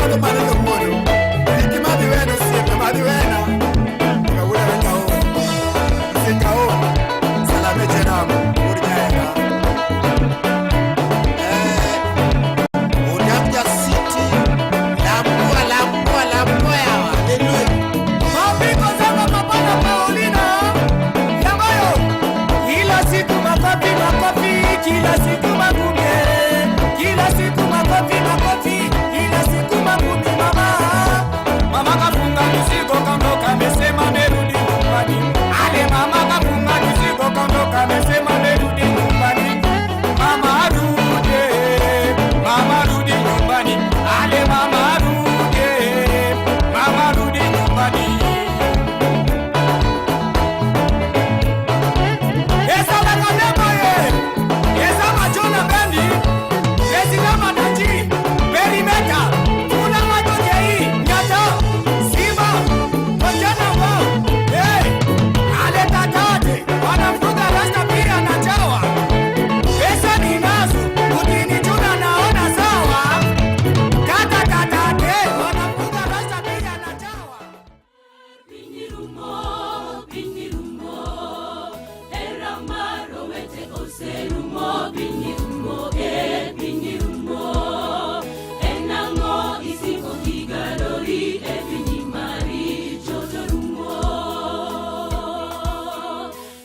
Nyako mane kawuono. Kik imadhi wena osiepe, madhi wena. Kawuono awinjo aol. Osika aol. Salame Chenam, wuod Nyaera. Unyanja City, Lambwa, Lambwa, Lambwa yawa. Hallelujah. Mapiko zako Papa na Paulina Yangoyo. Kila siku makofi makofi, kila siku magume. Kila siku makofi makofi, kila siku magume mama. Mama kafunga mizigo kaondoka, amesema amerudi nyumbani. Ale mama kafunga mizigo kaondoka, amesema amerudi nyumbani. Mama rudi, mama rudi nyumbani. Ale mama rudi, mama rudi nyumbani. Ezalaka nde boye, eza majona bendi président Madaji perimeta kuna matokei nyata simba kojanango. Hey, aletatate wanafuga rasta pia na chawa. Pesa ninazo, ukinichuna naona sawa. Tatatatate wanafuga rasta pia na chawa. Piny rumo, piny rumo, hera mar owete oserumo, piny rumo, e piny rumo. En ang'o isiko kigalori e piny maricho to rumo.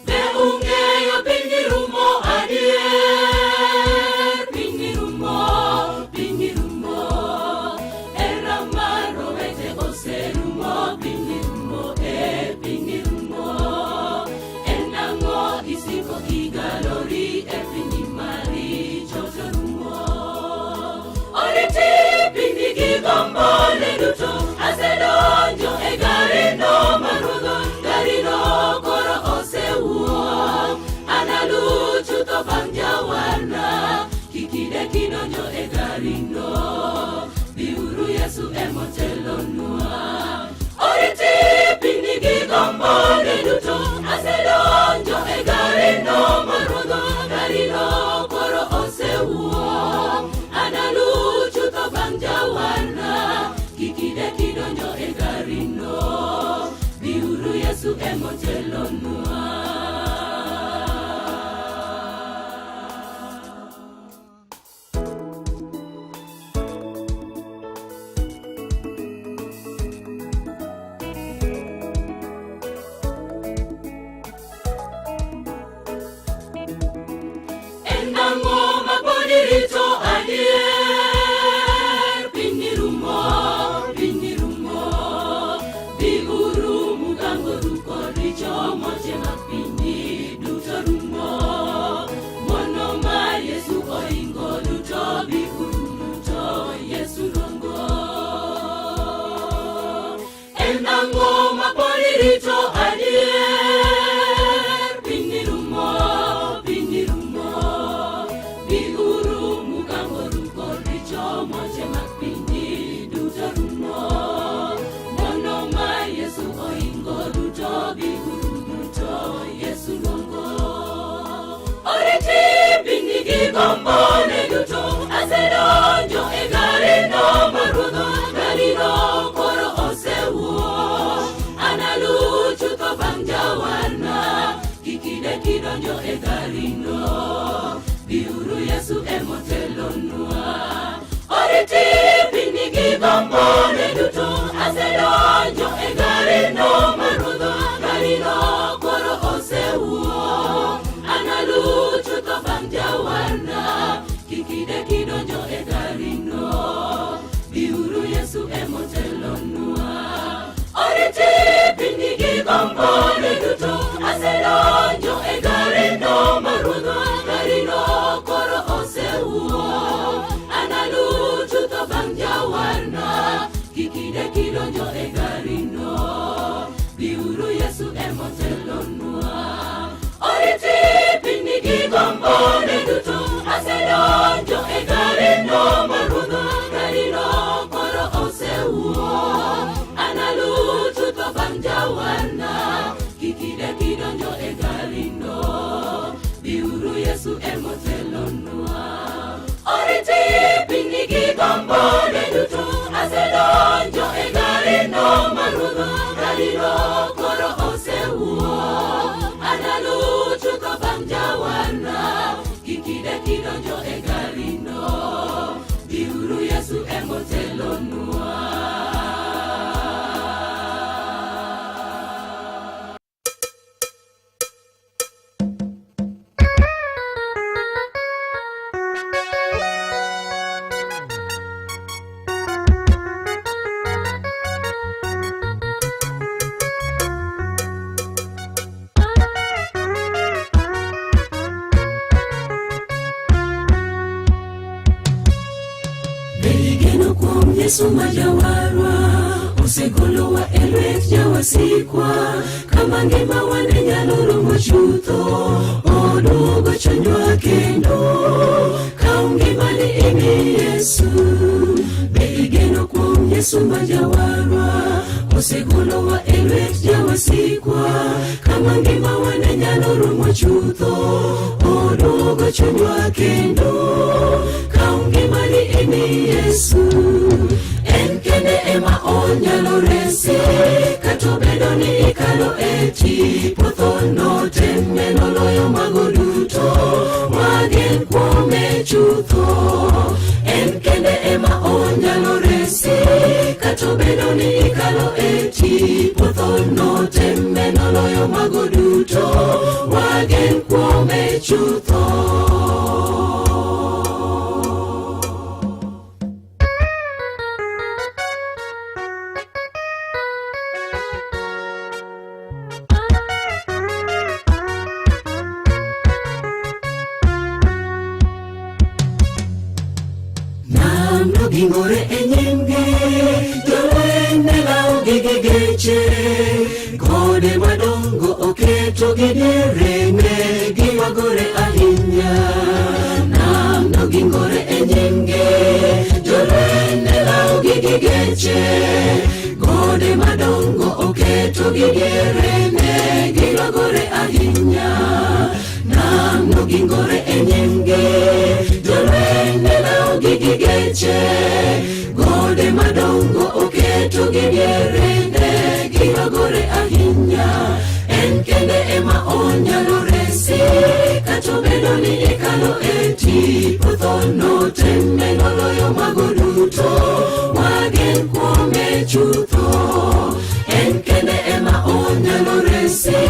Be ung'eyo piny rumo adier, piny rumo, piny rumo, hera mar owete oserumo, piny rumo, e piny rumo. En ang'o isiko kigalori e piny maricho to rumo. Oriti piny gi gombone duto, asedonjo e garino marudho, garino koro osewuok. Analu chutho bang' jawarna, kik idek idonjo e garino. Biuru Yesu emotelonwa. Oriti piny gi gombone duto, asedonjo e garino marudho, garino koro osewuok. Analu chutho bang' jawarna, kik idek idonjo e garino. Biuru Yesu emotelonwa. En ang'o ma pod irito adier? Piny rumo, piny rumo. Biuru mugangoru kod richo moche mag pinyni duto rumo. Ng'wono mar Yesu ohingo duto, biuru duto, Yesu luongo. En ang'o ma pod irito adier? Piny rumo, piny rumo. Biuru mugangoru kod richo moche mag pinyni duto rumo. Ng'wono mar Yesu ohingo duto, biuru duto, Yesu luongo. Oriti piny gi gombone duto, asedonjo e garino marudho, garino koro osewuok. Analu chutho bang' jawarna, kik idek idonjo e garino. Biuru Yesu emotelonwa. Oriti piny gi gombone duto, asedonjo e garino marudho, garino koro osewuok. Analu chutho bang' jawarna, kik idek idonjo e garino. Biuru Yesu emotelonwa. Oriti piny gi gombone duto, asedonjo e garino marudho, garino koro osewuok. Analu chutho bang' jawarna, kik idek idonjo e garino. Biuru Yesu emotelonwa. Oriti piny gi gombone duto, asedonjo e garino marudho, garino koro osewuok. Analu chutho bang' jawarna, kik idek idonjo e garino. Biuru Yesu emotelonwa. Oriti piny gi gombone duto, asedonjo Yesu ma jawarwa osegolowa e lwet jawasikwa kama ngimawa ne nyalo rumo chutho oduogo chunywa kendo kaw ngimani imi Yesu be igeno kuom Yesu ma jawarwa osegolowa e lwet jawasikwa kama ngimawa ne nyalo rumo chutho oduogo chunywa kendo kaw ngimani imi Yesu en kende ema onyalo resi kata obedo ni ikalo e tipo tho temne noloyo mago duto wagen kuome chutho en kende ema onyalo resi kata obedo ni ikalo e tipo tho temne noloyo mago duto wagen kuome chutho. Nam nogingore e nyimgi, jolweny ne lawogi gi geche. Gode madongo oketo gi diere ne giywagore ahinya. Nam nogingore e nyimgi, jolweny ne lawogi gi geche. Gode madongo oketo gi diere ne giywagore ahinya. Nam nogingore e nyimgi, jolweny ne lawogi gi geche. Gode madongo oketo gi diere ne giywagore ahinya. En kende ema onyalo resi kata obedo ni ikalo e tipo tho temne noloyo mago duto wagen kuome chutho. En kende ema onyalo resi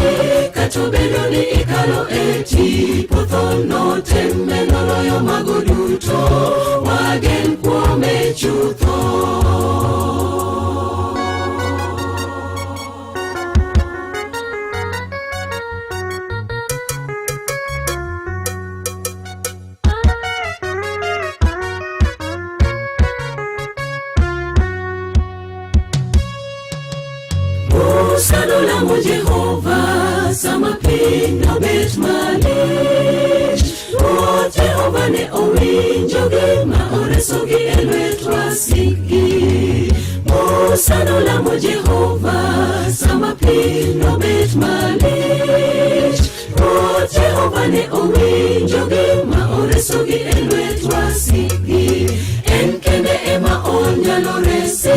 kata obedo ni ikalo e tipo tho temne noloyo mago duto wagen kuome chutho. Musa nolamo Jehova sama piny nobet malich. Ruoth Jehova ne owinjogi ma oresogi e lwet wasikgi. Musa nolamo Jehova sama piny nobet malich. Ruoth Jehova ne owinjogi ma oresogi e lwet wasikgi. En kende ema onyalo resi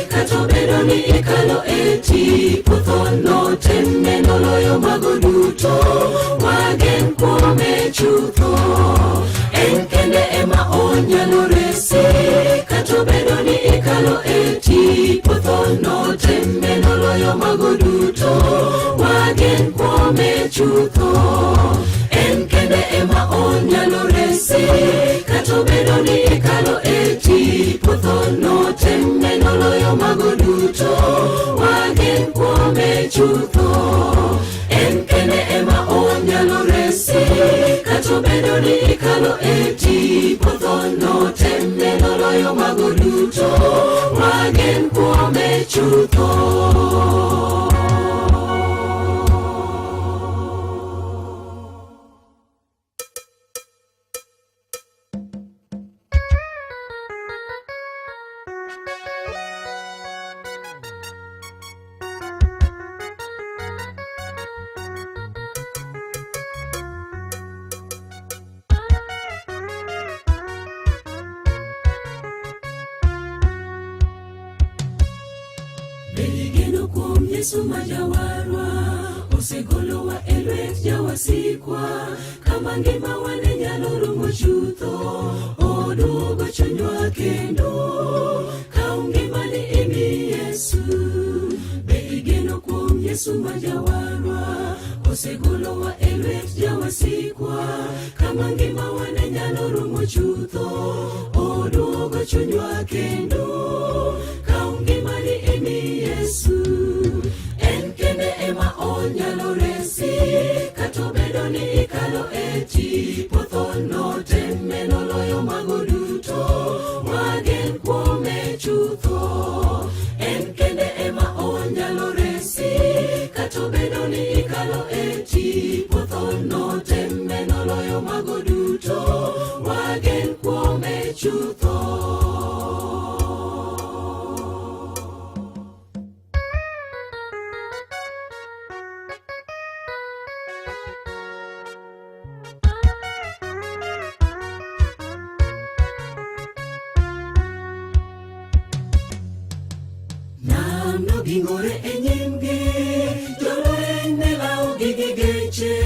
kata obedo ni ikalo e tipo tho temne noloyo mago duto wagen kuome chutho. En kende ema onyalo resi kata obedo ni ikalo e tipo tho temne noloyo mago duto wagen kuome chutho. En kende ema onyalo resi kata obedo ni ikalo e tipo tho temne noloyo mago duto wagen kuome chutho. En kende ema onyalo resi kata obedo ni ikalo e tipo tho temne noloyo mago duto wagen kuome chutho. Be igeno kuom Yesu ma jawarwa osegolowa e lwet jawasikwa kama ngimawa ne nyalo rumo chutho oduogo chunywa kendo kaw ngimani imi Yesu. Be igeno kuom Yesu ma jawarwa osegolowa e lwet jawasikwa kama ngimawa ne nyalo rumo chutho oduogo chunywa kendo kaw ngimani imi Yesu. En kende ema onyalo resi kata obedo ni ikalo e tipo tho temne noloyo mago duto wagen kuome chutho. mago duto, wagen kuome chutho. Nam nogingore e nyimgi, jolweny ne lawogi gi geche.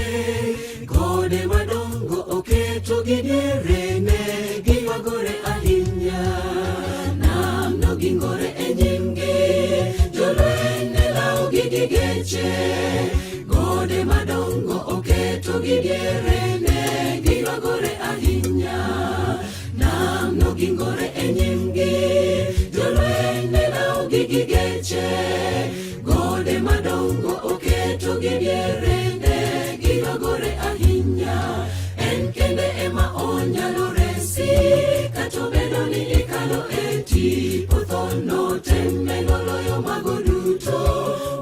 Gode madongo oketo gi dierene, giywagore ahinya. Nam nogingore e nyimgi, jolweny ne lawogi gi geche. Gode madongo oketo gi dierene, giywagore ahinya. Nam nogingore e nyimgi, jolweny ne lawogi gi geche. Gode madongo oketo gi dierene, giywagore ahinya. En kende ema onyalo resi, kata obedo ni ikalo e tipo tho teme noloyo mago duto,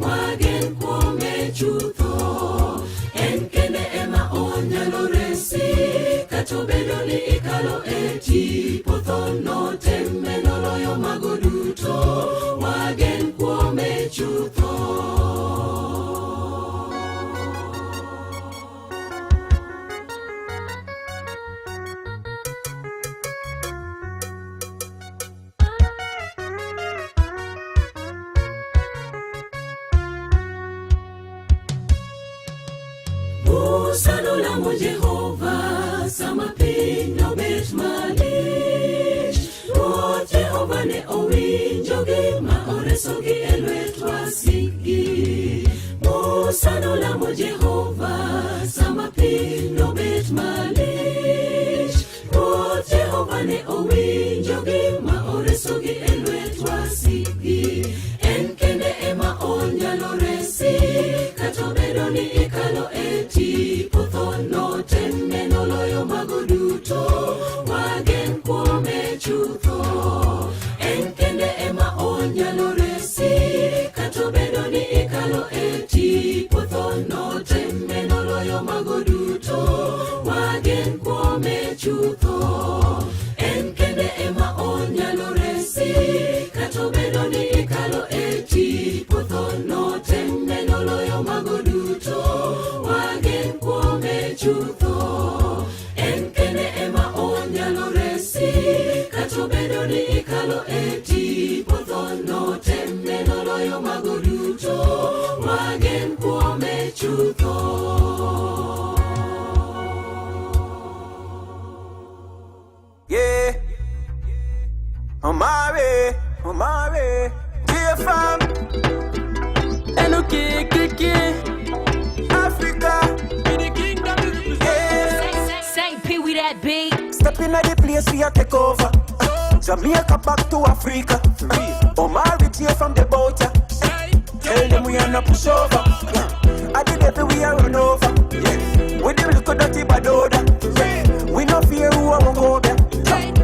wagen kuome chutho. En kende ema onyalo resi, kata obedo ni ikalo e tipo tho teme noloyo mago duto, wagen kuome chutho. Musa nolamo Jehova sama piny nobet malich. Ruoth Jehova ne owinjogi ma oresogi e lwet wasikgi. Musa nolamo Jehova sama piny nobet malich. Ruoth Jehova ne owinjogi ma oresogi e lwet wasikgi. En kende ema onyalo resi, kata obedo ni ikalo e tipo tho teme noloyo mago duto, wagen kuome chutho. En kende ema onyalo resi, kata obedo ni ikalo e tipo tho teme noloyo mago duto, wagen kuome chutho. En kende ema onyalo resi, kata obedo ni ikalo e tipo tho teme noloyo mago duto, wagen kuome chutho. En kende ema onyalo resi, kata obedo ni ikalo e tipo tho teme noloyo mago duto, wagen kuome chutho. Yeah. On my way, on my way. Dear fam, N-O-K-K-K. Africa. Yeah. St. Pee Wee that beat. Step in the place, we a take over. Jamaica back to Africa. Omari tear from the boat. Tell them we are not push over. I did devil we are run over. Yeah. With them little dirty bad odor. Yeah. We no fear who I won't go there.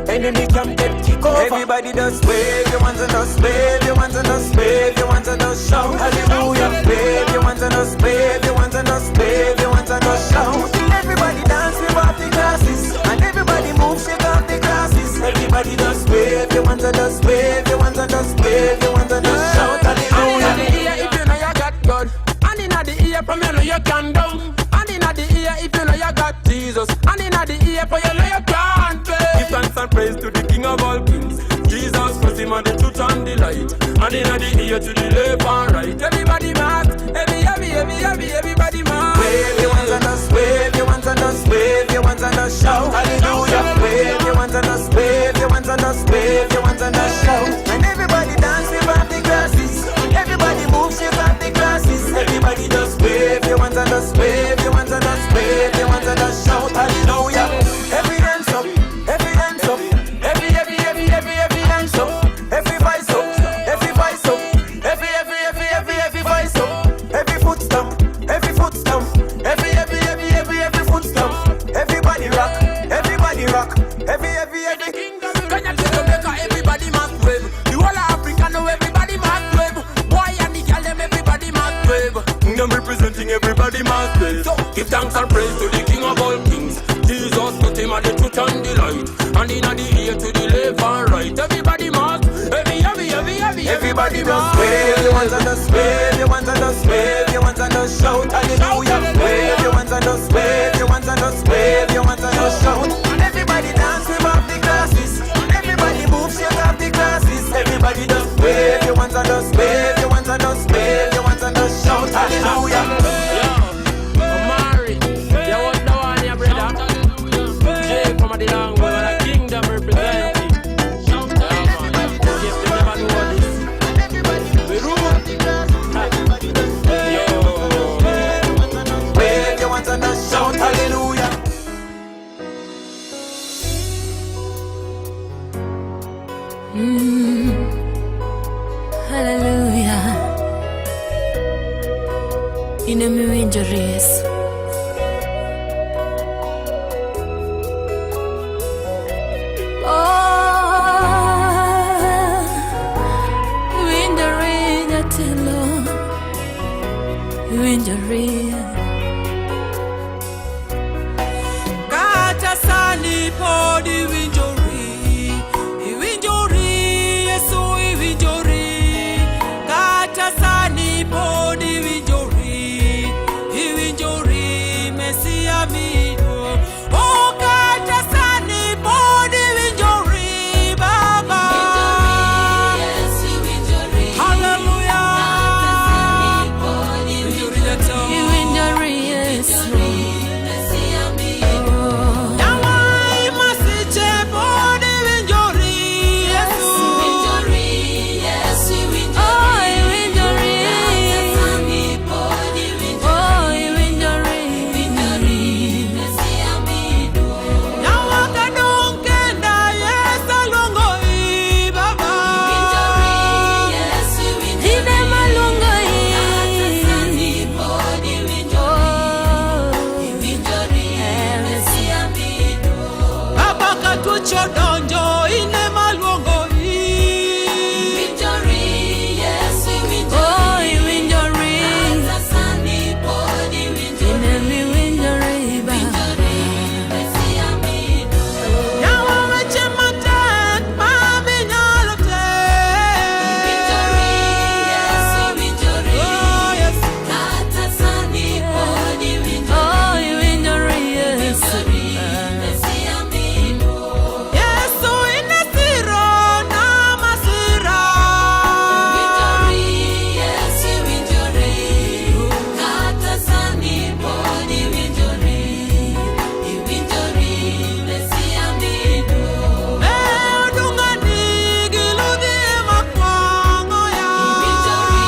Enemy can get kick over. Everybody just wave your hands and just wave your hands and just wave your hands and just shout hallelujah. Wave your hands and just wave your hands and just wave your hands and just shout. Everybody dance with off the glasses and everybody move shake off the glasses. Everybody just wave your hands and just wave your hands and just wave your hands and just shout hallelujah. And inna the ear if you know you got God. And inna the ear from you know you can down. And inna the ear if you know you got Jesus. And inna the ear for you know you can't fail. Give thanks and praise to the King of all kings. Jesus Christ, him and the truth and the light. And inna the ear to the left and right. Everybody mad, every, every, every, every, everybody mad. Wave your hands and just wave your hands and just wave your hands and just shout hallelujah. Wave your hands and just wave your hands and just wave your hands and just shout. And everybody dance with off the glasses. Everybody move shake off the glasses. Everybody just wave your hands and just wave your hands and just wave your hands and just shout hallelujah. Every hands up, every hands up, every every every every every hands up, every voice up, every voice up, every every every every every voice up, every foot stamp, every foot stamp, every every every every every foot stamp. Everybody rock, everybody rock, every every every. Kenya to Jamaica, everybody must wave. The whole of Africa know everybody must wave. Boy and the girl them, everybody must wave. Kingdom representing everybody must wave. So give thanks and praise to the King of all kings. Jesus Everybody just wave your hands and just wave your hands and just wave your hands and just shout hallelujah. Wave your hands and just wave your hands and just wave your hands and just shout. Everybody dance, we off the glasses. Everybody move, shake off the glasses. Everybody just wave your hands and just wave your hands and just wave your hands and just shout hallelujah. Yo, Omari, you want the one, yeah, brother? Jay from the long way, the kingdom representing. Yeah, man. Yes, you never know this. We rule. Yo. Wave your hands and just shout hallelujah. Hallelujah. In emiwinjo Yesu. Oh, winjo ri jatelo, winjo ri. Kata sani pod iwinjori, iwinjori, Yesu iwinjori. Kata sani pod iwinjori, iwinjori, Mesia miduo. Oh, kata sani pod iwinjori, Baba. Hallelujah. Iwinjori jatelo. Iwinjo ri Yesu. Oh. Yawai masiche pod iwinjori, Yesu. Oh, iwinjo ri. Oh, iwinjo ri. Yawa kadong kenda Yesu aluongo i Baba. Ine maluongo i. Oh. Baba katucho donjo ine maluongo i. Oh, iwinjo ri. Ine miwinjo ri, Baba. Yawa weche matek ma minyalo tem. Oh, Yesu. Oh, iwinjo ri Yesu. Yesu ine siro na masira. Eh, odungani gi ludhi ema kwang'o ya. Oh, iwinjo ri.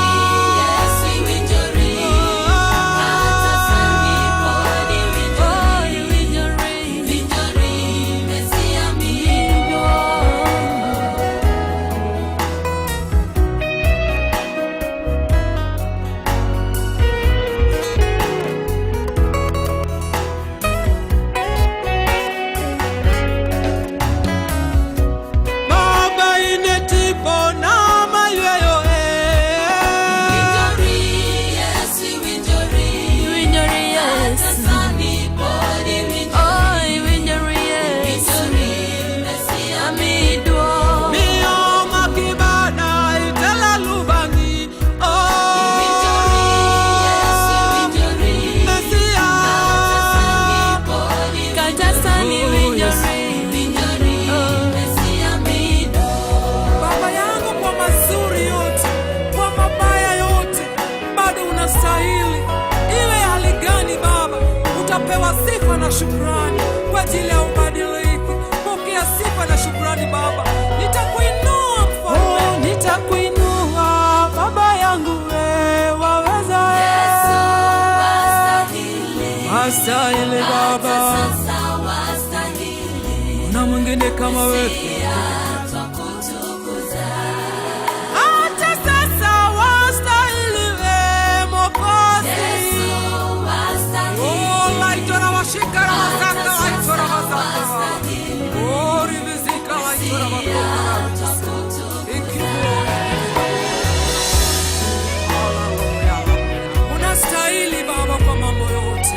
Baba ine tipo na mayweyo eh. Iwinjo ri Yesu. Oh, iwinjo ri Yesu. Amiduo. Miyo makibana itela lubangi. Oh, Mesia. Kata sani iwinjo ri. Oh. Baba yangu, kwa mazuri yote, kwa mabaya yote, bado unastahili. Iwe hali gani Baba, utapewa sifa na shukrani kwa ajili ya ubadiliki. Pokea sifa na shukrani Baba, nitakuinua mfalme. Oh, nitakuinua Baba yangu, wewe waweza. Wastahili Baba, na mwingine kama wewe. Hata sasa wastahili we Mwokozi. Oh, laitora washika na masaka, laitora masaka. Oh, rivizika, laitora makoka. Ikiwa. Hallelujah. Unastahili Baba kwa mambo yote,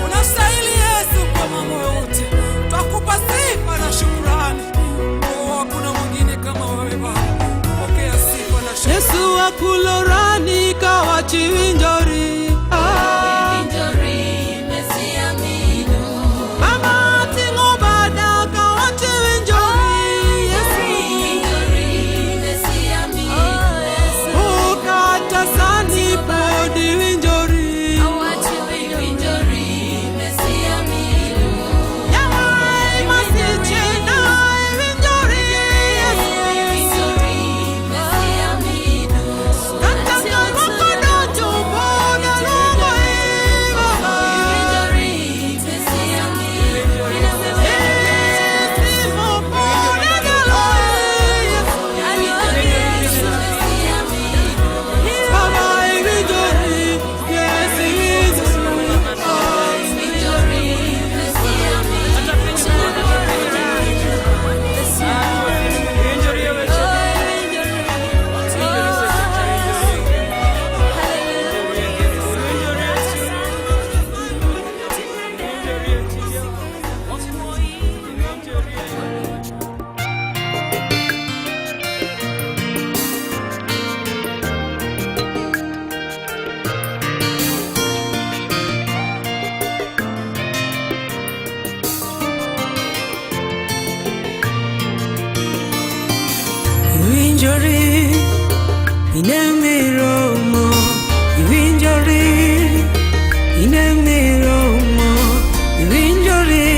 unastahili Yesu kwa mambo yote. Twakupa sifa na shukrani. Yesu akulorani kawachi winjori. Ah. Mama ting'o bada kawachi winjori. Yesu. Oh, kata sani pod iwinjori. Yawai masiche na iwinjori. Yesu. Kata karwako donjo pod aluongo e Baba. Timo pod anyalo e Yesu. Baba iwinjori, Yesu iwinjori. Iwinjori, inemiromo. Iwinjori, inemiromo. Iwinjori,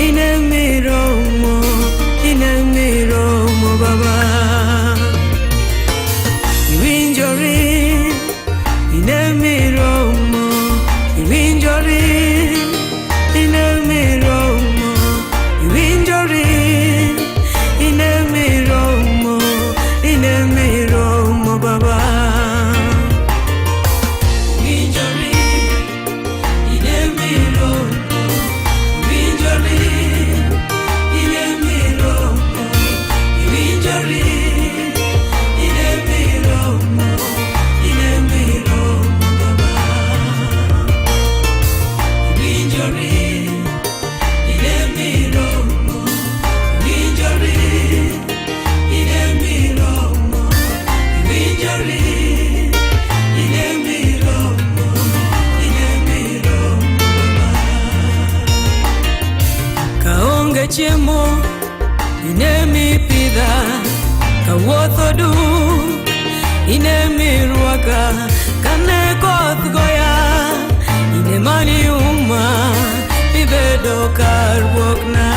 inemiromo. Inemiromo baba. Iwinjori, inemiromo. Iwinjori, inemiromo. Iwinjori, inemiromo. Inemiromo baba. Iwinjori, inemiromo. Iwinjori, inemiromo. Iwinjori, inemiromo. Inemiromo baba. Iwinjori, inemiromo. Iwinjori, inemiromo. Iwinjori, inemiromo. Inemiromo baba. Kaonge chiemo inemipidha, kawuotho duk inemirwaka, kane koth goya inemaniuma ibedo kar buokna.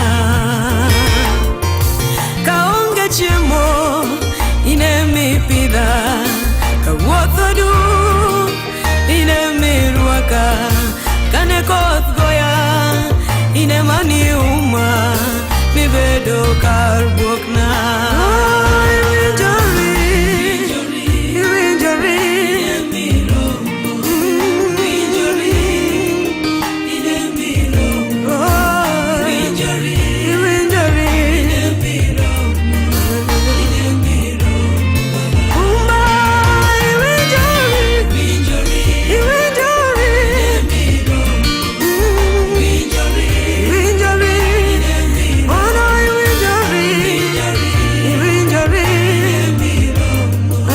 Kaonge chiemo inemipidha, kawuotho duk inemirwaka, kane koth goya inemaniuma mibedo kar buokna. Iwinjori, iwinjori, oh, iwinjori, Uma, iwinjori, iwinjori, iwinjori, oh no, iwinjori, iwinjori, ah.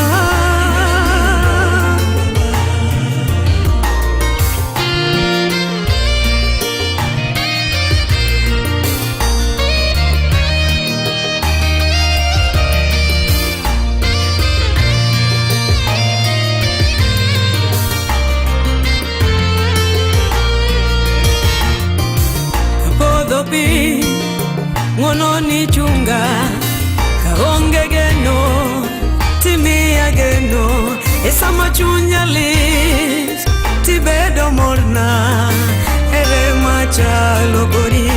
Kapodho pi ng'wono ni chunga, kaonge geno timiya geno, e sama chunya lit tibedo morna, ere machalo kodi.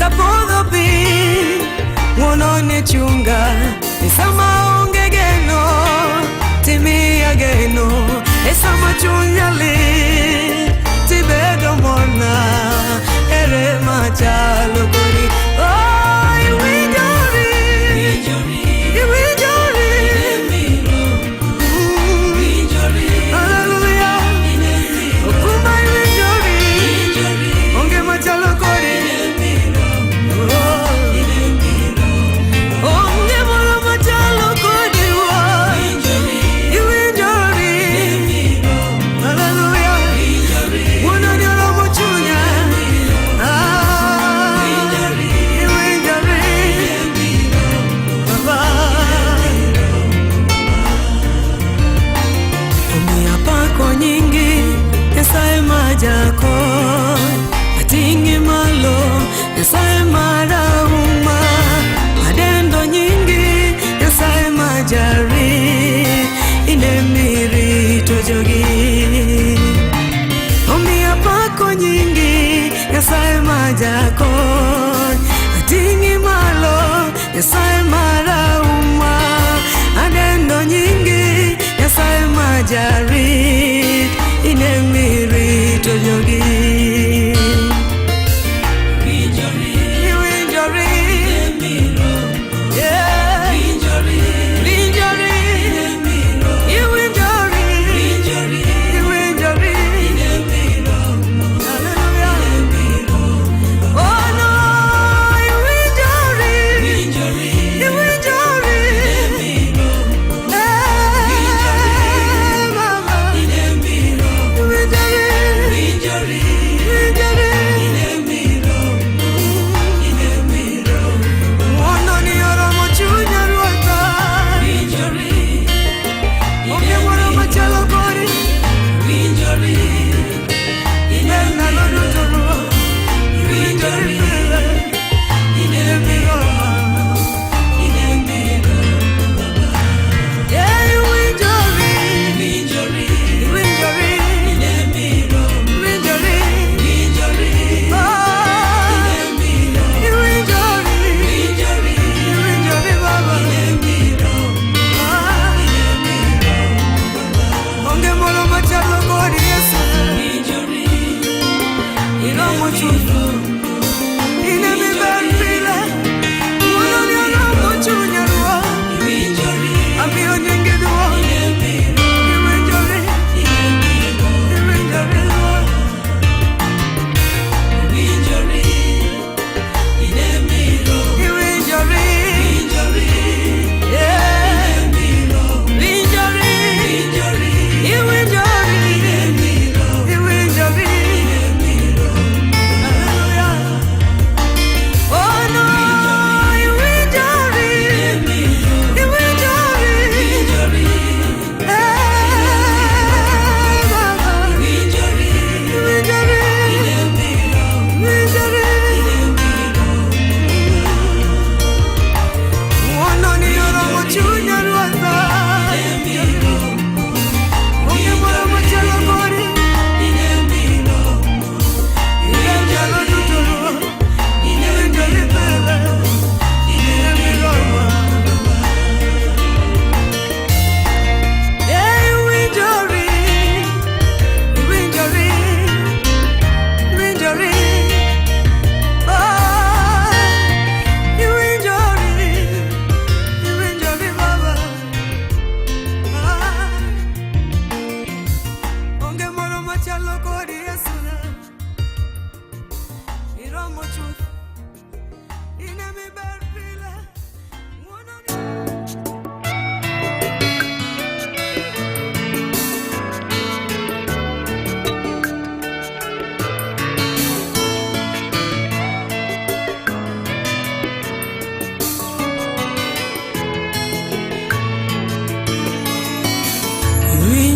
Kapodho pi ng'wono ni chunga, e sama onge geno timiya geno, e sama chunya lit tibedo morna, ere machalo kodi. Oh, iwinjori, iwinjori, hallelujah, okumba iwinjori, onge machalo kodi. Oh.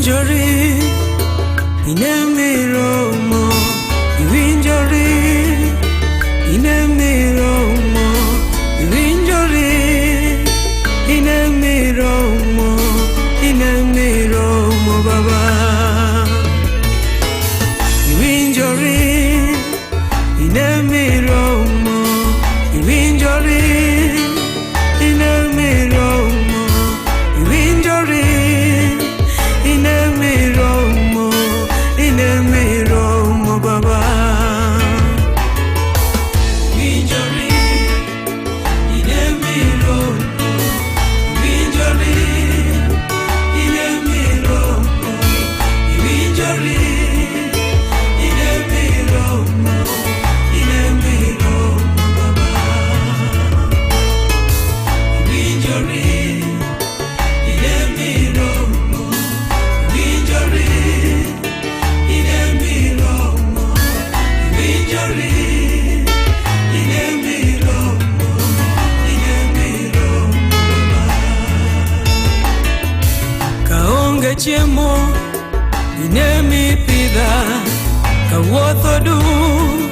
Iwinjori, inemiromo. Iwinjori, inemiromo. Iwinjori, inemiromo. Inemiromo baba. Iwinjori, inemiromo. Iwinjori, inemiromo. Iwinjori, inemiromo. Inemiromo baba. Iwinjori, inemiromo. Iwinjori, inemiromo. Iwinjori, inemiromo. Inemiromo baba. Iwinjori, inemiromo. Iwinjori, inemiromo. Iwinjori, inemiromo. Inemiromo baba. Kaonge chiemo inemipidha, kawuotho duk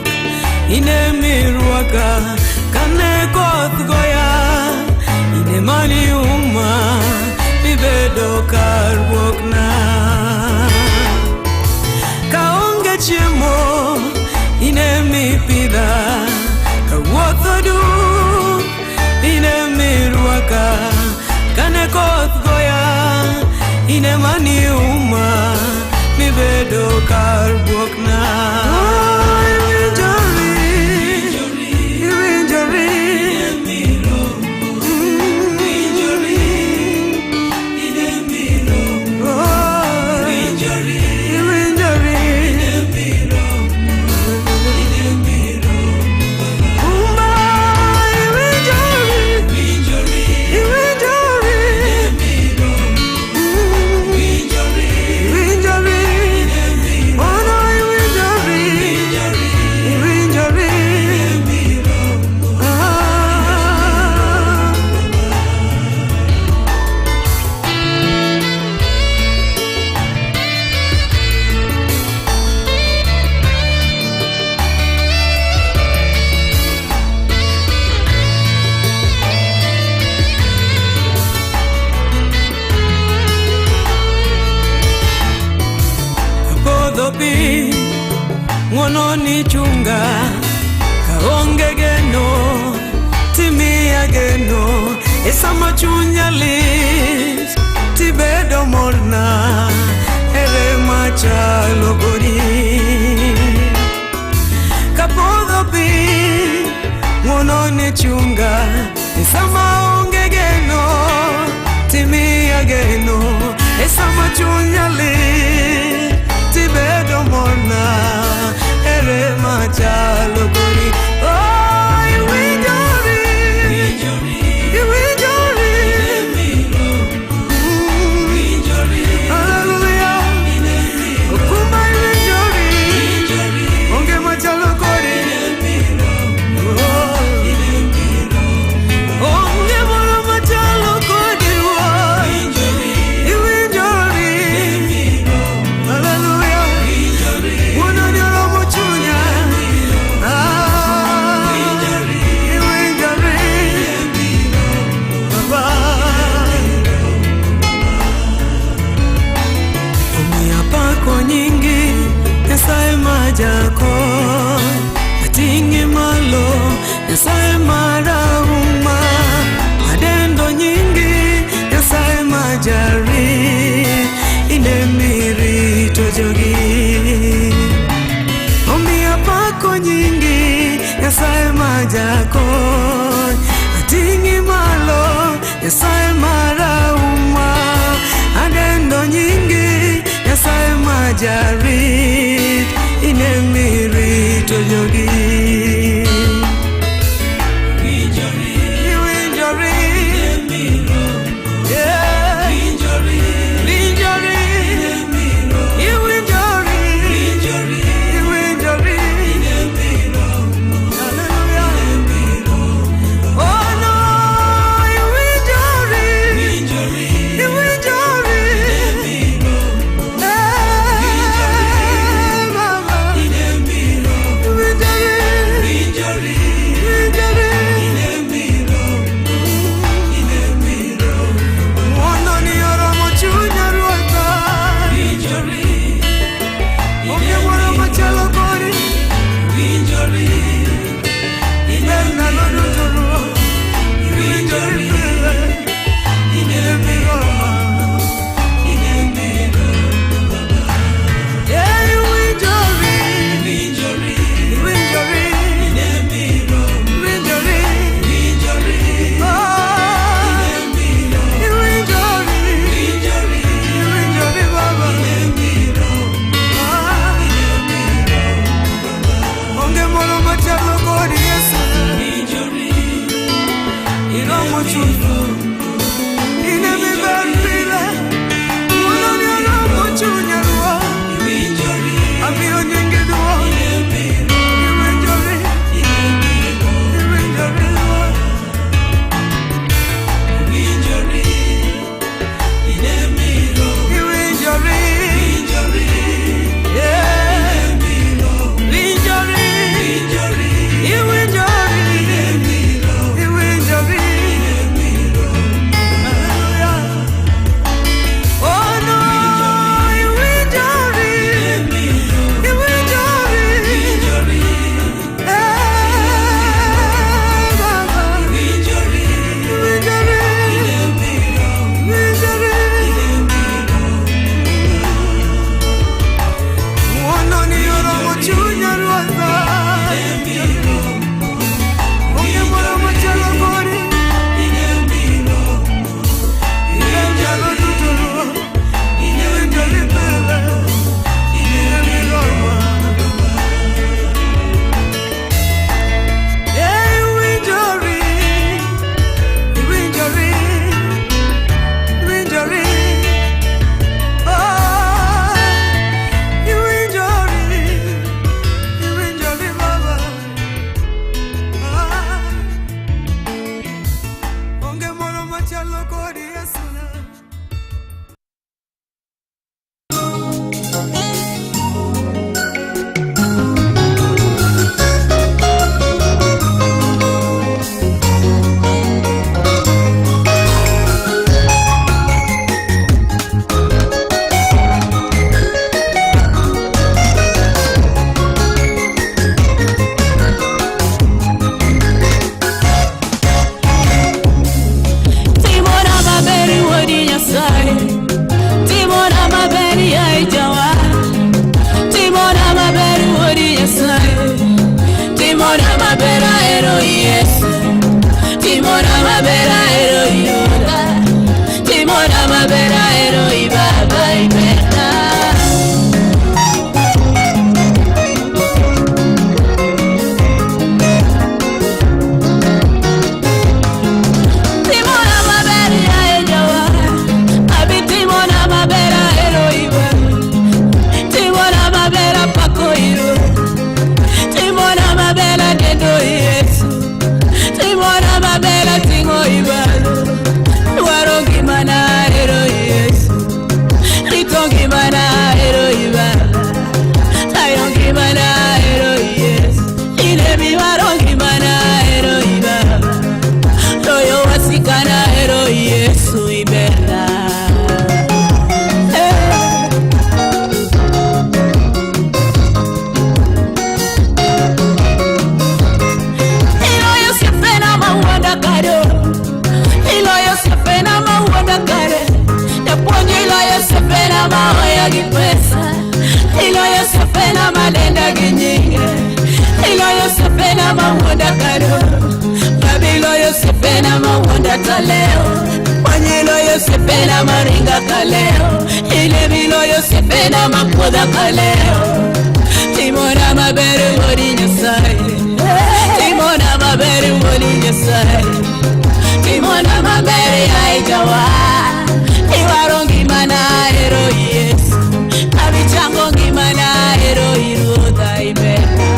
inemirwaka, kane koth goya inemaniuma mibedo kar buokna. Kaonge chiemo inemipidha, kawuotho duk inemirwaka, kane koth goya inemaniuma mibedo kar buokna. Oh, iwinjori, iwinjori, oh, iwinjori, umba, iwinjori, iwinjori, iwinjori, oh no, iwinjori, iwinjori, ah. Kapodho pi ng'wono ni chunga, kaonge geno timiya geno, e sama chunya lit tibedo morna, ere machalo kodi. Kapodho pi ng'wono ni chunga, e sama onge geno timiya geno, e sama chunya lit tibedo morna, ere machalo kodi. Oh, iwinjori, iwinjori, hallelujah, okumba iwinjori, onge machalo kodi. Oh, onge moro machalo kodi, oh, iwinjori, hallelujah, wuono ni oromo chunya. Ah, iwinjori, baba. Omiya pako nyingi Nyasaye majakony, ating'i malo Nyasaye marahuma, adendo nyingi Nyasaye majarit, inemirito jogi. Omiya pako nyingi Nyasaye majakony, ating'i malo Nyasaye marahuma, adendo nyingi Nyasaye majarit, inemirito jogi. Iwinjori, yeah. Iwinjori, iwinjori, iwinjori, hallelujah. Oh no, iwinjori, iwinjori. Yesu na. Timona maber wuod Nyasaye, timona maber yaye jawa, timona maber wuod Nyasaye, timona maber ahero Yesu, timona maber ahero Yuda, timona maber ahero Baba iberna. Timona maber yaye jawa, abi timona maber ahero iwe, timona maber apako iro, timona maber ageno Yesu, timona maber ating'o ibalo, dwaro ngimana ahero Yesu, rito ngimana ahero ibala, tayo ngimana ahero Yesu, ine miwaro ngimana ahero ibala. Toyo wasikana hero Yesu iberna. Eh. Iloyo sefena mawanda kare. Iloyo sefena mawanda kare. Japuonj iloyo sefena mahoyo gi pesa. Iloyo sefena madenda gi nyinge. Iloyo sefena mawuonda kare. Babiloyo sefena mawuonda taleo. Wanyiloyo sefena maringa kaleo. Ilemiloyo sefena mapuodha kaleo. Timona maber wuod Nyasaye. Timona maber wuod Nyasaye. Timona maber yaye jawa. Iwaro ngimana ahero Yesu. Abichango ngimana ahero Ruodha iberna.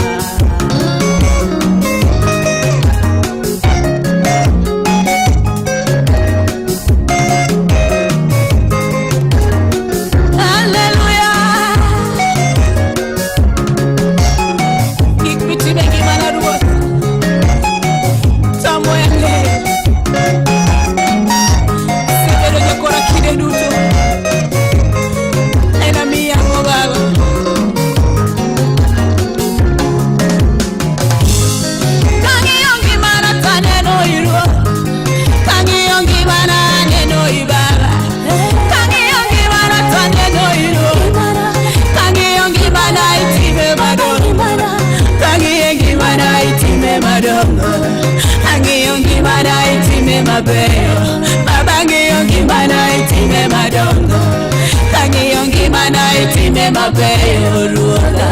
Hallelujah. Gik mitimo e ngimana Ruoth, tamo e ng'eyo. Isebedo jakora kinde duto. En amiyi ang'o Baba? Kang'iyo ngimana taneno i Ruoth. Kang'iyo ngimana aneno i Baba. Kang'iyo ngimana taneno i Ruoth. Kang'iyo ngimana itime madongo. Kang'iyo ngimana itime madongo. Ang'iyo ngimana itime mabeyo. Baba ang'iyo ngimana itime madongo. Kang'iyo ngimana itime mabeyo Ruodha.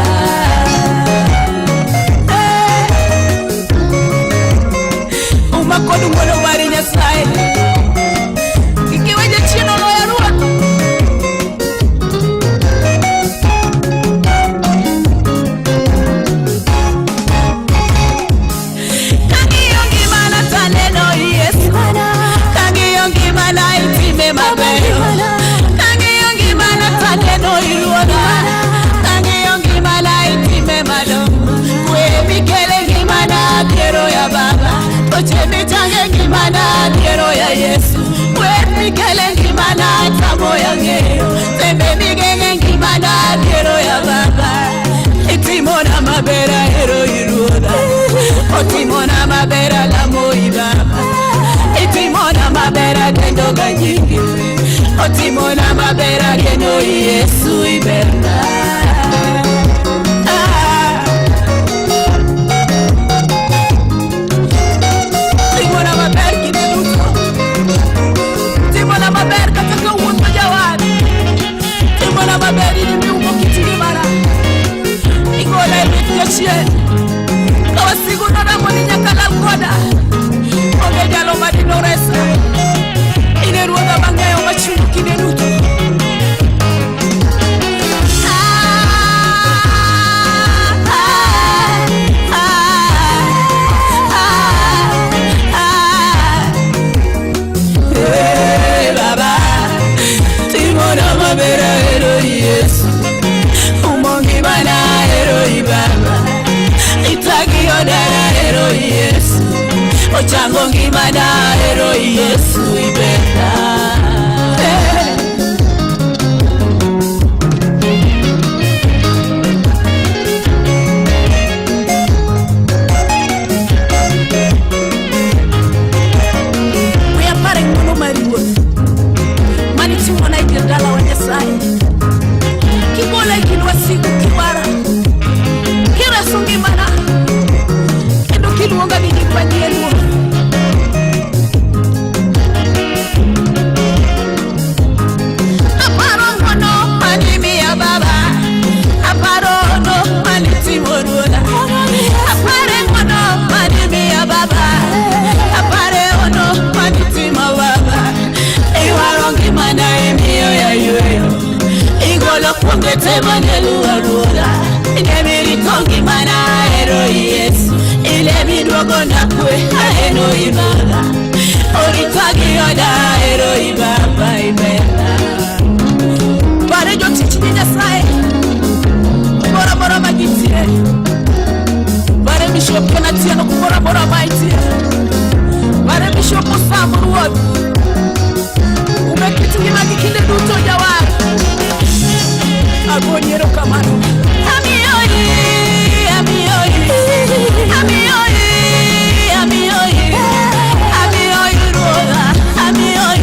Eh. Uma kod ng'wono mari Nyasaye. Kik iwe jachien oloya Ruoth. Kang'iyo ngimana taneno Yesu. Kang'iyo ngimana itime mabeyo. Kang'iyo ngimana taneno Ruodha. Kang'iyo ngimana itime madongo. Kwe mikele ngimana adiero ya Baba. Toche michange ngimana adiero ya Yesu. Kwe mikele ngimana tamo ya ng'eyo. Tembe migeng'e ngimana adiero ya Baba. Itimona maber ahero Ruodha. Otimona maber alamo i Baba. Itimona maber agendo ga nyingi. Otimona maber ageno i Yesu iberna. Ah. Timona maber kinde duto. Timona maber kata kawuotho jawar. Timona maber in miumo kit ngimana. Igola e lwet jachien. Ka wasigu nonamo ni nyaka lal koda. Onge jalo madino resa. In e Ruodha mang'eyo machungo kinde duto. Nyasaye Kigola e kind wasigu kiwara Kireso ngimana kendo kiluonga gi nying manyien Wuoro. Aparo ng'wono manimiya Baba, aparo hono manitimo Ruodha. Apare ng'wono manimiya Baba, apare hono manitimo Baba. Iwaro ngimana imiyo yayweyo, igolo kuonge te mane luwo Ruodha. Ne mirito ngimana ahero Yesu, ile miduogona kwe ahero i Baba. Orita gi oda ahero i Baba iberna. Pare jotich ni Nyasaye kumoro amora ma gintie. Pare Bishop Ken Atieno kumoro amora ma entie. Pare Bishop Osam Ruoth. Ume kit ngimagi kinde duto jawar. Agoni erokamano. Amiyoi, amiyoi, amiyoi, amiyoi, amiyoi Ruodha, amiyoi,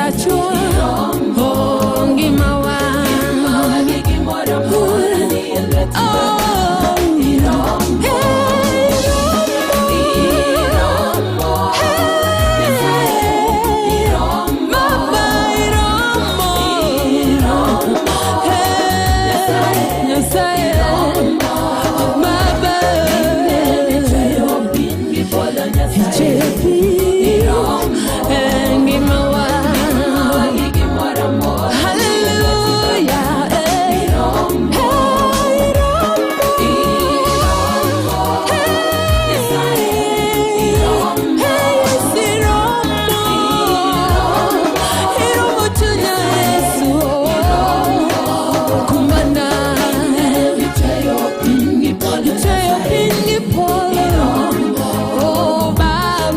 Nyasachwa, oh, ngimawa. Oh, hey, Baba iromo. Hey, Nyasaye, Baba. Oh, Baba.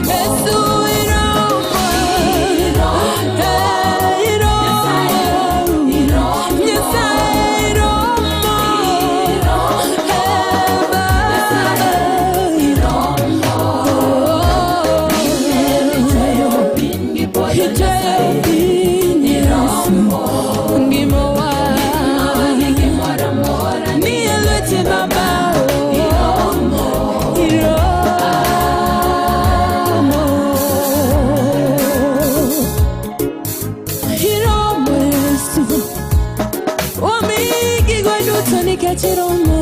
Yesu iromo, hey, iromo, Nyasaye iromo, hey, Baba, oh, iteyo piny Yesu, ngimawa ni e lweti Baba, oh, iromo. Iromo Yesu, omiyi gigo duto nikech iromo.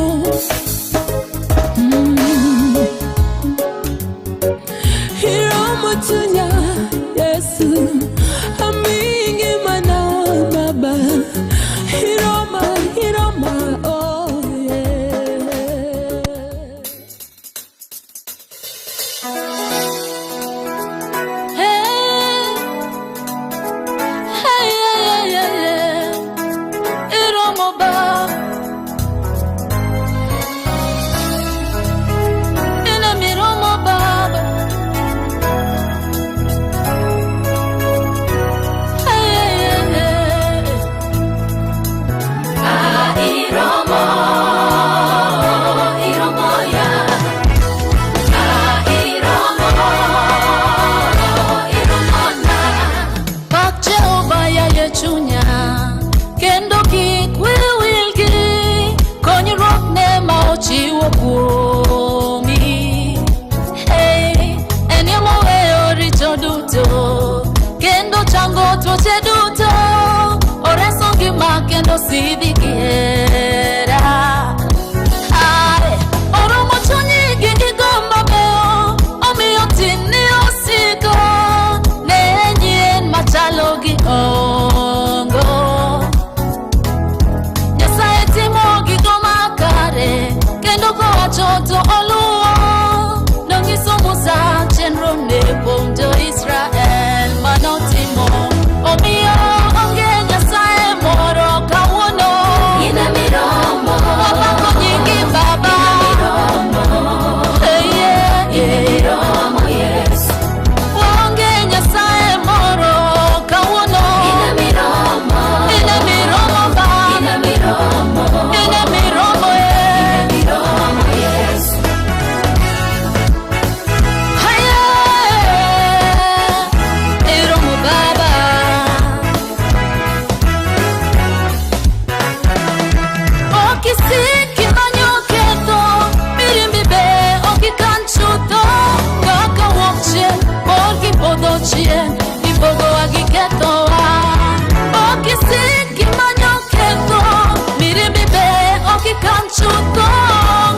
Iromo chunya Yesu, amiyi ngimana Baba. Iroma, iroma, oh yeah. Hey, hey, hey, hey, hey. Iromo ba. Ina miromo baba. Hey, hey, hey, hey. Ah, iromo, iromo ya. Ah, iromo, iromo na. Pak Jehova yaye chunya kendo kik wiyi wil gi konyruokne ma ochiwo kuomi. Hey, en yo moweyo richo duto kendo chango tuoche duto, oreso ngima kendo sidhi gi hera. Ae, oromo chunyi gi gigo mabeyo, omiyo tinni osiko ne nyien machalo gi ongo. Nyasaye timo gigo makare kendo kowacho to oluwo. Nonyiso Musa chenro ne kuom jo-Israel manotimo. Omiyo onge Nyasaye moro kawuono. Wapako nyingi Baba. Hey, yeah, yeah. Waonge Nyasaye moro kawuono. Ine miromo Baba. Ine miromo, eh. Haya, iromo Baba. Okisiki manyo ketho, mirimbi be ok ikan chutho. Kaka wuok chieng' bor gi podho chieng', ipogowa gi kethowa. Okisiki manyo ketho, mirimbi be ok ikan chutho.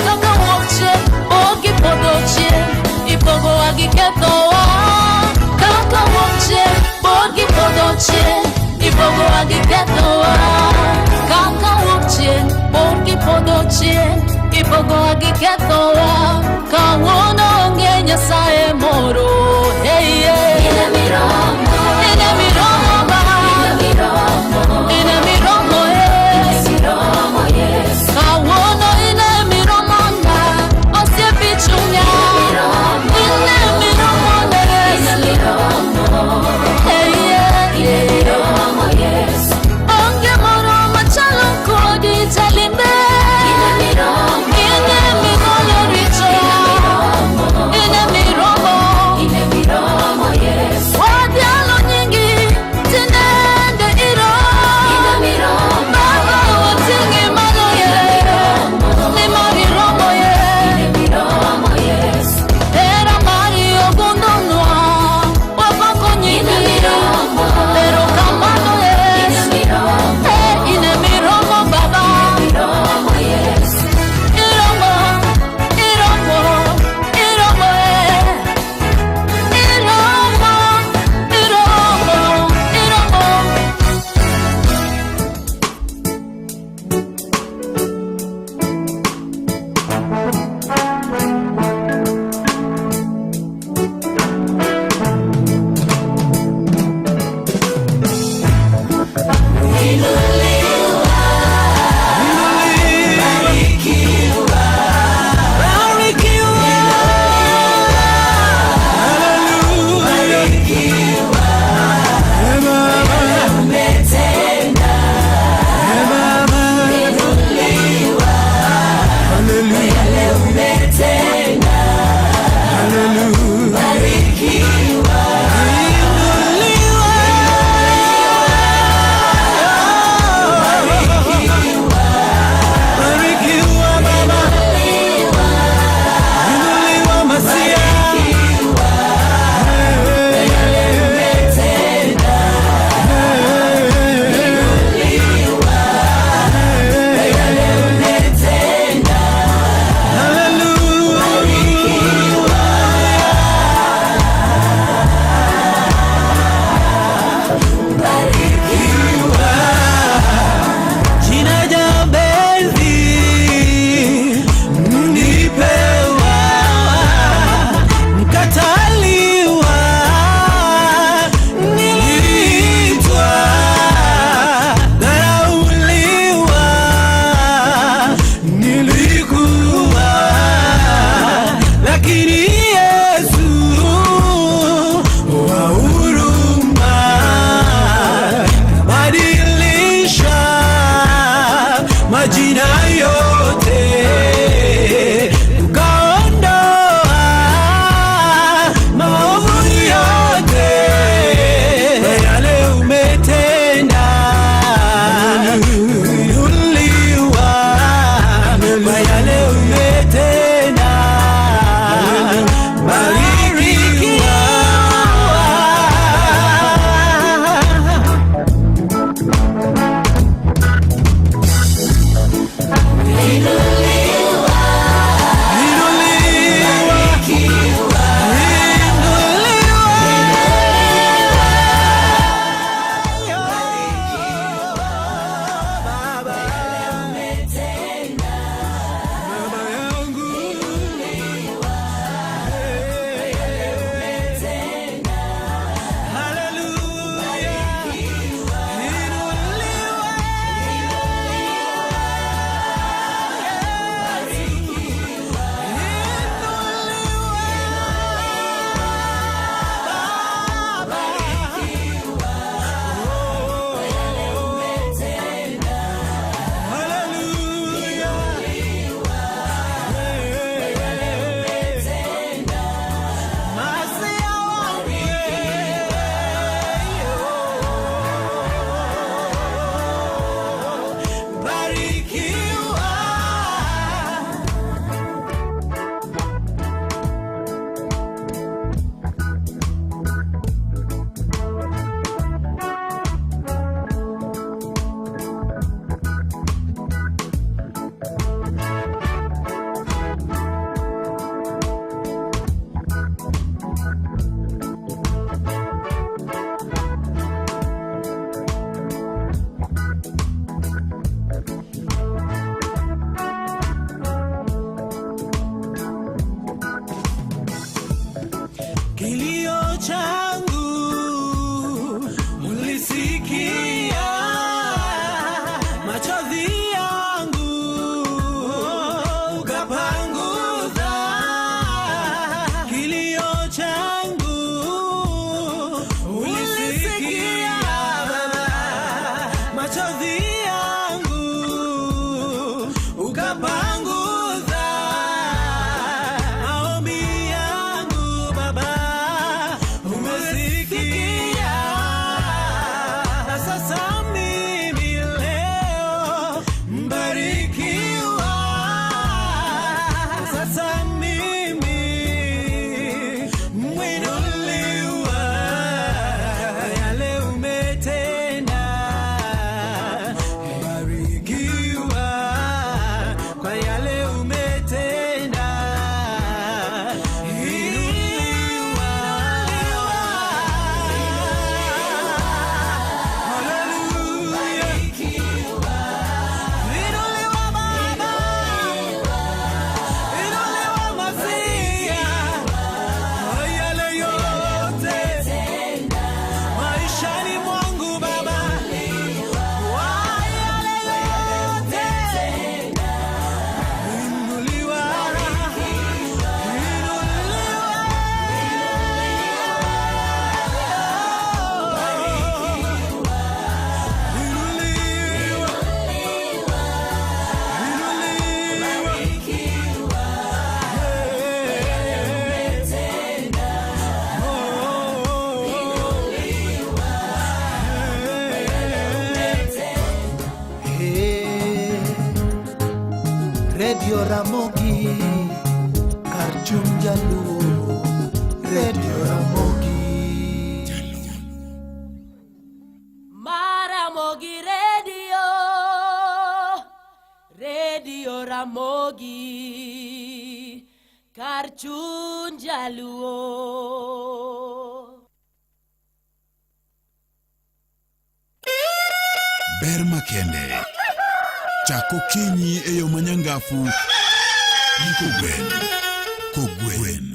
Kaka wuok chieng' bor gi podho chieng', ipogowa gi kethowa. Kaka wuok chieng' bor gi podho chieng', ipogowa gi kethowa. Kaka wuok chieng' bor gi podho chieng', ipogowa gi kethowa. Kawuono onge Nyasaye moro, hey, yeah. Ine miromo Baba. Ine miromo, eh. Kawuono ine miromo na osiepi chunya. Ine miromo na Yesu. Hey, yeah, yeah. Onge moro machalo kodi jalimbe. Ine miromo. Ramogi, kar chuny Jaluo, Radio Ramogi. Maramogi Radio, Radio Ramogi, kar chuny Jaluo. Ber makende. Chak okinyi e yo manyangafu gi kogwen. Kogwen.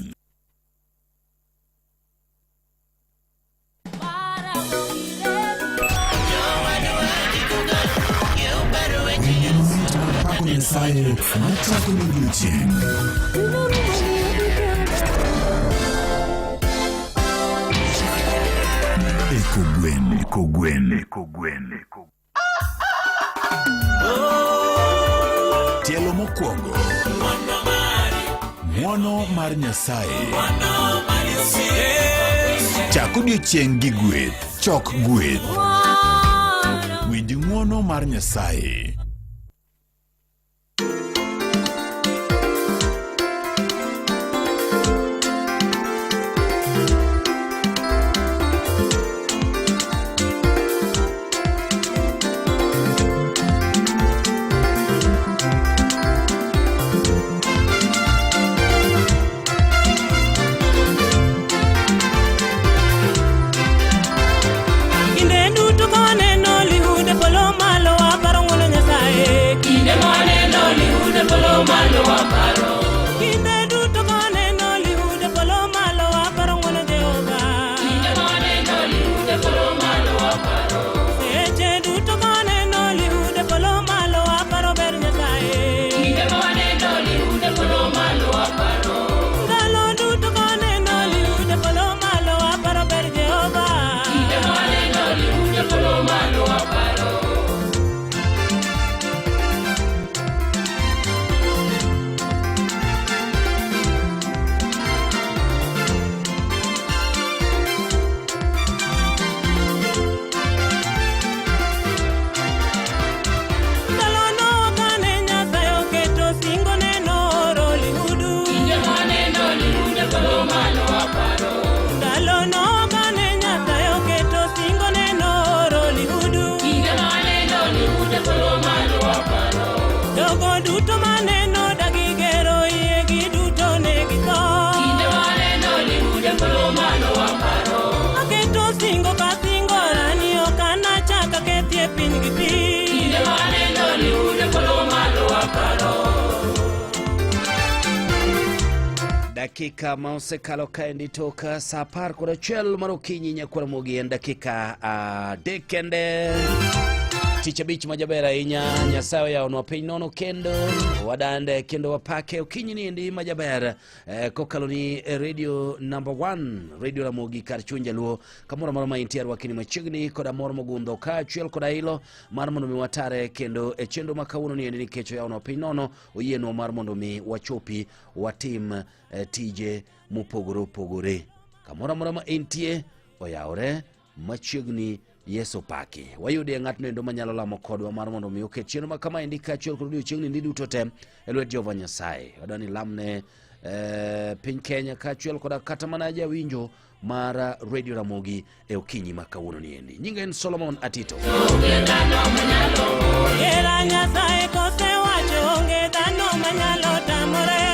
Pako Nyasaye machako ne odiochieng'. E kogwen, e kogwen, e kogwen, e kogwen. Tielo mokwongo. Ng'wono mar Nyasaye. Chak odiochieng' gi gweth. Chok gweth. Winj ng'wono mar Nyasaye. Kinde duto ka waneno lihude polo malo waparo ng'wono Nyasaye. Kinde mwaneno lihude polo malo waparo. Kinde duto ka waneno lihude polo malo waparo ng'wono Jehova. Kinde mwaneno lihude polo malo waparo. Seche duto ka waneno lihude polo malo waparo ber Nyasaye. Kinde mwaneno lihude polo malo waparo. Ndalo duto ka waneno lihude polo malo waparo ber Jehova. Kinde mwaneno lihude polo malo waparo. Ndalono kane Nyasaye oketo singo ne nooro lihudu. Kinde mwaneno lihude polo malo waparo. Ndalono kane Nyasaye oketo singo ne nooro lihudu. Kinde mwaneno lihude polo malo waparo. Jogo duto maneno dagi gero yiegi duto ne githo. Kinde mwaneno lihude polo malo waparo. Aketo singo ka singo rani ok anachak akethie piny gi pi. Kinde mwaneno lihude polo malo waparo. Dakika ma osekalo kaendi tok sa 11 mar okinyi nyakwar Ramogi en dakika 3 kende. Tich abich majaber ahinya, Nyasaye oyawonwa piny nono kendo wadande kendo wapake okinyi niendi majaber kokalo ni e radio number 1 Radio Ramogi kar chuny Jaluo kamoro amora ma intie rwakini machiegni koda mor mogundho kaachiel koda ilo mar mondo mi watare kendo e chenro ma kawuono niendi nikech oyawonwa piny nono oyienwa mar mondo mi wachopi watim tije mopogore opogore kamoro amora ma intie oyawore machiegni. Yesu paki. Wayude ng'atno endo manyalo lamo kodwa mar mondo mi oket chenro ma kama endi kaachiel kod odiochieng'ni ndi duto te e lwet Jehova Nyasaye. Wadwa ni lamne piny Kenya kaachiel koda kata mana jawinjo mar Radio Ramogi e okinyi ma kawuono ni endi. Nyinga en Solomon Atito. Hera Nyasaye kosewacho onge dhano manyalo tamore.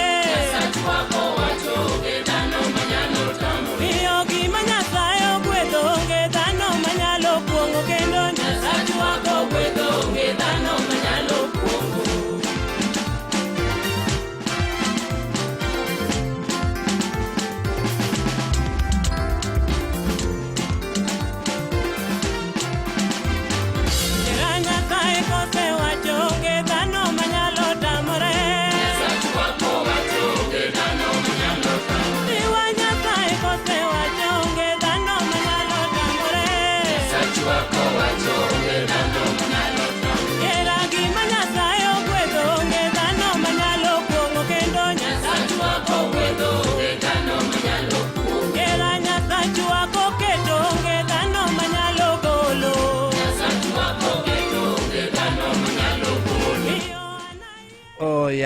Miyo gima Nyasaye ogwedho onge dhano manyalo kuong'o kendo Nyasachwa kogwedho onge dhano manyalo kuong'o. Hera Nyasaye kosewacho onge dhano manyalo tamore.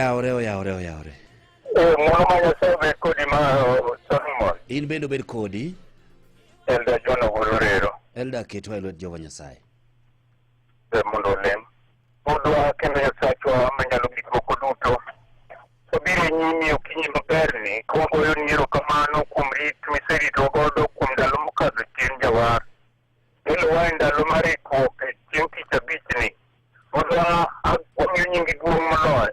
Oyawore, oyawore, oyawore. Eh, ng'wono ma Nyasaye obed kodi ma oh, Solomon. In bende obed kodi. Elder John Ogolo Rero. Elder ketwa e lwet Jehova Nyasaye. Eh, mondo olem. Ruodhwa kendo Nyasachwa manyalo gik moko duto. Wabiro e nyimi okinyi maberni ka wagoyoni erokamano kuom rit miseritowa godo kuom ndalo mokadho chien jawar. Kelowa e ndalo mar ikruok e chieng' tich abichni. Ruodhwa wamiyo nyingi duong' moloyo.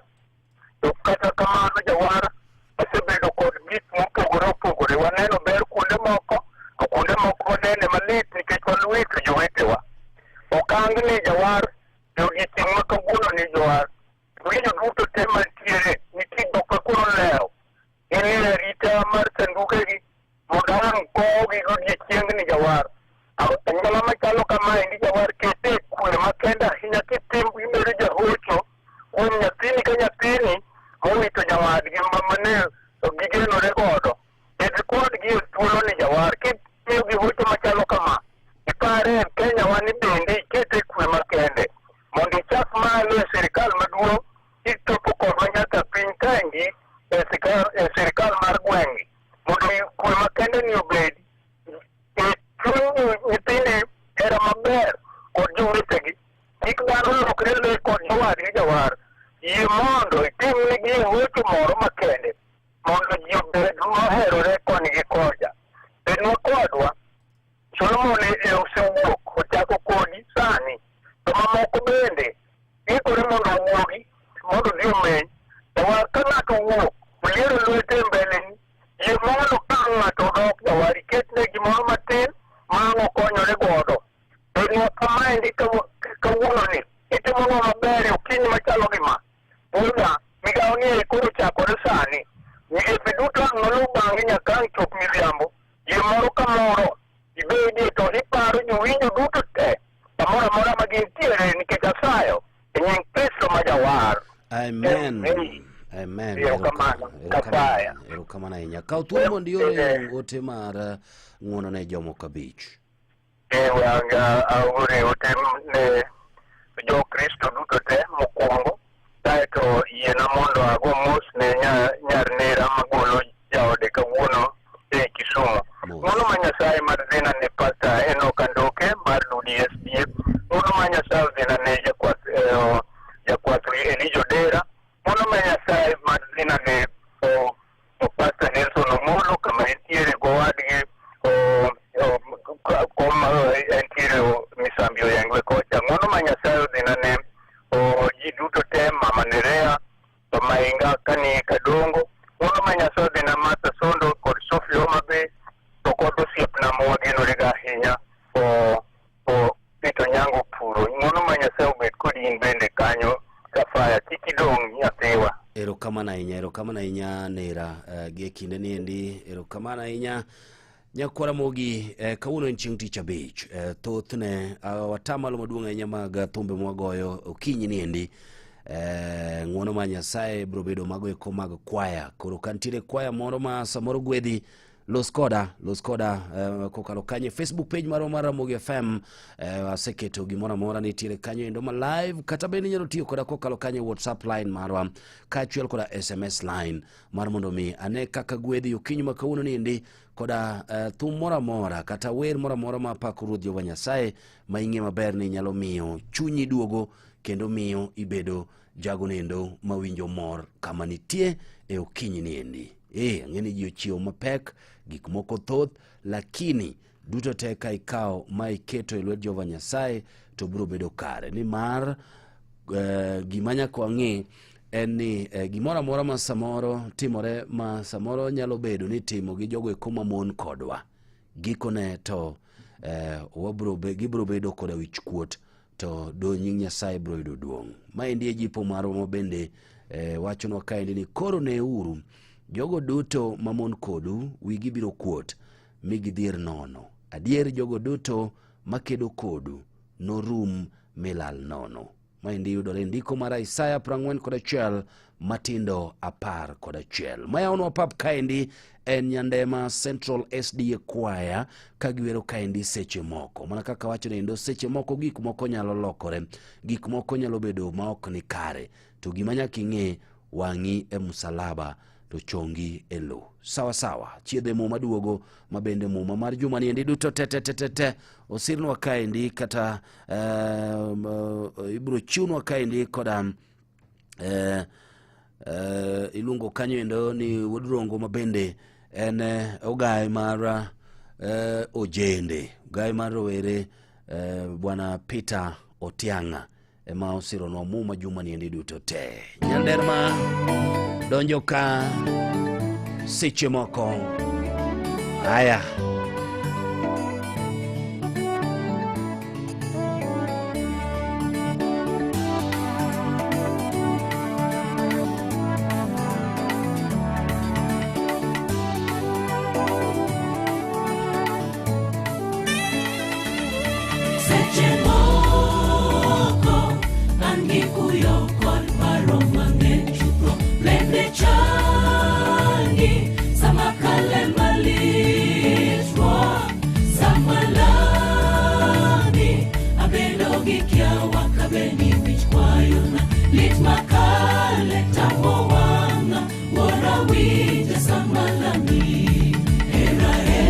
To kata kamano jawar wasebedo kod gik mopogore opogore. Waneno ber kuonde moko to kuonde moko wanene malit nikech waluwito jowetewa. Okangni jawar e odiechieng' ma kawuono ni jowar. Winjo duto te mantiere nitie jok ma koro lewo. Gin e arita mar sandugegi mondo ang' kowgi godiechiengni jawar. Anyuola machalo kamaendi jawar kete e kwe makende ahinya kitim ibedo jahocho kuom nyathini ka nyathini mowito nyawadgi mane gigenore godo. Bed kodgi e thuoloni jawar kimiyogi hocho machalo kama. Ipare e Kenya wa ni bende ikete e kwe makende mondo ichak malo e sirikal maduong' kichopo kodwa nyaka piny kaendi e sirikal mar gweng'gi mondo kwe makende ni obedi e chuny nyithindi hera maber kod jowetegi kik dhano lokre le kod jowadgi jawar yie mondo itimnegi hocho moro makende mondo ji obed moherore koni gi kocha bednwa kodwa Solomon e osewuok ochako kodi sani to mamoko bende ikore mondo owuogi mondo odhi omeny jawar ka ng'ato owuok oliero lwete e mbeleni yie mondo ka ng'ato odok jawar iketne gimoro matin ma ang' okonyore godo bednwa kamaendi kawuononi itimonwa maber e okinyi machalo gi ma Wuoda, migawo ni e koro chakore sani. Migepe duto ang' noluw bang'i nyaka ang' chop midhiambo. Yie moro ka moro ibedie to iparo jowinjo duto te kamoro amora ma gintiere nikech asayo e nying Kristo ma Jawar. Amen. Amen. Erokamano. Kasaya. Erokamano ahinya. Kaw thuolo mondo iore ote mar ng'wono ne jomoko abich. Eh, aore ote ne jo-Kristo duto te mokwongo kaeto yiena mondo ago mos ne nyar nera magolo jaode kawuono e Kisumu. Ng'wono ma Nyasaye mar dhina ne Pastor Enoch Andoke mar Ludi SDA. Ng'wono ma Nyasaye odhina ne jakwath jakwath Elijah Odera. Ng'wono ma Nyasaye mar dhina ne o Pastor Nelson Omolo kama entiere gowadgi o koma entiere Misambi Oyangwe kocha. Ng'wono ma Nyasaye odhina ne o ji duto te, Mama Nerea, Mainga kani Kadongo. Ng'wono ma Nyasaye odhina Martha Sondo kod Sophie Homa Bay to kod osiepna mawagenore ga ahinya o Peter Onyango Puro. Ng'wono ma Nyasaye obed kodi in bende kanyo Safaya, kik idong' nyathiwa. Erokamano ahinya, erokamano ahinya Nera gi e kinde ni endi, erokamano ahinya Nyakwara Mogi. Kawuono en chieng' tich abich. Thothne watamalo maduong' ahinya mag thumbe mwagoyo okinyi ni endi ng'uono mar Nyasaye biro bedo mago eko mag kwaya. Koro ka nitiere kwaya moro ma samoro gwedhi, los koda, los koda kokalo kanyo e Facebook page marwa mar Ramogi FM. Aseketo gimoro amora nitiere kanyo endo ma live, kata bende inyalo tiyo koda kokalo kanyo e WhatsApp line marwa kaachiel koda SMS line mar mondo mi ane kaka gwedhi okinyi ma kawuono ni endi koda thum moro amora kata wer moro amora ma pako Ruoth Jehova Nyasaye ma ing'e maber ni nyalo miyo chunyi duogo kendo miyo ibedo jago nendo mawinjo mor kama nitie e okinyi ni endi. Ang'e ni ji ochiewo mapek, gik moko thoth, lakini duto te ka ikawo ma iketo e lwet Jehova Nyasaye to biro bedo kare, nimar gima nyaka wang'e en ni gimoro amora ma samoro timore ma samoro nyalo bedo ni itimo gi jogo eko mamon kodwa, gikone to gibiro bedo koda wich kuot to do nying Nyasaye biro yudo duong'. Maendi e jipo marwa ma bende wachonwa kaendi ni koro neuru jogo duto mamon kodu wigi biro kuot mi gidhier nono. Adier jogo duto makedo kodu norum mi lal nono. Maendi yudore e ndiko mar Isaya 41 matindo 11. Mayawonwa pap kaendi en Nyandema Central SDA Choir ka giwero kaendi seche moko. Mana kaka wacho ni seche moko gik moko nyalo lokore, gik moko nyalo bedo ma ok ni kare. To gima nyaka ing'e, wang'i e msalaba to chongi e lo. Sawa sawa, chiedhe muma duogo ma bende muma mar juma ni endi duto te te te te te osirnwa kaendi kata ibiro chiwnwa kaendi koda iluongo kanyo endo ni Wuod Rongo ma bende en ogaye mar ojende, ogaye mar rowere, bwana Peter Otiang'a ema osironwa muma juma ni endi duto te. Nyanderma donjo ka seche moko. Haya. Seche moko an gi kuyo kod paro mang'eny chutho bende chandi sama kale malit ruok sama lami abedo gi kiawa kabeni wich kwayona lit makale tamo wang'a wuora winja sama lami hera e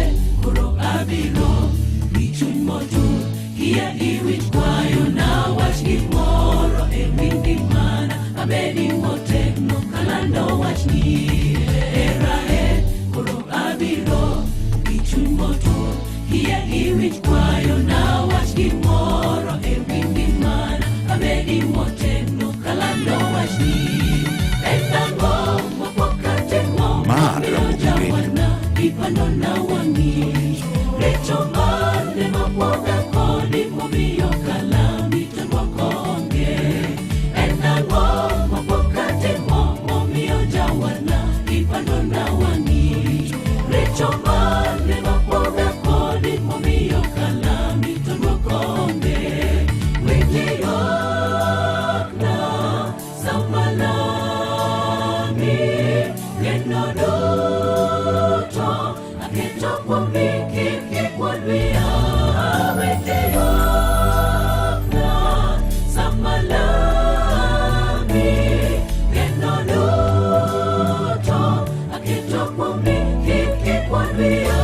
koro abiro gi chuny motur Kia iwinj kwayona wach gimoro e wi ngimana abedi motegno kalando wachni hera e koro abiro gi chuny motur Kia iwinj kwayona wach gimoro e wi ngimana abedi motegno kalando wachni en ang'o mapok atimo Ma momiyo Ramogi Radio. jawana ipandona wang'i richo mane mapwoga kodi momiyo kalami to dwoko onge en ang'o mapok atimo momiyo jawana ipandona wang'i richo mane mapwoga kodi momiyo kalami to dwoko onge winji ywakna sama lami geno duto aketo kuomi kik ikuod wiya winji ywakna sama lami geno duto aketo kuomi kik ikuod wiya.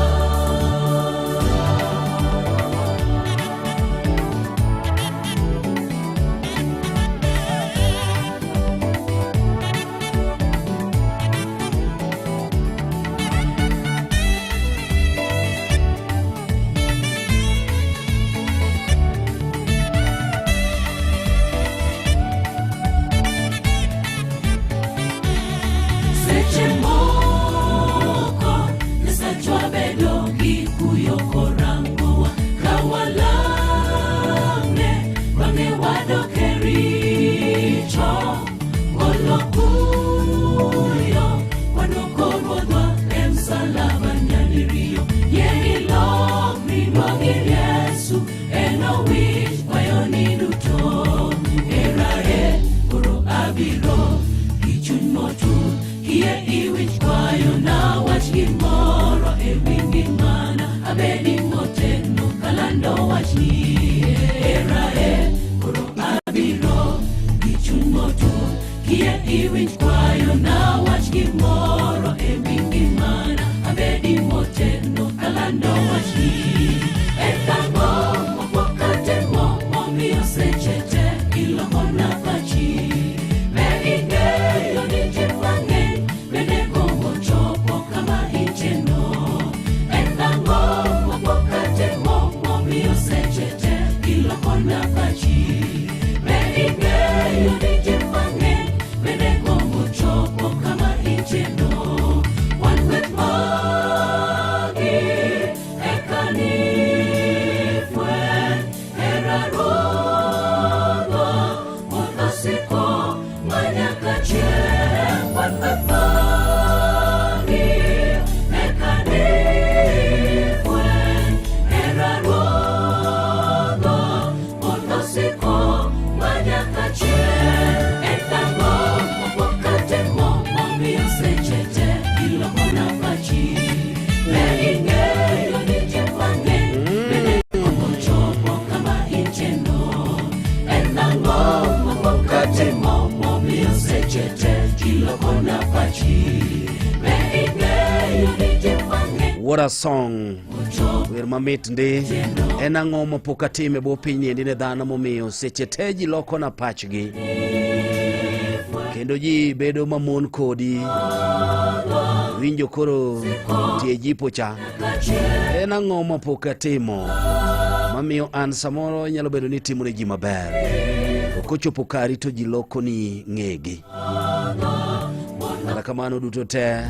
Seche moko Nyasachwa bedo gi kuyo korangowa ka walame bang'e wadok e richo golo kuyo waduoko ruodhwa e msalaba nyadiriyo yie ilokri duog ir Yesu en owinj kwayoni duto hera e koro abiro gi chuny motur Kie iwinj kwayona wach gimoro e wi ngimana abedi motegno kalando wachni hera e koro abiro gi chuny motur Kie iwinj kwayona wach gimoro e wi ngimana abedi motegno kalando wachni en ang'o mapok atimo momiyo seche te ilokona pachi Be ing'eyo ni ji mang'eny bende gombo chopo kama icheno En ang'o mapok atimo momiyo seche te ilokona pachi Be ing'eyo ni ji mang'eny bende gombo chopo kama icheno. What a song. Wer mamit ndi. En ang'o mapok atime bwo piny niendi ne dhano momiyo seche te ji lokona pachgi. Kendo ji bedo mamon kodi. Winjo koro tie jipo cha. En ang'o mapok atimo mamiyo an samoro inyalo bedo ni itimo ne ji maber. To kochopo kari to ji lokoni ng'egi. Kata kamano duto te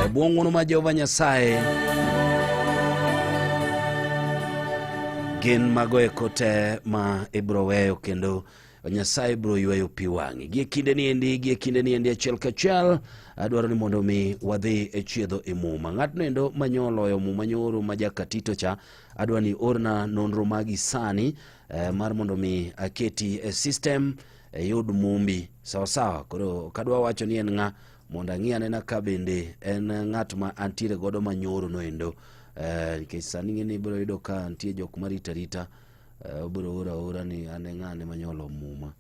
e bwo ng'wono mar Jehova Nyasaye gin mago eko te ma ibiro weyo kendo Nyasaye biro yweyo pi wang'i. Gie kinde ni endi, gie kinde ni endi achiel kachiel adwaro ni mondo mi wadhi e chiedho e muma. Ng'atno endo manyoloyo muma nyoro ma jakatito cha adwa ni orna nonro magi sani mar mondo mi aketi e system iyud mumbi sawa sawa. Koro ok adwa wacho ni en ng'a mondo ang'i anena ka bende en ng'at ma antiere godo manyoro noendo nikech sani ing'e ni ibiro yudo ka nitie jok marito arita obiro oro aora ni an e ng'ane manyolo muma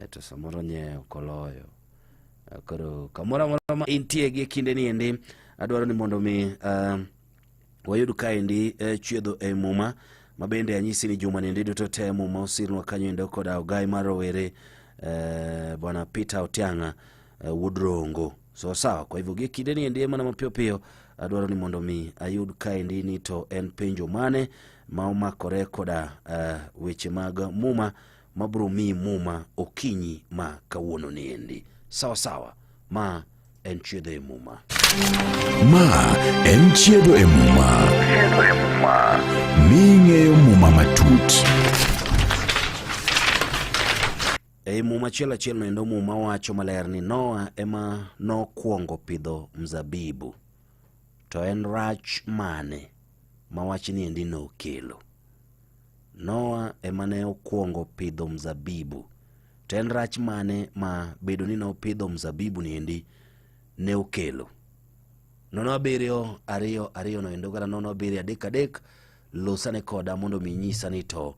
to samoro nye ok oloyo. Koro kamoro amora ma intie gi e kinde ni endi adwaro ni mondo mi wayud kaendi chiedho e muma ma bende anyisi ni juma niendi duto te muma osirnwa kanyo endo koda ogai mar rowere bwana Peter Otiang'a wuod Rongo. So sawa, kwa hivyo gie kinde ni endi mana mapiyo piyo adwaro ni mondo mi ayud kaendi ni to en penjo mane ma omakore koda weche mag muma mabro miyi muma okinyi ma kawuono ni endi. Sawa sawa, ma en chiedho e muma. Ma en chiedho e muma. Chiedho e muma. Mi ng'eyo muma matut. Ei muma achiel achiel noendo muma wacho maler ni Noa ema nokwongo pidho mzabibu. To en rach mane ma wachni endi nokelo? Noa ema ne okwongo pidho mzabibu. To en rach mane ma bedo ni nopidho mzabibu ni endi ne okelo? 0 7 2 2 noendo kata 0 7 3 3 losane koda mondo mi inyisa ni to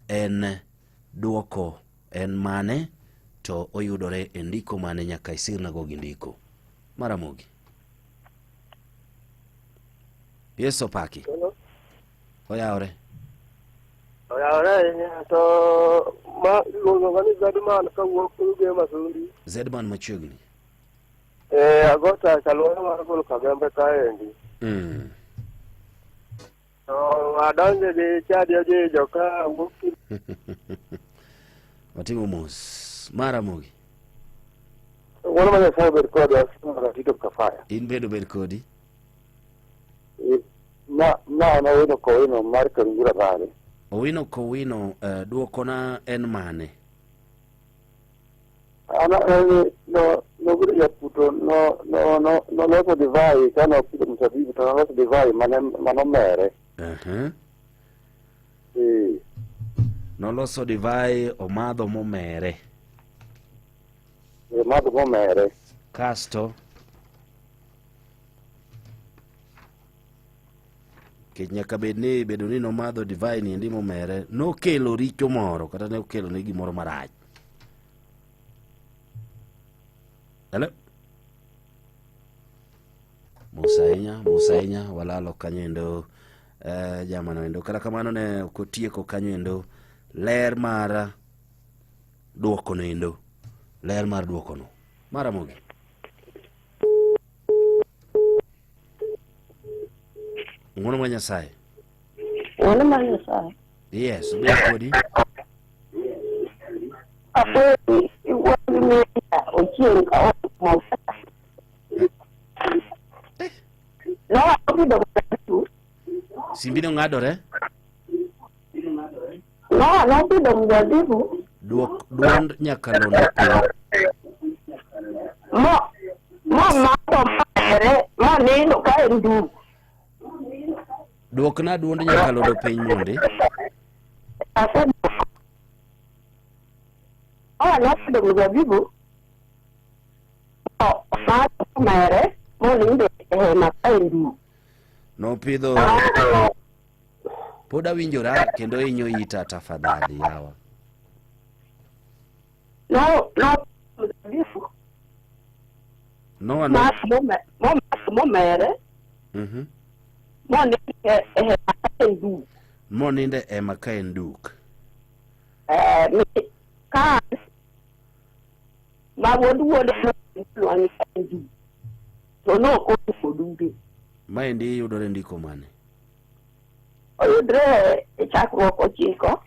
en duoko en mane to oyudore e ndiko mane nyaka isirnago gi ndiko. Maramogi. Yesu opaki. Oyawore. Oyawore ahinya to ma iluongo ni Zedman kawuok Uge Masundi. Zedman machiegni. Eh, agota kaluora mar gol Kagembe kaendi. To adonjo gi chadi ojijo ka wuok Watimo mos. Maramogi. Wuon ma Nyasaye obed kodwa, Tito Kafaya. In bende obed kodi. Na na na Owino Kowino mar Karungura Valley. Owino Kowino duokona en mane? An en no nobedo japuto no no no noloso divai ka nopidho mzabibu to noloso divai mane manomere. Noloso divai omadho momere. Omadho momere. Kasto Nikech nyaka bed ni bedo ni nomadho divai ni endi momere nokelo richo moro kata ne okelo ne gimoro marach. Hello? Mos ahinya, mos ahinya, walalo kanyo endo jamano endo. Kata kamano ne ok otieko kanyo endo ler mar duokono endo. Ler mar duokono. Maramogi. Ng'wono mar Nyasaye. Ng'wono mar Nyasaye. Yes, obed kodi. Akwedi iwuoyo gi Meja Ochieng' ka Mombasa. Noa opidho mzabibu. Simbi nong'adore. Noa nopidho mzabibu Duok duond nyakalondo piny. mo momadho maere monindo ka en duk. Duokna duond nyakalondo piny mondi. Aseduoko. Noa nopidho mzabibu mo omadho momere monindo e hema ka en duk. Nopidho pod awinjora kendo inyo ita tafadhali yawa. No no mzabibu Noa no. momere Mhm. Monindo e hema ka en duk. Monindo e hema ka en duk. Ka ma wuod wuode nonwang'e ka en duk. To nok oduogo duge. Maendi yudore ndiko mane? Oyudre e chakruok 9.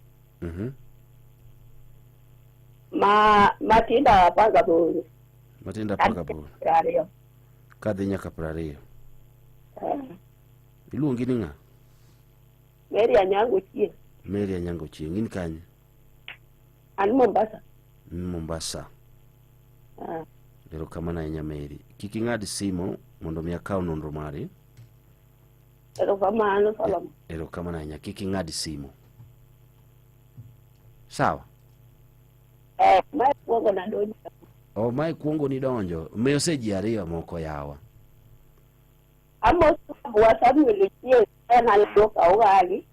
Ma matindo 18. Matindo 18. 20. Kadhi nyaka 20. Iluongi ni ng'a? Mary Anyango Chieng. Mary Anyango Chieng. In kanye? An Mombasa. Mombasa. Erokamano ahinya Mary. Kik ing'ad simo mondo mi akaw nonro mari. Erokamano Solomon. Erokamano ahinya. Kik ing'ad simo. Sawa? Mae kuongo nadonjo. O mae kuongo nidonjo. Me oseji ariyo moko yawa. Amos wa Samuel Ochieng en aluoka ugali.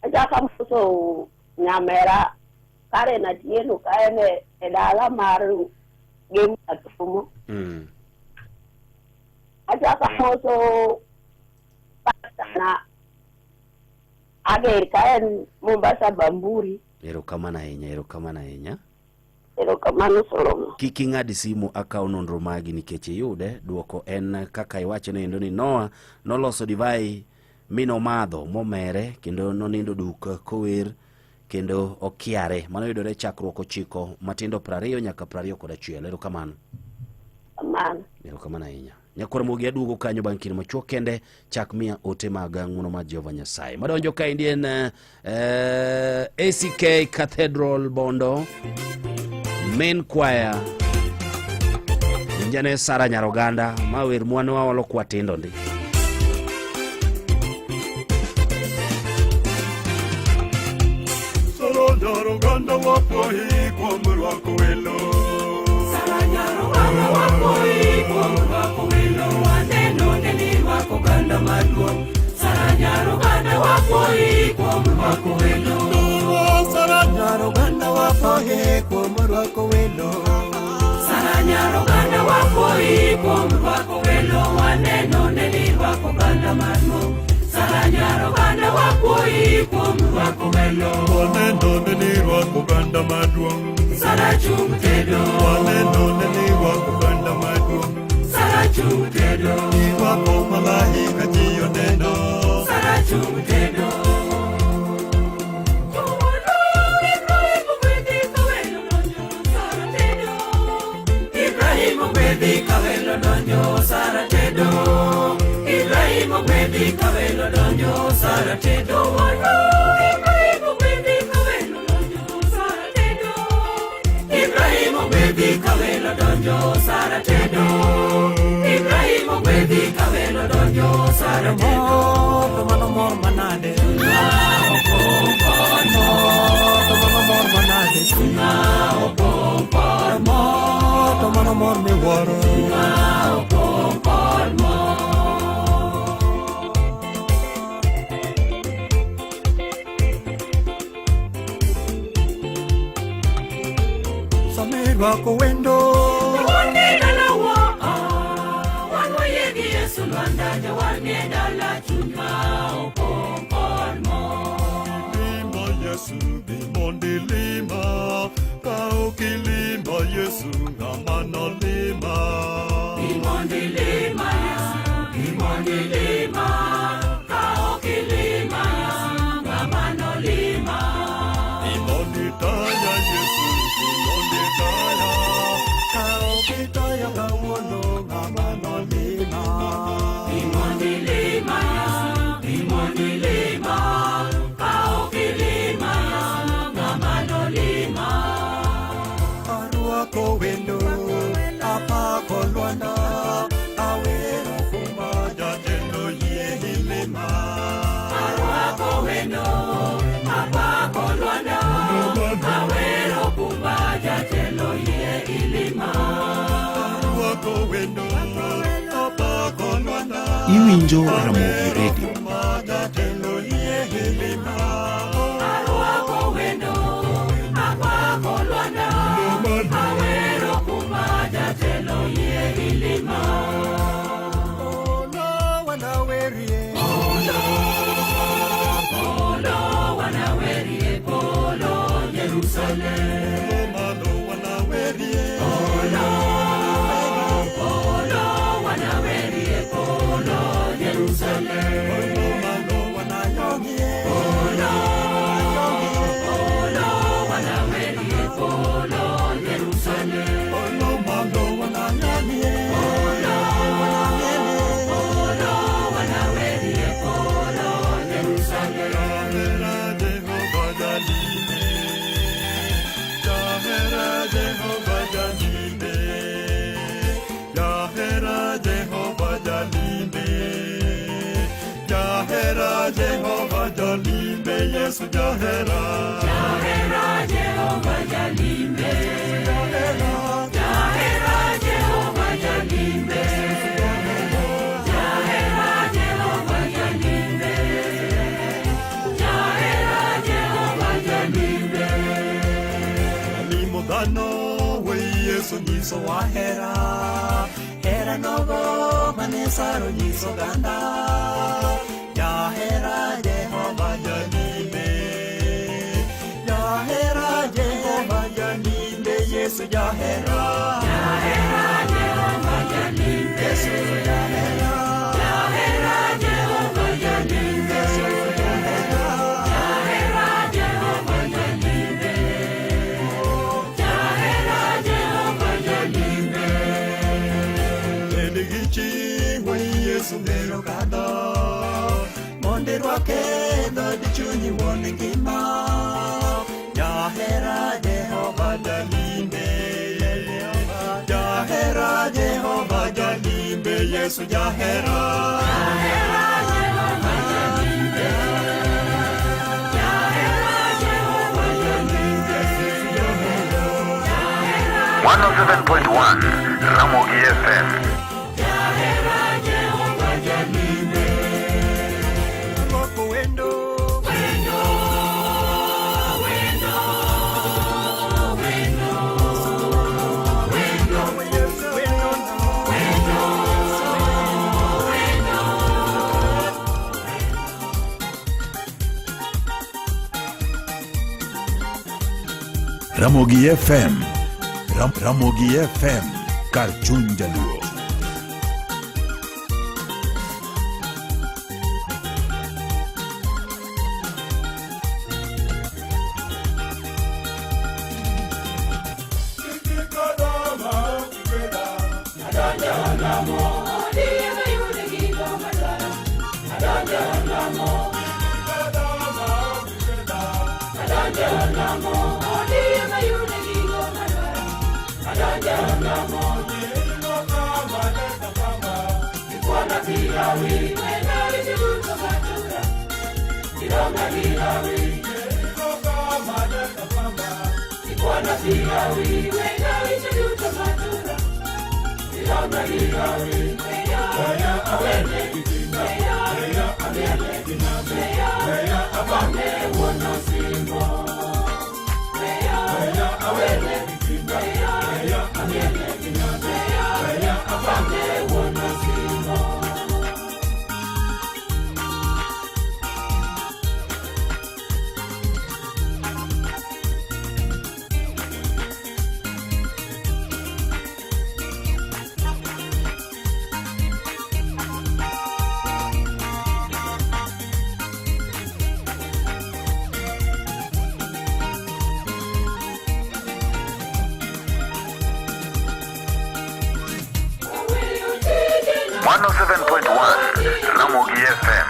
Achako amoso nyamera Karen Atieno ka en e dala mar Gem Katumo. Achako amoso pastana Ager ka en Mombasa Bamburi. Erokamano ahinya, erokamano ahinya. Erokamano Solomon. Kik ing'ad simu akaw nonro magi nikech iyude. Duoko en kaka iwacho ni endo ni Noah noloso divai mi nomadho momere kendo nonindo duk kower kendo okiare. Mano yudore chakruok 9 matindo 20 nyaka 21. Erokamano. Kamano. Erokamano ahinya. Nyakwar Mogi aduogo kanyo bang' kinde machuok kende chak miya ote mag ng'uono mar Jehova Nyasaye. Madonjo kaendi en ACK Cathedral Bondo Main Choir. Winjane Sara Nyaroganda ma wer mwane waolo kwa tindo ndi. Sara Nyaroganda wapohi kuom rwako welo. Sara Nyaroganda wapohi kuom rwako welo. Waneno ne ni rwako oganda maduong'. Sara Nyaroganda wapohi kuom rwako welo. Sara Nyaroganda wapohi kuom rwako welo. Sara Nyaroganda wapohi kuom rwako welo. Waneno ne ni rwako oganda maduong'. Sara Nyaroganda wapohi kuom rwako welo. Waneno ne ni rwako oganda maduong'. Sara chung' tedo. Waneno ne ni rwako oganda maduong'. Sara chung' tedo. Irwako malaika ji oneno. Sara chung' tedo. Ibrahim ogwedhi kawelo donjo Sara tedo. Ibrahim ogwedhi kawelo donjo Sara tedo. Ibrahim ogwedhi kawelo donjo Sara tedo. Ibrahim ogwedhi kawelo donjo Sara tedo. Ibrahim ogwedhi kawelo donjo Sara tedo. To mano mor manade. To mano mor manade. To mano mor miwuoro. Samirwako wendo. Wan dalawa, wan wayie gi Yesu Lwanda, jawar nie dala chunywa opong' kod mor. Lima Yesu bi mondo ilima. Ka ok ilima Yesu ng'ama nolima. Bi mondo ilima Yesu, bi mondo ilima. Ka ok ilima Yesu ng'ama nolima. Bi mondo itaya Yesu, bi mondo itaya. Ka ok itaya kawuono ng'ama nolima. Bi mondo ilima Yesu, bi mondo ilima. Ka ok ilima Yesu ng'ama nolima. Arwako wendo, apako Lwanda, awero kuma jatelo yie ilima. Arwako wendo, apako Lwanda, awero kuma jatelo yie ilima. Arwako wendo, apako Lwanda. Iwinjo Ramogi Radio. Kuma jatelo yie ilima. Arwako wendo, apako Lwanda, awero kuma jatelo yie ilima. Olo wana Jerusalem. Polo malo wanawerie. Polo, polo, wanawerie polo Jerusalem. Polo malo wanayongie. Polo, polo, wanawerie polo Jerusalem. Polo malo wanayongie. Polo, polo, wanawerie polo Jerusalem. Jahera Jehova Jalime. Jahera Jehova Jalime. Jahera Jehova Jalime. Jahera Jehova Jalime. Yesu Jahera. Jahera Jehova Jalime. Jahera Jehova Jalime. Jahera Jehova Jalime. Jahera Jehova Jalime. Limo dhano we Yesu nyiso wahera. Hera nogo mane Saro nyiso oganda. Jahera Jehova Jalime. Jahera Jehova Jalime. Yesu Jahera. Jahera Jehova Jalime. Yesu Jahera. Jahera Jehova Jalime. Jahera Jehova Jalime. Jahera Jehova Jalime. En gi chiwo Yesu Mero kado mondo irwake dhood chunyi wuon ngima. Jahera Jehova Jalime. Jahera Jehova Jalime. Yesu Jahera. Jahera Jehova Jalime. Jahera Jehova Jalime. 107.1 Ramogi FM. Jahera Jehova Jalime. Rwako wendo. Wendo, wendo, wendo, wendo, Wendo. wendo, wendo. Ramogi FM. Ramogi FM. Kar chuny jaluo. Ramogi FM.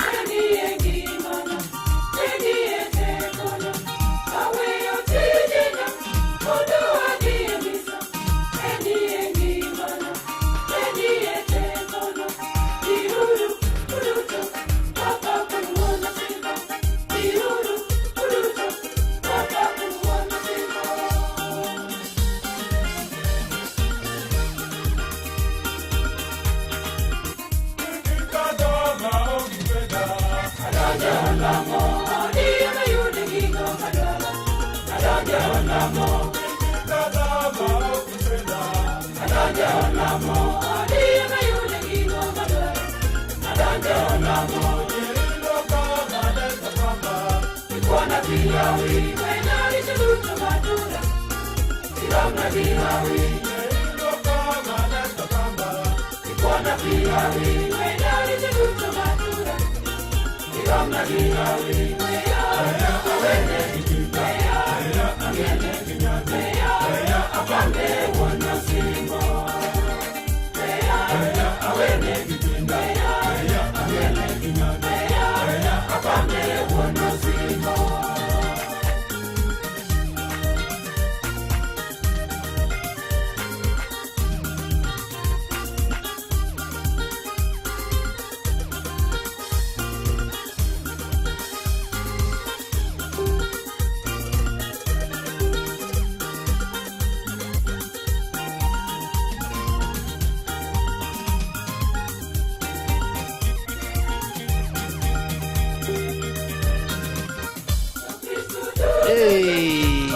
Hey.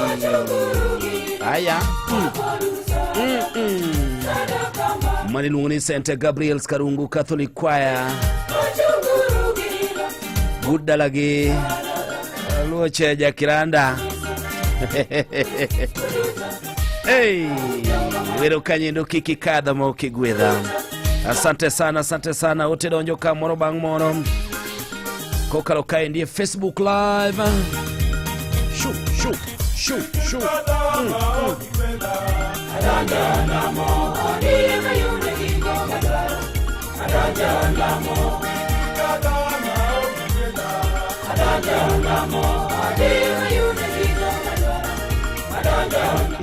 Haya. Mani iluongo ni St Gabriel's Karungu Catholic Choir. But dalagi luoche jakiranda. Hey, wero kanyendo kik ikadha ma ok igwedha. Asante sana, asante sana. Ote donjo ka moro bang' moro. Kokalo kaendi e Facebook Live. Shu, shu, shu, shu.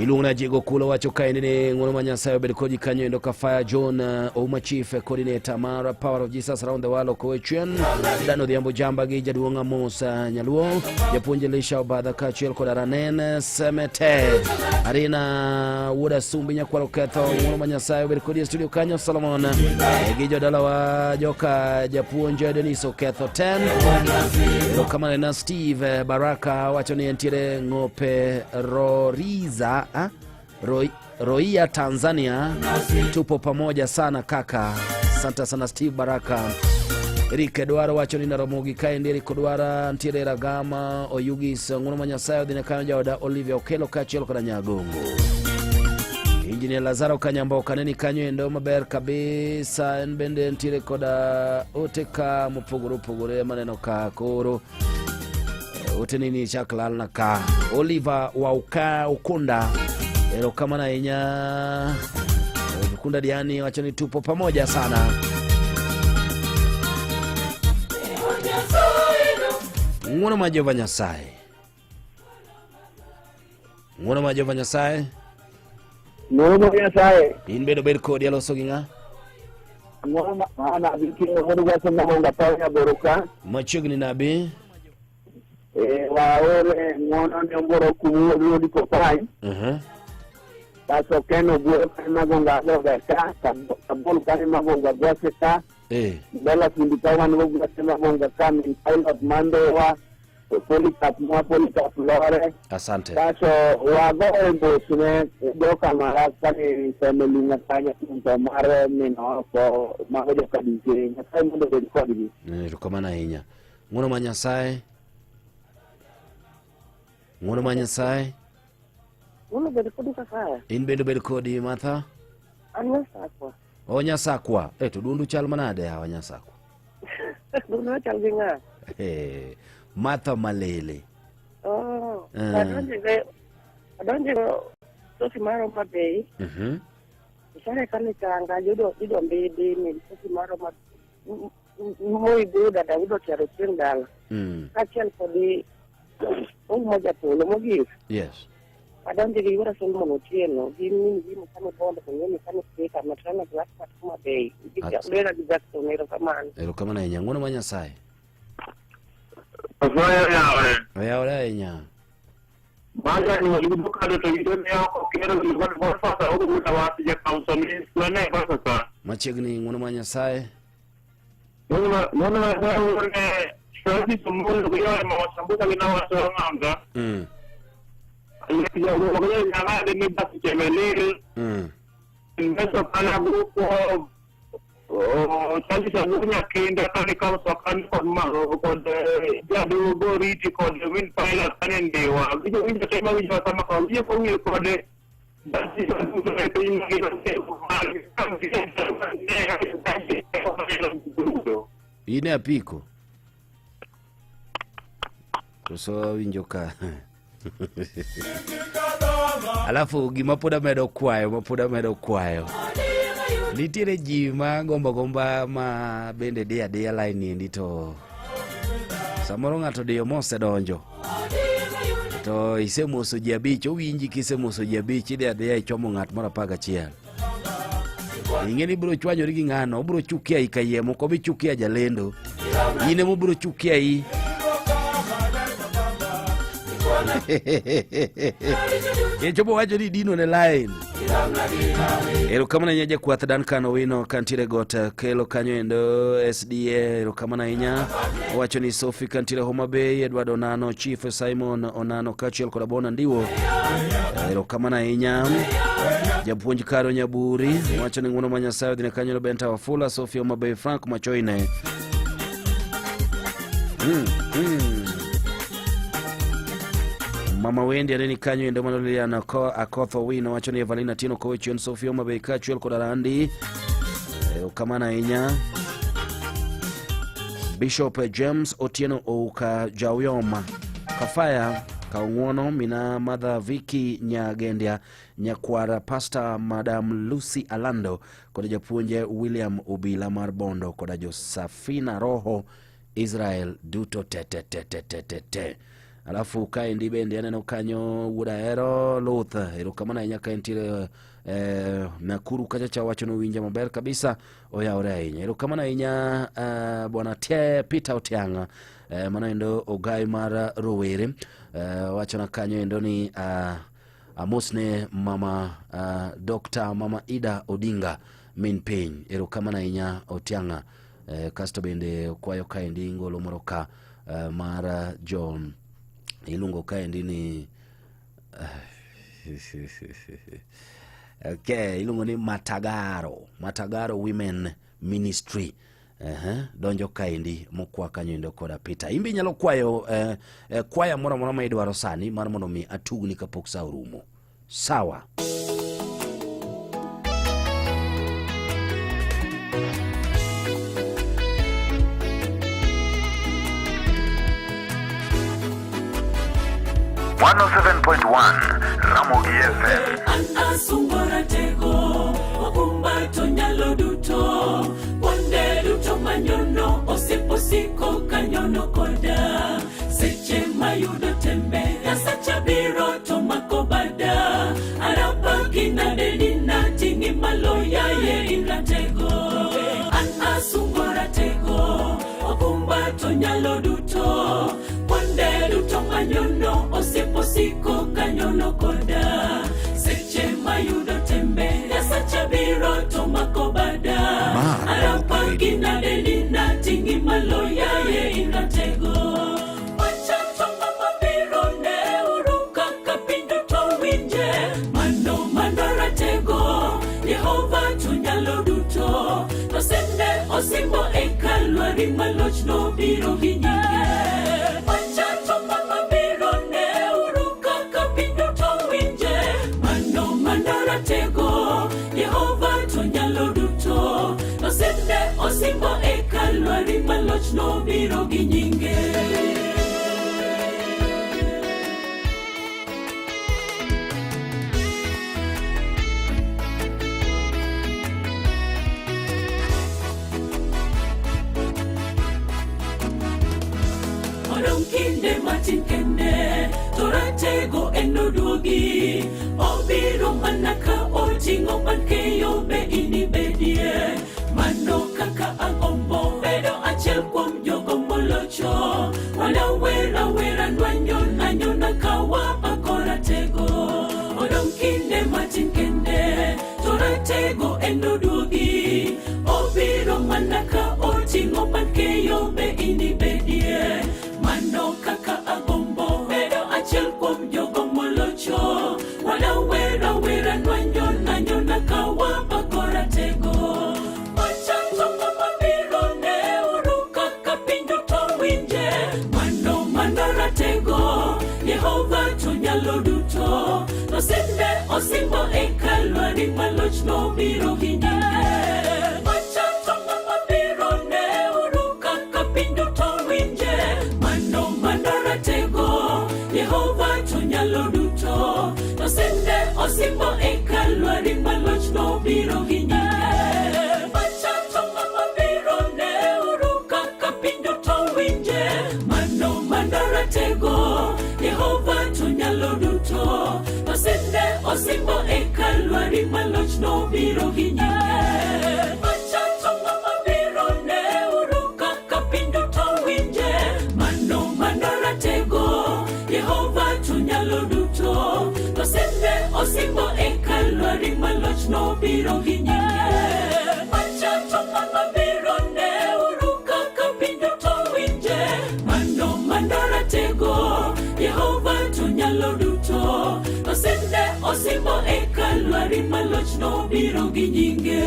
Iluongo na Jego Kulo wacho kaendi ni ng'uono ma Nyasaye obed kodi kanyo endo ka Fire John Ouma Chief Coordinator mar Power of Jesus Around the World okowe chien Dan Odhiambo Jamba gi jaduong' Amos Nyaluo japuonj Elisha Obadha kaachiel kod Aranen Semete Arina Wuod Asumbi Nyakwaro Ketho ng'uono ma Nyasaye obed kodi e studio kanyo Solomon gi jodalawa joka japuonj Denis Oketho 10 erokamano na Steve Baraka wacho ni entiere Ng'ope Roriza ah? Roia Tanzania tupo pamoja sana kaka asante sana Steve Baraka Eric Dwaro wacho ni Naramogi kaendi Eric Dwara ntiere Ragama Oyugis ng'uono ma Nyasaye odhine kanyo jaoda Olivia Okelo kaachiel koda Nyagongo Injinia Lazaro Kanyamboka neni kanyo endo maber kabisa en bende ntiere koda ote ka mopogore opogore maneno ka koro ote nini chak lalna ka Oliver Wauka Ukunda erokamano ahinya Ukunda Diani wacho ni tupo pamoja sana ng'uono ma Jehova Nyasaye ng'uono ma Jehova Nyasaye Ng'uono ma Nyasaye in bende obed kodi aloso gi ng'a Ng'uono ma nabi kingo wuod wacho mogonga paw nyaboro ka machiegni nabi Waore ng'uono ne omboro kum wuod wuod kopany Kaso keno buo kane magonga agoga ka kabol kane magonga gwase ka Bela fundi ka wan go gwase magonga ka min pilot mandowa Polycarp mwa Polycarp lore asante Kaso wago e mos ne joka mara kane family ng'atanya to mar min oko mago joka dike Nyasaye mondo obed kodgi. Erokamano ahinya ng'uono ma Nyasaye ng'uono ma Nyasaye Uno bed kodi kaka in bende obed kodi Martha an Nyasakwa. o Nyasakwa to duondu chal manade hawa Nyasakwa Duondo chal gi ng'a? Martha Malele Oh, adonje go sosi mar Homa Bay. Sare kane changa yudo mbidi ni sosi mar Homa Moi Buda Daudi Otiaro chieng' dala. Kaachiel kod Ouma Japolo mogik. Yes. Adonje gi Yuora Solomon Otieno gi min gino kane Bondo to ng'eni kane Spika Matrana Glass Mat Homa Bay. Gi Lera gi Jackson erokamano. Erokamano ahinya ng'uono ma Nyasaye Asoya yawe. Oyawore ahinya Baga ni yudo kado to yudo ne ok okero gi kod Boniface Oguta wach ja council minister ne Boniface. Machiegni ng'uono ma Nyasaye Ng'uono ma Nyasaye wuone Francis Omolo gi yore ma wasambuka gi nawacho ng'anga. Investo kana grupo Charles Agunya kenda kane kauso kane kod ma kod jaduogo riti kod win pilot kane ndiwa winjo winjo tema winjo sama ka winjo ko winjo kod In e apiko? Koso awinjo ka alafu gima pod amedo kwayo ma pod amedo kwayo nitiere ji ma gombo gomba ma bende diyo adiya line endi to samoro ng'ato diyo mosedonjo to isemoso ji abich owinji kisemoso ji abich idhi adhiya ichomo ng'at moro 11 ing'e ni ibiro chwanyori gi ng'ano obiro chuki ai kayiem ok obi chuki a jalendo in ema obiro chuki ai Chopo wacho ni dino ne line erokamano ahinya jakwath Duncan Owino kantiere got kelo kanyo endo SDA erokamano ahinya owacho ni Sophie kantiere Homa Bay Edward Onano Chief Simon Onano kaachiel kod Abona Ndiwo erokamano ahinya japuonj Karo Nyaburi owacho ni ng'wono ma Nyasaye odhine kanyo Benta Wafula Sophie Homa Bay Frank Machoine Mama Wendi aneni kanyo endo mano Lilian Akoth Owino wacho ni Evelina Tino Kowe chien Sofia Homa Bay kaachiel kod Arandi. Erokamano ahinya. Bishop James Otieno Ouka Jauyoma Kafaya Kaung'wono mina Mother Vicky Nyagendia Nyakwara Pastor Madam Lucy Alando kod japuonje William Obila mar Bondo koda Josafina Roho Israel duto te te te te te te te. Alafu kaendi bende aneno kanyo wuod Ahero Luth, erokamano ahinya ka entiere Nakuru kacha cha wacho nowinja maber kabisa, oyawore ahinya. Erokamano ahinya bwana Te Peter Otiang', mano endo ogai mar rowere, wachona kanyo endo ni amosne mama Dr. Mama Ida Odinga min piny. Erokamano ahinya Otiang'. Kasto bende kwayo kaendi ngolo moro ka mar John iluongo kaendi ni okay, iluongo ni Matagaro, Matagaro Women Ministry. Donjo kaendi mokwa kanyo endo koda Peter. Imbe inyalo kwayo kwaya moro amora ma idwaro sani mar mondo mi atugni kapok sa orumo. Sawa. Ramogi FM. An asungora tego, okumba to nyalo duto, kuonde duto manyono, osiepo siko kanyono koda. Seche mayudo tembe, Nyasacha biro to mako bada. Arapa kinade nina ting'i malo yaye in ratego. An asungora tego, okumba to nyalo duto, kuonde duto manyono, osiepo siko kanyono koda. Seche mayudo tembe, Nyasacha biro to mako bada. Arapa kinade nina ting'i malo yaye in ratego. Wacha to mama biro ne uru kaka piny duto winje. Mano mano ratego, Jehova to nyalo duto. To sende osimbo e Kalwari maloch nobiro gi nyinge. Wacha to mama biro ne uru kaka piny duto winje. Mano mano ratego, Jehova to nyalo duto. To sende osimbo e Kalwari maloch nobiro gi nyinge. Odong' kinde matin kende, to ratego en oduogi. Obiro mana ka oting'o ban keyo be inibedie. Mano kaka agombo bedo achiel kuom jogo molocho. Wana wera nwanyona nyona ka wapako ratego. Odong' kinde matin kende, to ratego en oduogi. Obiro mana ka oting'o ban keyo be inibedie. Mano kaka agombo bedo achiel kuom jogo molocho. Wana wera nwanyona nyona ka wapako ratego. Wacha to mama biro ne uru kaka piny duto winje. Mano mano Kalwari maloch nobiro gi nyinge. Macha to ng'ama biro neuru kaka piny duto winje. Mano mano ratego, Jehova to nyalo duto. Nosende osimbo e Kalwari maloch nobiro gi nyinge. Macha to ng'ama biro neuru kaka piny duto winje. Mano mano ratego, Jehova to nyalo duto. Osinde osimbo e Kalwari maloch nobiro gi nyinge. Macha to ng'ama biro neuru kaka piny duto winje. Mano mano ratego, Jehova to nyalo duto. Osinde osimbo e Kalwari maloch nobiro gi nyinge. Macha to ng'ama biro neuru kaka piny duto winje. Mano mano ratego, Jehova to nyalo duto. Osinde osimbo e Kalwari maloch nobiro gi nyinge.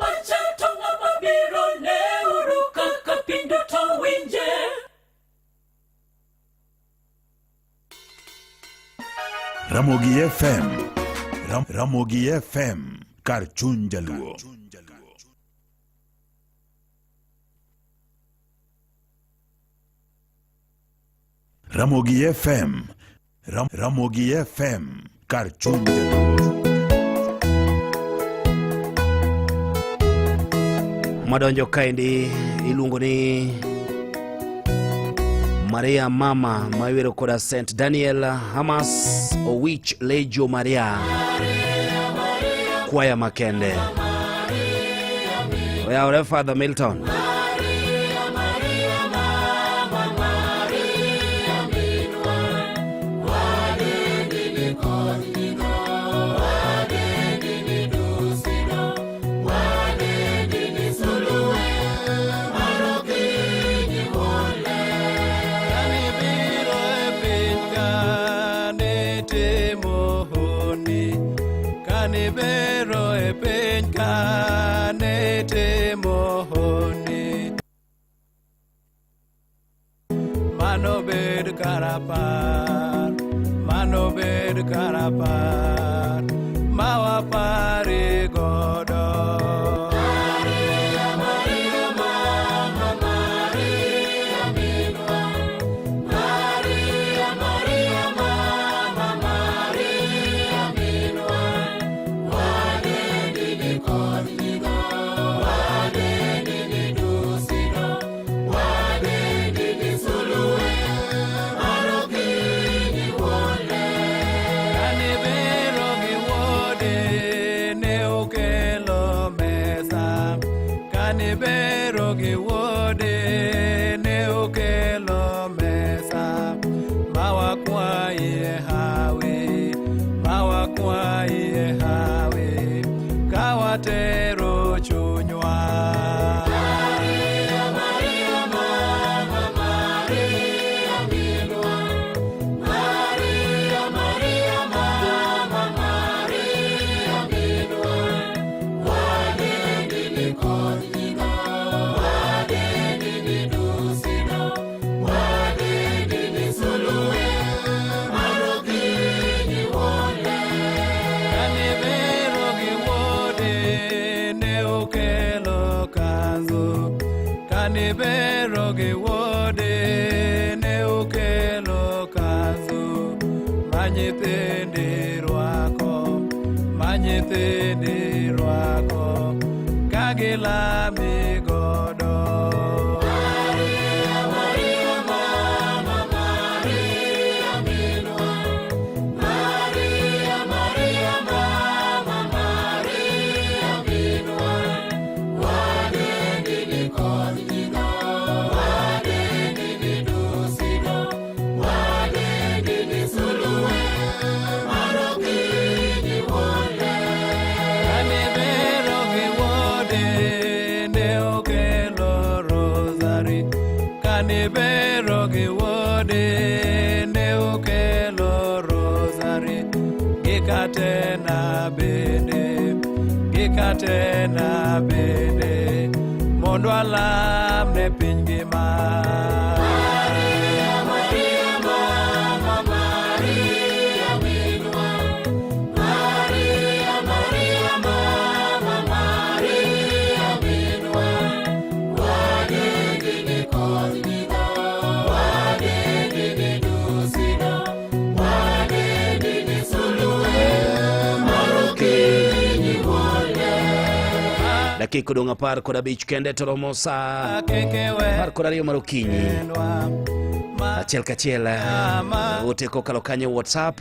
Macha to ng'ama biro neuru kaka piny duto winje. Ramogi FM. Ramogi FM kar chuny jaluo. Ramogi FM. Ramogi FM kar chuny jaluo. Madonjo kaendi iluongo ni Maria Mama maiwero koda St Daniel Hamas Owich Lejo Maria kwaya makende. Oyawore Father Milton. Kanibiro e piny ka ne timo honni. Mano bed karapar, mano bed karapar, ma wapari godo. Maria, Mama, Maria, Minwa. Maria, Maria, Mama, Maria, Minwa. Wadeni ni kod nyigo, wadeni ni dusido, wadeni ni sulwe, marokinyi wuon Kanibiro gi wuode ne okelo mesa. Kanibiro gi wuode ne okelo mesa. Ma wakwaye hawi, ma wakwaye hawi, ka watero chunywa. Maria, Maria, Mama, Maria, Minwa. Maria, Maria, Mama, Maria, Minwa. Wadeni ni kod nyigo, wadeni ni dusido, wadeni ni sulwe, marokinyi wuon Kanibiro gi wuode ne okelo kanzu. Kanibiro gi wuode ne okelo kanzu. Ma nyithindi rwako, ma nyithindi rwako, ka gilami godo. Maria, Maria, Mama, Maria, Minwa. Maria, Maria, Mama, Maria, Minwa. Wadeni ni kod nyigo, wadeni ni dusido, wadeni ni sulwe, marokinyi wuon Kanibiro gi wuode ne okelo rosari. Kanibiro gi wuode ne okelo rosari. Gi katena bende, gi katena bende, mondo alam ne piny ngima. Maria, Maria, Mama, Maria, Minwa. Maria, Maria, Dakika odong' 15 kende to romo saa 12 mar okinyi. Achiel kachiel ote kokalo kanyo e WhatsApp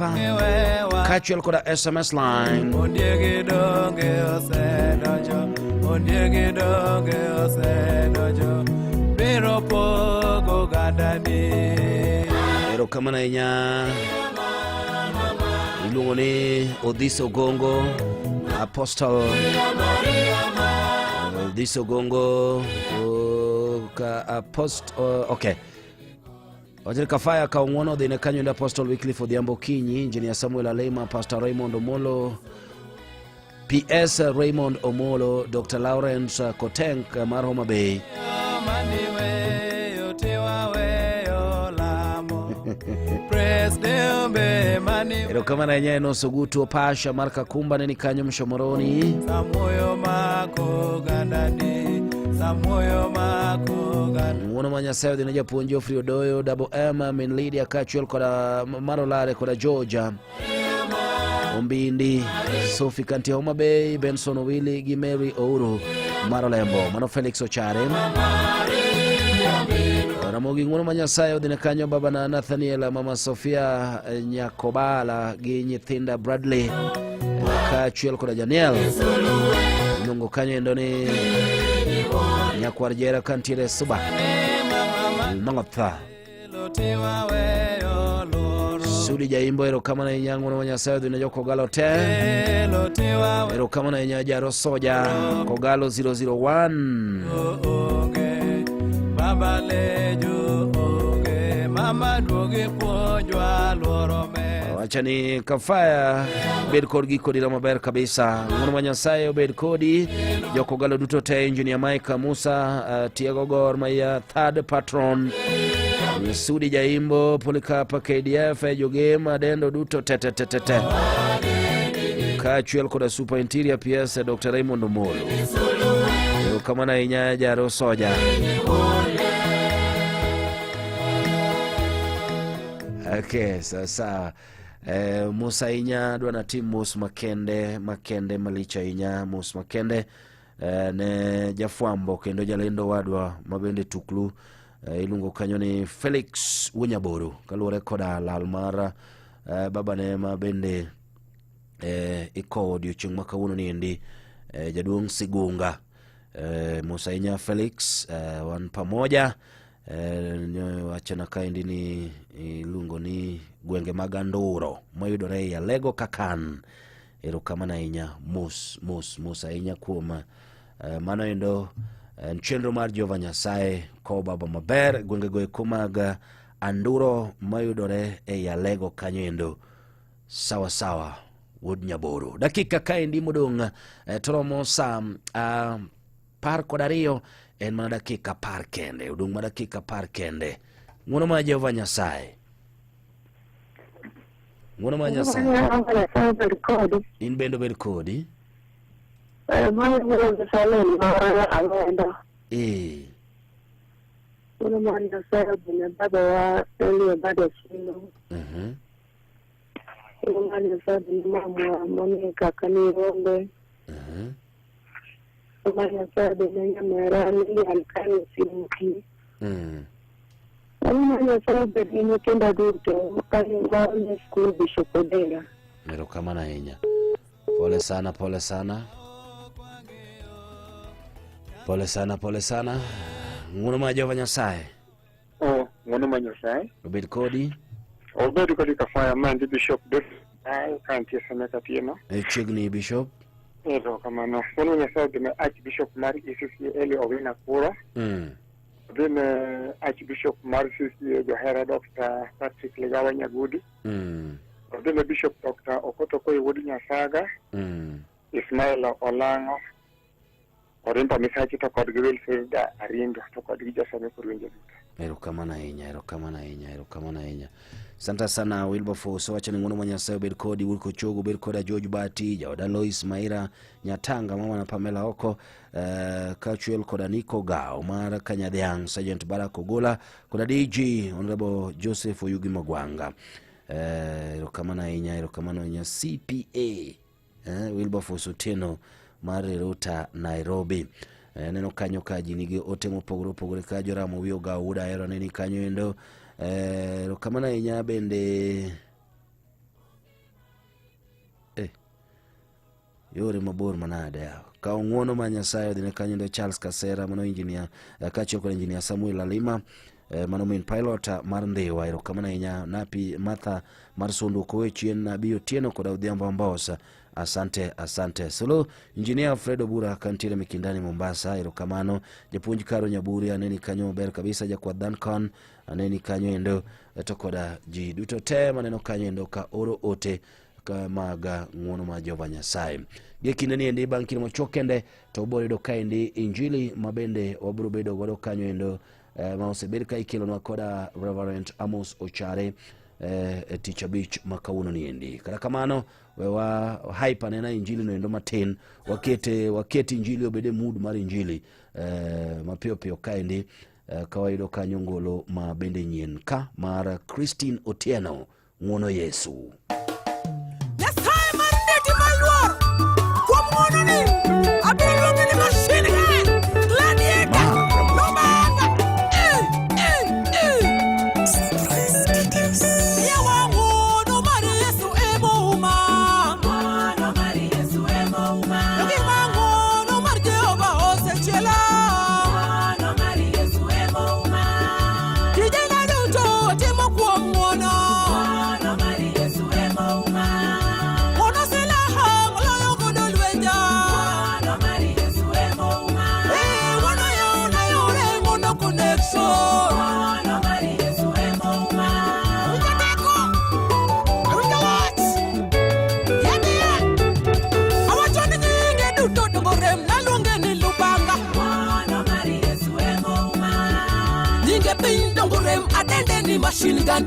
kaachiel koda SMS line. Ondiegi donge osedonjo, ondiegi donge osedonjo, biro pogo ogandani. Erokamano ahinya. Iluongo ni Odhiso Gongo Apostle Odhiso Gongo ka apost okay. Wachni Kafaya ka ong'uono odhi ne kanyo Apostle Wycliffe Odhiambo Kinyi, Engineer Samuel Alema, Pastor Raymond Omolo, PS Raymond Omolo, Dr. Lawrence Kotenk mar Homa Bay. Maniweyo tiwaweyo lamo. Praise Deombe mani Erokamano ahinya Enos Ogutu Opasha mar Kakumba ne ni kanyo Mshomoroni. Samuoyo mako ogandani, Samuoyo mako ogandani. Ng'uono ma Nyasaye odhi ne japuonj Geoffrey Odoyo, Double M, Min Lydia kaachiel koda Marolare koda Georgia Ombindi, Sophie Kanti Homa Bay, Benson Owili gi Mary Ouru mar Olembo. Mano Felix Ochare. Ramogi ng'uono ma Nyasaye odhi ne kanyo baba na Nathaniel, mama Sofia Nyakobala gi nyithinda Bradley kaachiel koda Janiel. Iluongo kanyo endo ni nyakwar jera kantiere Suba North. Sudi Jaimbo, erokamano ahinya ng'uono ma Nyasaye odhi ne jo Kogalo te. Erokamano ahinya Jaro Soja Kogalo 001. Baba lejo onge, mama duogi puonjwa luoro me. Wacha ni Kafaya bed kod giko dira maber kabisa. Ng'uono ma Nyasaye obed kodi. Jo Kogalo duto te, Engineer Mike Musa, Tiago Gor Maya, third patron. Sudi Jaimbo, Polycarp KDF, Jogem Adendo duto te te te te te. Kaachiel koda Super Interior PS Dr. Raymond Omolo. Erokamano ahinya Jaro Soja. Okay, sawa sawa. Mos ahinya adwa natim mos makende makende malich ahinya mos makende ne jafwambo kendo jalendo wadwa mabende tuklu iluongo kanyo ni Felix Wuonyaboro kaluwore koda lal mar babane ma bende ikowo odiochieng' ma kawuono ni endi jaduong' Sigunga. Mos ahinya Felix, wan pamoja. Wachona kaendi ni iluongo ni gwenge mag Anduro mayudore ei Alego Kakan. Erokamano ahinya, mos mos mos ahinya kuom mano endo en chenro mar Jehova Nyasaye kowo baba maber gwengego eko mag Anduro mayudore ei Alego kanyo endo. Sawa sawa wuod Nyaboro. Dakika kaendi modong' toromo saa 12 en mana dakika 10 kende, odong' mana dakika 10 kende. Ng'wono mar Jehova Nyasaye. Ng'wono mar Nyasaye. Nyasaye obed kodi. In bende obed kodi. Mano wuoyo gi Salem mar Awendo. Ng'wono mar Nyasaye obed ne babawa Eli Obado Sino. Ng'wono mar Nyasaye obed ne mamwa Monica Kanirombe. Ng'wono mar Nyasaye obed ne nyamera Lilian Kani Simuki. Ng'wono mar Nyasaye obed ne nyithinda duto kani mar ne skul Bishop Odera. Erokamano ahinya. Pole sana, pole sana. Pole sana, pole sana. Ng'wono mar Jehova Nyasaye Oh, ng'wono mar Nyasaye. obed kodi. Obed kodi Kafaya, ma endi Bishop David ka nitie Seneta Atieno. Chiegni Bishop. Erokamano. Ng'wono mar Nyasaye odhi ne Archbishop mar ECC Eli Owina Kuro. Odhi ne Archbishop mar CCA Johera Dr. Patrick Ligawa Nyagudi. Odhi ne Bishop Dr. Okoto Koi Wuod Nyasaga, Ismail Olang'o, Orimba Misachi to kod gi Wilfred Arindo to kod gi Joseme Korwenje duto. Erokamano ahinya, erokamano ahinya, erokamano ahinya. Asante sana Wilberforce, wacho ni ng'wono ma Nyasaye obed kodi, Wuod Kochogo obed koda George Bati, jaoda Lois Maira Nyatanga, mama na Pamela Oko, kaachiel koda Nico Gao mar Kanyadhiang', Sergeant Barack Ogola koda DG Honorable Joseph Oyugi Magwanga. Erokamano ahinya, erokamano ahinya CPA Wilberforce Otieno mar Riruta Nairobi. Aneno kanyo ka ji nigi ote mopogore opogore ka Joramo wiyo ga wuod Ahero aneni kanyo endo. Erokamano ahinya bende yore mabor manade yawa. Kaw ng'uono ma Nyasaye odhine kanyo endo Charles Kasera mano engineer kaachiel kod engineer Samuel Alima mano min pilot mar Ndhiwa. Erokamano ahinya Napi Martha mar Sondu Kowe chien Nabi Otieno kod Odhiambo Ambosa. Asante, asante. Solo engineer Fred Obura kantiere Mikindani Mombasa. Erokamano. Japuonj Karo Nyaburi aneni kanyo maber kabisa. Jakwadh Duncan aneni kanyo endo to koda ji duto te maneno kanyo endo ka oro ote ka mag ng'uono mar Jehova Nyasaye. Gi kinde ni endi bang' kinde machuok kende to wabiro yudo kaendi injili ma bende wabiro bedo godo kanyo endo ma osebed ka ikelonwa koda Reverend Amos Ochare e tich abich ma kawuono ni endi. Kata kamano we wa hype anena injili no endo matin, waket injili obed e mood mar injili mapiyo piyo kaendi ka wayudo kanyo ngolo ma bende nyien ka mar Christine Otieno ng'uono Yesu. Nyasaye mar ndeti maluor kuom ng'uononi abiro luongi ni machine gun gladiator lubanga. Yawa ng'uono mar Yesu e muma. Gima ng'uono mar Jehova osechiela. Tijena duto timo kuom ng'uono. Ng'uono silaha moloyo godo lwenja. Ng'uono yona yore, ng'uono connection. Awinjo teko, awinjo wach. Yadiya. Awacho ni nyinge duto dongo rem naluonge ni Lubanga. Nyinge piny dongo rem adende ni machine gun.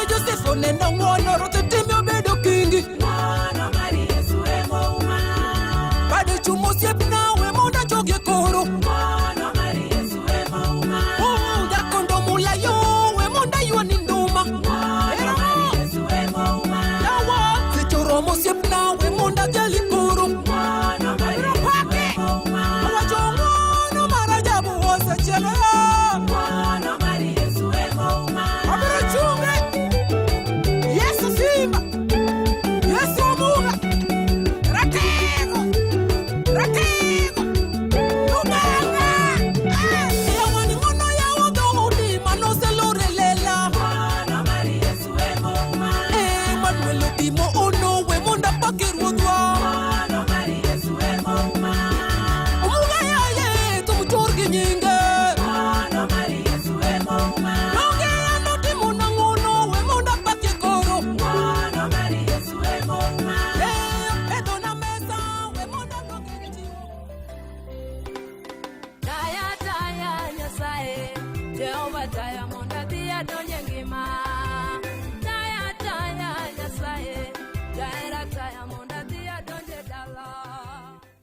Joseph oneno ng'uono ruoth time obedo kingi. Bade chumo osiepna we mondo achogie koro. Oh, jakondo mula yo we mondo aywani nduma. Yawa seche oromo osiepna we mondo ajali koro. Pake awacho ng'uono mar ajabu osechielo. Abiro chunge. Yesu simba. Yesu omuga. Ratego. Ratego. Lubanga. Yawa ni ng'uono yawo dhoudi manoselore lela. Emmanuel otimo ono we mondo apake ruodhwa. Omuga yaye to muchor gi nyinge. Donge an otimo nang'ono we mondo apakie koro. Pedhona mesa we mondo aluonge gi chiwo. Taya taya Nyasaye, Jehova taya mondo adhi adonj e ngima. Taya taya Nyasaye, jahera taya mondo adhi adonj e dala.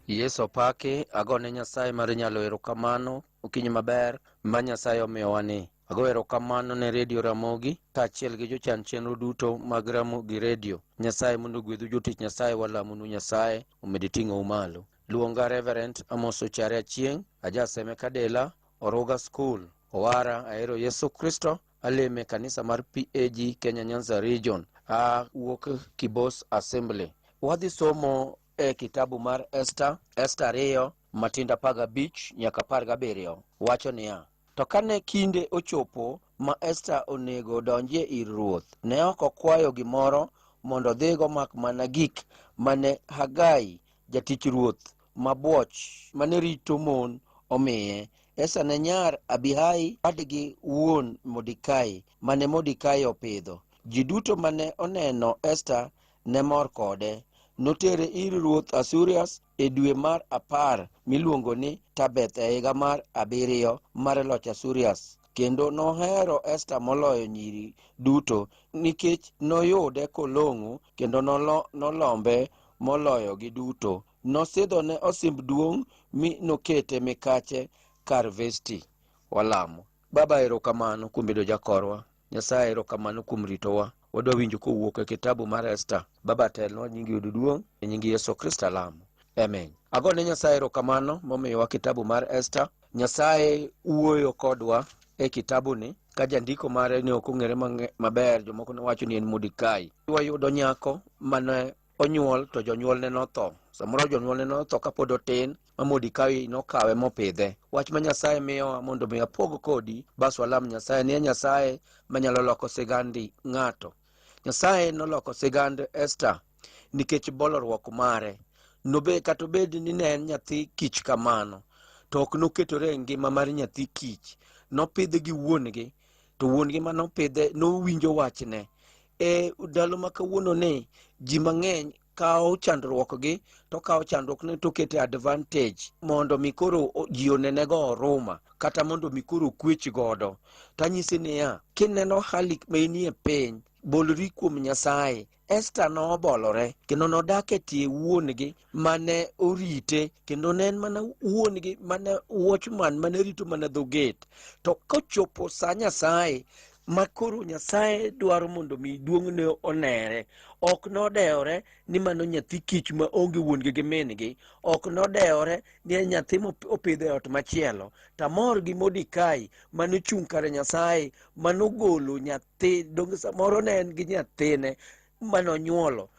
Yesu opaki, agone Nyasaye mar nyalo erokamano okinyi maber ma Nyasaye omiyowa ni. Ago erokamano ne Radio Ramogi kaachiel gi jochan chenro duto mag Ramogi Radio. Nyasaye mondo ogwedhu jotich Nyasaye walamonu Nyasaye omed ting'ou malo. Luonga Reverend Amos Ochare Achieng', ajaseme Kadela, Oruga School. Owara ahero Yesu Kristo, aleme kanisa mar PAG Kenya Nyanza Region. Awuok Kibos Assembly. Wadhi somo e kitabu mar Esther, Esther 2 matindo 15 nyaka 17. Wacho niya, to kane kinde ochopo ma Esther onego donjie ir ruoth, ne ok okwayo gimoro mondo odhigo mak mana gik mane Hagai jatich ruoth mabuoch mane rito mon omiye. Esther ne nyar Abihai wadgi wuon Mordekai mane Mordekai opidho. Ji duto mane oneno Esther ne mor kode. Notere ir ruoth Ahasuerus e dwe mar 10 miluongo ni Tabeth e higa mar 7 mar loch Ahasuerus. Kendo nohero Esther moloyo nyiri duto nikech noyude kolong'o kendo nolombe moloyogi duto. Nosidhone osimb duong' mi nokete mikache kar Vesti. Walamo. Baba, erokamano kuom bedo jakorwa. Nyasaye, erokamano kuom ritowa. Wadwa winjo kowuok e kitabu mar Esther. Baba telnwa nyingi yud duong' e nying Yesu Kristo alamo. Amen. Agone Nyasaye erokamano momiyowa kitabu mar Esther. Nyasaye wuoyo kodwa e kitabuni ka jandiko mare ne ok ong'ere maber, jomoko ne wacho ni en Mordekai. Wayudo nyako mane onyuol to jonyuolne notho. Samoro jonyuolne notho kapod otin ma Mordekai nokawe mopidhe. Wach ma Nyasaye miyowa mondo mi apog kodi, bas walam Nyasaye ni en Nyasaye manyalo loko sigandi ng'ato. Nyasaye noloko sigand Esther nikech bolruok mare. Nobe kata obed ni ne en nyathi kich kamano, to ok noketore e ngima mar nyathi kich. Nopidhe gi wuon-gi, to wuon-gi manopidhe nowinjo wachne. E ndalo ma kawuono ni, ji mang'eny kawo chandruokgi to kawo chandruokne to kete advantage mondo mi koro ji onenego oruma kata mondo mi koro kwech godo. Tanyisi niya, kineno hali ma inie piny, bolri kuom Nyasaye. Esther nobolore kendo nodak e tie wuon-gi mane orite, kendo ne en mana wuon-gi mane watchman mane rito mana dho gate. To kochopo sa Nyasaye ma koro Nyasaye dwaro mondo mi duong'ne onere, ok nodewore ni mano nyathi kich ma onge wuon-gi gi min-gi, ok nodewore ni en nyathi mopidho e ot machielo. Tamor gi Mordekai manochung' kare Nyasaye, manogolo nyathi, donge samoro ne en gi nyathine manonyuolo,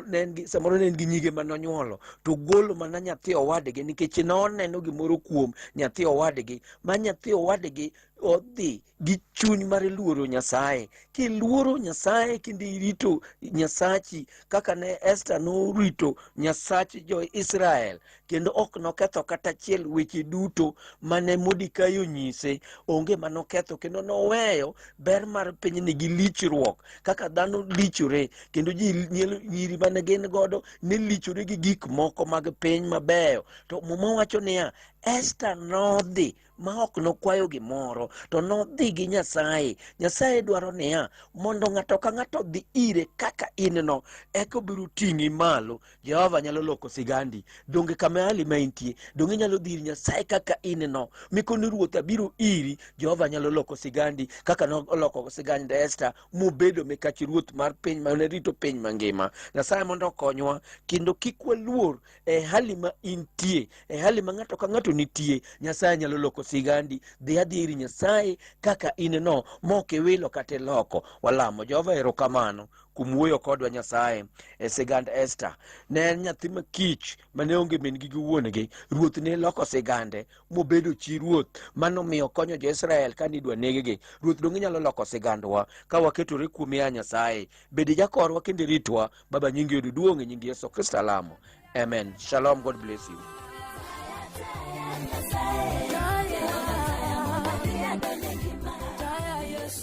ne en gi, samoro ne en gi nyige manonyuolo, to golo mana nyathi owadgi nikech noneno gimoro kuom nyathi owadgi, ma nyathi owadgi odhi gi chuny mar luoro Nyasaye. Kiluoro Nyasaye kendo irito Nyasachi kaka ne Esther norito Nyasach jo-Israel, kendo ok noketho kata achiel weche duto mane Mordekai onyise, onge manoketho, kendo noweyo ber mar pinyni gi lichruok kaka dhano lichore, kendo ji nyiri mane gin godo ne lichore gi gik moko mag piny mabeyo. To Muma wacho niya, Esther nodhi ma ok nokwayo gimoro, to nodhi gi Nyasaye. Nyasaye dwaro niya, mondo ng'ato ka ng'ato odhi ire kaka in no, eka obiro ting'i malo. Jehova nyalo loko sigandi. Donge kama hali ma intie, donge inyalo dhi ir Nyasaye kaka in no, mikoni Ruoth abiro iri. Jehova nyalo loko sigandi kaka noloko sigand Esther mobedo mikach ruoth mar piny mane rito piny mangima. Nyasaye mondo okonywa kendo kik waluor e hali ma intie, e hali ma ng'ato ka ng'ato nitie. Nyasaye nyalo loko sigandi. Dhi adhi ir Nyasaye kaka in no, mok iwilo kata iloko. Walamo Jehova erokamano kuom wuoyo kodwa Nyasaye e sigand Esther. Ne en nyathi ma kich mane onge min-gi gi wuon-gi. Ruoth ne loko sigande mobedo chi ruoth, mano miyo konyo jo-Israel kane idwa neg-gi. Ruoth donge nyalo loko sigandwa ka waketore kuom ya Nyasaye. Bed jakorwa kendo iritwa. Baba, nyingi oyud duong' e nying Yesu Kristo alamo. Amen. Shalom. God bless you.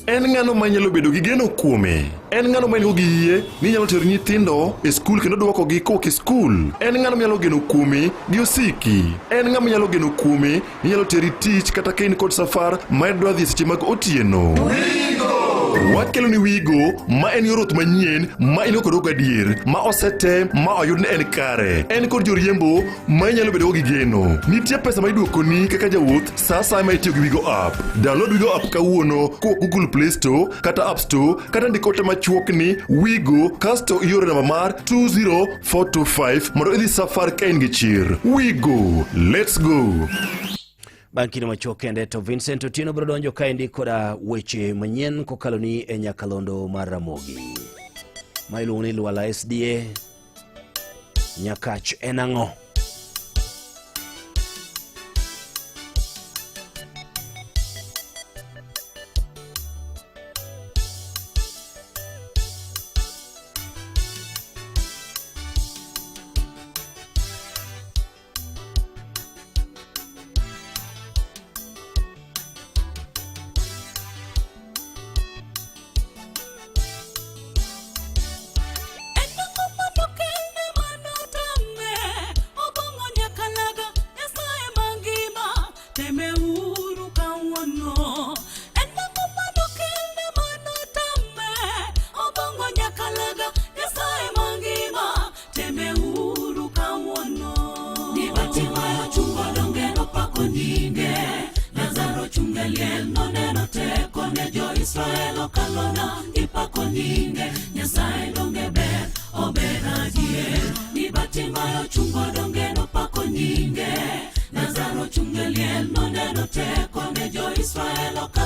En ng'ano ma nyalo bedo gi geno kuome? En ng'ano ma nigo gi yie ni nyalo tero nyithindo e skul kendo dwokogi kowuok e skul? En ng'ano manyalo geno kuome gi osiki? En ng'ama nyalo geno kuome ni nyalo teri tich kata ka in kod safar ma idwa dhi e seche mag otieno? Wakelo ni Wigo ma en yor wuoth manyien ma in go kod gadier ma osetem ma oyud ni en kare. En kod joriembo ma inyalo bedogo gi geno. Nitie pesa ma iduokoni kaka jawuoth sa asaya ma itiyo gi Wigo app. Download Wigo app kawuono kowuok Google Play Store kata App Store kata ndik ote machuok ni Wigo kasto ioro namba mar 20425 mondo idhi safar ka in gi chir. Wigo, let's go. Bang' kinde machuok kende to Vincent Otieno biro donjo kaendi koda weche manyien kokalo ni e nyakalondo mar Ramogi ma iluongo ni Lwala SDA. Nyakach en ang'o?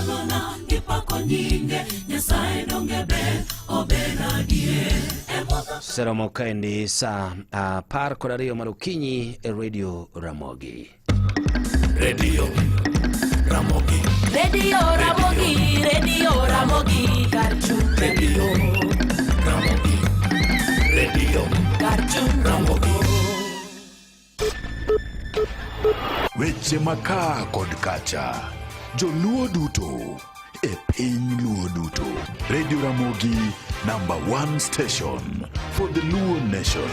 ndalona gipako nyinge Nyasaye donge ber ober adier e mudho Seromo kaendi sa 12 mar okinyi e Radio Ramogi. Radio Ramogi. Radio Ramogi, Radio Ramogi, Karchung. Radio Ramogi. Radio Karchung. Ramogi. Weche makaa kod kacha. Joluo duto e piny Luo duto. Radio Ramogi number 1 station for the Luo nation.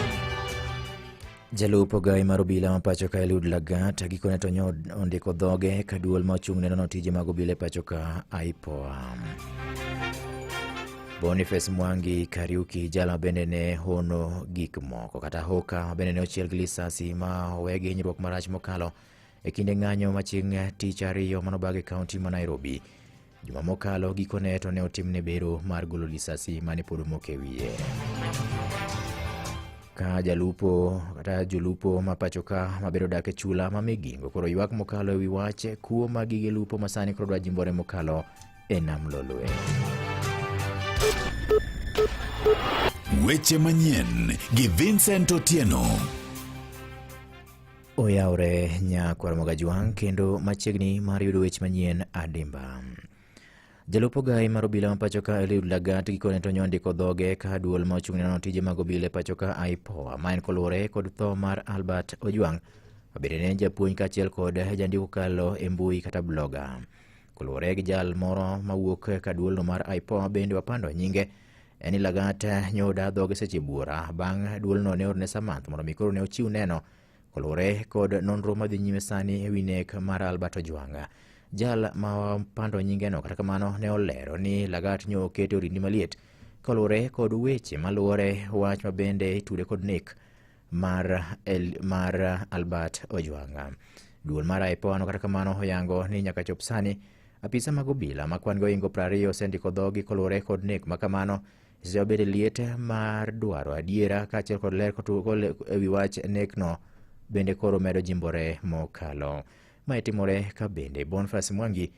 Jalup ogai mar obila ma pacho ka Eliud Lagat gikone to nyo ondiko dhoge ka duol ma ochung' ne nono tije mag obila e pacho ka IPOA. Boniface Mwangi Kariuki jal ma bende ne hono gik moko kata hoka ma bende ne ochiel gi lisasi ma owe gi hinyruok marach mokalo e kinde ng'anyo ma chieng' tich ariyo manobag e kaunti ma Nairobi. Juma mokalo gikone to ne otimne bero mar golo lisasi mane pod omoko e wiye. Ka jalupo kata jolupo ma pacho ka mabedo dak e chula ma Migingo koro ywak mokalo e wi wach kuo mag gige lupo ma sani koro dwa jimbore mokalo e nam Lolwe. Weche manyien gi Vincent Otieno. Oyawre nyakwar Mogajwang' kendo machiegni mar yudo weche manyien adimba. Jalup ogai mar obila ma pacho ka Eliud Lagat gikone to nyondiko dhoge ka duol ma ochung' ne nono tije mag obila e pacho ka IPOA ma en koluwore kod tho mar Albert Ojwang' ma bende ne en japuonj kaachiel kod jandiko kokalo e mbui kata bloga. Koluwore gi jal moro mawuok ka duolno mar IPOA bende wapando nyinge en ni Lagat nyoda dhoge seche buora bang' duolno ne orne Samantha mondo mi koro ne ochiw neno koluwore kod nonro madhi nyime sani e wi nek mar Albert Ojwang'. Jal ma pando nyingeno kata kamano ne olero ni Lagat nyo okete orindi maliet koluwore kod weche maluwore wach ma bende itude kod nek mar Albert Ojwang'. Duol mar IPOA no kata kamano oyango ni nyaka chop sani apisa mag obila ma kwan gi ohingo 20 osendiko dhogi koluwore kod nek ma kamano osebedo e liet mar dwaro adiera kaachiel kod ler e wi wach nekno bende koro medo jimbore mokalo. Mae timore ka bende Boniface Mwangi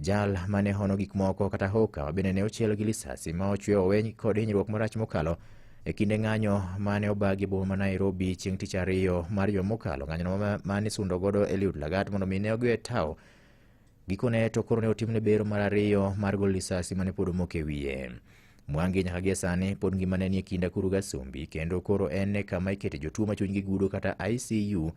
jal mane hono gik moko kata hoka ma bende ne ochielo gi lisasi ma ochweyo oweny kod hinyruok marach mokalo e kinde ng'anyo mane obagi e boma ma Nairobi chieng' tich ariyo mar juma mokalo. Ng'anyono mane isundo godo Eliud Lagat mondo mi ne ogwe tawo gikone to koro ne otimne bero mar ariyo mar golo lisasi mane pod omoko e wiye. Mwangi nyaka gie sani pod ngimane nie kind akuru gasumbi kendo koro en e kama ikete jotuo ma chunygi gudo kata ICU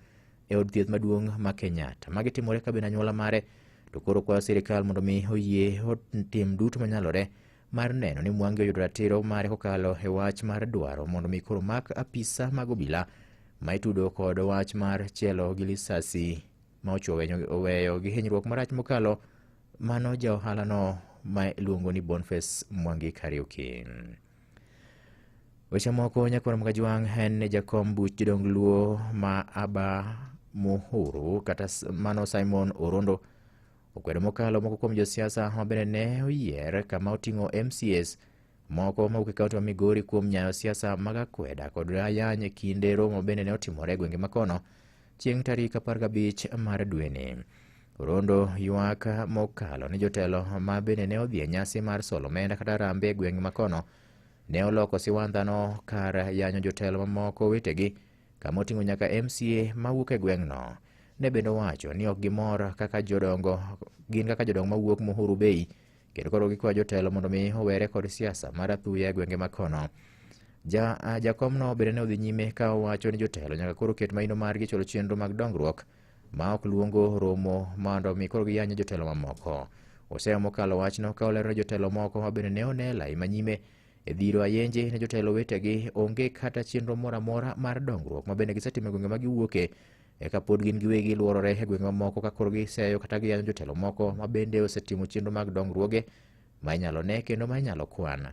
e od thieth maduong' ma Kenyatta. Magi timore ka bende anyuola mare to koro kwayo sirikal mondo mi oyie otim duto manyalore mar neno ni Mwangi oyudo ratiro mare kokalo e wach mar dwaro mondo mi koro mak apisa mag obila ma itudo kod wach mar chielo gi lisasi ma oweyo gi hinyruok marach mokalo mano ja ohalano ma iluongo ni Boniface Mwangi Kariuki. Weche moko nyakwar Mogajwang' en ni jakom buch jodong Luo ma Aba Muhuru kata mano Simon Orondo okwedo mokalo moko kuom josiasa ma bende ne oyier kama oting'o MCAs moko mawuok e kaunti ma Migori kuom nyayo siasa mag akweda kod ayany e kinde romo bende ne otimore e gwenge makono chieng' tarik 15 mar dweni. Orondo ywak mokalo ni jotelo ma bende ne odhi e nyasi mar solo omenda kata harambee e gweng' makono ne oloko siwandhano kar yanyo jotelo mamoko wetegi kama oting'o nyaka MCA mawuok e gweng'no. Ne bende owacho ni ok gimor kaka jodongo gin kaka jodongo mawuok Muhuru Bay kendo koro gikwayo jotelo mondo mi owere kod siasa mar athuya e gwenge makono. Jakomno bende ne odhi nyime ka owacho ni jotelo nyaka koro ket maino margi chwalo chenro mag dongruok ma ok luongo romo mondo mi koro giyany jotelo mamoko. Oseyo mokalo wachno ka olero ni jotelo moko ma bende ne one lai manyime e dhiro ayenje ne jotelo wetegi onge kata chenro moro amora mar dongruok ma bende gisetimo e gwenge ma giwuoke eka pod gin giwegi luorore e gwenge mamoko ka koro giseyo kata giyanyo jotelo moko ma bende osetimo chenro mag dongruoge ma inyalo ne kendo ma inyalo kwan.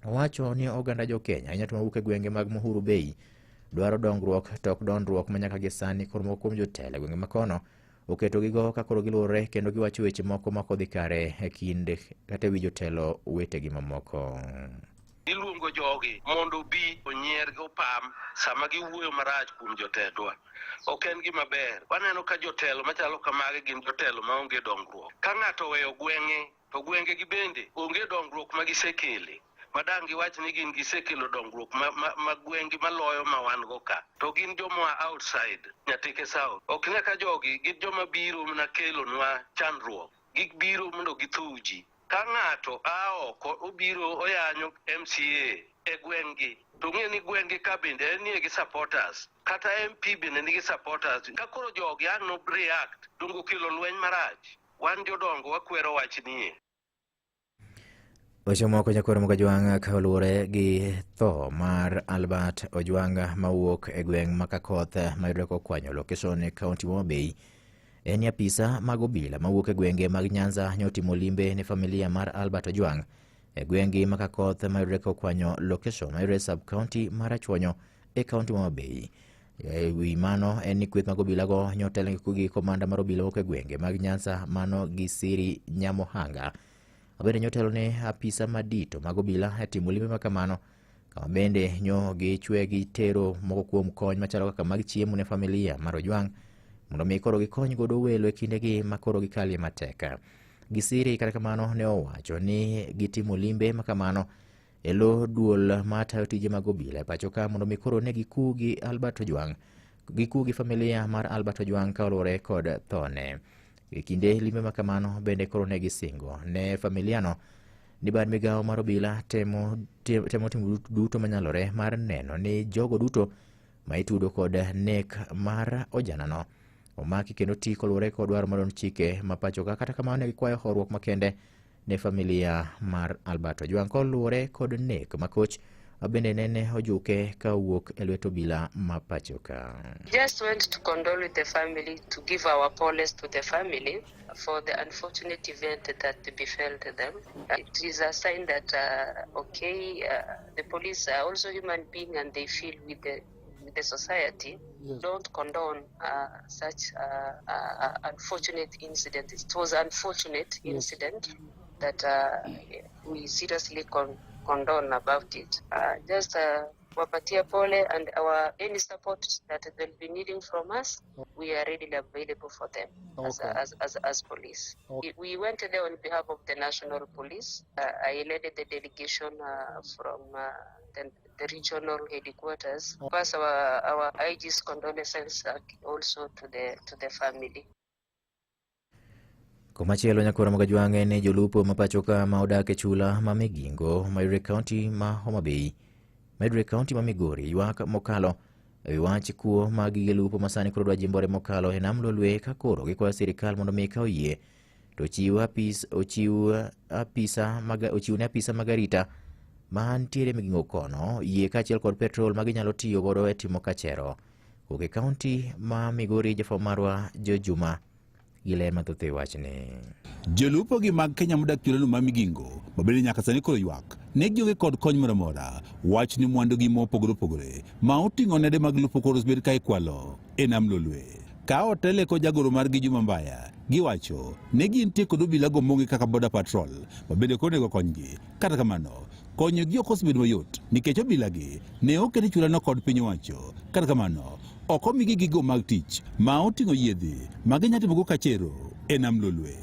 Owacho ni oganda jo Kenya ahinya to mawuok e gwenge mag Muhuru Bay dwaro dongruok to ok dondruok ma nyaka gi sani koro moko kuom jotelo e gwenge makono oketo gigo ka koro giluorore kendo giwacho weche moko ma ok odhi kare e kind kata e wi jotelo wetegi mamoko. Iluongo go jogi mondo obi onyier gi opam sama giwuoyo marach kuom jotendwa. Ok en gima ber. Waneno ka jotelo machalo kamagi gin jotelo maonge dongruok. Ka ng'ato oweyo gweng'e, to gwenge gi bende onge dongruok ma gisekele. Madang' giwach ni gin gisekelo dongruok ma gweng'gi maloyo ma wan go ka. To gin joma outside Nyatike South. Ok nyaka jogi gin joma biro mana kelonwa chandruok. Gibiro mondo githuw ji. Ka ng'ato a oko obiro oyanyo MCA e gweng'gi to ng'e ni gweng'gi ka bende en nie gi supporters kata MP bende nigi supporters. Ka koro jogi ang' no react dongo kelo lweny marach. Wan jodongo wakwero wachnie. Weche moko nyakwar Mogajwang' ka oluwore gi tho mar Albert Ojwang' mawuok e gweng' ma Kakoth mayudore kokwanyo location e kaunti ma Homa Bay. En ni apisa mag obila mawuok e gwenge mag Nyanza nyotimo limbe ne familia mar Albert Ojwang' e gweng'gi ma Kakoth mayudore kokwanyo location mayudore e sub county mar Rachuonyo e kaunti ma Homa Bay. E wi mano en ni kweth mag obilago nyotelnegi gi komanda mar obila mawuok e gwenge mag Nyanza mano Gisiri Nyamohanga. Bende nyotelo ne apisa madito mag obila e timo limbe ma kamano kama bende nyo gichwe gitero moko kuom kony machalo kaka mag chiemo ne familia mar Ojwang' mondo mi koro gikony godo welo e kindegi ma koro gikalie matek. Gisiri kata kamano ne owacho ni gitimo limbe ma kamano e lo duol matayo tije mag obila e pacho ka mondo mi koro ne giku gi Albert Ojwang' giku gi familia mar Albert Ojwang' ka oluwore kod thone. E kinde limbe ma kamano bende koro ne gisingo ne familiano ni bad migawo mar obila temo timo duto manyalore mar neno ni jogo duto ma itudo kod nek mar ojanano omaki kendo ti koluwore kod dwaro mar chike ma pacho ka. Kata kamano ne gikwayo horuok makende ne familia mar Albert Ojwang' koluwore kod nek makoch bende nene ojuke ka owuok e lwet obila ma pacho ka. Just went to condole with the family, to give our poles to the family for the unfortunate event that befell them. It is a sign that, the police are also human beings and they feel with the society. Yes. Don't condone such unfortunate incident. It was unfortunate Yes. incident that we seriously condone about it. Just wapatia pole and our any support that they'll be needing from us, we are readily available for them Okay. as police. Okay. We went there on behalf of the National Police. I led the delegation from the regional headquarters. Okay. Pass our IG's condolences also to the family. Komachielo nyakwar Mogajwang' en ni jolupo ma pacho ka ma odak e chula ma Migingo mayudore kaunti ma Homa Bay mayudore kaunti ma Migori ywak mokalo ewi wach kuo mag gige lupo ma sani koro dwa jimbore mokalo e nam Lolwe ka koro gikwayo sirikal mondo mi kaw yie to ochiw ne apisa mag arita mantiere Migingo kono yie kaachiel kod petrol ma ginyalo tiyo godo e timo kachero. Kowuok e kaunti ma Migori jafwambo marwa Jo Juma gi ler mathoth e wachni. Jolupo gi mag Kenya modak chulano ma Migingo ma bende nyaka sani koro ywak ne gionge kod kony moro amora. Wach ni mwandu gi mopogore opogore ma oting'o nede mag lupo koro osebed ka ikwalo e nam Lolwe. Ka otele kod jagoro margi Juma Mbaya, giwacho ne gintie kod obila go mong'e kaka Border Patrol ma bende koro onego konygi. Kata kamano, konyogi ok osebedo mayot nikech obila gi ne oket e chulano kod piny owacho. Kata kamano, ok omigi gigo mag tich ma oting'o yiedhi ma ginyalo timogo kachero e nam Lolwe.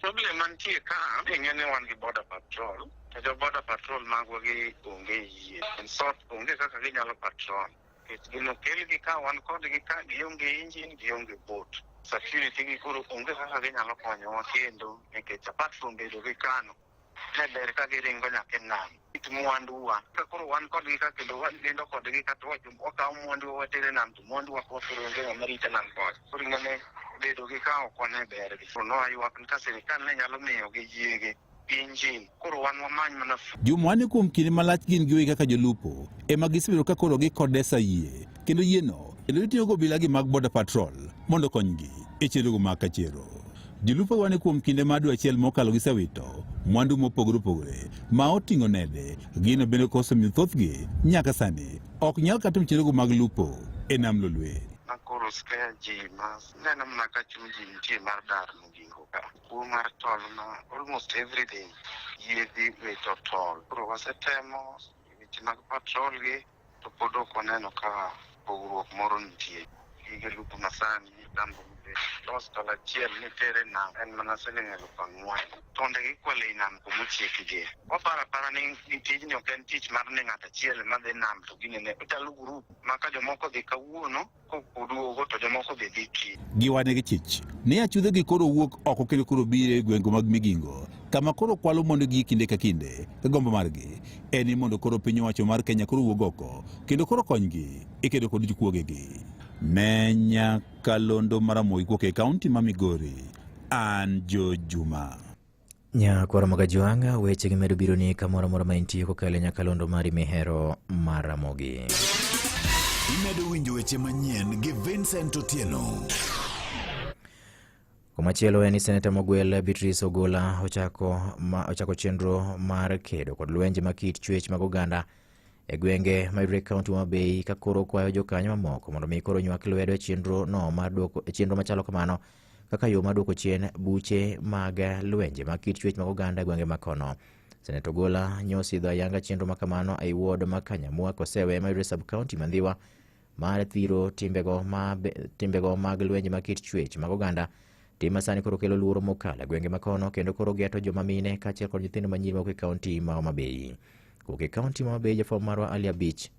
Problem mantie ka, ing'e ni wan gi Border Patrol, to jo Border Patrol magwa gi onge yie. In short, onge kaka ginyalo patrol. Nikech gin okelgi ka wan kodgi ka gionge engine, gionge boat. Security gi koro onge kaka ginyalo konyowa kendo nikech apart from bedo gi kano, ne ber ka giringo nyaka e nam. It mwanduwa. Ka koro wan kodgi ka kendo walendo kodgi ka to wakawo mwanduwa watere e nam to mwanduwa koro onge ng'ama rito nam kocha. Koro ing'e ni bedo gi ka ok wane bergi. Koro nowaywak ni ka sirikal ne nyalo miyogi yiegi engine. Koro wan wamany mana Juma ni kuom kinde malach gin giwegi kaka jolupo ema gisebedo ka koro gikodesa yie kendo yieno kendo itiyogo obila gi mag Border Patrol mondo okonygi e chenrogo mag kachero. Jolupo wane kuom kinde mar dwe achiel mokalo gisewito mwandu mopogore opogore ma oting'o nede gino bende kosemiyo thothgi nyaka sani ok nyal kata timo chenrogo mag lupo e nam Lolwe. Ma koro scare ji ma neno mana ka chuny ji nitie mar dar Migingo ka. Kuo mar tol ma almost everything yiedhi wito tol. Koro wasetemo weche mag patrol gi to pod ok waneno ka pogruok moro nitie. Gige lupo masani tambo los tol achiel nitere nam en mana siling 4,000. Tonde gikwalo ei nam kumochikgie. Waparo apara ni ni tijni ok en tich mar ni ng'ato achiel ema dhi nam to ginene. Ochalo grup ma ka jomoko odhi kawuono koduogo to jomoko be dhi kiny. Giwane gi chich ni achudhe gi koro wuok oko kendo koro biro e gwenge mag Migingo kama koro kwalo mwandugi kinde ka kinde ka gombo margi en ni mondo koro piny owacho mar Kenya koro wuog oko kendo koro konygi e kedo kod jokuogegi. Ne nyakalondo mar Ramogi kowuok e kaunti ma Migori, an Joe Juma. Nyakwar Magajwang', weche gi medo biro ni kamoro amora ma intie kokalo e nyakalondo mari mihero mar Ramogi. Imedo winjo weche manyien gi Vincent Otieno. Komachielo en ni seneta mogwel Beatrice Ogola ochako, ma, ochako chenro mar kedo kod lwenje ma kit chwech mag oganda e gwenge mayudore e kaunti ma Homa ka koro kwayo jokanyo mamoko mondo mi koro nywak lwedo e chenro no mar duoko e chenro machalo kamano kaka yo mar duoko chien buche mag lwenje mag kit chwech mag oganda e gwenge ma kono. Seneta Ogola nyosidho ayanga chenro ma kamano ei ward ma Kanyamwa Kosewe mayudore e sub county ma Ndhiwa mar thiro timbego, ma, timbego mag lwenje mag kit chwech mag oganda. Tim masani koro kelo luoro mokalo e gwenge ma kono kendo koro geto joma mine kaachiel kod nyithindo manyiri mawuok e kaunti ma Homa Bay. Kowuok e kaunti ma Homa Bay, jafwambo marwa Ali Abich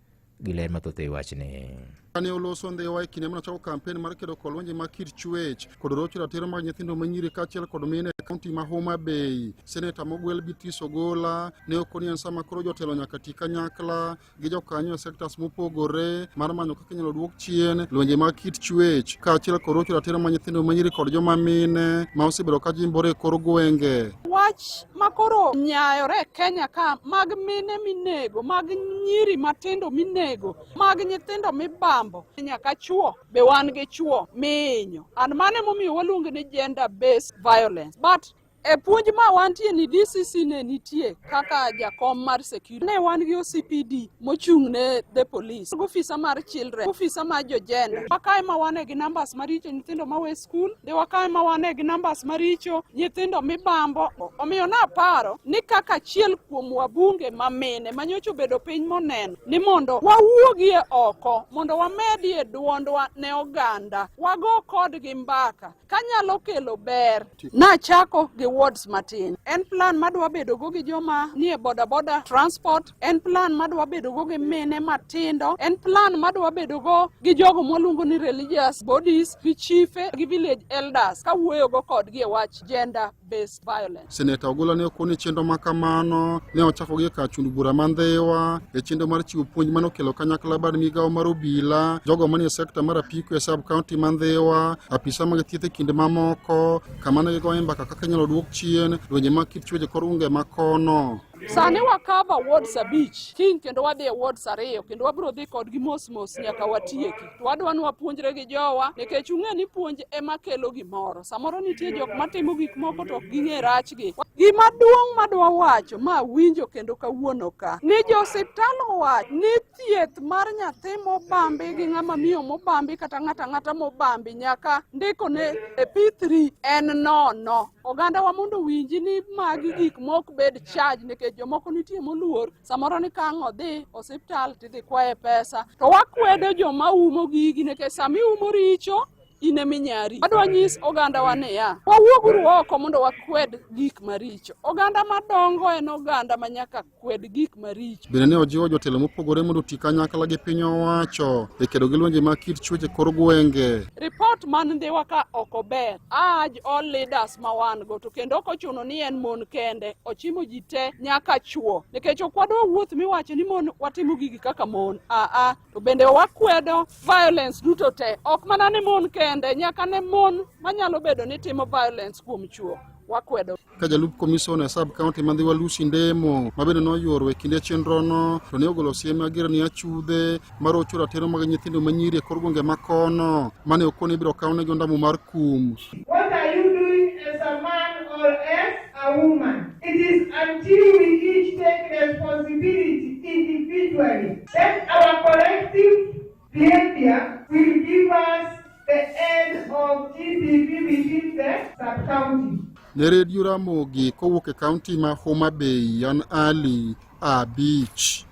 gi ler mathoth e wachni. Kane oloso Ndhiwa e kinde mane ochako kampen mar kedo kod lwenje mag kit chwech kod rocho ratiro mag nyithindo manyiri kaachiel kod mine e kaunti ma Homa Bay, Seneta mogwel Beatrice Ogola ne okoni en sama koro jotelo nyaka ti kanyakla gi jokanyo e sectors mopogore mar manyo kaka inyalo duok chien lwenje mag kit chwech kaachiel kod rocho ratiro mag nyithindo manyiri kod joma mine ma osebedo ka jimbore e kor gwenge. Wach ma koro nyayore e Kenya ka mag mine minego, mag nyiri matindo minego, mag nyithindo mibambo, nyaka chuo be wan gi chuo mihinyo. And mano emomiyo waluonge ni gender based violence. But E puonj ma wantie ni DCC ne nitie kaka jakom mar security. Ne wan gi OCPD mochung' ne the police, ofisa mar children, ofisa mar jo gender. Wakae ma wane gi numbers maricho nyithindo ma we school, de wakae ma wane gi numbers maricho nyithindo mibambo. Omiyo naparo ni kaka achiel kuom wabunge ma mine ma nyocha obedo piny moneno ni mondo wawuogie oko mondo wamedie duondwa ne oganda, wago kodgi mbaka kanyalo kelo ber. Nachako gi wards matin. En plan madwa bedo go gi joma nie boda boda transport, en plan madwa bedo go gi mine matindo, en plan madwa bedo go gi jogo mwaluongo ni religious bodies, gi chife, gi village elders kawuoyo go kodgi e wach gender based violence. Seneta Ogola ne okoni chenro ma kamano ne ochako gi e kar chund bura ma Ndhiwa e chenro mar chiwo puonj mane okelo kanyakla bad migawo mar obila, jogo manie sekta mar apiko e sub county ma Ndhiwa, apisa mag thieth e kind mamoko, kama ne gigoye mbaka kaka inyalo duok chien lwenje mag kit chweje kor unge ma kono. Sani wakava wards abich, kiny kendo wadhi e wards ariyo kendo wabiro dhi kodgi mos mos nyaka watieki. To wadwa ni wapuonjre gi jowa nikech ung'e ni puonj ema kelo gimoro. Samoro nitie jok matimo gik moko to ok ging'e rachgi. Gima duong' madwa wacho ma winjo kendo kawuono ka ni jo osiptal owacho ni thieth mar nyathi mobambi gi ng'ama miyo mobambi kata ng'ato ang'ata mobambi nyaka ndikone e P3 en nono. Oganda wa mondo owinji ni magi gik mok bed charge nikech jomoko nitie moluor samoro ni ka ang' odhi osiptal tidhi kwaye pesa to wakwedo joma umo gigi nikech sama iumo richo in ema inyari. Adwa nyis ogandawa niya, wawuoguru oko mondo wakwed gik maricho. Oganda madongo en oganda ma nyaka kwed gik maricho. Bende ne ojiwo jotelo mopogore mondo oti kanyakla gi piny owacho e kedo gi lwenje mag kit chwech e kor gwenge. Report man Ndhiwa ka ok ober. Urge all leaders ma wan go to kendo ok ochuno ni en mon kende, ochimo ji te nyaka chuo. Nikech ok wadwa wuoth miwacho ni mon watimo gigi kaka mon. Aa, to bende wakwedo violence duto te, ok mana ne mon kende, nyaka ne mon manyalo bedo ni timo violence kuom chuo wakwedo. Ka jalup komisona e sub county ma Ndhiwa Lucy Ndemo ma bende noyuoro e kinde chenrono to ne ogolo siem mager ni achudhe marocho ratiro mag nyithindo manyiri e kor gwenge ma kono mane okone ibiro kawnegi ondamo mar kum. What are you doing as a man or as a woman? It is until we each take responsibility individually that our collective behavior will give us the end of GBV within the sub-county. Ne Redio Ramogi kowuok e kaunti ma Homa Bay, an Ali Abich.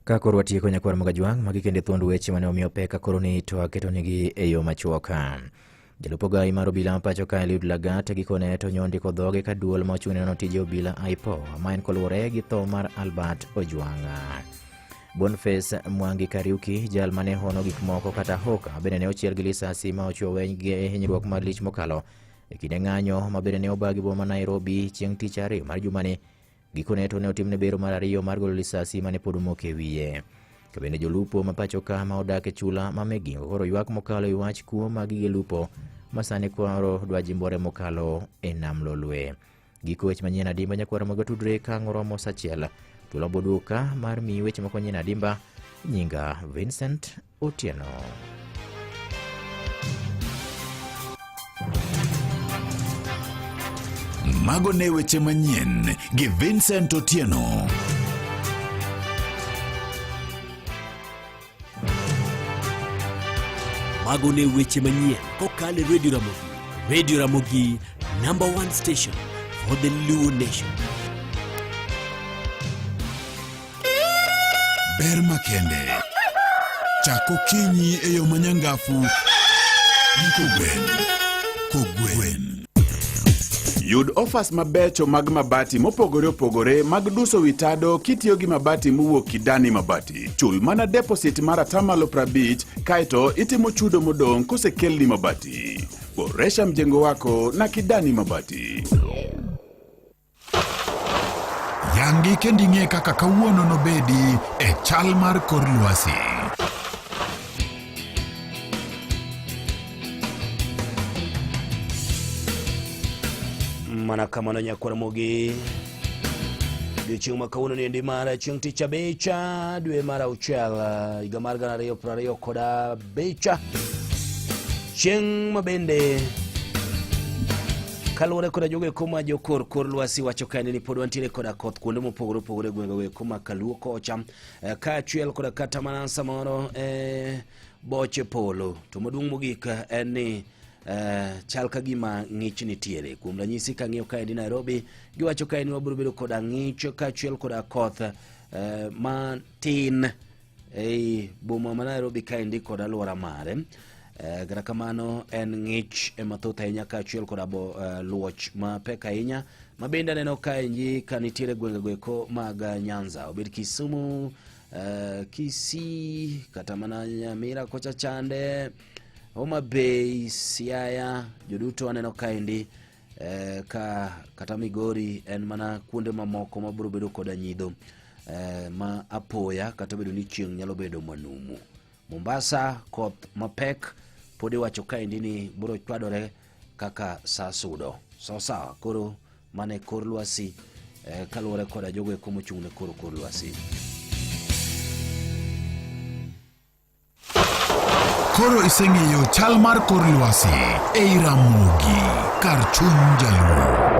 Ka koro watieko nyakwar Mogajwang', magi kende thuond weche mane omiyo pek ka koro ni to aketonigi e yo machuok. Jalup ogai mar obila ma pacho ka Eliud Lagat gikone to nyondiko dhoge ka duol ma ochung' ne nono tije obila IPOA ma en koluwore gi tho mar Albert Ojwang'. Boniface Mwangi Kariuki, jal mane hono gik moko kata hoka, bende ne ochiel gi lisasi ma ochuo weny gi hinyruok malich mokalo e kinde ng'anyo ma bende ne obagi boma ma Nairobi chieng' tich ariyo mar jumani. Gikone to ne otimne bero mar ariyo mar golo lisasi mane pod omoko e wiye. To bende jolupo ma pacho ka ma odak e chula ma Migingo koro ywak mokalo e wach kuo mag gige lupo ma sani koro dwa jimbore mokalo e nam Lolwe. Giko weche manyien adimba nyakwara mag tudre ka ang' oromo sa achiel. Thuolo boduoka mar miyi weche moko manyien adimba. Nyinga Vincent Otieno. Mago ne weche manyien gi Vincent Otieno. Mago ne weche manyien kokalo e Radio Ramogi. Radio Ramogi, number one station for the Luo Nation. Ber makende. Chak okinyi e yo manyangafu gi kogwen. Kogwen. Yud offers mabecho mag mabati mopogore opogore mag duso wi tado kitiyo gi mabati mowuok Kidani Mabati. Chul mana deposit mar atamalo 50 kaeto itimo chudo modong' kosekelni mabati. Boresha mjengo wako na Kidani Mabati. Yangi kendo ing'e kaka kawuono nobedi e chal mar kor lwasi. Mana kamano nyakwar Mogi. Odiochieng' ma kawuono niendi mar chieng' tich abich dwe mar auchiel higa mar 2025 chieng' ma bende kaluwore koda jogo eko ma jokor kor lwasi wacho kaendi ni pod wantiere koda koth kuonde mopogore opogore e gwenge eko ma kaluo kocha eh, kaachiel koda kata mana samoro eh, boche polo to maduong' mogik eh, en ni eh, chal ka gima ng'ich nitiere kuom ranyisi kang'iyo kaendi Nairobi giwacho kaendi wabiro bedo koda ng'ich kaachiel koda koth eh, matin ei boma ma Nairobi kaendi kod alwora mare. Eh, kata kamano en ng'ich ema thoth ahinya kaachiel koda bo, eh, luoch mapek ahinya ma bende aneno kaendi ka nitiere gwengego eko mag Nyanza obed Kisumu eh, Kisii kata mana Nyamira kocha chande Homa Bay, Siaya joduto aneno kaendi eh, ka kata Migori en mana kuonde mamoko ma biro bedo koda nyidho eh, ma apoya kata obedo ni chieng' nyalo bedo manumu. Mombasa koth mapek pod iwacho kaendi ni biro chwadore kaka sa sudo. Sawa sawa, koro mano e kor lwasi eh, kaluwore koda jogo eko mochung' ne kor kor lwasi. Koro iseng'eyo chal mar kor lwasi ei Ramogi kar chuny Jaluo.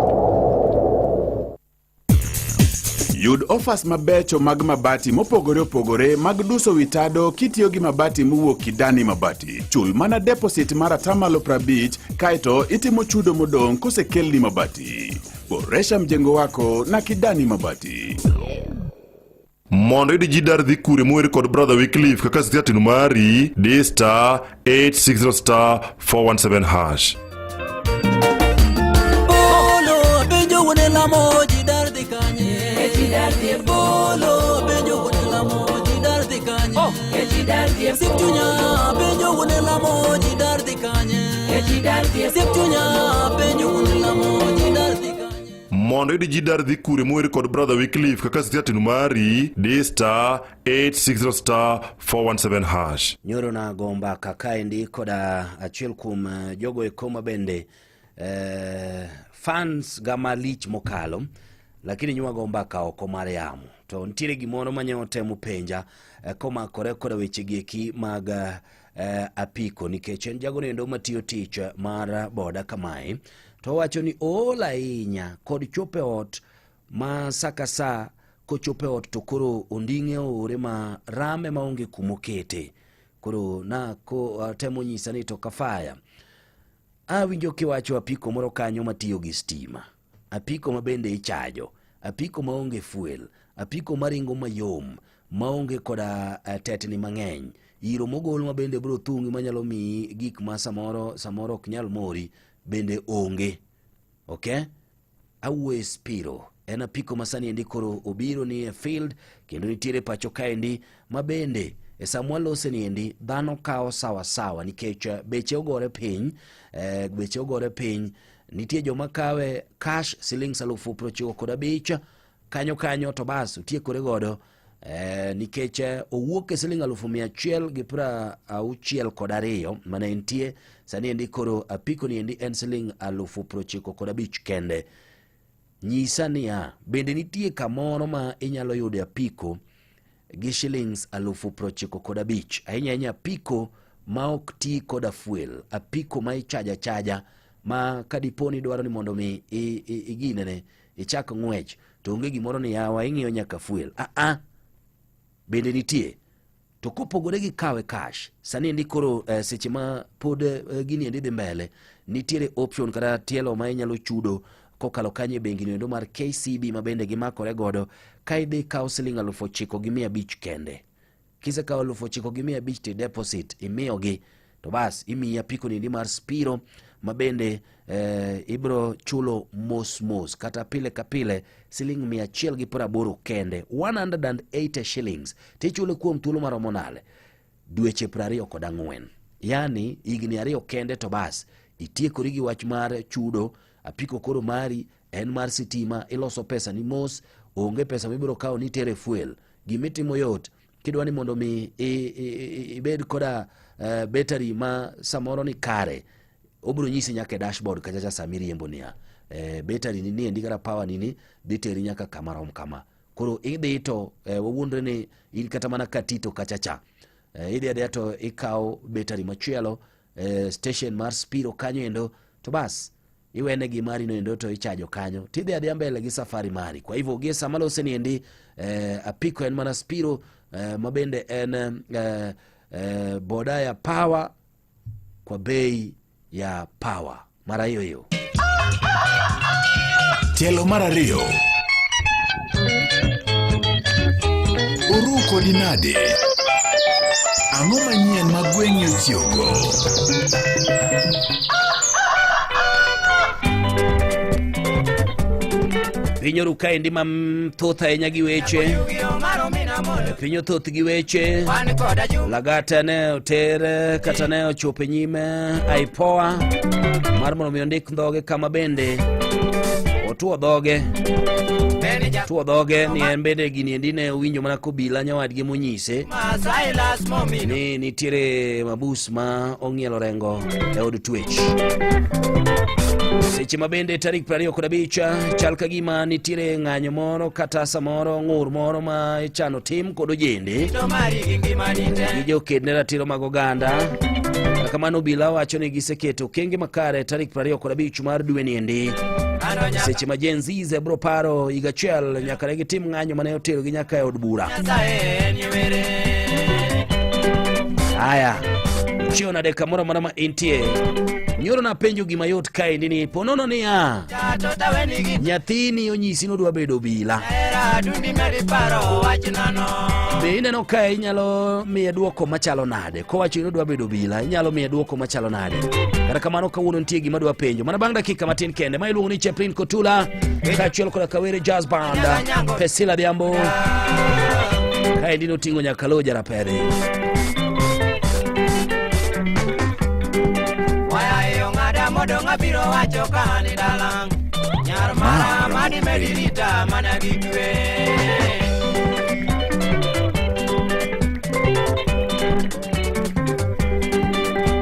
Yud offers mabecho mag mabati mopogore opogore mag duso wi tado kitiyo gi mabati mowuok Kidani Mabati. Chul mana deposit mar atamalo 50 kaeto itimo chudo modong' kosekelni mabati. Boresha mjengo wako na Kidani Mabati. Mondo iyud ji dar dhi kure mower kod Brother Wycliffe kaka siatin mari, di star 860 star 417 hash. Bolo penjo wuone lamo ji dar dhi kanye? Ji dar dhi e bolo penjo wuone lamo ji dar dhi kanye? Ji dar dhi e Osiep chunya penjo wuone lamo ji dar dhi kanye? Ji dar dhi e Osiep chunya penjo wuone lamo ji dar dhi kanye? Mondo iyud ji dar dhi kure mower kod Brother Wycliffe kaka siatin mari, di star 860 star 417 hash. Nyoro nago mbaka kaendi koda achiel kuom eh, jogo eko ma bende eh, fans ga malich mokalo lakini nywago mbaka oko mar yamo to nitiere gimoro manye otemo penja eh, komakore koda weche gi eki mag eh, apiko nikech en jago nendo matiyo tich mar boda kamae to owacho ni ool ahinya kod chopo e ot ma sa ka sa kochopo e ot to koro onding'e oore ma rame maonge kumokete koro na ko atemo nyisa ni to kafaya awinjo kiwacho apiko moro kanyo matiyo gi stima apiko ma bende ichajo apiko maonge fuel apiko maringo mayom maonge koda tetni mang'eny. Iro mogol ma bende biro thung'i manyalo miyi gik ma samoro samoro ok nyal mori bende onge. Okay? Awuoye Spiro en apiko ma sani endi koro obiro ni e field kendo nitiere pacho kaendi ma bende e sama walose ni endi dhano kawo sawa sawa nikech beche ogore piny beche ogore piny nitie joma kawe cash silings 95,000 kanyo kanyo to bas otiekore godo nikech owuok e siling 162 mane entie sani endi koro apiko ni endi en siling 95,000 kende. Nyisa niya, bende nitie kamoro ma inyalo yude apiko gi shillings 95,000 ahinya ahinya apiko ma ok ti koda fuel, apiko ma ichaja chaja ma kadipo ni idwaro ni mondo mi iginene ichak ng'wech to onge gimoro ni yawa ing'iyo nyaka fuel. A bende nitie to kopogore gi kawe cash sani endi koro seche ma pod gini endi dhi mbele nitiere option kata tielo ma inyalo chudo kokalo kanyo e bengi no endo mar KCB ma bende gimakore godo ka idhi kawo siling 9,500 kende. Kisekawo 9,500 to deposit imiyogi to bas imiyi apiko ni endi mar Spiro ma bende ibiro chulo mos mos kata pile ka pile siling 180 kende, 180 shillings tichule kuom thuolo maromo nade? Dweche 24, yani higni 2 kende to bas itiekori gi wach mar chudo. Apiko koro mari en mar sitima, iloso pesa ni mos, onge pesa mibiro kawo ni itere fuel. Gimitimo yot, kidwa ni mondo mi ibed koda battery ma samoro ni kare, obiro nyisi nyaka e dashboard kacha cha sama iriembo niya, battery ni niendi kata power ni ni dhi teri nyaka kama rom kama. Koro idhi to wawuondre ni in kata mana katito kacha cha, idhi adhiya to ikawo battery machielo station mar Spiro kanyo endo to bas iwene gi mari no endo to ichajo kanyo tidhi adhiya mbele gi safari mari. Kwa hivyo gie sama lose ni endi apiko en mana Spiro ma bende en boda ya power kwa bei ya power mara hiyo hiyo. Tielo mar ariyo. Oru kodi nade? Ang'o manyien ma gweng'i ochiewogo? Piny oru kaendi ma thoth ahinya gi weche. Piny othoth gi weche. Lagata ne oter kata ne ochopo e nyime IPOA mar mondo mi ondik dhoge kama bende otuo dhoge. Tuo dhoge ni en bende gini endi ne owinjo mana kobila nyawadgi monyise ni nitiere mabus ma ong'ielo rengo e od twech. Seche ma bende tarik 25 chal ka gima nitiere ng'anyo moro kata samoro ng'ur moro ma ichano tim kod ojende gi joked ne ratiro mag oganda. Kata kamano obila wacho ni giseketo okenge makare tarik 25 mar dwe ni endi. Seche ma Gen Z bro paro higa achiel nyaka ne gitim ng'anyo mane oterogi nyaka e od bura. Haya, chiew nade kamoro amora ma intie. Nyoro napenjo gima yot kaendi ni ponono niya, nyathini onyisi ni odwa bedo obila. Be ineno ka inyalo miye duoko machalo nade? Kowacho ni odwa bedo obila, inyalo miye duoko machalo nade? Kata kamano kawuono nitie gima adwa penjo. Mana bang' dakika matin kende, ma iluongo ni Chaplin Kotula, kaachiel koda Kawere Jazz Band, Pesila Adhiambo. Kaendi noting'o nyaka Lo Jarapedhi. Modong' abiro wacho ka ni dala nyar mara madi medi rita mana gi kwe.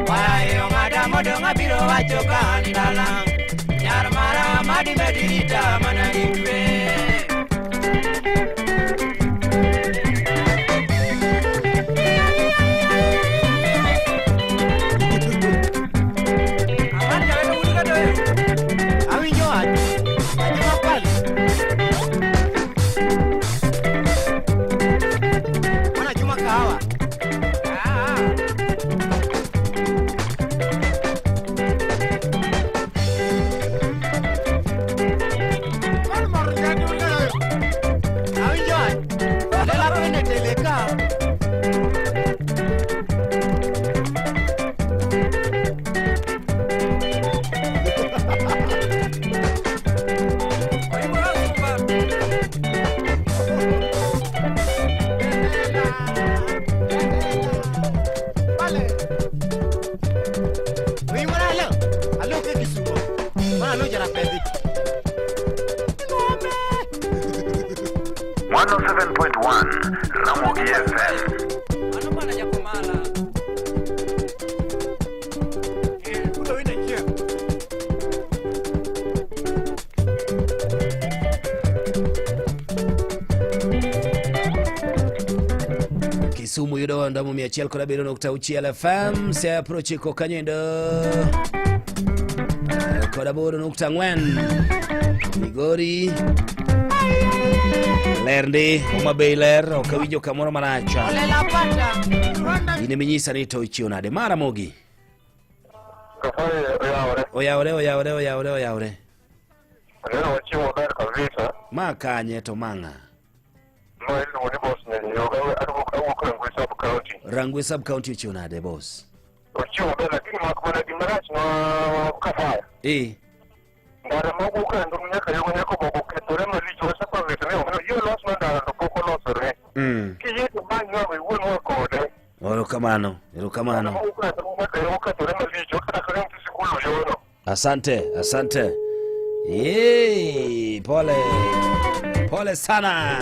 Wayo ng'ada modong' abiro wacho ka ni dala nyar mara madi medi rita mana gi kwe. 107.1 Ramogi FM. Kisumu yudo ndamo 107.6 FM, Siaya 90 kanyo endo kod 8.4 Migori ler ndi Homa Bay ler ok awinjo kamoro marach Olela pata. in eminyisa ni to ichiew nade mara mogi oyawore oyawore oyawore oyawore Leo wachiwo maber kabisa. ma kanye to mang'a Ma iluongo ni boss Nyariyoga, awuok awuok Rangwe sub county. Rangwe sub county ochiwo nade boss Ochiwo maber lakini mak mana gima rach ma kafaya. eh Ndara ma wuok Rangwe nyaka Yogo nyaka Obogo okethore malich wasepavete ni ok yie los ma ndara to pok olosore. Kiyie to many ng'ama iwuonwa kode. Erokamano, erokamano. Ndara ma wuok Rangwe nyaka Yogo okethore malich kata ka nitie sikul oyono. Asante, asante. Yee, pole. Pole sana.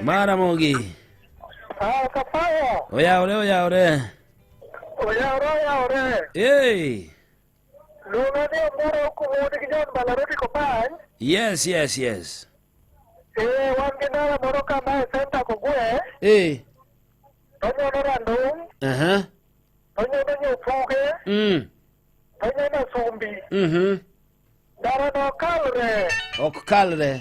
Maramogi. Ah, Kafaya. Oyawre, oyawre. Oyawre, oyawre. Hey. Luonga ni Omoro kumudi gi John Balaroti Kopany. Yes, yes, yes. Eh, wan gi ndara moro kama e senta Kogwe. Eh. Tonyono Randung, Tonyono Nyopuge, Tonyono Sumbi. Ndara no kalre. Ok kalre.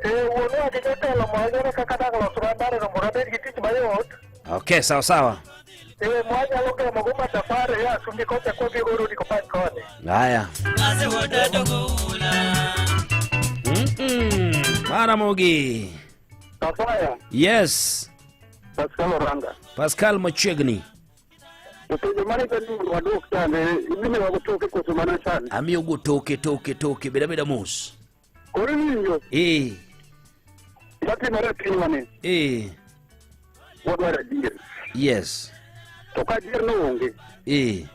Eh, wuonwa gi jotelo moro kaka dang' losnwa ndara no mondo wabed gi tich mayot. Okay, sawa sawa. Eh, mwanyalo gemo go matafare ya Sumbi kocha kodhi go Rodi Kopany koni. Haya. Maramogi. Kafaya, Yes. Pascal Oranga. Pascal machiegni. Openjo mane ka ni waduok chande, imiyowa go toke koso mana chande. Amiyo go toke toke toke beda beda mos. Koro iwinjo Eh, matimore e pinywa ni, eh. wadwaro adier. Yes. To ka adier no onge, Eh.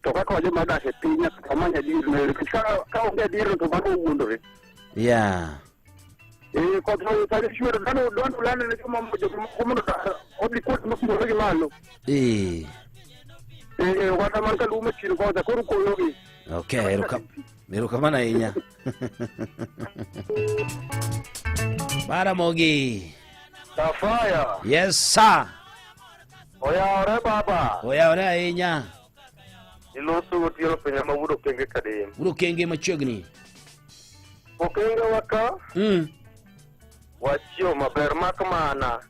to kaka wajoma odak e piny nyaka wamany adier no ero. Nikech ka ka onge adier no to mano wuondore. Yeah. Eh, koth no sani chwer dhano dhano lando ne joma jomoko mondo odhi kuonde moting'ore gi malo. Eh. Eh, oganda man kaluo machien kocha koro koyogi. Okay, erokamano ahinya. Maramogi. Kafaya. Yes sir. Oyawore baba. Oyawore ahinya. Iloso gotieno penya ma wuod Okenge Kadim. Wuod Okenge machiegni. Okenge wa ka wachiewo maber mak mana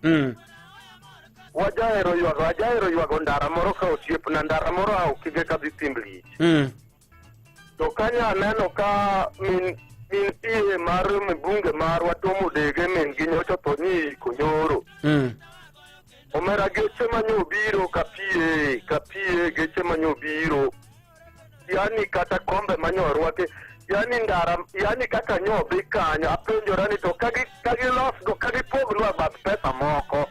wajahero ywago ajahero ywago ndara moro ka osiepna ndara moro a Okenge kadhi Thimb Lich. To kanyo aneno ka min min PA mar mbunge marwa Tom Odege min gi nyocha tho ni iko nyoro. Omera geche manyo biro ka PA ka PA geche manyo biro. Yani kata kombe manyo orwaki yani ndara yani kaka nyobi kanyo apenjora ni to kagi kagi losgo kagi pognwa bath pesa moko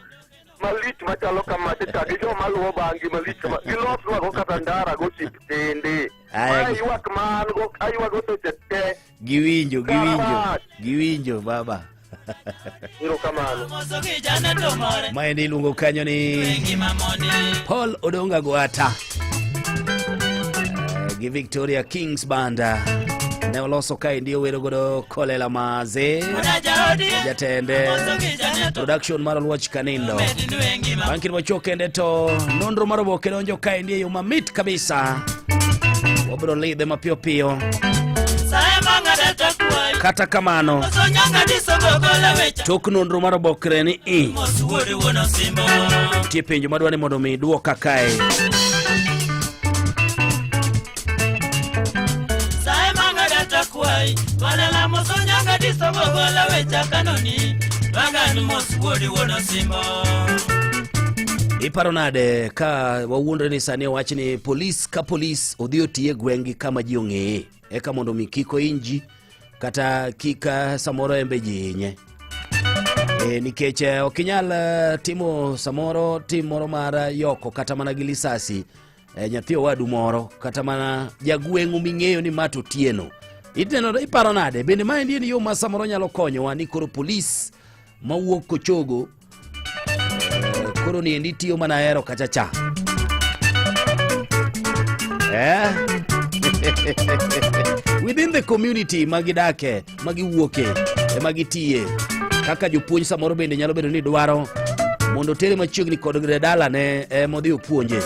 malich machalo kamacha cha gi joma luwo bang'i malich kama gilosnwa go kata ndara go osiptende. Aya, Ma ywak ma an go aywago seche te. Giwinjo, giwinjo, Marach. giwinjo baba. Erokamano. Maendi iluongo kanyo ni Paul Odonga Gwata gi Victoria Kings Banda ne oloso kaendi owero godo Kolela Maze jatende production mar Oluoch Kanindo. Bang' kinde machuok kende to nonro mar oboke donjo kaendi e yo mamit kabisa. Wabiro lidhe mapiyo piyo. Kata kamano, tok nonro mar obokre ni i nitie penjo madwa ni mondo mi iduoka kae. Iparo nade ka wawuondre ni sani owach ni polis ka polis odhi oti e gweng'gi kama ji ong'eye eka mondo mi kik ohiny ji kata kik samoro embe ji hinye. E, nikech eh, ok inyal eh, timo samoro tim moro mar eh, yoko kata mana gi lisasi e, nyathi owadu moro kata mana jagweng'u ming'eyo ni ma to Otieno. Ineno, iparo nade? Bende maendi en yo ma samoro nyalo konyowa ni koro polis mawuok Kochogo eh, koro niendi tiyo mana hero kacha cha eh? Within the community ma gidake, ma giwuoke, ema gitiye. Kaka jopuonj samoro bende nyalo bedo ni dwaro mondo otere machiegni kod dalane eh, modhi opuonje.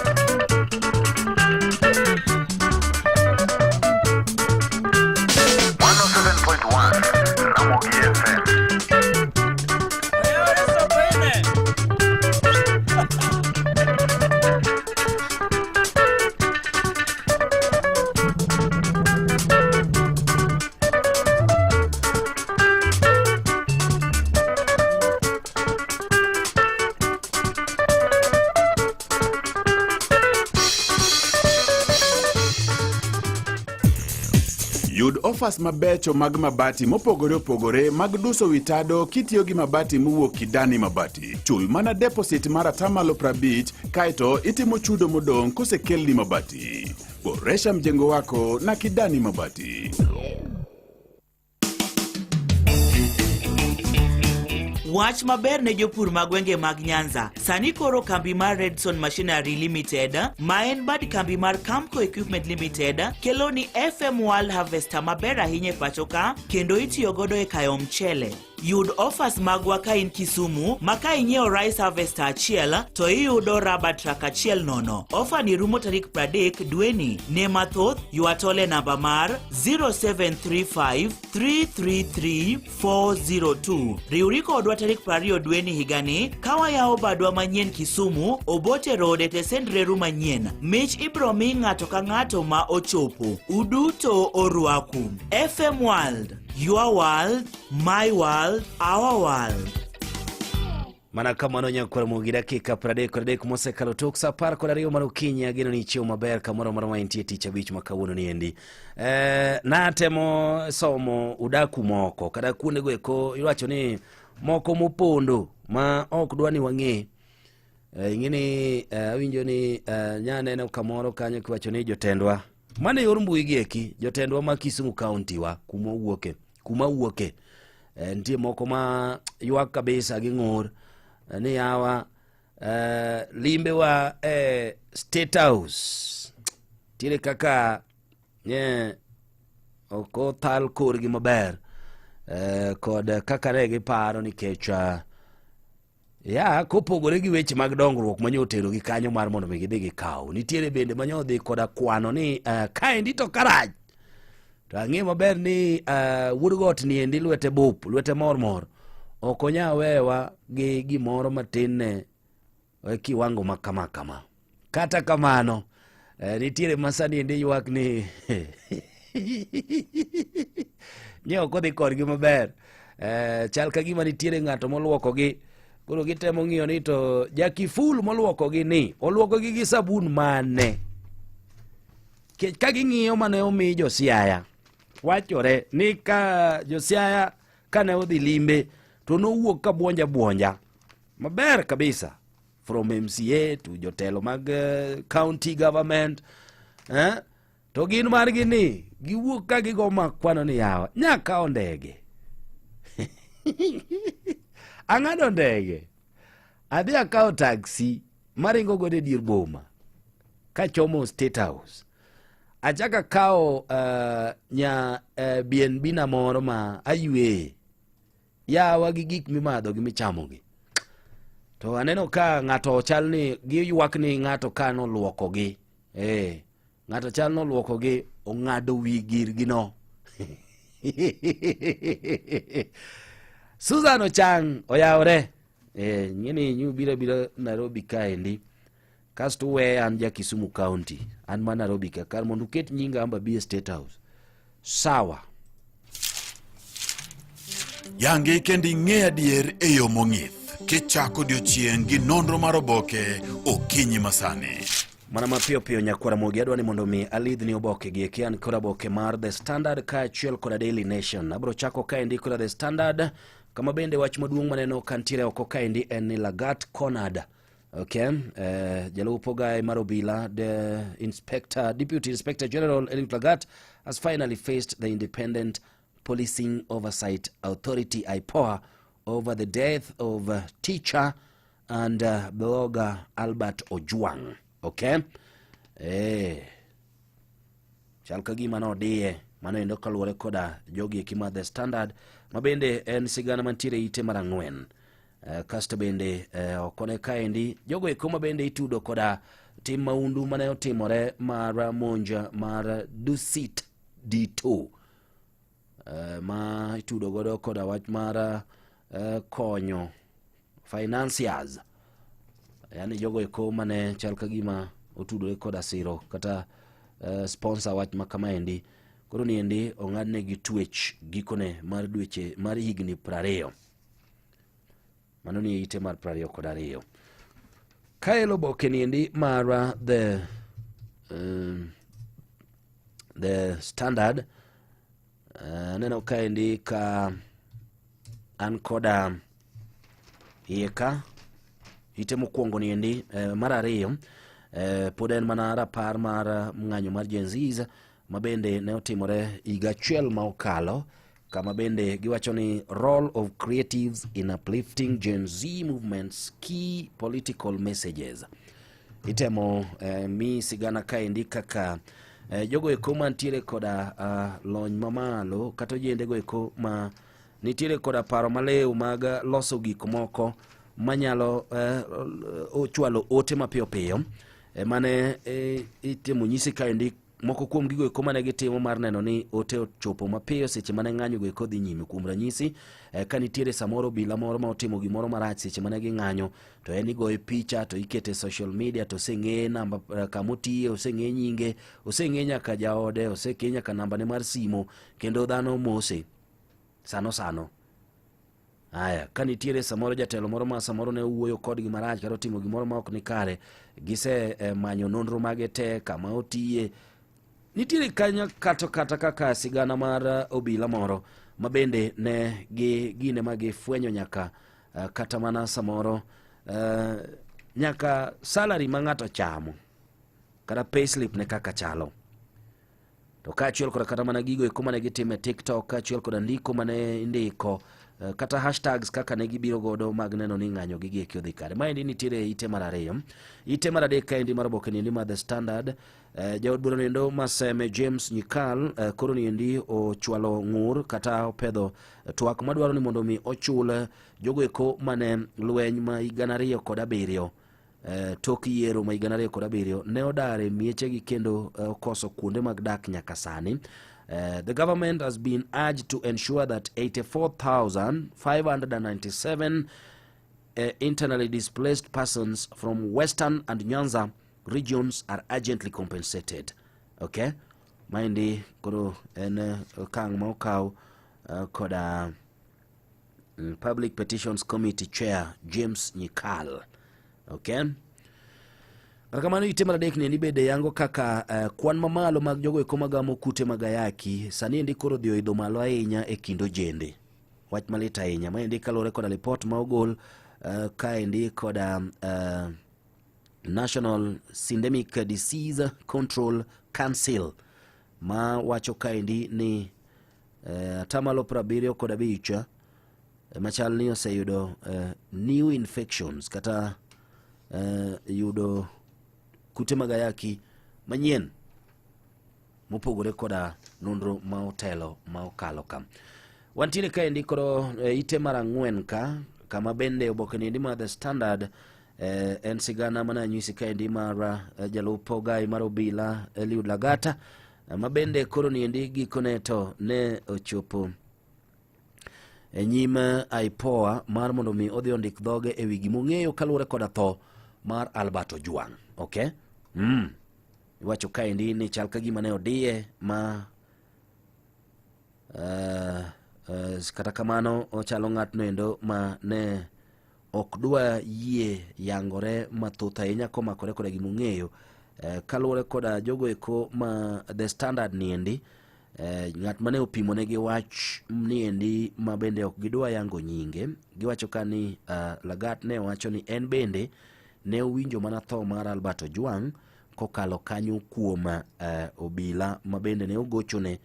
Ramogi FM. Yud offers mabecho mag mabati mopogore opogore mag duso wi tado kitiyo gi mabati mowuok Kidani Mabati. Chul mana deposit mar atamalo 50 kaeto itimo chudo modong' kosekelni mabati. Boresha mjengo wako na Kidani Mabati. Wach maber ne jopur mag gwenge mag Nyanza. Sani koro kambi mar Redson Machinery Limited, ma en bad kambi mar Kamco Equipment Limited, kelo ni FM World Harvester maber ahinya e pacho ka kendo itiyo godo e kayo mchele. Yud offers magwa ka in Kisumu ma ka inyiewo rice harvester achiel to iyudo rubber truck achiel nono. Ofa ni rumo tarik 30 dweni. Ne mathoth ywa tole namba mar 0735 333 402. Riwri kodwa tarik 20 dweni higani ka wayawo badwa manyien Kisumu, Obote Road e tesend reru manyien. Mich ibro mi ng'ato ka ng'ato ma ochopo. Uduto orwaku. FM World, your world, my world, our world. Mana kamano nyakwar Mogi, dakika 33 mosekalo tok sa 12 mar okinyi. Ageno ni ichiew maber kamoro amora ma intie tich abich ma kawuono ni endi. Eh, natemo somo udaku moko kata kuondego eko iwacho ni moko mopondo ma ok dwa ni wang'e. Eh, ing'e ni eh, awinjo ni eh, nyaneno kamoro kanyo kiwacho ni jotendwa mane yor mbui gi eki jotendwa ma Kisumu County wa kuma wuoke kuma wuoke eh, nitie moko ma ywak kabisa gi ng'ur eh, ni yawa eh, limbewa e State House nitiere kaka nye ok othal korgi maber eh, kod kaka ne giparo nikech ah, ya kopogore gi weche mag dongruok manyo oterogi kanyo mar mondo mi gidhi gikaw nitiere bende manyo odhi koda kwano ni uh, kaendi to karach to ang'e maber ni uh, wuod got ni endi lwete bup lwete mor mor ok onya wewa gi gimoro matin ne e kiwango ma kama kama kata kamano eh, nitiere ma sani endi ywak ni nye ok odhi kodgi maber eh, chal ka gima nitiere ng'ato moluokogi koro gitemo ng'iyo ni to jakiful moluokogi ni oluokogi gi sabun mane Kech ka ging'iyo mane omi josiaya wachore ni ka josiaya kane odhi limbe to nowuok ka buonja buonja maber kabisa from MCA to jotelo mag uh, county government eh? to gin margi ni giwuok ka gigo makwano ni yawa nyakawo ndege ang'ado ndege adhi akawo taxi maringo godo e dier boma kachomo State House achako akawo uh, nya uh, eh, BNB na moro ma ayueye yawa gi gik mimadho gi michamogi to aneno ka ng'ato chal ni giywak ni ng'ato ka noluokogi eh ng'ato chal noluokogi ong'ado wi girgino Susan Ochang oyawre eh ng'eni nyu biro biro Nairobi kaendi kasto uweya an ja Kisumu County an ma Nairobi ka kar mondo uket nyinga amba bi e State House sawa Yangi kendo ing'e adier e yo mong'ith kichako odiochieng' gi nonro mar oboke okinyi masani. Mana mapiyo piyo nyakwara Ramogi adwa ni mondo mi alidhni oboke gi eki an kod oboke mar The Standard kaachiel koda Daily Nation. Abiro chako kaendi koda The Standard Kama bende wach maduong' maneno kantiere oko kaendi en ni Lagat Conard. Okay, jalup ogaye mar obila, the inspector, Deputy Inspector General Eliud Lagat has finally faced the Independent Policing Oversight Authority IPOA over the death of teacher and blogger Albert Ojwang. Okay? Chal ka gima nodiye mano endo kaluwore koda jogi eki ma The Standard ma bende en sigana mantiere ite mar 4. Kasto bende okone kaendi jogo eko ma bende itudo koda tim maundu mane otimore mar monj mar Dusit D2 ma itudo godo koda wach mar konyo financiers, yani jogo eko mane chal ka gima otudore koda siro kata sponsor wach ma kamaendi. Koro niendi ong'adnegi twech gikone mar dweche mar higni 20. Mano ni ite mar 22. Kaelo oboke niendi mar The Standard, aneno kaendi ka an koda iye ka ite mokwongo niendi, mar 2, pod en mana rapar mar ng'anyo mar Gen Zs ma bende ne otimore higa achiel ma okalo, kama bende giwacho ni role of creatives in uplifting Gen Z movements key political messages. Itemo mi sigana kaendi kaka jogo eko mantiere koda lony mamalo kata ojende go eko ma nitiere koda paro malew mag loso gik moko manyalo chwalo ote mapiyo piyo, mane itemo nyisi kaendi moko kuom gigo eko mane gitimo mar neno ni ote ochopo mapiyo seche mane ng'anyo go eko dhi nyime. Kuom ranyisi, ka nitiere samoro obila moro ma otimo gimoro marach seche mane ging'anyo, to en igoye picha to ikete e social media, to oseng'e namba, kama otiye, oseng'e nyinge, oseng'e nyaka jaode, oseng'e nyaka nambane mar simo, kendo dhano mose sano sano. Aya, ka nitiere samoro jatelo moro ma samoro ne owuoyo kodgi marach kata otimo gimoro ma ok ni kare, gise manyo nonro mage te kama otiye. Nitiere kanyo kata kaka sigana mar obila moro ma bende ne gi gine ma gifwenyo nyaka kata mana samoro nyaka salary ma ng'ato chamo kata payslip ne kaka chalo. To kaachiel koda kata mana gigo eko mane gitimo e TikTok, kaachiel koda ndiko mane indiko, kata hashtags kaka ne gibiro godo mag neno ni ng'anyo gi gieki odhi kare. Maendi nitiere e ite mar 2. Ite mar 3 kaendi mar oboke niendi mar The Standard, jaod bura niendo Maseme James Nyikal, koro niendi ochwalo ng'ur kata opedho twak madwaro ni mondo mi ochul jogo eko mane lweny ma higa 2007, tok yiero ma higa 2007 ne odar e miechegi kendo okoso kuonde mag dak nyaka sani. The government has been urged to ensure that 84,597 internally displaced persons from Western and Nyanza regions are urgently compensated. Okay? Maendi koro en okang' ma okaw koda Public Petitions Committee Chair James Nyikal. Okay? Kata kamano ite mar 3 ni bende yango kaka kwan mamalo mag jogo eko magamo kute mag ayaki sani endi koro dhi oidho malo ahinya e kind ojende. Wach malit ahinya. Maendi kaluwore koda lipot ma ogol kaendi koda National Syndemic Disease Control Council ma wacho kaendi ni atamalo 75 machal ni oseyudo new infections kata yudo kute mag ayaki manyien mopogore koda nonro ma otelo ma okalo ka. Wantiere kaendi koro ite mar 4 ka, kama bende oboke niendi mar The Standard, en sigana mane anyisi kaendi mar jalup ogai mar obila Eliud Lagata, ma bende koro niendi gikone to ne ochopo e nyim IPOA mar mondo mi odhi ondik dhoge e wi gimong'eyo kaluwore koda tho mar Albert Ojwang. Okay? Iwacho kaendi ni chal ka gima ne odiye ma kata kamano ochalo ng'atno endo ma ne ok dwa yie yangore mathoth ahinya komakore koda gimong'eyo, kaluwore koda jogo eko ma The Standard niendi. Eh, ng'at mane opimonegi wach niendi ma bende ok gidwa yango nyinge giwacho ka ni uh, Lagat ne wacho ni en bende ne owinjo mana tho mar Albert Ojwang kokalo kanyo kuom uh, obila ma bende ne ogochone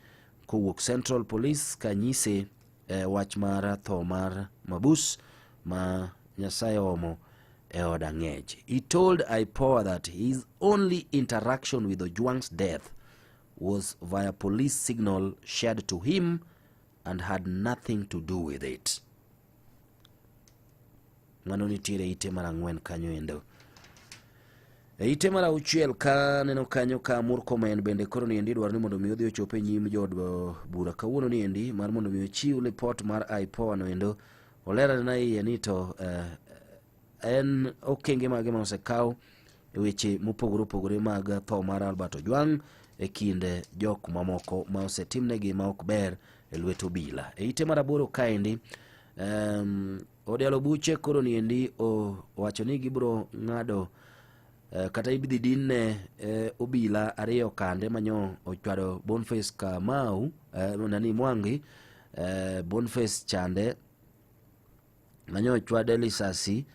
kowuok Central Police kanyise eh, wach mar tho mar mabus ma Nyasaye oomo e od ang'ech. He told IPOA that his only interaction with Ojwang's death was via police signal shared to him and had nothing to do with it. Mano nitiere ite mar ang'wen kanyo endo. E ite mar auchiel ka neno kanyo ka Murkomen bende koro niendi dwaro ni mondo mi odhi ochop e nyim jood bura kawuono niendi mar mondo mi ochiw lipot mar IPOA no endo olerane iye ni to eh, en okenge mage ma osekaw e weche mopogore opogore mag tho mar Albert Ojwang e kind jok mamoko ma osetimnegi ma ok ber e lwet obila. E ite mar aboro kaendi um, Odialo buche koro niendi owacho ni gibiro ng'ado eh, kata ibidhi dinne eh, obila ariyo kande manyo ochwado Boniface Kamau eh, nani Mwangi eh, Boniface Chande manyo ochwade lisasi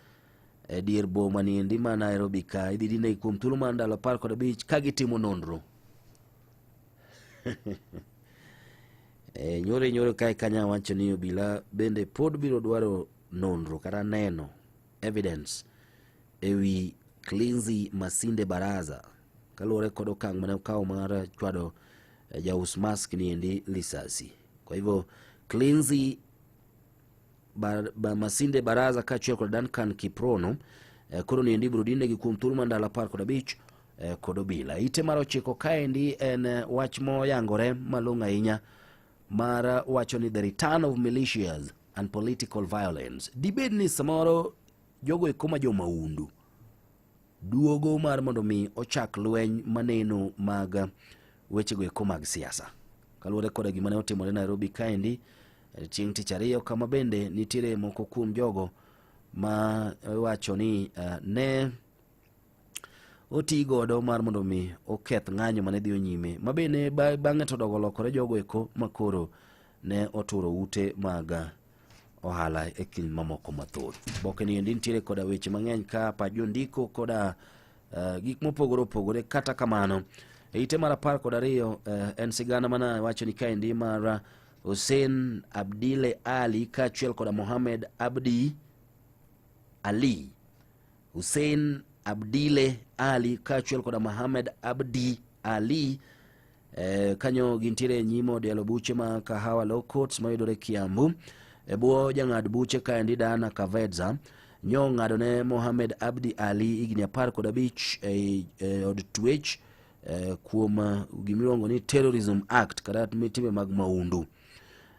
e dier boma niendi ma Nairobi ka idhi dinne kuom thuolo mar ndalo 15 ka gitimo nonro. E, nyoro nyoro kae kanya wacho ni obila bende pod biro dwaro nonro kata neno evidence ewi Klinzy Masinde Baraza kaluwore kod okang' mane okawo mar chwado eh, jaus mask ni endi lisasi. Kwa hivyo Klinzy ba, ba Masinde Baraza kaachiel kod Duncan Kiprono eh, koro niendi ibiro dinne kuom thuolo mar ndalo 15 eh, kod obila. Ite mar ochiko kaendi en eh, wach moyangore malong'o ahinya mar eh, wacho ni the return of militias and political violence. Dibed ni samoro jogo eko ma jomaundu duogo mar mondo mi ochak lweny maneno mag wechego eko mag siasa kaluwore koda gima ne otimore Nairobi kaendi eh, chieng' tich ariyo kama bende nitiere moko kuom jogo ma iwacho ni uh, ne oti godo mar mondo mi oketh ng'anyo mane dhi nyime ma bende bang'e to dogo lokore jogo eko makoro ne oturo ute mag ohala e kind mamoko mathoth. Boke ni endi nitiere koda weche mang'eny ka pach jondiko koda uh, gik mopogore opogore. Kata kamano e ite mar 12 uh, en sigana mana wacho ni kaendi mar Hussein Abdile Ali kaachiel koda Mohamed Abdi Ali. Hussein Abdile Ali kaachiel koda Mohamed Abdi Ali eh, kanyo gintiere e nyim od yalo buche ma Kahawa Law Courts mayudore Kiambu e bwo jang'ad buche kaendi Diana Kavedza nyo ng'ado ne Mohamed Abdi Ali higni 15 e, e od twech eh, kuom eh, gimiluongo ni Terrorism Act kata timbe mag maundu.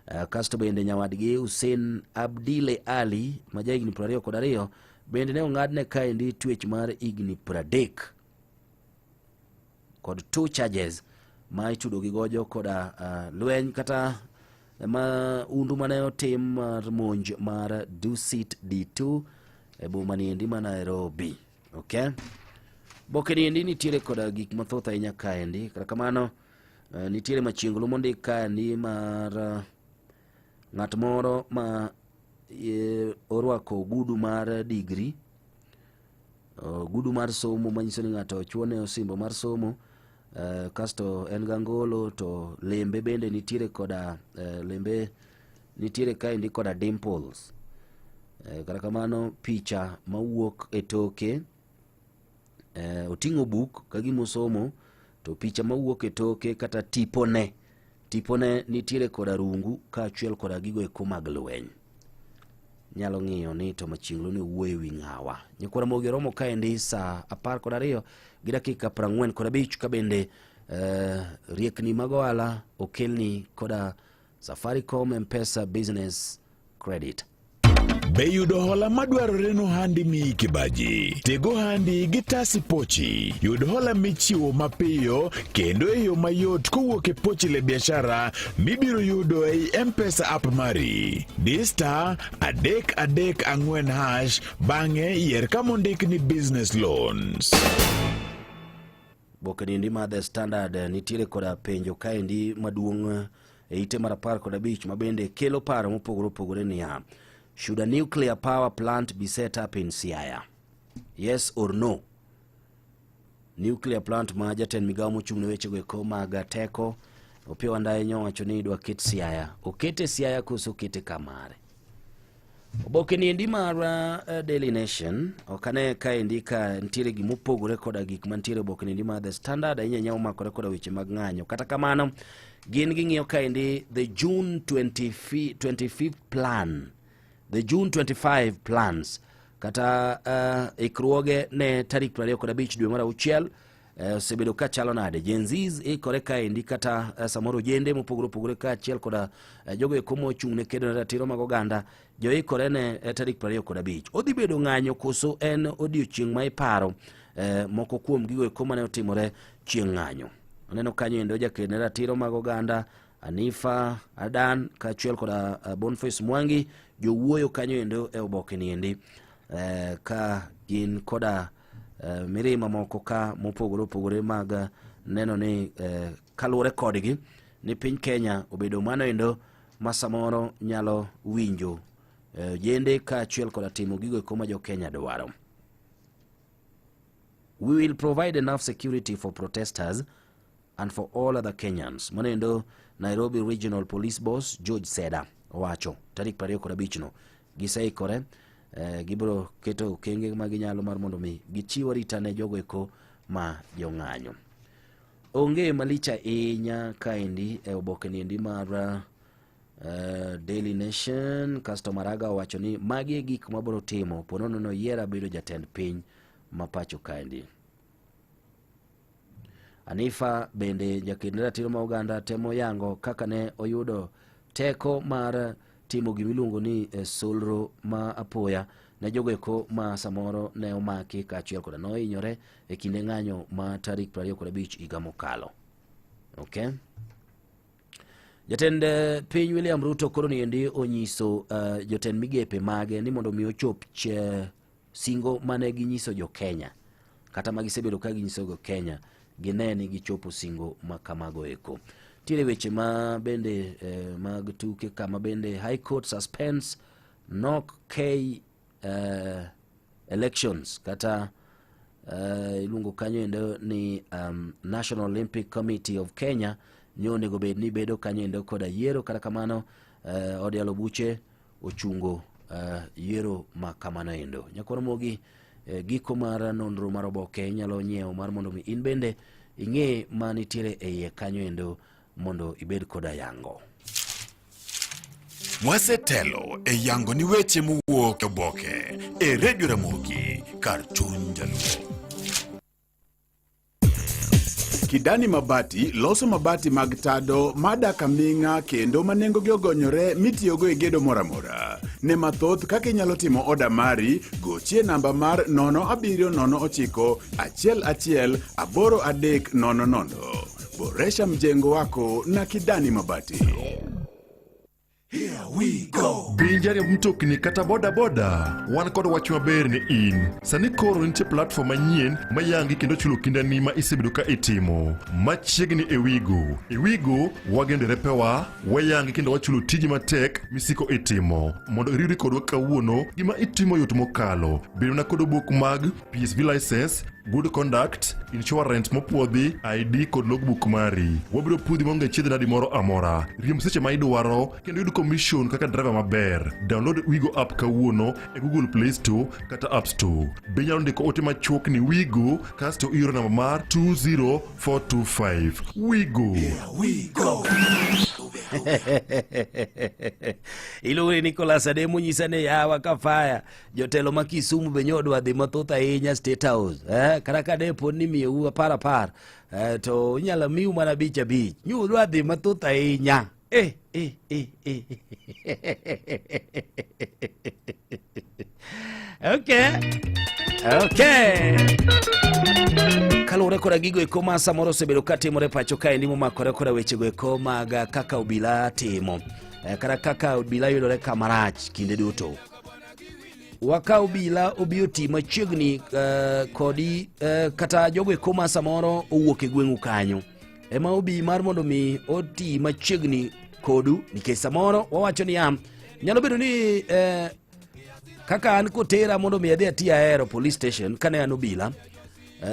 Eh, kasto bende nyawadgi Hussein Abdile Ali ma ja higni 22 bende ne ong'adne kaendi twech mar higni 30 kod two charges ma itudo gi gojo koda uh, lweny kata ma undu mane otim mar monj mar Dusit D2 e boma niendi ma Nairobi. Okay. Boke niendi nitiere koda gik mathoth ahinya kaendi. Kata kamano uh, nitiere machienglo mondik kaendi mar uh, ng'at moro ma e, orwako ogudu mar digri ogudu mar somo manyiso ni ng'ato ochuone osimbo mar somo eh, kasto en gangolo to lembe bende nitiere koda eh, lembe nitiere kaendi koda dimples eh, kata kamano picha mawuok e toke eh, oting'o buk ka gima osomo to picha mawuok e toke kata tipone tipone nitiere koda rungu kaachiel koda gigo eko mag lweny nyalo ng'iyo ni to machienglo ni wuoyo wi ng'awa nyikwa Ramogi romo kaendi saa 12 gi dakika 45 ka bende eh, riekni mag ohala okelni koda Safaricom M-Pesa Business Credit. Be yudo hola madwarore nohandi miyi kibaji? Teg ohandi gi Tasi Pochi. Yud hola michiwo mapiyo kendo e yo mayot kowuok e Pochi la Biashara mibiro yudo ei M-Pesa app mari. Di star 334 hash bang'e yier kama ondik ni business loans. Boke niendi mar The Standard nitiere koda penjo kaendi maduong' e ite mar 15 ma bende kelo paro mopogore opogore niya, should a nuclear power plant be set up in Siaya? Yes or no? Nuclear plant ma jatend migawo mochung' ne wechego eko mag teko Opiyo Wandayi nyowacho ni idwa ket Siaya. Okete Siaya koso okete kamare? Oboke ni endi mar Daily Nation ok ane ka endi ka nitiere gima opogore koda gik mantiere oboke ni endi mar The Standard ahinya ahinya omakore koda weche mag ng'anyo. Kata kamano gin ging'iyo ka endi the June 25 25th plan the June 25 plans kata ikruoge ne tarik 25 dwe mar auchiel osebedo ka chalo nade. Gen Zs ikore kaendi kata samoro ojende mopogore opogore kaachiel koda jogo eko mochung' ne kedo ne ratiro mag oganda joikore ne tarik 25. Odhi bedo ng'anyo koso en odiochieng' ma iparo moko kuom gigo eko mane otimore chieng' ng'anyo. Aneno kanyo endo jaked ne ratiro mag oganda Anifa Adan kaachiel koda Boniface Mwangi jowuoyo kanyo endo e oboke ni endi ka gin koda mirima moko ka mopogore opogore mag neno ni kaluwore kodgi ni piny Kenya obedo mano endo ma samoro nyalo winjo ojende kaachiel koda timo gigo eko ma jo Kenya dwaro. We will provide enough security for protesters and for all other Kenyans. Mano endo Nairobi Regional Police Boss George Seda owacho tarik 25 no. Giseikore gibiro keto okenge ma ginyalo mar mondo mi gichiw arita ne jogo eko ma jong'anyo. Onge malich ahinya kaendi e oboke niendi mar Daily Nation. Kasto Maraga owacho ni magi e gik mabiro timo po nono noyiera bedo jatend piny ma pacho kaendi. Anifa bende jaked ne ratiro ma oganda temo yango kaka ne oyudo teko mar timo gima iluongo ni solro ma apoya ne jogo eko ma samoro ne omaki kaachiel koda nohinyore e kinde ng'anyo ma tarik 25 higa mokalo. Okay. Jatend piny William Ruto koro niendi onyiso jotend migepe mage ni mondo mi ochop singo mane ginyiso jo Kenya kata ma gisebedo ka ginyiso jo Kenya gine ni gichopo singo ma kamago eko. Nitiere weche ma bende mag tuke kama bende High Court suspends NOC K elections kata iluongo kanyo endo ni National Olympic Committee of Kenya ni onego bed ni bedo kanyo endo koda yiero. Kata kamano od yalo buche ochungo yiero ma kamano endo. Nyakwar Mogi, giko mar nonro mar oboke inyalo nyiewo mar mondo mi in bende ing'e ma nitiere e iye kanyo endo mondo ibed koda yango. Wasetelo e yango ni weche mowuok e oboke e Radio Ramogi kar chuny Jaluo. Kidani Mabati loso mabati mag tado madak aming'a kendo ma nengogi ogonyore mitiyogo e gedo moro amora. Ne mathoth kaka inyalo timo oda mari, gochie namba mar 0709 11 8300. Boresha mjengo wako na Kidani Mabati. Here we go. Be in jariemb mtokni kata boda boda? Wan kod wach maber ne in. Sani koro nitie platform manyien ma yangi kendo chulo kindani ma isebedo ka itimo. Machiegni e Wigo. E Wigo, wageno derepewa, wayangi kendo wachulo tiji matek misiko itimo. Mondo iriwri kodwa kawuono, gima itimo yot mokalo. Bed mana kod obok mag PSV license, good conduct, insurance mopuodhi, ID kod logbook mari. Wabiro puodhi maonge chiedh nadi moro amora. Riemb seche ma idwaro kendo yud commission kaka driver maber. Download Wigo app kawuono e Google Play Store kata App Store. Be inyalo ndiko ote machuok ni Wigo kasto ioro namba mar 20425. Wigo. We go. Iluongo ni Nicholas Ademo nyisa ni yawa ka fire jotelo ma Kisumu be nyodwa dhi mathoth ahinya State House kata ka de pod ni miyou apar to inyalo miu mana abich abich nyudwa dhi mathoth ahinya Okay. Okay. Kaluwore koda gigo eko ma samoro osebedo ka timore pacho kaendi momakore koda wechego eko mag kaka obila timo kata kaka obila yudore kamarach kinde duto. Wakaw obila obi oti machiegni kodi kata jogo eko ma samoro owuok e gweng'u kanyo ema obi mar mondo mi oti machiegni kodu, nikech samoro wawacho niya nyalo bedo ni kaka an kotera mondo mi adhi ati Ahero police station kane an obila,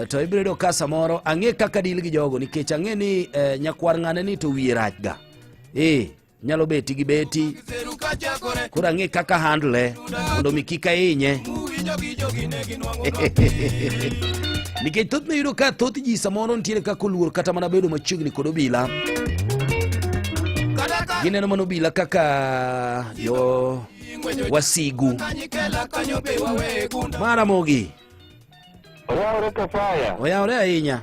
to ibiro yudo ka samoro ang'e kaka deal gi jogo, nikech ang'e ni nyakwar ng'ane ni to wiye rach ga, nyalo beti gi beti, koro ang'e kaka handle mondo mi kik ahinye. Nikech thothne yudo ka thoth ji samoro nitiere kaka oluor kata mana bedo machiegni kod obila, gineno mana obila kaka jo wasigu. Maramogi. Oyawore Kafaya. Oyawore ahinya.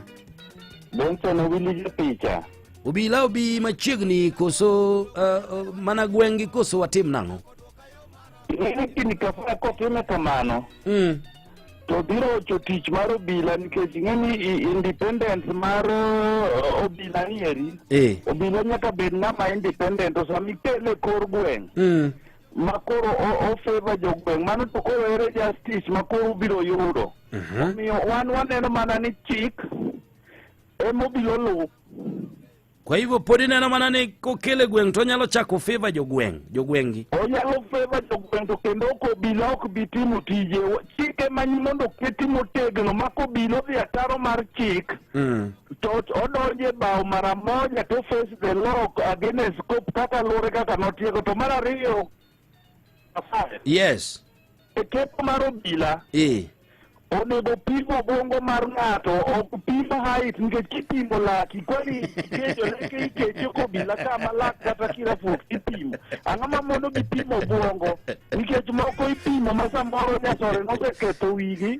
Benson Owili japicha. Obila obi machiegni koso mana gweng'gi koso watim nang'o? Ing'eni gini Kafaya kotime kamano. To biro ocho tich mar obila, nikech ing'eni independence mar obila nieri. Obila nyaka bed ng'ama independent, to sama ikele e kor gweng' ma koro o favor jogweng', mano to koro ere justice ma koro ubiro yudo. Omiyo wan waneno mana ni chik ema obiro luw. Kwa hivyo pod ineno mana ni kokele gweng' to onyalo chako favor jogweng', jogweng'gi. Onyalo favor jogweng' to kendo ok obila ok bi timo tije. Chik ema mondo oketi motegno ma kobila odhi ataro mar chik to odonjo e bao mara moja to face the law against scope kaka luwore kaka notieko. To mar ariyo, Yes. e kepo mar obila onego pim obwongo mar ng'ato, ok pim height, nikech kipimo laki kwani ikecho leke ikecho kobila kama lak kata kirafuok ipimo. Ang'o ma mono gi pimo obwongo? Nikech moko ipimo ma samoro nyasore noseketho wigi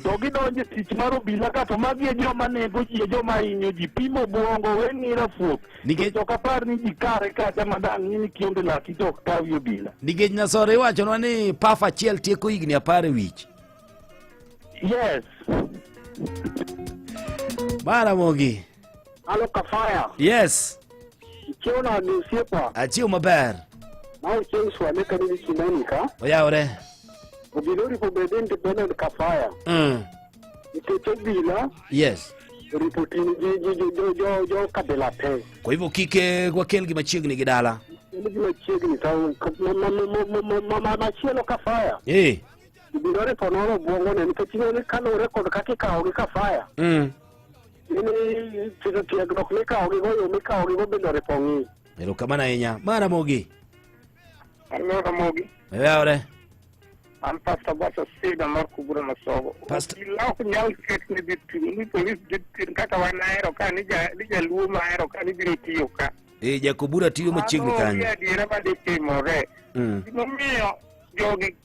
to gidonjo e tich mar obila ka, to magi e joma nego ji, e joma hinyo ji. Pimo obwongo, we ng'i rafuok. Nikech ok apar ni ji kare kacha ma dang' ng'i ni kionge laki to ok kawi obila. Nikech nyasore iwachonwa ni paf achiel tieko higni 10 e wich. Yes. Maramogi. Halo Kafaya. Yes. Ichiew nade osiepa? Achiew maber. Ma Ochieng' Swale kanini Kinani ka. Oyawore. Obila oripo bed independent Kafaya. Nikech obila Yes. oripo ting' ji ji jo jo jo jo kabila te. Kwa hivyo kik wakelgi machiegni gi dala. Kelgi machiegni to machielo Kafaya. Obila oripo nono obwongo ne nikech ing'eyo ni kaluwore kod kaka ikawogi Kafaya. Ni tiegruok mikawogi go, yo mikawogi go bende oripo ng'i. Erokamano ahinya. Maramogi. Hello, Ramogi. Oyawore. An Pastor Basa Sida mar Kubura Masogo. Obila ok nyal ket ni dhi tiyo ni polis dhi tiyo kaka wan ahero ka ni jaluo ma ahero ka ni biro tiyo ka. Jakobura tiyo machiegni Mano kanyo. onge adiera ma dhi timore. Gimomiyo jogi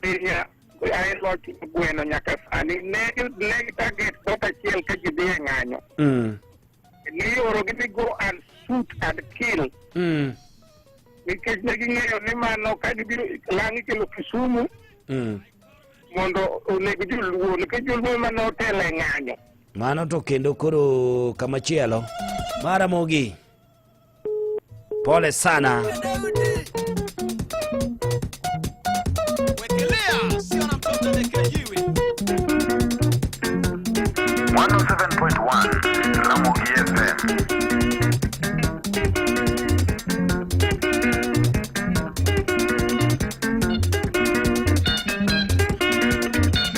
pinya ae loch gweno nyaka sani ne gi target dot achiel ka ji dhi e ng'anyo. Nioro gi ni go and shoot and kill. Nikech ne ging'eyo ni mano ka gibiro lang' ikelo Kisumu mondo oneg joluo, nikech joluo ema notelo e ng'anyo. Mano to kendo koro kamachielo. Maramogi. Pole sana. Wekelea sio na mtoto alekejiwi. 107.1 Ramogi FM.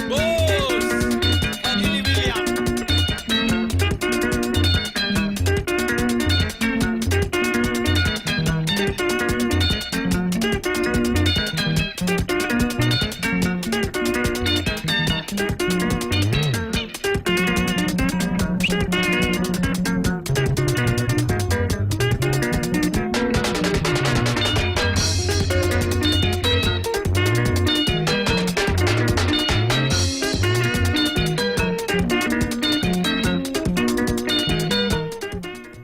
Boss Fadhili William.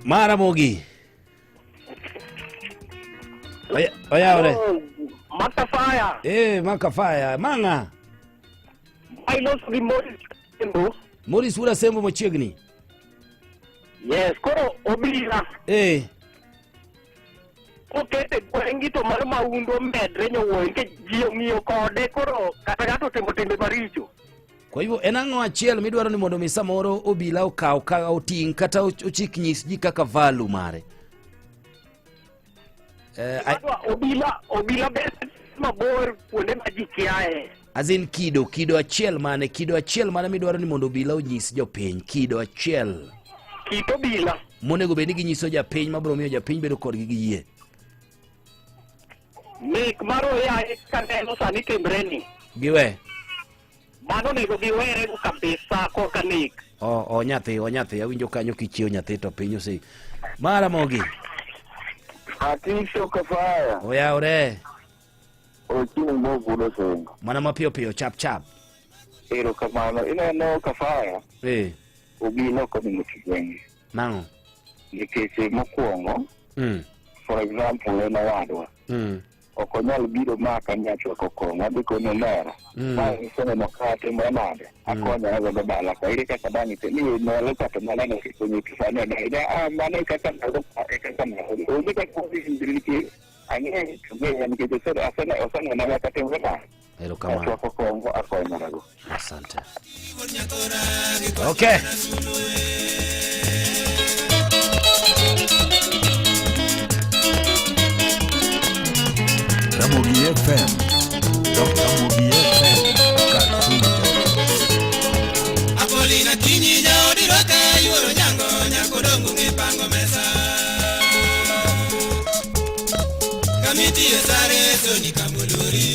Maramogi. Oyawore. Makafaya. Makafaya. Manga. Iloso gi Morris Sembo. Morris Ura Sembo machiegni. Yes, koro obila. Oket e gweng'gi to mar mahundu omedre nyowuoyo nikech ji ong'iyo kode koro kata ng'ato otimo timbe maricho. Kwa hivyo en ang'o achiel midwaro ni mondo mi samoro obila okaw ka oting' kata ochik nyis ji kaka value mare? Obila obila ber mabor kuonde ma ji kiaye. As in kido, kido achiel mane, kido achiel mane midwaro ni mondo obila onyis jopiny, kido achiel. Kit obila. Monego bed ni ginyiso japiny mabiro miyo japiny bedo kodgi gi yie. Nek mar oyaye kaneno sani timre ni. Giwe. Mano onego giwere go kabisa korka nek. O, o nyathi, o nyathi, awinjo kanyo kichiewo nyathi to piny ose. Mara mogi. Atisho kafaya. Oyawre. Ochieng' mogudo singo. Mana mapiyo piyo chap chap. Erokamano. Ineno kafaya. Eh. Obila ok onego ti gwenge. Nang'o? Nikech mokwongo, for example, en owadwa. Ok onyal biro maka ni achwako kong'o, adhi kone omera. Ma iseneno ka atimo nade? Akonyora godo dala ka. Ere kaka dang' ite ni nolo kata mana no kikonyo to sani odayi. Ah, mano e kaka nalo e kaka nalo. Onge kaka odhi nikech ang'eyo to ng'eya nikech osenena kaka timre nade. Erokamano. Achwako kong'o akonyorago. Asante. Okay. Ramogi FM. Ramogi FM. Khartoum. Apolina kinyi jaodi rwaka yuoro nyango nyako dongo ng'e pango mesa. Kamiti sare soni kamuluri.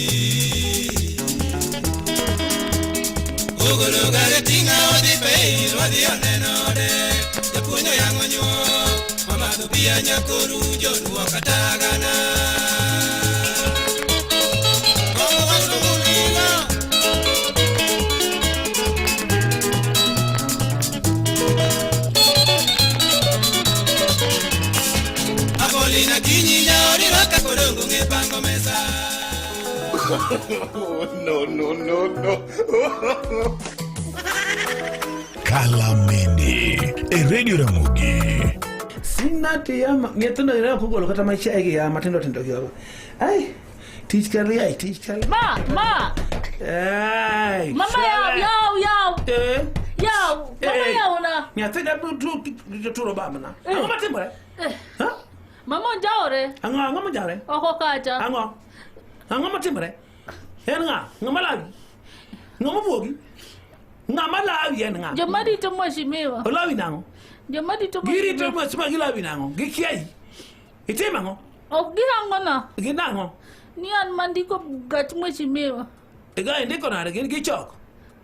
Ogolo gare tinga odhi peil wadhi onenode. Japuonj oyang'o nyuo mamadho bia nyakoru joluo katagana. Kongo wasungulino. Apolina kinyi jaodi rwaka kodongo ng'e pango mesa. No, no, no, no. Kalamende e Radio Ramogi. Sina tiyama nyithindo ira ok ogolo kata machiegi gi ya matindo tindo gi. Ai tich kar ai tich kar. Ma, ma. Ai. Mama yaw, yaw, yaw. Eh. Yaw, mama Eh. yaw na. Nyathi da tu turo bamna. Ang'o matimore? Eh. Mama onjawre. Ang'o ang'o monjawre? Oko kacha. Ang'o? Ang'o matimore? En ng'a? Ng'ama lawi? Ng'ama buogi? Ng'ama lawi en ng'a? Joma rito mheshimiwa. Olawi nang'o? Joma rito Girito mheshimiwa gilawi nang'o? Gikiayi? Itimo ang'o? Ok girangona. Ginang'o? Ni an mandiko gach mheshimiwa. Iga indiko nade? Gin gichok?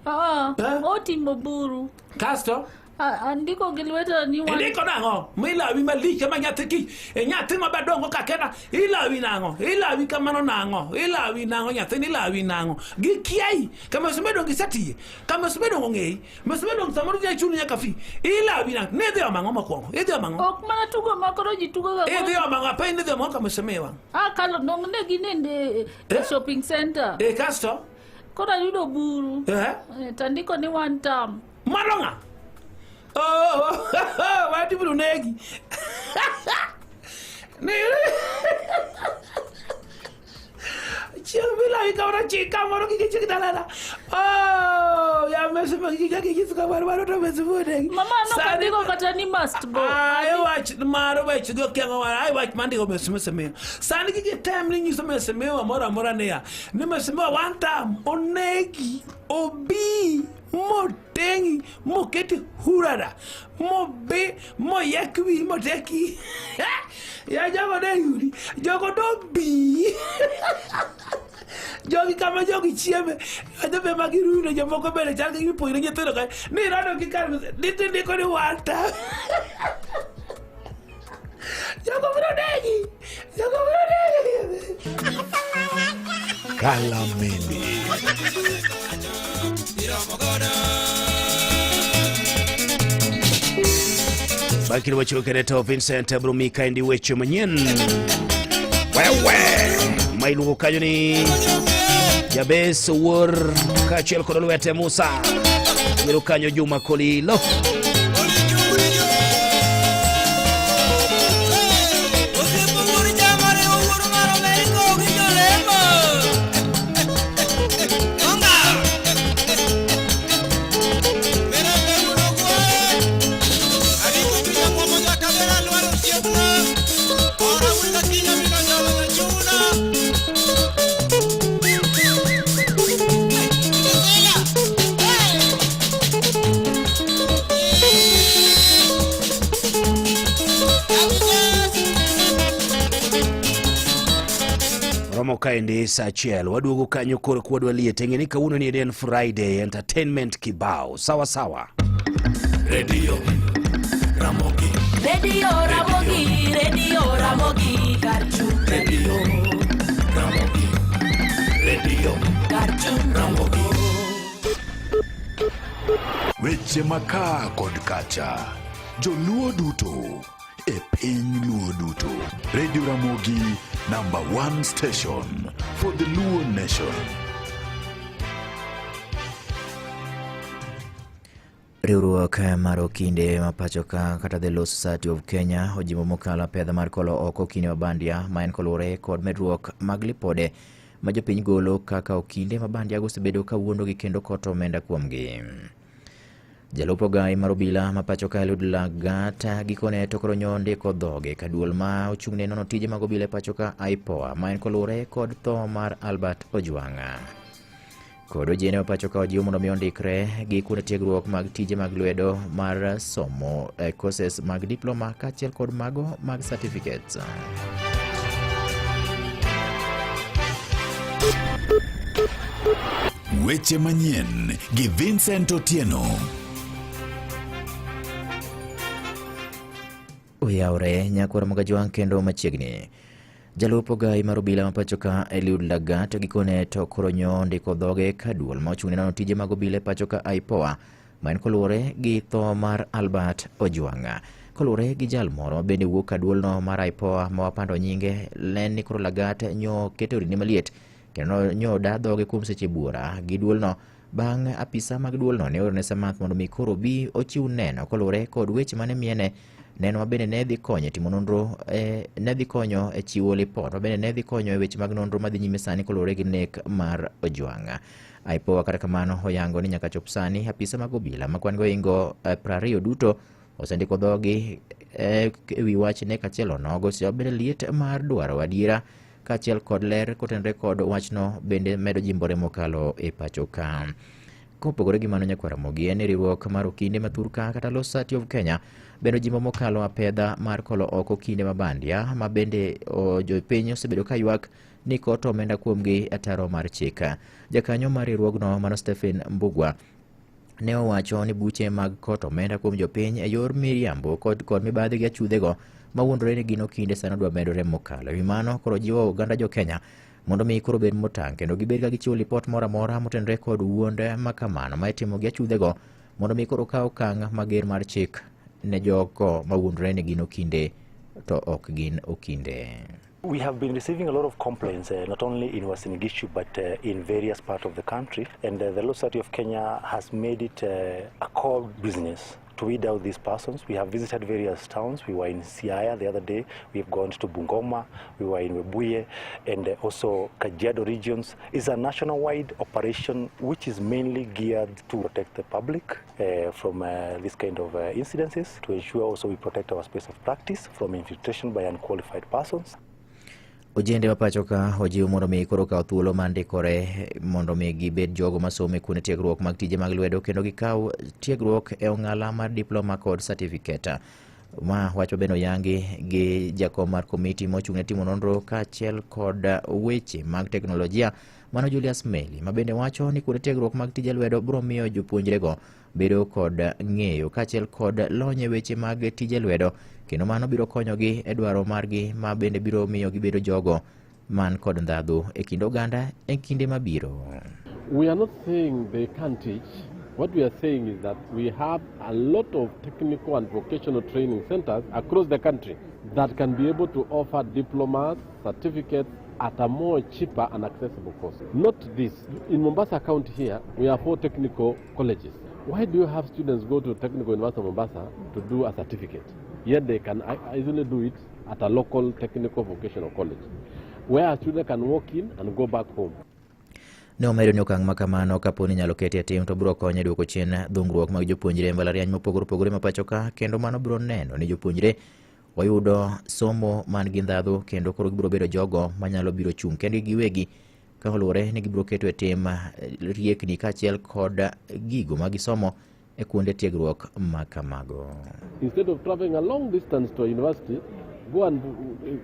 Ah, otimo buru. Kasto? Andiko gi lweta ni wan. Indiko nang'o? Milawi malich kama nyathi kich. E nyathi ma badongo kakena ilawi nang'o? Ilawi kamano nang'o? Ilawi nang'o nyathini ilawi nang'o? Gikiayi. Kama osebedo gisetiye. Kama osebedo ong'eyi. Osebedo samoro jachuni nyaka fi. Ilawi nang'o? Ni idhi omo ang'o mokwongo? Idhi omo ang'o? Ok mana tugo ma koro ji tugo ga. Idhi omo ang'o? Apenji ni idhi omo ang'o kama osemiwa. Ah, kalo dong ne ginende e shopping center. Eh, kasto? Koro ayudo buru. Eh? Tandiko ni one term. Mano ng'a? Oh, wati biro negi. Ni chieng' milawi kamoro chik kamoro kik ichik dalana. Oh, ya mesu ma kik ichik kamoro mano to mesu negi. Mama no kandiko kata ni must go. Ai wach maro wech go kiang'o ai wach mandiko mesu mesemiyo. Sani kik item ni nyiso mesemiyo moro amora niya. Ni mesemiyo one time onegi obi moteng'i moketi hurara mobi moyek wiyi moteki ya jogo ne yudi jogo nobi jogi kama jogi chieme ajobe ma giruno jomoko bende chal gi gipuonjre nyithindo ka ni rado gi kar nitindiko ni wanta jogo biro negi jogo biro negi Kalamende. Bakiri wachiwo to Vincent Brumi kaendi weche manyien wewe ma iluongo kanyo ni Jabes Wuor kaachiel kod lwete Musa wero kanyo Juma Kolilo. Kaendi sa 1 waduogo kanyo koro kwadwa liete. Ng'e ni kawuono ni en Friday, entertainment kibao. Sawa sawa. Radio Ramogi. Radio Ramogi, Radio Ramogi, Karchu. Radio Ramogi. Radio Karchu. Ramogi. Weche makaa kod kacha. Joluo duto e piny Luo duto. Radio Ramogi, number one station for the Luo nation. Riwruok mar okinde ma pacho ka kata The Law Society of Kenya ojimbo mokalo apedha mar kolo oko okinde ma bandia ma en koluwore kod medruok mag lipode ma jopiny golo kaka okinde ma bandia osebedo ka wuondogi kendo koto omenda kuomgi. Jalup ogai mar obila ma pacho ka Eliud Lagat gikone to koro nyo ndiko dhoge ka duol ma ochung'ne nono tije mag obila e pacho ka IPOA ma en koluwore kod tho mar Albert Ojwang'. Kod ojende ma pacho ka ojiw mondo mi ondikre gi kuonde tiegruok mag tije mag lwedo mar somo courses mag diploma kaachiel kod mago mag certificates. Weche manyien gi Vincent Otieno. Oyawre nyakwar Mogajwang' kendo machiegni. Jalup ogai mar obila ma pacho ka Eliud Lagat gikone to koro nyo ndiko dhoge ka duol ma ochung'ne nono tije mag obila e pacho ka IPOA ma en koluwore gi tho mar Albert Ojwang'. Koluwore gi jal moro ma bende wuok ka duolno mar IPOA ma wapando nyinge len ni koro Lagat nyo keto ringre maliet kendo nyo da dhoge kuom seche buora gi duolno bang' apisa mag duolno ne oorone Samath mondo mi koro obi ochiw neno koluwore kod weche mane miene neno ma bende ne dhi konyo e timo nonro ne dhi konyo e chiwo lipot ma bende ne dhi konyo e weche mag nonro madhi nyime sani koluwore gi nek mar Ojwang'. IPOA kata kamano oyango ni nyaka chop sani apisa mag obila ma kwan go ingo 20 duto osendiko dhogi e wi wach nek achiel onogo bende liet mar dwaro adiera kaachiel kod ler kotenore kod wachno bende medo jimbore mokalo e pacho ka. Kopogore gi mano nyakwar Ramogi en riwruok mar okinde ma thurka kata Law Society of Kenya bende ojimbo mokalo apedha mar kolo oko okinde ma bandia ma bende jopiny osebedo ka ywak ni koto omenda kuomgi ataro mar chik. Jakanyo mar riwruogno mano Stephen Mbugua ne owacho ni buche mag koto omenda kuom jopiny e yor miriambo kod mibadhi gi achudhego mawuondore ni gin okinde sani odwa medore mokalo. Ewi mano koro jiwo oganda jo Kenya mondo mi koro bed motang' kendo gibed ka gichiwo lipot moro amora motenore kod wuond ma kamano ma itimo gi achudhego mondo mi koro kaw okang' mager mar chik ne jogo mawuondore ni gin okinde to ok gin okinde. We have been receiving a lot of complaints, not only in Uasin Gishu, but in various parts of the country. And the Law Society of Kenya has made it a core business to weed out these persons. We have visited various towns. We were in Siaya the other day. We have gone to Bungoma. We were in Webuye and also Kajiado regions. It's a nationwide operation which is mainly geared to protect the public from this kind of incidences, to ensure also we protect our space of practice from infiltration by unqualified persons. Ojende ma pacho ka ojiw mondo mi koro kaw thuolo mar ndikore mondo mi gibed jogo masomo e kuonde tiegruok mag tije mag lwedo kendo gikaw tiegruok e ong'ala mar diploma kod certificate. Ma wacho bende oyangi gi jakom mar komiti mochung' ne timo nonro kaachiel kod weche mag teknolojia mano Julius Meli ma bende wacho ni kuonde tiegruok mag tije lwedo biro miyo jopuonjrego bedo kod ng'eyo kaachiel kod lony e weche mag tije lwedo kendo mano biro konyogi e dwaro margi ma bende biro miyo gibedo jogo man kod ndhadhu e kind oganda e kinde mabiro. We are not saying they can't teach. What we are saying is that we have a lot of technical and vocational training centers across the country that can be able to offer diplomas, certificates at a more cheaper and accessible cost. Not this. In Mombasa County here, we have 4 technical colleges. Why do you have students go to Technical University of Mombasa to do a certificate? Yet they can easily do it at a local technical vocational college, where a student can walk in and go back home. Ne omedo ni okang' ma kamano kapo ni inyalo keti e tim to biro konyo e duoko chien dhungruok mag jopuonjre e mbalariany mopogore opogore ma pacho ka kendo mano biro neno ni jopuonjre oyudo somo man gi ndhadhu kendo koro gibiro bedo jogo manyalo biro chung' kendgi giwegi ka oluwore ni gibiro keto e tim riekni kaachiel kod gigo ma gisomo e kuonde tiegruok ma kamago. Instead of traveling a long distance to a university, go and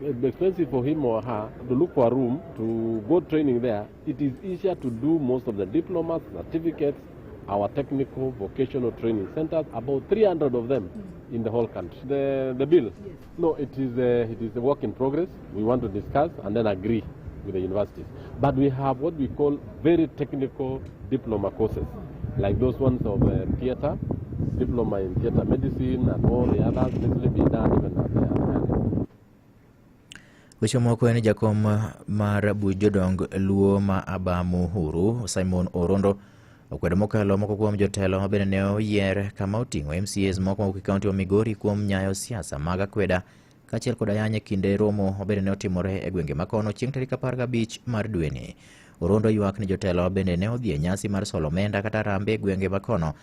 it's expensive for him or her to look for a room to go training there. It is easier to do most of the diplomas, certificates, our technical vocational training centers, about 300 of them in the whole country. The bill? Yes. No, it is a work in progress. We want to discuss and then agree with the universities. But we have what we call very technical diploma courses, like those ones of theater, diploma in theater medicine and all the others, basically be done even at the level. Weche moko en jakom mar buch jodong Luo ma Abamu Uhuru, Simon Orondo, okwedo mokalo moko kuom jotelo ma bende ne oyier kama oting'o MCAs moko mawuok e kaunti ma Migori kuom nyayo siasa mag akweda kaachiel kod ayany e kinde romo ma bende ne otimore e gwenge makono chieng' tarik 15 mar dweni. Orondo ywak ni jotelo ma bende ne odhi e nyasi mar solo omenda kata harambee e gwenge makono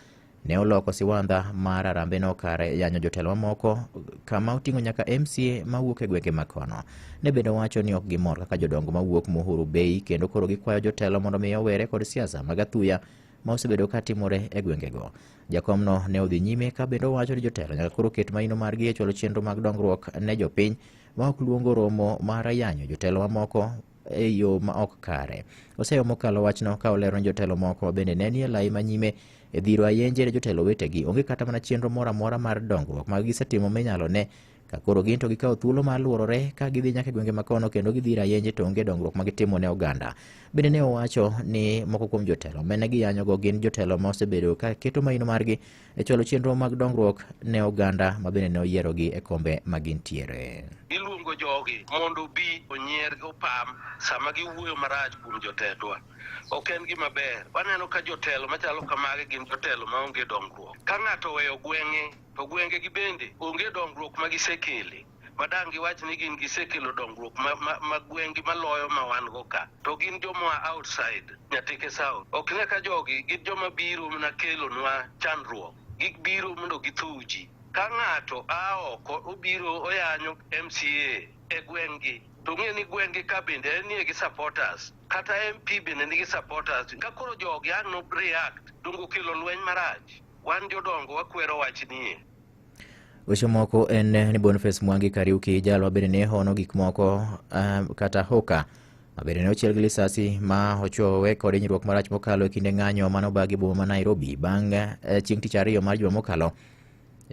ne oloko siwandha mar harambee-no kar yanyo jotelo mamoko kama oting'o nyaka MCA mawuok e gwenge makono. Ne bende owacho ni ok gimor kaka jodongo mawuok Muhuru Bay kendo koro gikwayo jotelo mondo mi owere kod siasa mag athuya ma osebedo ka timore e gwengego. Jakomno ne odhi nyime ka bende owacho ni jotelo nyaka koro ket maino margi e chwalo chenro mag dongruok ne jopiny ma ok luongo romo mar yanyo jotelo mamoko e yo ma ok kare. Oseyo mokalo wachno ka olero ni jotelo moko bende ne nie lai manyime e dhiro ayenje ne jotelo wetegi. Onge kata mana chenro moro amora mar dongruok ma gisetimo minyalo ne ka koro gin to gikawo thuolo mar luorore ka gidhi nyaka e gwenge makono kendo gidhiro ayenje to onge dongruok ma gitimo ne oganda. Bende ne owacho ni moko kuom jotelo mane giyanyogo gin jotelo ma osebedo ka keto maino margi e chwalo chenro mag dongruok ne oganda ma bende ne oyierogi e kombe ma gintiere. Iluongo jogi mondo obi onyier opam sama giwuoyo marach kuom jotendwa. Ok en gima ber. Waneno ka jotelo machalo kamagi gin jotelo maonge dongruok. Ka ng'ato oweyo gweng'e, to gwenge gi bende onge dongruok ma gisekele. Madang' giwach ni gin gisekelo dongruok ma gweng'gi maloyo ma wan go ka. To gin joma outside Nyatike South. Ok ne ka jogi gin joma biro mana kelonwa chandruok. Gibiro mondo githuw ji. Ka ng'ato a oko obiro oyanyo MCA e gweng'gi, to ng'e ni gweng'gi ka bende en nie gi supporters. Kata MP bende nigi supporters. Ka koro jogi ang' no react, dongo kelo lweny marach. Wan jodongo wakwero wach nie. Weche moko en ni Boniface Mwangi Kariuki jal ma bende ne hono gik moko kata hoka ma bende ne ochiel gi lisasi ma ochuowe kod hinyruok marach mokalo e kinde ng'anyo mane obagi e boma ma Nairobi bang' chieng' tich ariyo mar juma mokalo.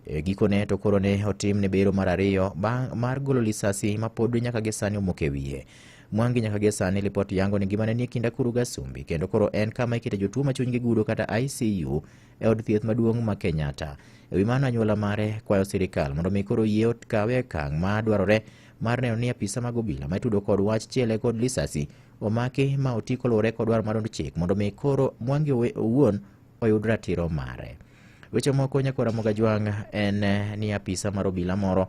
Gikone to koro ne otim ne bero mar ariyo bang' mar golo lisasi ma pod nyaka gi sani omoko e wiye. Mwangi nyaka gi sani lipot yango ni ngimane nie kind akuru gasumbi kendo koro en kama ikete jotuo ma chunygi gudo kata ICU e od thieth maduong' ma Kenyatta. E wi mano anyuola mare kwayo sirikal mondo mi koro yie okawe okang' ma dwarore mar neno ni apisa mag obila ma itudo kod wach chiele kod lisasi omaki ma oti koluwore kod dwaro mar od chik mondo mi koro Mwangi owuon oyud ratiro mare. Weche moko nyakwara Mogajwang' en ni apisa mar obila moro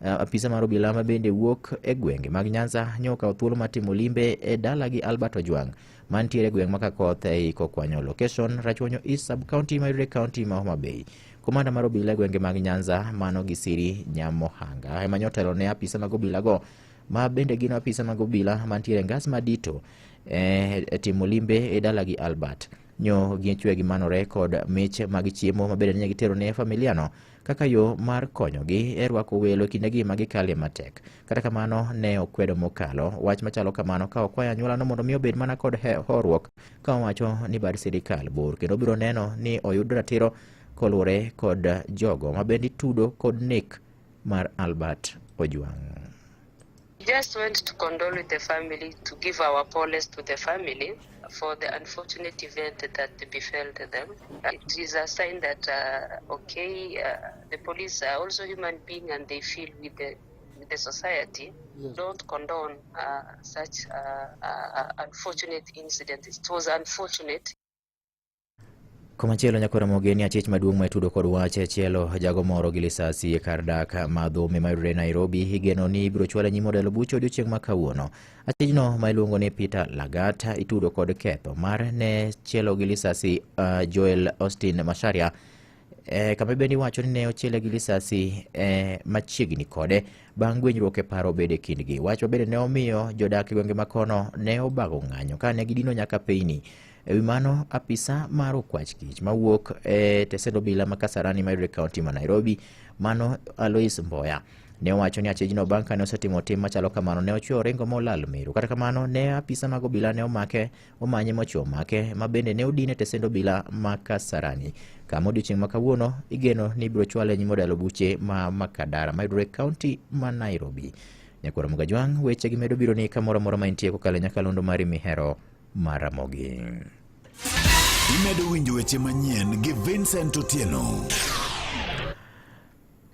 apisa mar obila ma bende wuok e gwenge mag Nyanza nyo okawo thuolo mar timo limbe e dalagi Albert Ojwang mantiere e gweng' ma Kakoth ei Kokwanyo location Rachuonyo East sub county mayudore e county ma Homa Bay. Komanda mar obila e gwenge mag Nyanza mano gi Siri Nyamohanga ema nyotelo ne apisa mag obila go ma bende gin apisa mag obila mantiere e ngas madito e timo limbe e dalagi Albert. Nyo gichwe gimanore kod mich mag chiemo ma bende ne gitero ne familiano kaka yo mar konyogi e rwako welo e kindegi ma gikale matek. Kata kamano ne okwedo mokalo wach machalo kamano ka okwayo anyuolano mondo mi obed mana kod horuok ka owacho ni bad sirikal bor kendo biro neno ni oyud ratiro koluwore kod jogo ma bende itudo kod nek mar Albert Ojwang. Just went to condole with the family, to give our poles to the family for the unfortunate event that befell them. It is a sign that the police are also human beings and they feel with the society. Yes. Don't condone such unfortunate incident. It was unfortunate. Komachielo nyakwara Mogeni achich maduong' ma itudo kod wach chielo jago moro gi lisasi e kar dak ma Dhome mayudore Nairobi igeno ni ibiro chwale nyim od bucha odiochieng' ma kawuono. Achijno ma iluongo ni Peter Lagat itudo kod ketho mar ne chielo gi lisasi Joel Austin Macharia kama bende iwacho ni ne ochiele gi lisasi machiegni kode bang' gwenyruok e paro bedo e kindgi. Wach ma bende ne omiyo jodak e gwenge makono ne obago ng'anyo ka ne gidino nyaka peyni. E wi mano, apisa mar okwach kich mawuok e tesend obila ma Kasarani mayudore e kaunti ma Nairobi, mano Alois Mboya, ne owacho ni achijno bang' kane osetimo tim machalo kamano ne ochwe oringo molal meru. Kata kamano, ne apisa mag obila ne omake omanye mochwe omake ma bende ne odin e tesend obila ma Kasarani, kama odiochieng' ma kawuono igeno ni ibiro chwale e nyim od yalo buche ma Makadara mayudore e kaunti ma Nairobi. Nyakwar Mugajwang', weche gi medo biro ni kamoro amora ma intie kokalo e nyakalondo mari mihero mar Ramogi. Imedo winjo weche manyien gi Vincent Otieno.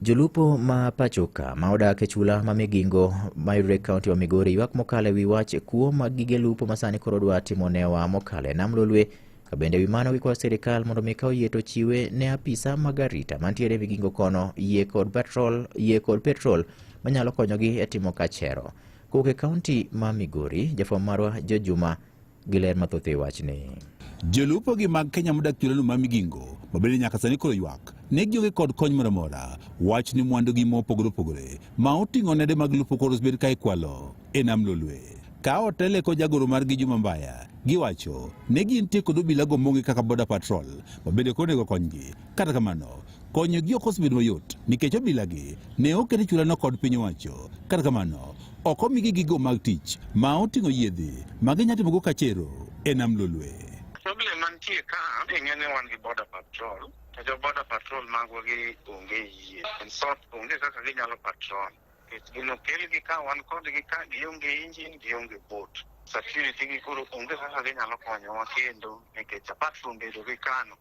Jolupo ma pachoka ma odak e chula ma Migingo mayudore e kaunti ma Migori ywak mokalo e wi wach kuo mag gige lupo ma sani koro dwa timo newa mokalo e nam Lolwe. Ka bende wi mano gikwayo sirikal mondo mi kaw yie to chiwe ne apisa mag arita mantiere Migingo kono yie kod patrol, yie kod petrol manyalo konyogi e timo kachero. Kowuok e kaunti ma Migori, jafwambo marwa George Juma gi ler mathoth e wachni. Jolupo gi mag Kenya modak chulano ma Migingo ma bende nyaka sani koro ywak ni gionge kod kony moro amora wach ni mwandugi mopogore opogore ma oting'o nede mag lupo koro osebed ka ikwalo e nam Lolwe. Ka otele kod jagoro margi Juma Mbaya, giwacho ni gintie kod obila go mong'e kaka Border Patrol ma bende koro onego konygi. Kata kamano, konyogi ok osebedo mayot nikech obilagi ne oket e chulano kod piny owacho. Kata kamano, ok omigi gigo mag tich ma oting'o yiedhi ma ginyalo timogo kachero e nam Lolwe. Problem mantie ka ing'e ni wan gi border patrol to jo border patrol magwa gi onge yie. In short, onge kaka ginyalo patrol. Nikech gin okelgi ka wan kodgi ka gionge engine, gionge boat. Security gi koro onge kaka ginyalo konyowa kendo nikech apart from bedo gi kano,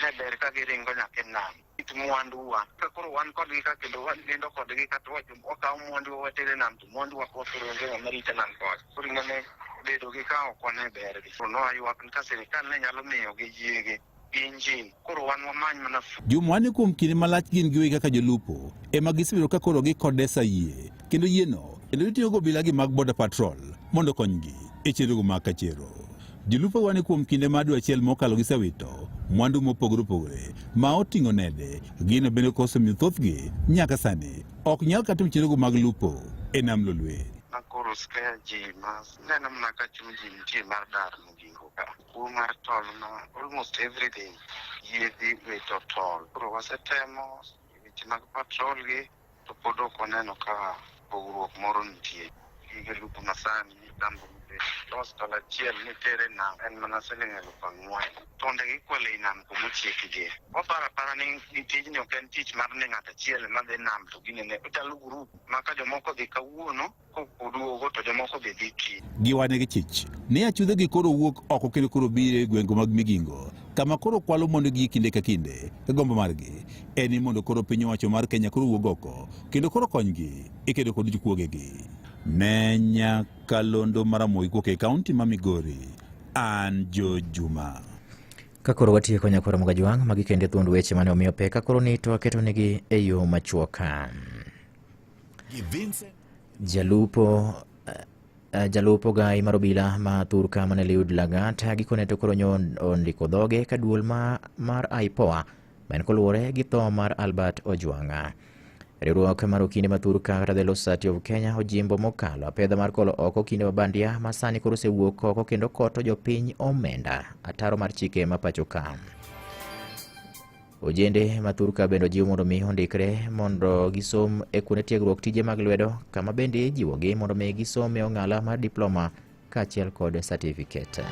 ne ber ka giringo nyaka e nam. It mwanduwa. Ka koro wan kodgi ka kendo wanindo kodgi kata wakawo mwanduwa watere nam to mwanduwa koro onge ng'ama rito nam kocha. Koro ing'e bedo gi ka ok wane bergi. Koro nwaywak ni ka sirikal ne nyalo miyogi yiegi gi injin, koro wan wamany mana Jumwa ni kuom kinde malach gin giwegi kaka jolupo ema gisebedo ka koro gikodesa yie kendo yieno kendo itiyogo obila gi mag border patrol mondo okonygi e chenrogo mag kachero. Jolupo wane kuom kinde mar dwe achiel mokalo gisewito mwandu mopogore opogore ma oting'o nede. Gino bende kosemiyo thothgi nyaka sani ok nyal kata timo chenrogo mag lupo e nam Lolwe. Ma koro scare ji ma neno mana ka chuny ji nitie mar dar Migingo ka. Kuo mar tol ma almost everything yiedhi wito tol. Koro wasetemo weche mag patrol gi to pod ok waneno ka pogruok moro nitie. Gige lupo masani dambo los tol achiel mitere nam en mana siling 4,000. Tonde gikwalo ei nam kumochiekgie. Waparo apara ni tijni ok en tich mar ni ng'ato achiel ema dhi nam to ginene. Ochalo grup ma ka jomoko odhi kawuono koduogo to jomoko be dhi kiny. Giwane gi chich ni achudhe gi koro wuok oko kendo koro biro e gwenge mag Migingo kama koro kwalo mondo gi kinde ka kinde. Gombo margi en ni mondo koro piny owacho mar Kenya koro wuog oko kendo koro konygi e kedo kod jokuogegi. Ne nyakalondo mar Ramogi kowuok e kaunti ma Migori, an George Juma. Ka koro watieko nyakwar Ramogi Ajwang', magi kende thuond weche mane omiyo pek ka koro ni to waketonegi e yo machuok. Jalupo jalupo gai mar obila ma thurka mane Eliud Lagat gikone to koro nyo ondiko dhoge ka duol mar IPOA ma en koluwore gi tho mar Albert Ojwang'. Riwruok mar okinde ma thurka kata The Law Society of Kenya ojimbo mokalo apedha mar kolo oko okinde ma bandia ma sani koro osewuok oko kendo koto jopiny omenda ataro mar chike ma pacho ka. Ojende ma thurka bende ojiw mondo mi ondikre mondo gisom e kuonde tiegruok tije mag lwedo kama bende ijiwogi mondo mi gisom e ong'ala mar diploma kaachiel kod certificate.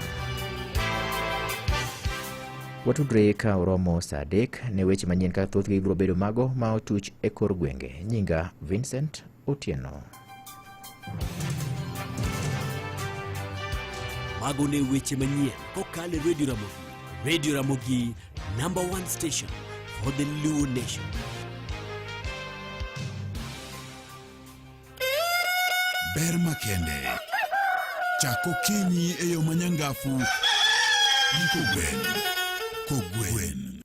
Watudre ka oromo saa 3 ne weche manyien ka thothgi biro bedo mago ma otuch e kor gwenge. Nyinga Vincent Otieno. Mago ne weche manyien kokalo e Radio Ramogi. Radio Ramogi, number one station for the Luo Nation. Ber makende. Chak okinyi e yo manyangafu gi kogwen. Kogwen.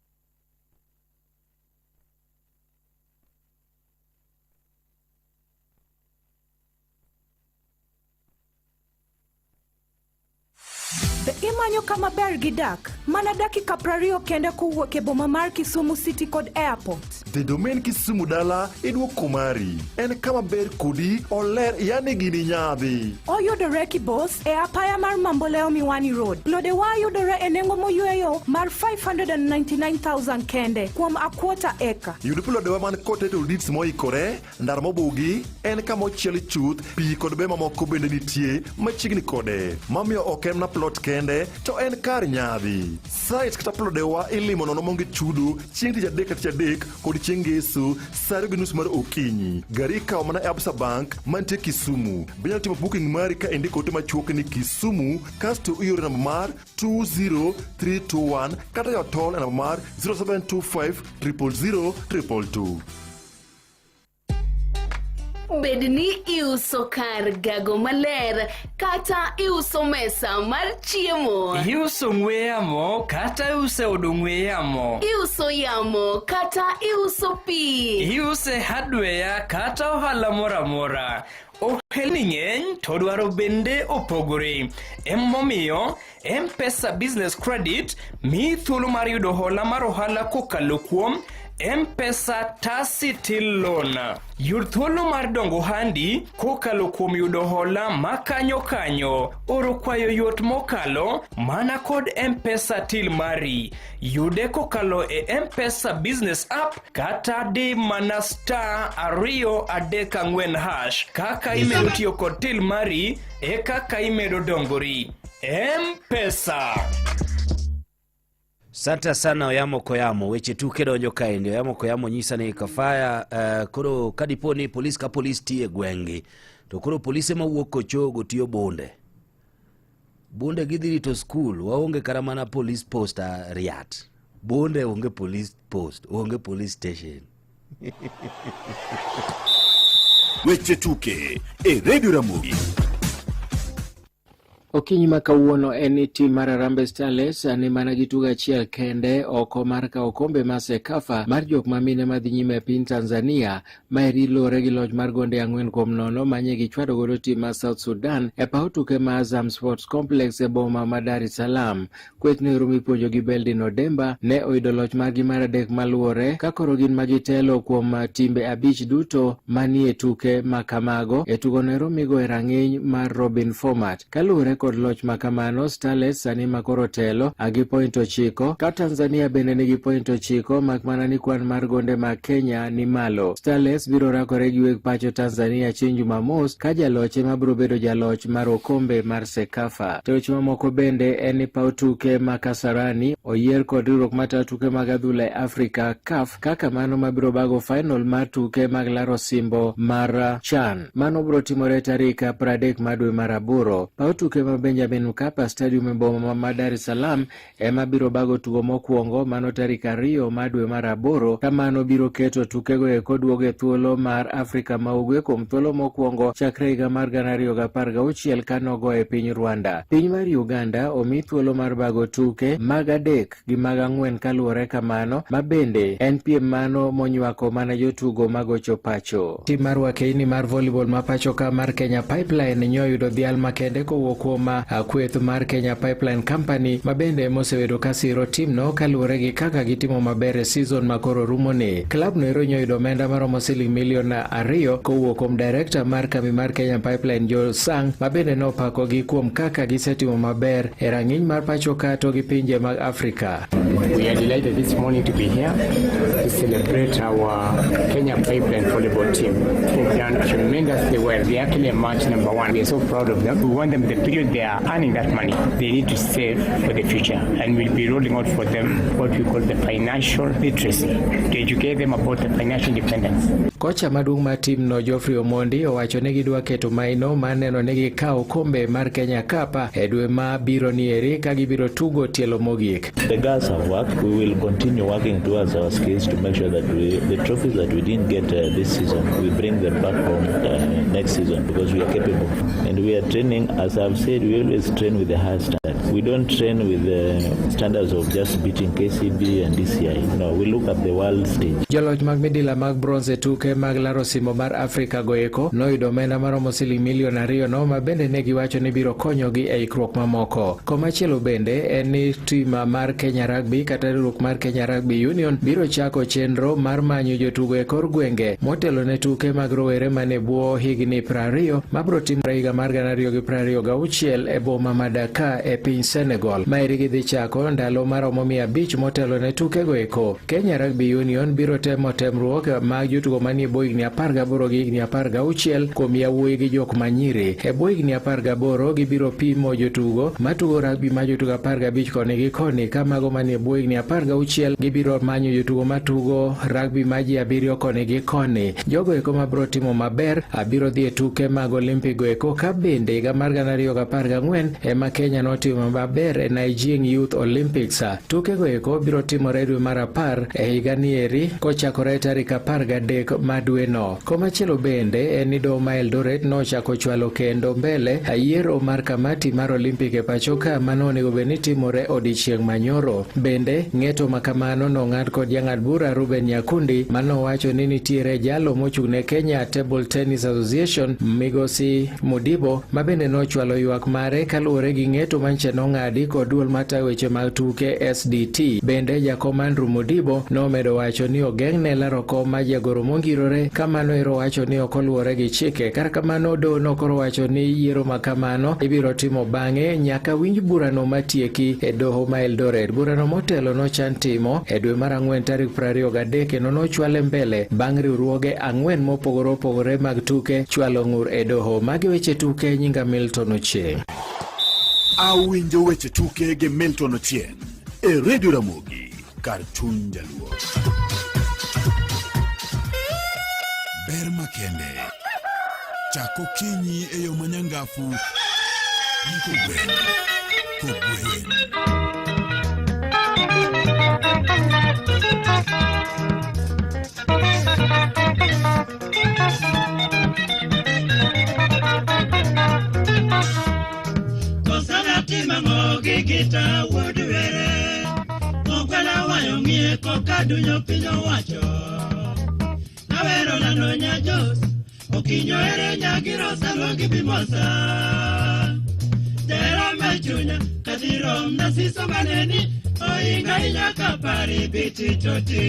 Be imanyo kama ber gi dak? Mana dakika 20 kende kowuok e boma mar Kisumu City kod Airport. The Domain Kisumu dala iduoko mari. En kama ber kodi, oler yani gini nyadhi. Oyudore Kibos e apaya mar Mamboleo Miwani Road. Lodewa yudore e nengo moyweyo mar 599,000 kende kuom a quarter acre. Yud plodewa man kod title deeds moikore, ndara mobugi, en kama ochiel chuth, pi kod be mamoko bende nitie machiegni kode. Mamiyo ok en mana plot kende, to en kar nyadhi. Site kata plodewa ilimo nono maonge chudo chieng' tich adek ka tich adek kod chieng' ngeso saa 2:30 mar okinyi. Gari ikawo mana e Absa Bank mantie Kisumu. Be inyalo timo booking mari ka indiko ote machuok ni Kisumu kasto ioro namba mar 20321 kata yotol e namba mar 0725 000 222. Bed ni iuso kar gago maler kata iuso mesa mar chiemo. Iuso ong'we yamo kata iuso e od ong'we yamo. Iuso yamo kata iuso pi. Iuso e hardware kata ohala moro amora. Ohelni ng'eny to dwaro bende opogore. Emomiyo M-Pesa Business Credit miyi thuolo mar yudo hola mar ohala kokalo kuom M-Pesa Tasi Till Loan. Yud thuolo mar dongo ohandi kokalo kuom yudo hola ma kanyo kanyo. Oro kwayo yot mokalo mana kod M-Pesa Till mari. Yude kokalo e M-Pesa Business App kata di mana star 234 hash. Kaka imedo tiyo kod till mari e kaka imedo dongori. M-Pesa. Santa sana Oyamo Koyamo, weche tuke donjo kaendi. Oyamo Koyamo nyisa ni Kafaya koro kadipo ni polis ka polis tiye gweng'gi to koro polise mawuok Kochogo tiyo Bunde. Bunde gidhi rito skul, waonge kata mana police post a Riat. Bunde onge police post, onge police station. Weche tuke e Radio Ramogi. Okinyi ma kawuono en ni tim mar Harambee Starlets ni mana gi tugo achiel kende oko mar kawo okombe mar CECAFA mar jok ma mine madhi nyime e piny Tanzania. Maeri luwore gi loch mar gonde 4-0 manye gichwado godo tim mar South Sudan e paw tuke ma Azam Sports Complex e boma ma Dar es Salaam. Kweth no ero mipuonjo gi Beldin Odemba ne oyudo loch margi mar adek maluwore ka koro gin ma gitelo kuom timbe abich duto manie tuke ma kamago e tugono ero migo e rang'iny mar Robin Format. Kaluwore kod loch ma kamano, Starlets sani ma koro telo gi point 9 ka Tanzania bende nigi point 9 mak mana ni kwan mar gonde mag Kenya ni malo. Starlets biro rakore gi weg pacho Tanzania chieng' Jumamos ka jaloch ema biro bedo jaloch mar okombe mar CECAFA. To weche mamoko bende en ni paw tuke ma Kasarani oyier kod riwruok matayo tuke mag adhula e Afrika CAF kaka mano mabiro bago final mar tuke mag laro osimbo mar CHAN. Mano biro timore tarik 30 mar dwe mar aboro. Paw tuke ma Benjamin Mkapa Stadium e boma ma Dar es Salaam ema biro bago tugo mokwongo mano tarik 2 mar dwe mar aboro ka mano biro keto tukego eko duogo e thuolo mar Afrika ma Ugwe kuom thuolo mokwongo chakre higa mar 2016 ka nogo e piny Rwanda. Piny mar Uganda omi thuolo mar bago tuke mag 3 gi mag 4 kaluwore kamano ma bende en piem mano monywako mana jotugo magocho pacho. Tim mar wakeini mar volleyball ma pacho ka mar Kenya Pipeline nyoyudo dhial makende kowuok kuom kweth mar Kenya Pipeline Company ma bende mosebedo ka siro timno kaluwore gi kaka gitimo maber e season ma koro rumoni. Klab no ero nyoyudo omenda maromo siling milion 2 kowuok kuom director mar kambi mar Kenya Pipeline Joel Sang ma bende nopakogi kuom kaka gisetimo maber e rang'iny mar pacho ka to gi pinje mag Afrika. We are delighted this morning to be here to celebrate our Kenya Pipeline volleyball team. They've done tremendously well. They actually are match number 1. We are so proud of them. We want them, the period they are earning that money, they need to save for the future. And we'll be rolling out for them what we call the financial literacy, to educate them about the financial independence. Kocha maduong' mar tim no Geoffrey Omondi owacho ni gidwa keto maino mar neno ni gikawo okombe mar Kenya Cup e dwe ma biro nieri ka gibiro tugo tielo mogik. The girls have worked. We will continue working towards our skills to make sure that the trophies that we didn't get this season, we bring them back home next season because we are capable. And we are training, as I've said, we always train with the highest standards. We don't train with the standards of just beating KCB and DCI. No, we look at the world stage. Joloch mag midila mag bronze e tuke tuke mag laro osimbo mar Afrika goeko noyudo omenda maromo siling milion 2 no ma bende ne giwacho ni biro konyogi e ikruok mamoko. Komachielo bende en ni tim mar Kenya Rugby kata riwruok mar Kenya Rugby Union biro chako chenro mar manyo jotugo e kor gwenge motelo ne tuke mag rowere mane bwo higni 20 mabiro timore higa mar 2026 e boma ma Dakar e piny Senegal. Maeri gidhi chako ndalo maromo 500 motelo ne tukego eko. Kenya Rugby Union biro temo temruok mag jotugo manie bwo higni 18 gi higni 16 kuom yawuoyi gi jok manyiri. E bwo higni 18 gibiro pimo jotugo matugo rugby ma jotugo 15 koni gi koni, ka mago manie bwo higni 16 gibiro manyo jotugo matugo rugby ma ji 7 koni gi koni. Jogo eko mabiro timo maber abiro dhi e tuke mag Olympic go eko, ka bende higa mar 2014 ema Kenya notimo maber e Nanjing Youth Olympics. Tuke go eko biro timore dwe mar 10 e higa nieri kochakore tarik 13 ma dweno. Komachielo bende en ni doho ma Eldoret nochako chwalo kendo mbele yiero mar kamati mar Olympic e pacho ka mano onego bed ni timore odiechieng' manyoro. Bende ng'eto ma kamano nong'ad kod jang'ad bura Ruben Nyakundi manowacho ni nitiere jalo mochung' ne Kenya Table Tennis Association Migosi Mudibo ma bende nochwalo ywak mare kaluwore gi ng'eto manche nong'adi kod duol matayo weche mag tuke SDT. Bende jakom Andrew Mudibo nomedo wacho ni ogeng'ne laro kom ma jagoro mongirore ka mano ero wacho ni ok oluwore gi chike. Kar kamano doho nokoro wacho ni yiero ma kamano ibiro timo bang'e nyaka winj burano matieki e doho ma Eldoret. Burano motelo nochan timo e dwe mar 4 tarik 23 kendo nochwale mbele bang' riwruoge 4 mopogore opogore mag tuke chwalo ng'ur e doho. Magi weche tuke, nyinga Milton Ochieng. Awinjo weche tuke gi Milton Ochieng e Radio Ramogi kar chuny jaluo. Ber makende chak okinyi e yo manyangafu gi kogwen kogwen. Kosana timang'o gi gita wuod were Ogwela wayo ng'iye koka dunyo piny owacho Awero lando nyajos Okinyo ere nyagiro salo gi bimosa Tera me chunya kadirom na siso maneni Oinga inya kapari biti toti.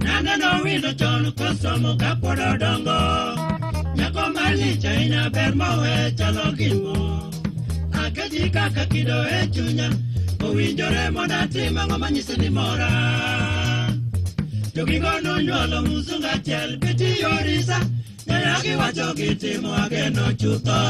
Naneno wino chon kosomo kapod odongo Nyako malich ahinya ber mowe chalo gi mo Akeji kaka kido e chunya Owinjore mondo atim ang'o manyiso ni mora Jogigo nonyuolo musungu achiel piti yorisa Nyaya giwacho gitimo ageno chutho.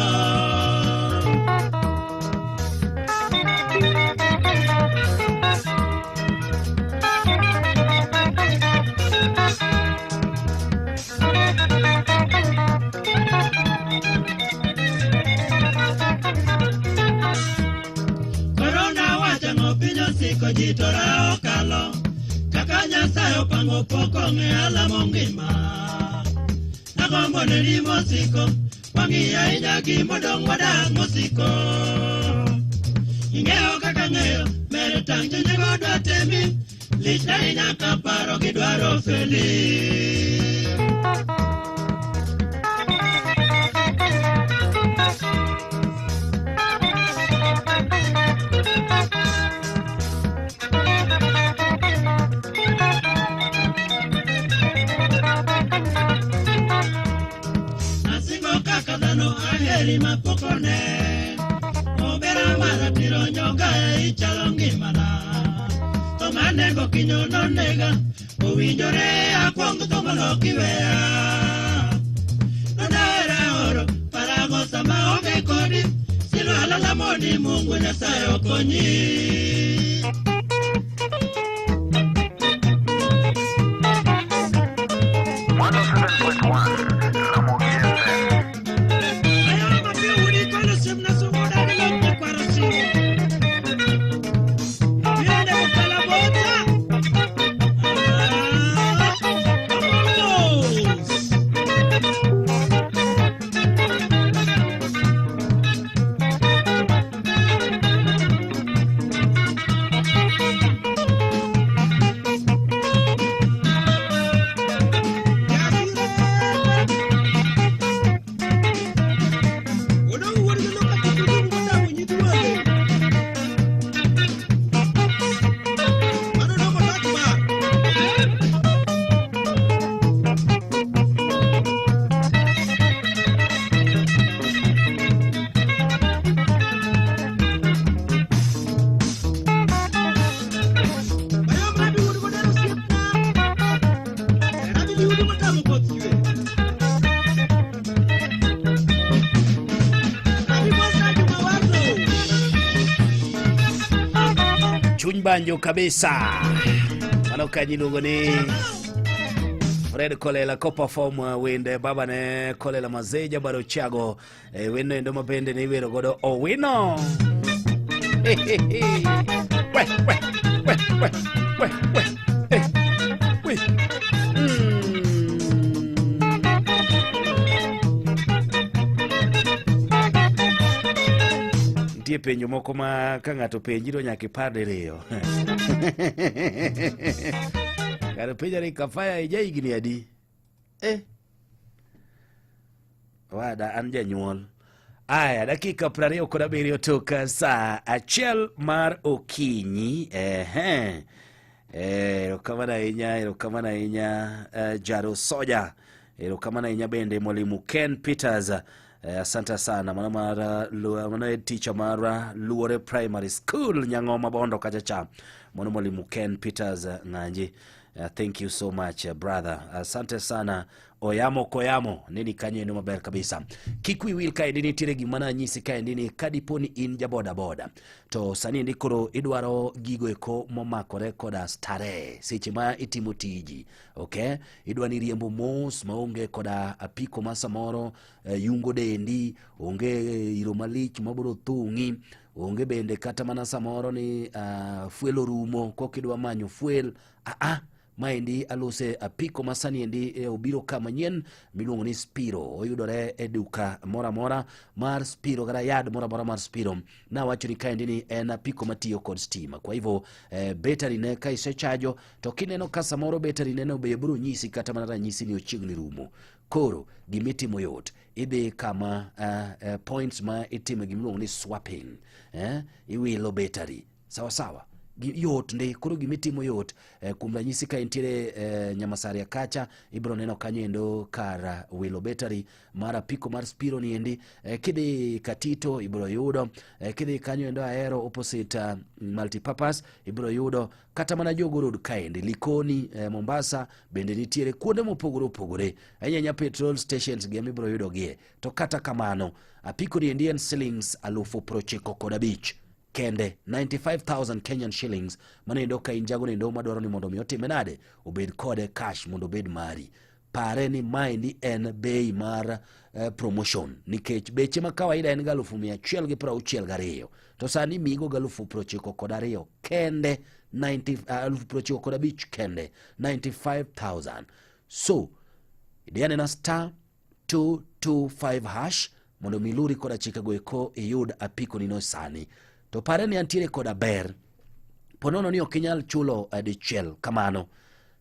Korona wacho piny osiko ji to rawo okalo Kaka Nyasaye opango pok ong'e alamo ngima Agombo neni mosiko wang'iyo ahinya gimodong' wadak mosiko Ing'eyo kaka ng'eyo mere tang' jonyiego dwa temi Lich ahinya ka paro gidwaro feli. Asingo kaka dhano aheri mapok one Obera mara tiro nyoga e ichalo ngimana To manego kinyo nonega Owinjore akwong tho mondo kiweya Nodahera oro parago sama onge kodi Silwala lamoni Mungu Nyasaye okonyi. Chuny banjo kabisa. Mano kanyo iluongo ni Fred Kolela ko perform wende baba ne Kolela Mazeja baro chago e wendo endo mabende ne iwero godo Owino. We, we, we, we, we, we. Eh, we. Nitie penjo moko ma ka ng'ato penji to nyaka ipar diriyo. Ng'ato penja ni Kafaya ija higni adi? Eh. Wada an janyuol. Aya, dakika 27 tok saa 1 mar okinyi. Ehe. Erokamano ahinya, erokamano ahinya Jaro Soja. Erokamano ahinya bende mwalimu Ken Peters. Asante sana mano mar mano e teacher mar Luore Primary School Nyang'oma Bondo kacha cha. Mano mwalimu Ken Peters Ng'anji. Thank you so much brother. Asante sana. Oyamo koyamo nini kanyo eno maber kabisa. Kik wiyi wil kaendi nitiere gima nanyisi kaendi ni kadipo ni in ja boda boda to sani endi koro idwaro gigo eko momakore koda starehe seche ma itimo tiji, okay? Idwa ni riembo mos maonge koda apiko ma samoro yungo dendi, onge iro malich mabiro thung'i, onge bende kata mana samoro ni fuel orumo koka idwa manyo fuel. Maendi alose apiko ma sani endi obiro ka manyien miluongo ni Spiro. Oyudore e duka moro amora mar Spiro kata yard moro amora mar Spiro. Nawacho ni kaendi ni en apiko matiyo kod stima. Kwa hivyo betari ne ka isechajo to kineno ka samoro betari ne no be biro nyisi kata mana ranyisi ni ochiegni rumo. Koro gimitimo yot, idhi kama points ma itime gimiluongo ni swapping, iwilo betari sawa sawa. Yot ndi koro gimitimo yot. Kuom ranyisi ka intiere Nyamasaria kacha ibiro neno kanyo endo kar wilo betari mar apiko mar Spiro ni endi. Kidhi Katito ibiro yudo, kidhi kanyo endo Ahero opposite multipurpose ibiro yudo, kata mana Jogoo Road kaendi Likoni, Mombasa bende nitiere kuonde mopogore opogore ahinya ahinya petrol stations gi ema ibiro yudo gie. To kata kamano apiko ni endi en shillings 95,000 kende, 95,000 Kenyan shillings. Mano endo ka in jago endo madwaro ni mondo mi otime nade, obed kode cash mondo obed mari. Pare ni maendi en bei mar promotion, nikech beche ma kawaida en ga 162, to sani migo ga 92 kende, 95 kende, 95,000. So idhi anena star 225 hash mondo mi iluri koda chikego eko iyud apiko nino sani. To pare ni antiere koda ber, ponono ni ok inyal chulo dichiel kamano,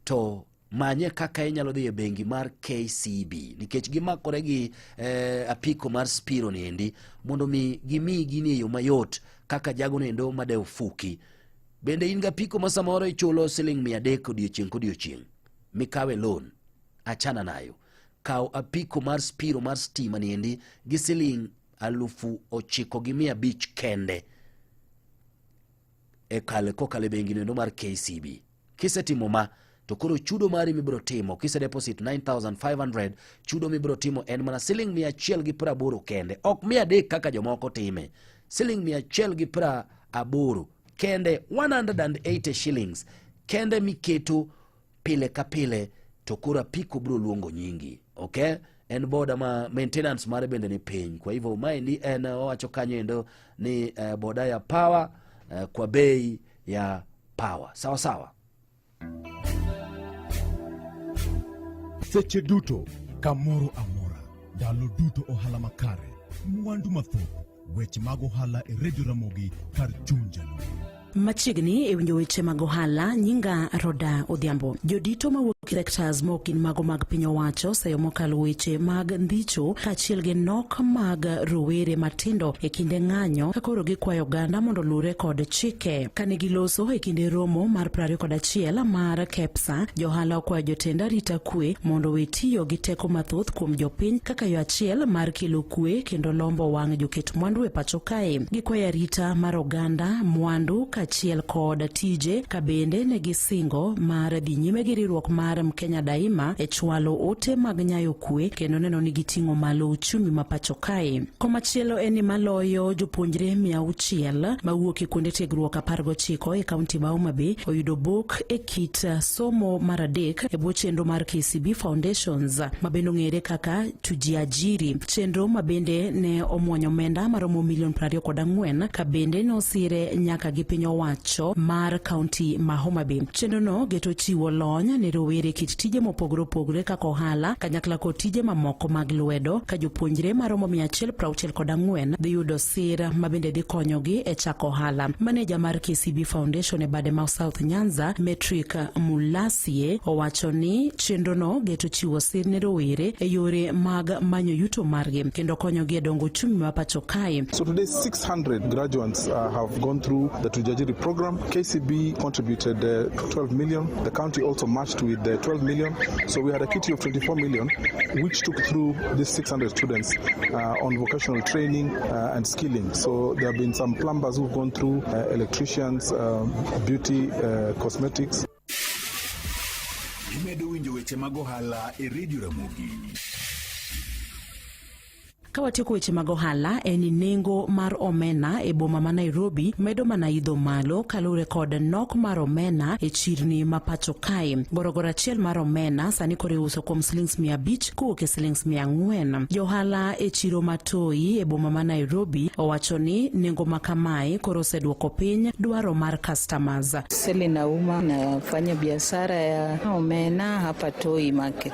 to manye kaka inyalo dhi e bengi mar KCB, nikech gimakore gi apiko mar Spiro ni endi mondo mi gimiyi gini e yo mayot kaka jago ni endo madewo fuki. Bende in gi apiko ma samoro ichulo siling 300 odiochieng' kodiochieng' mikawe loan, achana nayo. Kaw apiko mar Spiro mar stima ni endi gi siling 9,500 kende e kale kokalo e bengi no mar KCB. Kisetimo ma to koro chudo mari mibiro timo kise deposit 9500, chudo mibiro timo en mana siling 180 kende, ok 300 kaka jomoko time, siling 180 kende, 180 shillings kende miketo pile ka pile, to koro apiko biro luongo nyingi. Okay, en boda ma maintenance mare bende ni piny. Kwa hivyo maendi en owacho kanyo endo ni boda ya power kwa bei ya power. Sawa sawa. Seche duto, kamoro amora, ndalo duto, ohala makare, mwandu mathoth, weche mag ohala e Radio Ramogi kar chuny Jaluo. Machiegni e winjo weche mag ohala, nyinga Roda Odhiambo. Jodito mawuok e sectors mok gin mago mag piny owacho seyo mokalo weche mag ndhicho kaachiel gi nok mag rowere matindo e kinde ng'anyo ka koro gikwayo oganda mondo olure kod chike. Kane giloso e kinde romo mar 21 mar KEPSA, johala okwayo jotend arita kwe mondo owe tiyo gi teko mathoth kuom jopiny kaka yo achiel mar kelo kwe kendo lombo wang' joket mwandu e pacho kae. Gikwayo arita mar oganda, mwandu ka kaachiel kod tije ka bende ne gisingo mar dhi nyime gi riwruok mar Mkenya Daima e chwalo ote mag nyayo kwe kendo neno ni giting'o malo uchumi ma pacho kae. Komachielo en ni maloyo jopuonjre 600 mawuok e kuonde tiegruok 19 e kaunti ma Homa Bay oyudo bok e kit somo mar adek e bwo chenro mar KCB Foundations ma bende ong'ere kaka Tujiajiri, chenro ma bende ne omuonyo omenda maromo milion 24 ka bende ne osire nyaka gi piny owacho mar kaunti ma Homa Bay. Chenrono geto chiwo lony ne rowere kit tije mopogore opogore kaka ohala kanyakla kod tije mamoko mag lwedo ka jopuonjre maromo 164 dhi yudo sir ma bende dhi konyogi e chako ohala. Maneja mar KCB Foundation e bade ma South Nyanza, Metric Mulasie, owacho ni chenrono geto chiwo sir ne rowere e yore mag manyo yuto margi kendo konyogi e dongo uchumi ma pacho kae. So today 600 graduates have gone through the Tujiajiri program. KCB contributed 12 million. The county also matched with the 12 million. So we had a kitty of 24 million, which took through these 600 students on vocational training and skilling. So there have been some plumbers who've gone through, electricians, beauty, cosmetics. Imedo winjo weche mag ohala e Radio Ramogi. Ka watieko weche mag ohala en ni nengo mar omena e boma ma Nairobi medo mana idho malo kaluwore kod nok mar omena e chirni ma pacho kae. Gorogoro achiel mar omena sani koro iuso kuom silings 500 kowuok e silings 400. Johala e chiro ma Toi e boma ma Nairobi owacho ni nengo ma kamae koro oseduoko piny dwaro mar customers. Selina Uma nafanya biashara ya omena hapa Toi Market.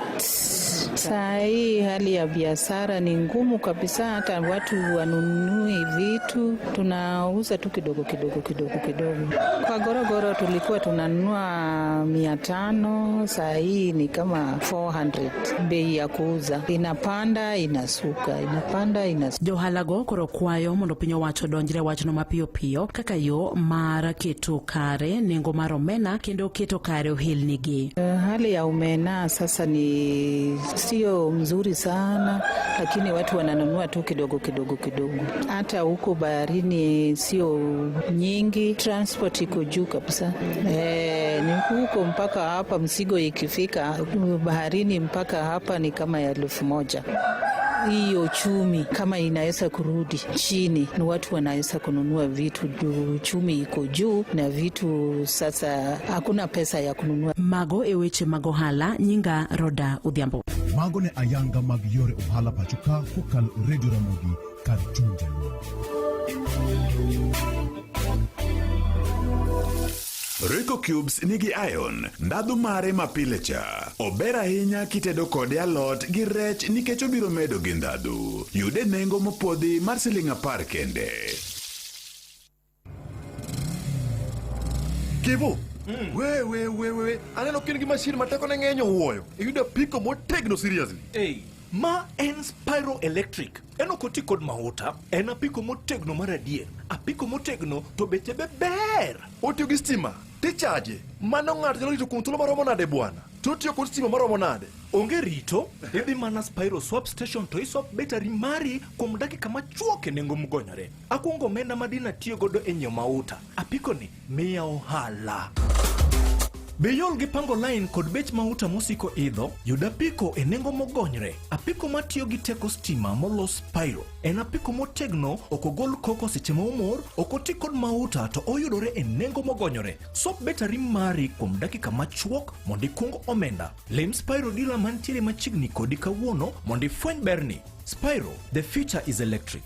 Saa hii hali ya biashara ni ngumu kabisa, hata watu wanunui vitu, tunauza tu kidogo kidogo kidogo kidogo. Kwa gorogoro tulikuwa tunanunua 500, saa hii ni kama 400. Bei ya kuuza inapanda inasuka, inapanda inasuka. Johalago koro kwayo mondo piny owacho odonjre wachno mapiyo piyo kaka yo mar keto kare nengo mar omena kendo keto kare ohelnigi. Hali ya omena sasa ni sio mzuri sana, lakini watu wananunua tu kidogo kidogo kidogo. Hata huko baharini sio nyingi, transport iko juu kabisa. Ni huko mpaka hapa mzigo ikifika baharini mpaka hapa ni kama 1000. Hiyo uchumi kama inaweza kurudi chini, ni watu wanaweza kununua vitu juu uchumi iko juu na vitu sasa hakuna pesa ya kununua. Mago e weche mag ohala, nyinga Roda Odhiambo. Mago ne ayanga mag yore ohala pacho ka kokalo e Radio Ramogi kar chuny jaluo. Royco Cubes nigi iron, ndhadhu mare mapile cha. Ober ahinya kitedo kode alot gi rech nikech obiro medo gi ndhadhu. Yude nengo mopwodhi mar siling 10 kende. Kevo, we we we we, aneno ka in gi mashin ma tekone ng'eny owuoyo. Iyudo apiko motegno seriously. Hey, ma en Spyro Electric. En ok oti kod mahuta, en apiko motegno mar adier. Apiko motegno to beche be ber. Otiyo gi stima, tichaje. Mano ng'ato nyalo rito kuom thuolo maromo nade bwana? To otiyo kod stima maromo nade? Onge rito, idhi mana Spyro Swap Station to iswap betari mari kuom dakika machuok e nengo mogonyore. Akungo omenda madina tiyo godo e nyiewo mauta. Apiko ni miya ohala. Be iol gi pango line kod bech mauta mosiko idho? Yud apiko e nengo mogonyre. Apiko matiyo gi teko stima molos Spyro. En apiko motegno, ok ogol koko seche ma omor, ok oti kod mauta to oyudore e nengo mogonyore. Swap betari mari kuom dakika machuok mondo ikung omenda. Lim Spyro dealer mantiere machiegni kodi kawuono mondo ifweny berni. Spyro, the future is electric.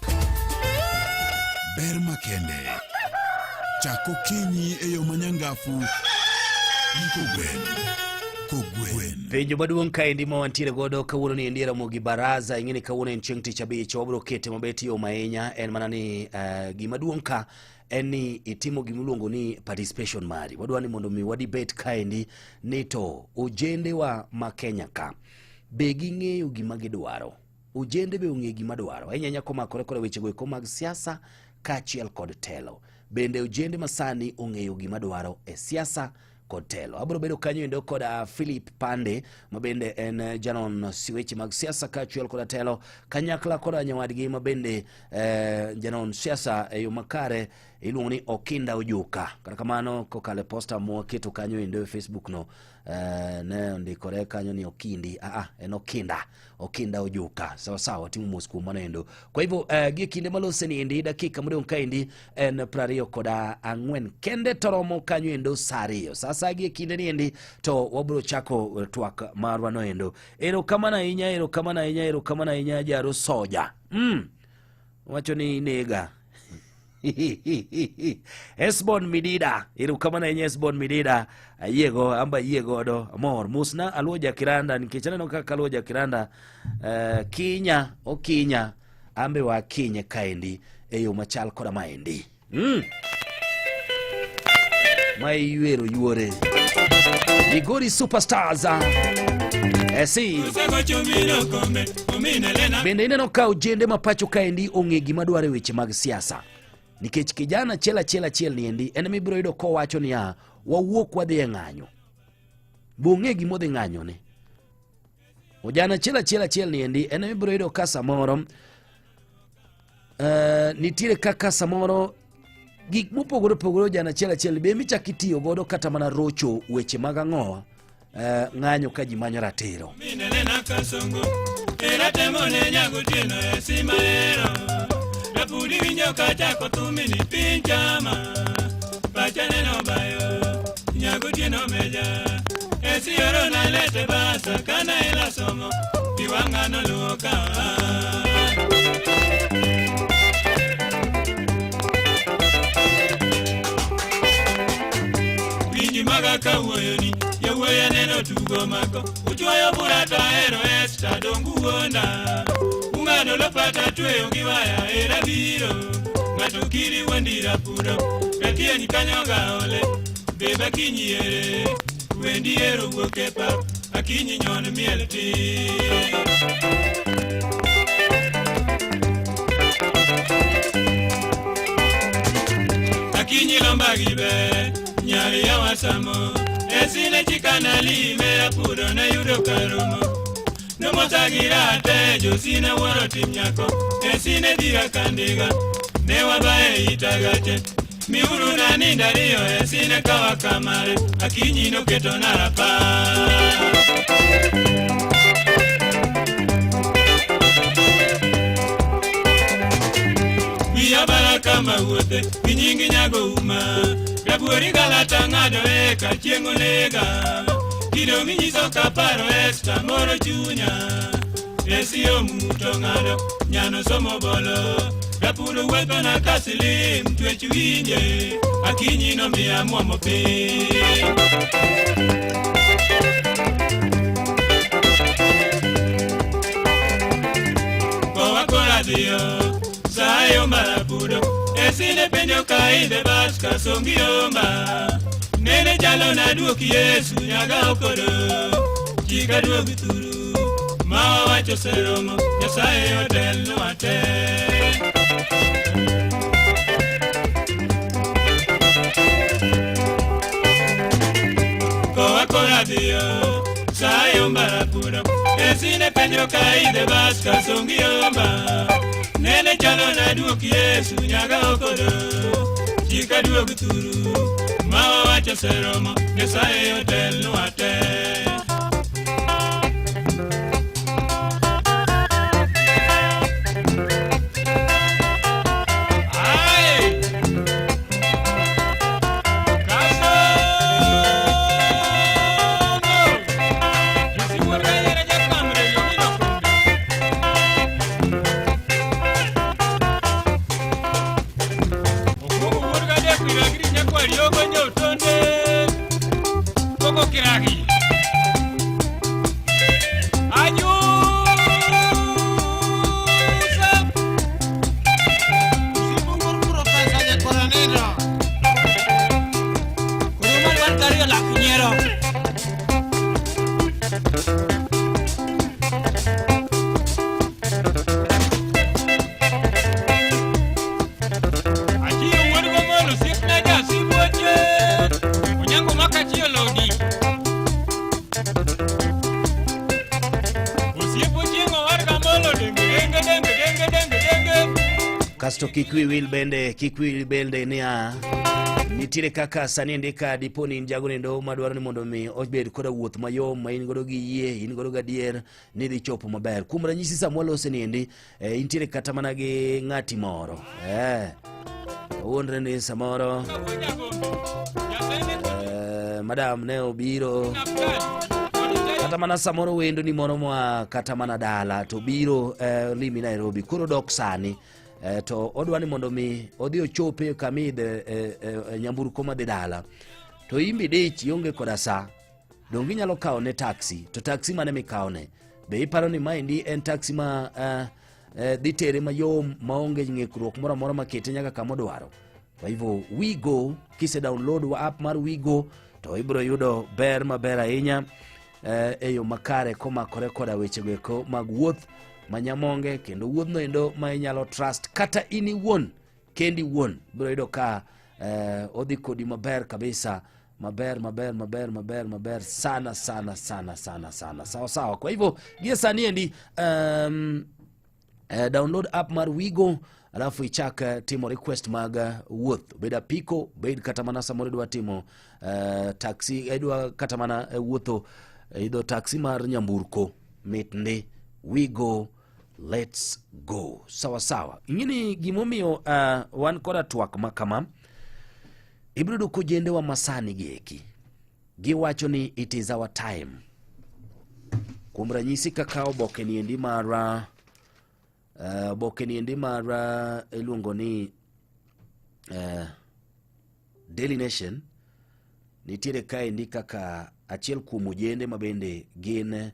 Ber makende. Chak okinyi e yo manyangafu gi kogwen. Kogwen. Penjo maduong' kaendi ma wantiere godo kawuono ni endi Ramogi Baraza, ing'e ni kawuono en chieng' tich abich, wabiro kete mabet yom ahinya, en mana ni gima duong' ka en ni itimo gimiluongo ni participation mari. Wadwa ni mondo mi wadibet kaendi ni to ojendewa ma Kenya ka be ging'eyo gima gidwaro, ojende be ong'eyo gima dwaro ahinya ahinya komakore koda wechego eko mag siasa kaachiel kod telo. Bende ojende masani ong'eyo gima dwaro e siasa kod telo. Abiro bedo kanyo endo koda Philip Pande ma bende en janon weche mag siasa kaachiel koda telo kanyakla koda nyawadgi ma bende janon siasa e yo makare Iluongo ni Okinda Ojuka. Kata kamano kokalo e posta mwaketo kanyo endo e Facebook no ne ondikore kanyo ni Okindi. En Okinda. Okinda Ojuka. Sawa sawa, timo mos kuom mano endo. Kwa hivyo gie kinde malose ni endi dakika modong' kaendi en 24 kende to romo kanyo endo saa 2. Sasa gie kinde ni endi to wabiro chako twak marwa no endo. Erokamano ahinya, erokamano ahinya, erokamano ahinya Jaro Soja. Wacho ni nega. Esbon Midida, erokamano ahinya Esbon Midida. Ayiego, amba ayie godo, amor. Mosna Aluo Jakiranda nikech aneno kaka Aluo Jakiranda kinya, okinya, ambe wakinye kaendi e yo machal koda maendi. Ma iywero yuore. Migori Superstars. Si. Bende ineno ka ojende ma pacho kaendi ong'e gima dwaro e weche mag siasa. Nikech kijana achiel achiel achiel ni endi en mibiro yudo kowacho niya, wawuok wadhi e ng'anyo. Bong'e gima odhi ng'anyo ne. Ojana achiel achiel achiel ni endi en mibiro yudo ka samoro nitiere kaka samoro gik mopogore opogore ojana achiel achiel be michak itiyo godo kata mana rocho weche mag ang'owa ng'anyo ka ji manyo ratiro. Maga kawuoyoni yawuoyi aneno tugo mako uchwoyo bura to ahero Esta dongu wuonda ung'ado lopata tweyo gi waya era biro ng'ato kiri wandira puro ratieni kanyo ga ole beba kinyi ere wendi ero wuok e pap akinyi nyon miel ti akinyi lomba gi ber nyari yawa samo esine chikana lime apuro ne yudo karomo nomosagira te josine wuoro tim nyako esine dhira kandiga ne wabaye itagache miuru na ninda riyo esine kawa kamare akinyi noketo narapar. Wiya baraka mawuothe gi nyingi nyago uma Rabuori galata ng'ado eka chieng' onega Kido minyiso kaparo Esta moro chunya Esi omuto ng'ado nyano somo bolo Rapuro wuotho na kasilim twech winje Akinyi nomiya muomo piny Kowa kora dhiyo sayo marapudo Esine penjo ka idhe bas kasongi omba Nene chalo na duok Yesu nyaga okodo Chika duog thuru ma wawacho seromo Nyasaye otelnwa te Kowa kora dhiyo sayo marapudo Esine penjo ka idhe bas kasongi omba Nene chalo na duok Yesu nyaga okodo Chika duog thuru ma wawacho seromo Nyasaye otelnwa te. Kasto kik wi wil bende, kik wi wil bende niya nitiere kaka sani endi ka dipo ni in jago nendo madwaro ni mondo mi obed koda wuoth mayom ma in godo gi yie, in godo gadier ni dhi chopo maber. Kuom ranyisi sama walose ni endi intiere kata mana gi ng'ati moro owuondre ni samoro madam ne obiro kata mana samoro wendo ni moro moa kata mana dala to biro limi Nairobi koro dok sani to odwa ni mondo mi odhi ochope kama idhe nyamburko madhi dala to imbi dich ionge koda sa donge inyalo kawo ne taxi to taxi mane mikawone be iparo ni maendi en taxi ma dhi tere mayom maonge ng'ikruok moro amora makete nyaka kama odwaro. Kwa hivyo WeGo, kise download wa app mar WeGo to ibiro yudo ber maber ahinya e yo makare komakore koda wechego eko mag wuoth manyamonge kendo wuodhno endo ma inyalo trust kata in iwuon kendi iwuon ibiro yudo ka odhi kodi maber kabisa maber maber maber maber maber sana sana sana sana sana sawa sawa. Kwa hivyo gie sani endi download app mar WeGo alafu ichak timo request mag wuoth, obed apiko, obed kata mana samoro idwa timo taxi, idwa kata mana wuotho idho taxi mar nyamburko, mit ndi. WeGo, let's go. Sawa sawa. Ing'eni gimomiyo wan koda twak ma kama, ibiro yudo kojendewa masani gi eki giwacho ni it is our time. Kuom ranyisi kaka oboke ni endi mar oboke ni endi mar iluongo ni Daily Nation nitiere kaendi kaka achiel kuom ojende ma bende gin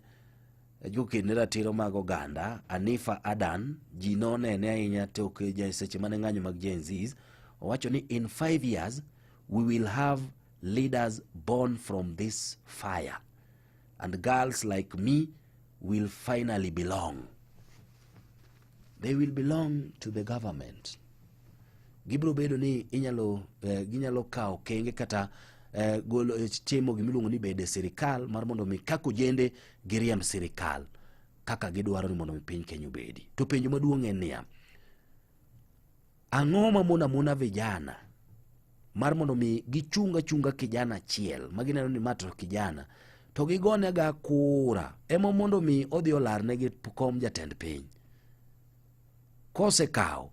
joked ne ratiro mag oganda Anifa Adan ji nonene ahinya tok seche mane ng'anyo mag Gen Zs owacho ni in 5 years we will have leaders born from this fire and girls like me will finally belong. They will belong to the government. Gibiro bedo ni inyalo ginyalo kawo okenge kata golo timo gimiluongo ni bede sirikal mar mondo mi kaka ojende giriemb sirikal kaka gidwaro ni mondo mi piny Kenya obedi. To penjo maduong' en niya, ang'o ma mono amona vijana mar mondo mi gichung achunga kijana achiel ma gineno ni ma to kijana to gigonega kura ema mondo mi odhi olarnegi kom jatend piny kosekawo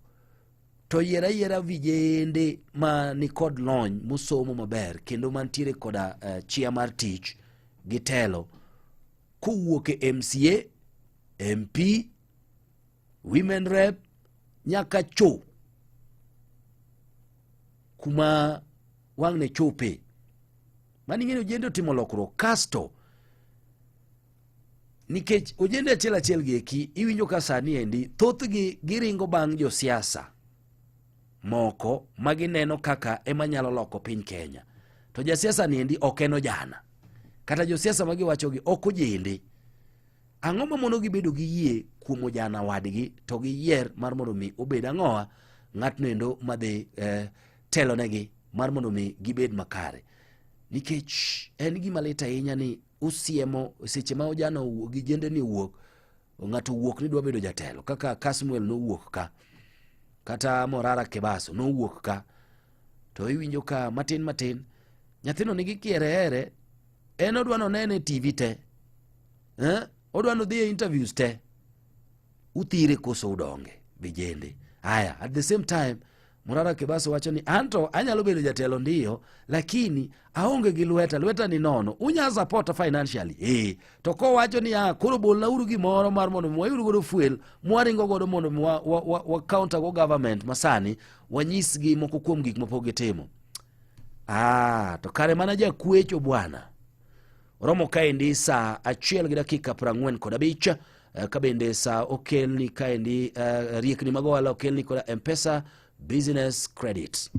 to yier ayiera vijende ma nikod lony mosomo maber kendo mantiere koda chia mar tich gi telo kowuok e MCA, MP, Women Rep nyaka cho kuma wang'ne chope. Mani ing'eni ojende otimo lokruok kasto nikech ojende achiel achiel gi eki iwinjo ka sani endi thothgi giringo bang' josiasa moko ma gineno kaka ema nyalo loko piny Kenya. To jasiasa ni endi ok en ojana. Kata josiasa ma giwachogi ok ojende. Ang'o ma mono gibedo gi yie kuom ojana wadgi to giyier mar mondo mi obed ang'owa ng'atno endo madhi telonegi mar mondo mi gibed makare. Nikech en gima lit ahinya ni usiemo seche ma ojana owuok gi jende ni owuok, ng'ato owuok ni dwa bedo jatelo kaka Kasmuel nowuok ka kata Morara Kebaso nowuok ka to iwinjo ka matin matin nyathino nigi kierehere en odwa nonene e TV te odwa nodhi e interviews te uthire koso udonge vijende. Aya, at the same time Morara Kebaso wacho ni anto anyalo bedo jatelo ndiyo, lakini aonge gi lweta, lweta ni nono. Unya support financially. To kowacho ni koro bolnauru gimoro mar mondo mi wayud godo fuel, mwaringo godo mondo mi wa counter go government masani, wanyisgi moko kuom gik mapok gitimo. To kare mana jakwecho bwana. Romo kaendi saa 1:45 ka bende saa okelni kaendi riekni mag ohala okelni koda M-Pesa Business Credit.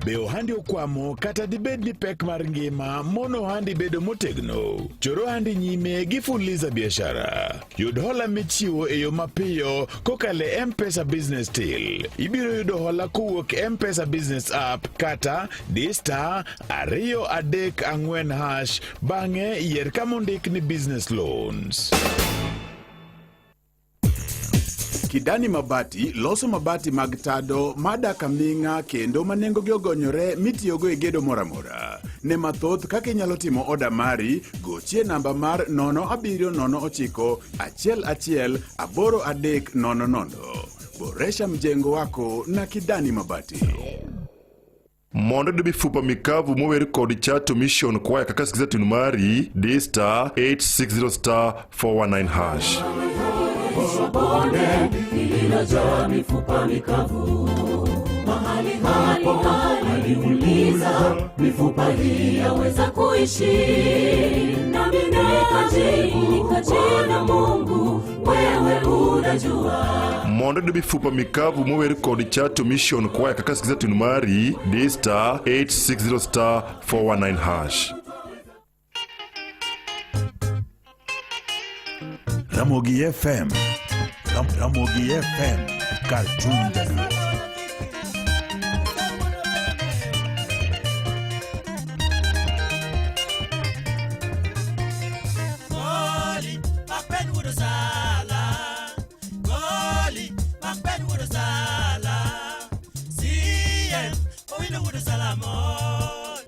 Be ohandi okwamo kata dibed ni pek mar ngima mono ohandi bedo motegno? Chor ohandi nyime gi Fuliza Biashara. Yud hola michiwo e yo mapiyo kokalo e M-Pesa Business Till. Ibiro yudo hola kowuok e M-Pesa Business App kata di star 234 hash, bang'e yier kama ondik ni Business Loans. Kidani Mabati loso mabati mag tado madak aming'a kendo ma nengogi ogonyore mitiyogo e gedo moro amora. Ne mathoth kaka inyalo timo oda mari, gochie namba mar 0709 11 8300. Boresha mjengo wako na Kidani Mabati. Mondo iyud mifupa mikavu mower kod Chato Mission Choir kaka sikiza tune mari, di star 860 star 419 hash. Bonde lililojaa mifupa mikavu, mahali hapo aliuliza, mifupa hii yaweza kuishi? Nami nikajibu, Bwana Mungu, wewe unajua. Mondo iyud mifupa mikavu mower kod Chato Mission Choir kaka sikiza tune mari, di star 860 star 419 hash. Ramogi FM. Ramogi FM. Kar chuny Jaluo. Goli, makben wuod Osala. Goli, makben wuod Osala. CM, Owino wuod Osala mor.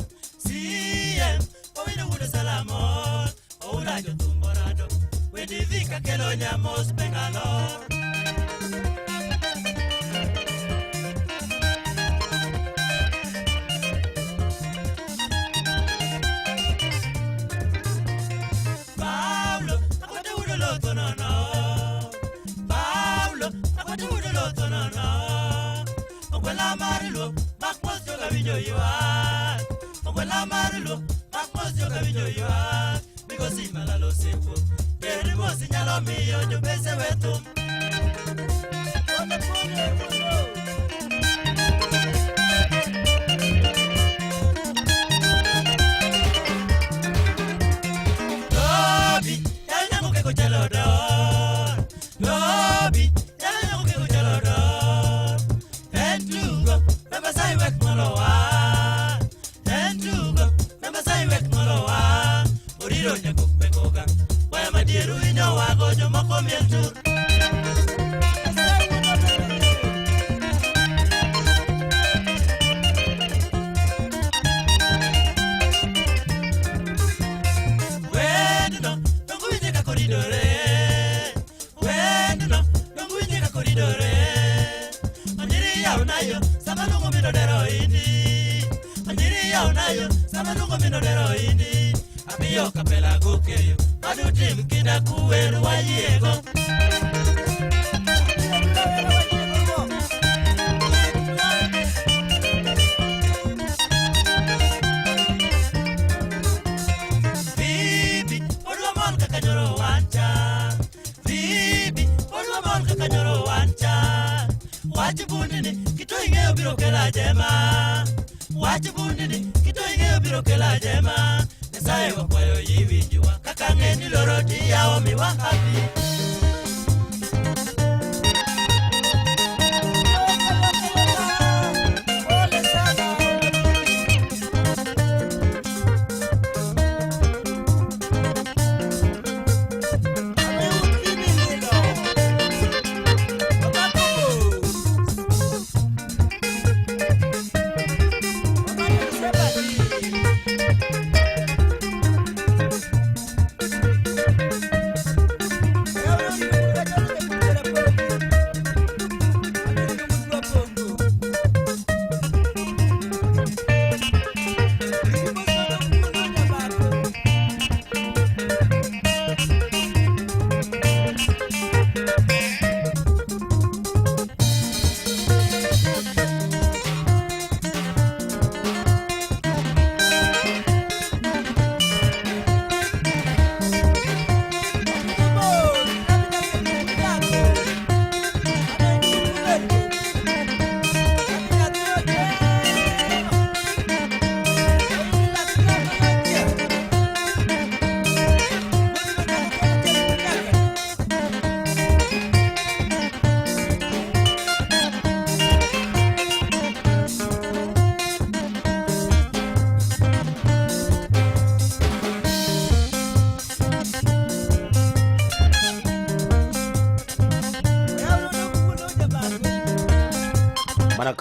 CM, Owino wuod Osala mor. Oula jothum orado. Wedi dhi kakelo nyamos Bengalo. Paulo, akwete wuod Olotho nono. Paulo, akwete wuod Olotho nono. Ogwela mar Luo, mak mos joga winjo ywak. Ogwela mar Luo, mak mos joga winjo ywak. Migosi Malala osewuok, ter mos inyalo miyo jopese we thum. Pole pole wuoyo. Dobi, nyalo nyango keko chalo dor. Dobi, nyalo nyango keko chalo dor. En tugo, me Masai wek ng'olowa. En tugo, me Masai wek ng'olowa. Oriro nyakok bekoga, waya madier winyo wago jomoko miel tur. Wendno, dongo winje kaka oridore. Wendno, dongo winje kaka oridore. Onyiri yawnayo, sama luongo min odero indi. Onyiri yawnayo, sama luongo min odero indi. Amiyo kapela gokeyo, madutim kinda kuwer wayiego. Bibi, odwa mol kaka nyoro wancha. Bibi, odwa mol kaka nyoro wancha. Wach bundini, kito ing'eyo biro kelo ajema. Wach bundini, kito ing'eyo biro kelo ajema. Nyasaye wakwayo iwinjwa, kaka ng'e ni loro tiyawo miwa happy.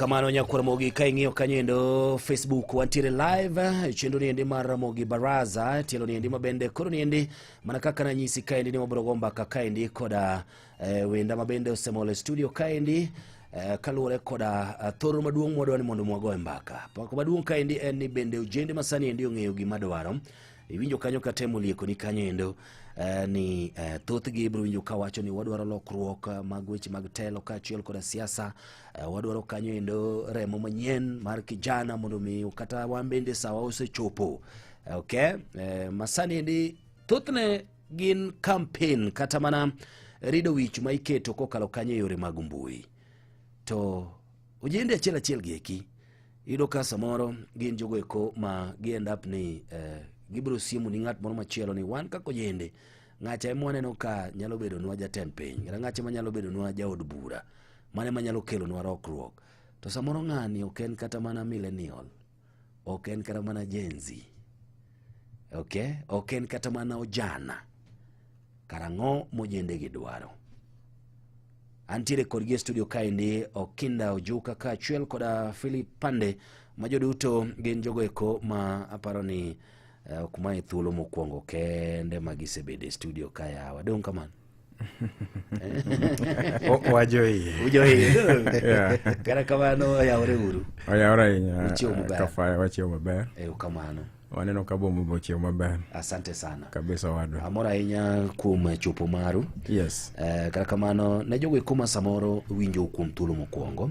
Erokamano nyakwar Ramogi ka ing'iyo kanyo endo Facebook wantiere live e chenro ni endi mar Ramogi Baraza tielo ni endi mabende koro ni endi mana kaka nanyisi kaendi ni wabiro go mbaka kaendi koda wenda mabende osemol e studio kaendi kaluwore koda thoro maduong' mwadwa ni mondo mwagoe mbaka. Mbaka maduong' kaendi en ni bende ojende masani endi ong'eyo gima dwaro. Iwinjo kanyo katemo liekoni kanyo endo ni thothgi ibiro winjo kawacho ni wadwaro lokruok mag weche mag telo kaachiel koda siasa, wadwaro kanyo endo remo manyien mar kijana mondo mi kata wan bende sawa osechopo. Okay, masani endi thothne gin campaign kata mana rido wich ma iketo kokalo kanyo e yore mag mbui. To ojende achiel achiel gi eki iyudo ka samoro gin jogo eko ma gi end up ni gibiro siemo ni ng'at moro machielo ni wan kaka ojende ng'acha ema waneno ka nyalo bedonwa jatend piny kata ng'acha ema nyalo bedonwa jaod bura mane manyalo kelonwa lokruok to samoro ng'ani ok en kata mana millennial, ok en kata mana Gen Z, okay, ok en kata mana ojana. Karang'o mojende gi dwaro? Antiere kodgi e studio kaendi Okinda Ojuka kaachiel koda Philip Pande ma joduto gin jogo eko ma aparo ni ok mae thuolo mokwongo kende ma gisebedo e studio ka yawa. Dong' kamano. Wajoyie. Ujoyie. Yeah. Kata kamano oyawore uru. Oyawore ahinya. Uchiewo maber. Kafaya wachiewo maber. Erokamano. Waneno ka boma be ochiewo maber. Asante sana. Kabisa wadwa. Amor ahinya kuom chopo maru. Yes. Kata kamano ne jogo eko ma samoro winjo kuom thuolo mokwongo.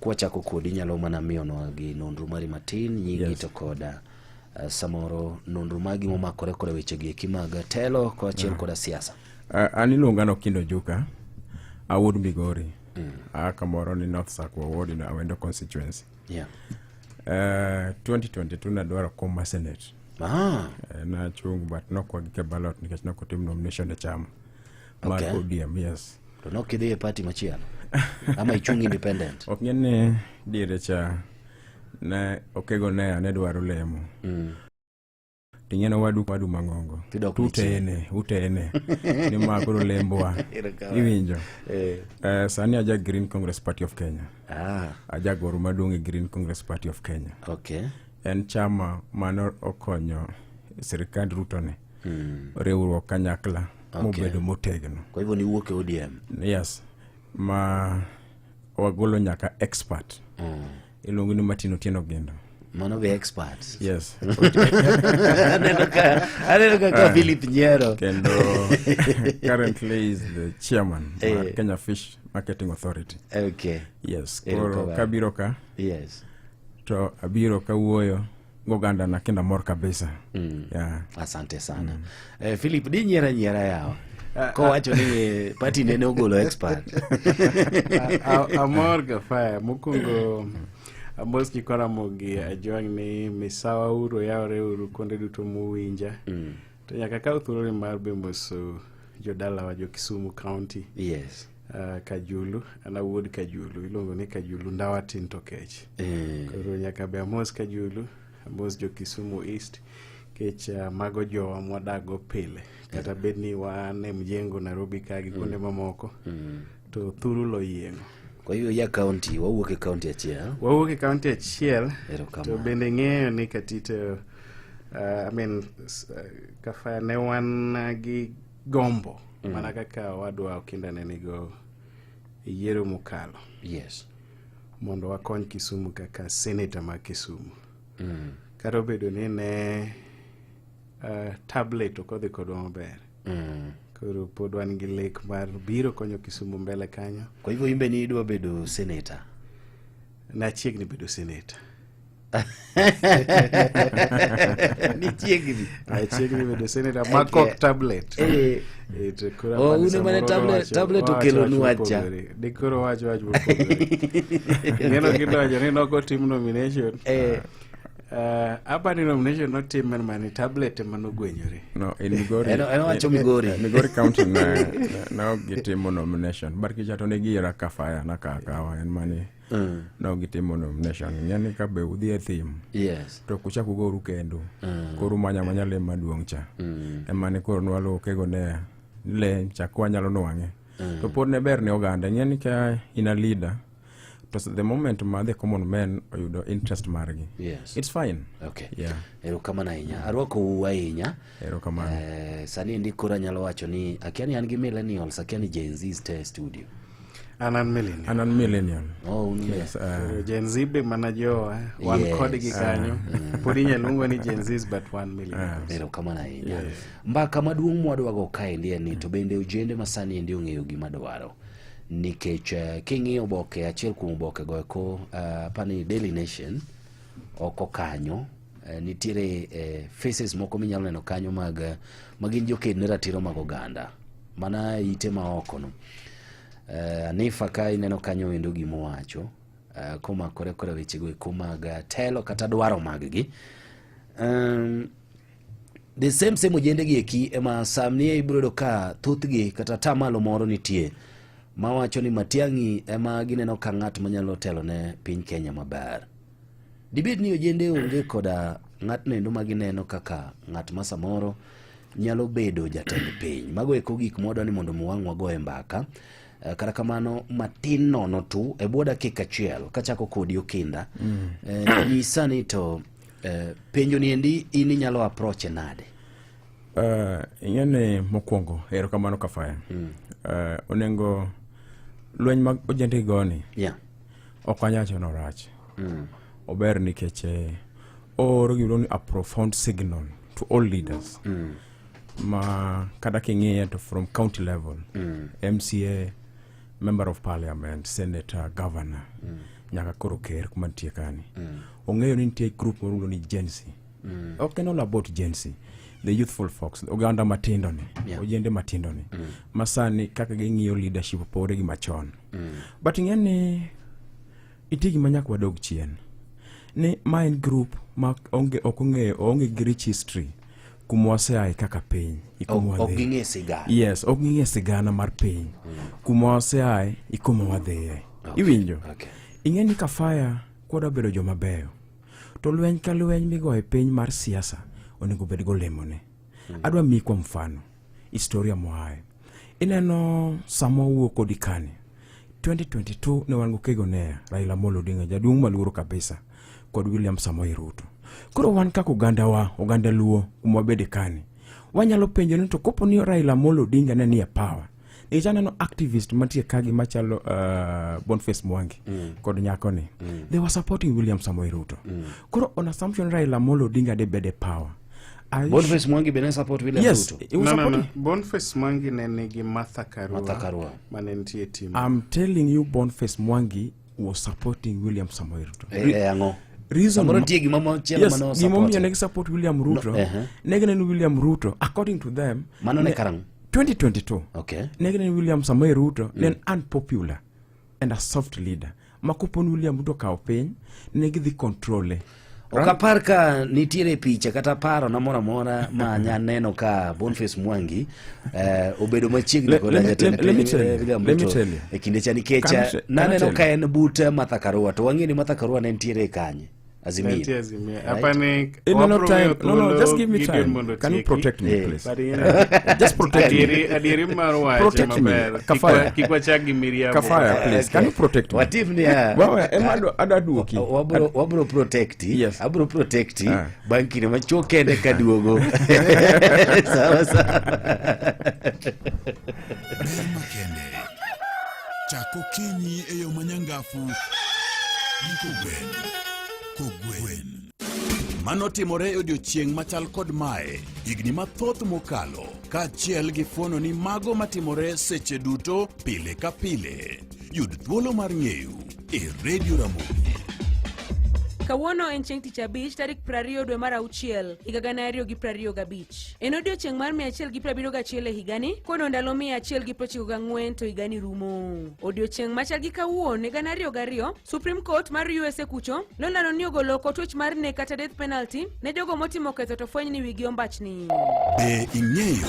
Kwachako kodi inyalo mana miyonwa gi nonro mari matin nyingi to koda samoro nonro magi momakore koda weche gi eki mag telo kaachiel koda siasa. An iluonga ni Okindo Ojuka, awuod Migori. Aa kamoro ni North Sakwa Ward in Awendo constituency. 2022 nadwaro kom mar Senate. Nachung' but nokwagik e ballot nikech nokotim nomination e chama mar ODM, yes. To nok idhi e party machielo ama ichung' independent? Ok ng'e ni diere cha ne Okego ne ne dwaro lemo. Ting'e no wadu wadu mang'ongo. Tidok Utene, utene. Ni ma koro lembwa. Erokamano. Iwinjo. Sani aja Green Congress Party of Kenya. Aja goro maduong' e Green Congress Party of Kenya. En chama mane okonyo sirikand Ruto ni. Riwruok kanyakla mobedo motegno. Kwa hivyo niwuok e ODM. Yes. Ma wagolo nyaka expert. Iluongo ni Martin Otieno Gendo. Mano be expert. Yes. Aneno ka Philip nyiero. Kendo currently is the chairman mar Kenya Fish Marketing Authority. Yes. Koro Erokamano. kabiro ka. Yes. To abiro kawuoyo goganda na kendo amor kabisa. Yeah. Asante sana. Philip di nyiera nyiera yawa. Kowacho ni party nene ogolo expert. Amor Gafaya mokwongo amos nyikwa Ramogi Ajwang' ni misawa uru oyawre uru kuonde duto muwinja. To nyaka kaw thuoloni mar be moso jodalawa jo Kisumu County. Yes. Kajulu, an awuod Kajulu, iluongo ni Kajulu ndawa tin to kech. Koro nyaka be amos Kajulu, amos jo Kisumu East, kech mago jowa mwadakgo pile. Kata bed ni wan e mjengo Nairobi ka gi kuonde mamoko, to thuru loyieng'o. Kwa hiyo ya county, wawuok e county achiel. Wawuok e county achiel. Erokamano. To bende ng'eyo ni Katito, I mean, Kafaya ne wan gi gombo mana kaka wadwa Okinda ne nigo e yiero mokalo. Yes. Mondo wakony Kisumu kaka senator mar Kisumu. Kata obedo ni ne tablet ok odhi kodwa maber. Koro pod wan gi lek mar biro konyo Kisumu mbele kanyo. Kwa hivyo imbe ni idwa bedo senator? Nachiegni bedo senator. Nichiegni. Nachiegni bedo senator ma kok tablet. To koro Oh, apani une mane samoro tablet wacho okelonu wach wach cha. mopogore. Di koro wacho wach mopogore. Ng'eno gidonjo ni nokotim nomination. Apani nomination notim en mani tablet ema nogwenyore. No, in Migori. En owacho Migori. Migori County ne ok gitimo nomination. But kicha to ne giyiera Kafaya na kawa en mani ne ok gitimo nomination. Ing'e ni ka be udhi e thim. Yes. To kuchak ugoru kendo. Koro umanya manya le maduong' cha. Ema ne koro nwaluwo kego ne le cha kwanyalo nwang'e. To pod ne ber ne oganda. Ing'e ni ka in a leader To the moment ma the common man oyudo interest margi, it's fine. Okay. Yeah. Erokamano ahinya. Arwakou ahinya. Erokamano. Sani endi koro anyalo wacho ni akia ni an gi millennials, akia ni Gen Zs te e studio. An an millennial. An an millennial. Oh, un Yes, Gen Z be mana jowa, wan kodgi kanyo. Pod inyalo luongwa ni Gen Zs but wan millennials. Erokamano ahinya. Mbaka maduong' mwadwago kaendi en ni to bende ojende masani endi ong'eyo gima dwaro. Nikech king'iyo oboke achiel kuom oboke go eko apani Daily Nation oko kanyo nitiere faces moko minyalo neno kanyo mag magin joked ne ratiro mag oganda mana ite ma oko no. Anifa ka ineno kanyo endo gima owacho komakore koda wechego eko mag telo kata dwaro mag gi. The same same ojende gi eki ema samni ibiro yudo ka thothgi kata tamalo moro nitie mawacho ni Matiang'i ema gineno ka ng'at manyalo telo ne piny Kenya maber. Dibed ni ojende onge koda ng'atno endo ma gineno kaka ng'at ma samoro nyalo bedo jatend piny. Mago eko gik mwadwa ni mondo wang' wagoye mbaka. Kata kamano matin nono tu e bwo dakika achiel kachako kodi Okinda. Nyisa ni to penjo ni endi in inyalo approach nade? Ing'e ni mokwongo erokamano Kafaya. Onego lweny mag ojende goni ok anyal wacho ni orach. Ober nikech ooro gimiluongo ni a profound signal to all leaders. Ma kata king'iye to from county level, MCA, member of parliament, senator, governor, nyaka koro ker kuma nitie kani. Ong'eyo ni nitie group moro miluongo ni Gen Z. Ok en all about Gen Z. The youthful folks, oganda matindo ni, ojende matindo ni. Ma sani kaka ging'iyo leadership opogore gi machon. But ing'e ni nitie gima nyaka wadog chien. Ni ma en group ma onge ok ong'eyo oonge gi rich history kuma waseaye kaka piny. I kuma Ok wadhiye. ging'e sigana. Yes, ok ging'e sigana mar piny. Kuma waseaye i kuma wadhiye. Iwinjo? Okay. Ing'e ni Kafaya kwadwa bedo joma beyo. To lweny ka lweny migoyo e piny mar siasa onego bed golemone. Adwa miyi kwa mfano historia moaye. Ineno sama wawuok kodi kani 2022 ne wan go Kegonea, Raila Amolo Odinga, jaduong' maluoro kabisa kod William Samoei Ruto. Koro wan kaka ogandawa, oganda Luo kuma wabede kani, wanyalo penjo ni to kopo ni Raila Amolo Odinga ne nie power, nikech aneno activist mantie kagi machalo Boniface Mwangi kod nyakoni. They were supporting William Samoei Ruto. Koro on assumption Raila Amolo Odinga de bede power. Boniface Mwangi be ne support William Yes, Ruto? he was No. supporting. Boniface Mwangi ne nigi Martha Karua. Martha Karua. Mane nitie team. I'm telling you Boniface Mwangi was supporting William Samoei Ruto. Ang'o? Reason Samoro nitie gima machielo Yes, mane o gimomiyo support. ne support William Ruto. No, uh-huh. Ne gineno William Ruto according to them. Mano ne karang'o? 2022. Okay. Ne gineno William Samoei Ruto ne en unpopular and a soft leader. Ma kopo ni William Ruto okawo piny, ne gidhi control. Ok apar ka nitiere picha kata paro na moro amora ma anya neno ka Boniface Mwangi obedo machiegni kod jatend Let me piny, tell you, William let me Ruto tell you. e kinde cha nikech Can I can I naneno tell ka you? en but Martha Karua to wang'eyo ni Martha Karua ne nitiere kanye? Azimio. Nitie Azimio. Right? Apani No, no, wabro time. miyo No, just thuolo give me Gideon time. mondo Can you otieki. protect me, please? But ing'e- Just protect me. Adieri mar wache Protect me. maber. Kafaya. Kik wachak gi miriambo. Kafaya, please. Can you protect me? Watim niya. Wewe, ema adwa duoki. Wabro protecti. Yes. Abro protecti Ah. bang' kinde machuok kende kaduogo. Sawa sawa. Ber makende. Chak okinyi e yo manyangafu gi kogwen. Kogwen. Mano timore e odiochieng' machal kod mae higni mathoth mokalo kaachiel gi fuono ni mago matimore seche duto pile ka pile. Yud thuolo mar ng'eyo e Radio Ramogi. Kawuono en chieng' tich abich tarik 20 dwe mar auchiel higa 2025. En odiochieng' mar 171 e higani, kono ndalo 194 to higani rumo. Odiochieng' machal gi kawuono e 2002, Supreme Court mar USA kucho nolando ni ogolo oko twech mar nek kata death penalty ne jogo motimo ketho to fweny ni wigi ombachni. Be ing'eyo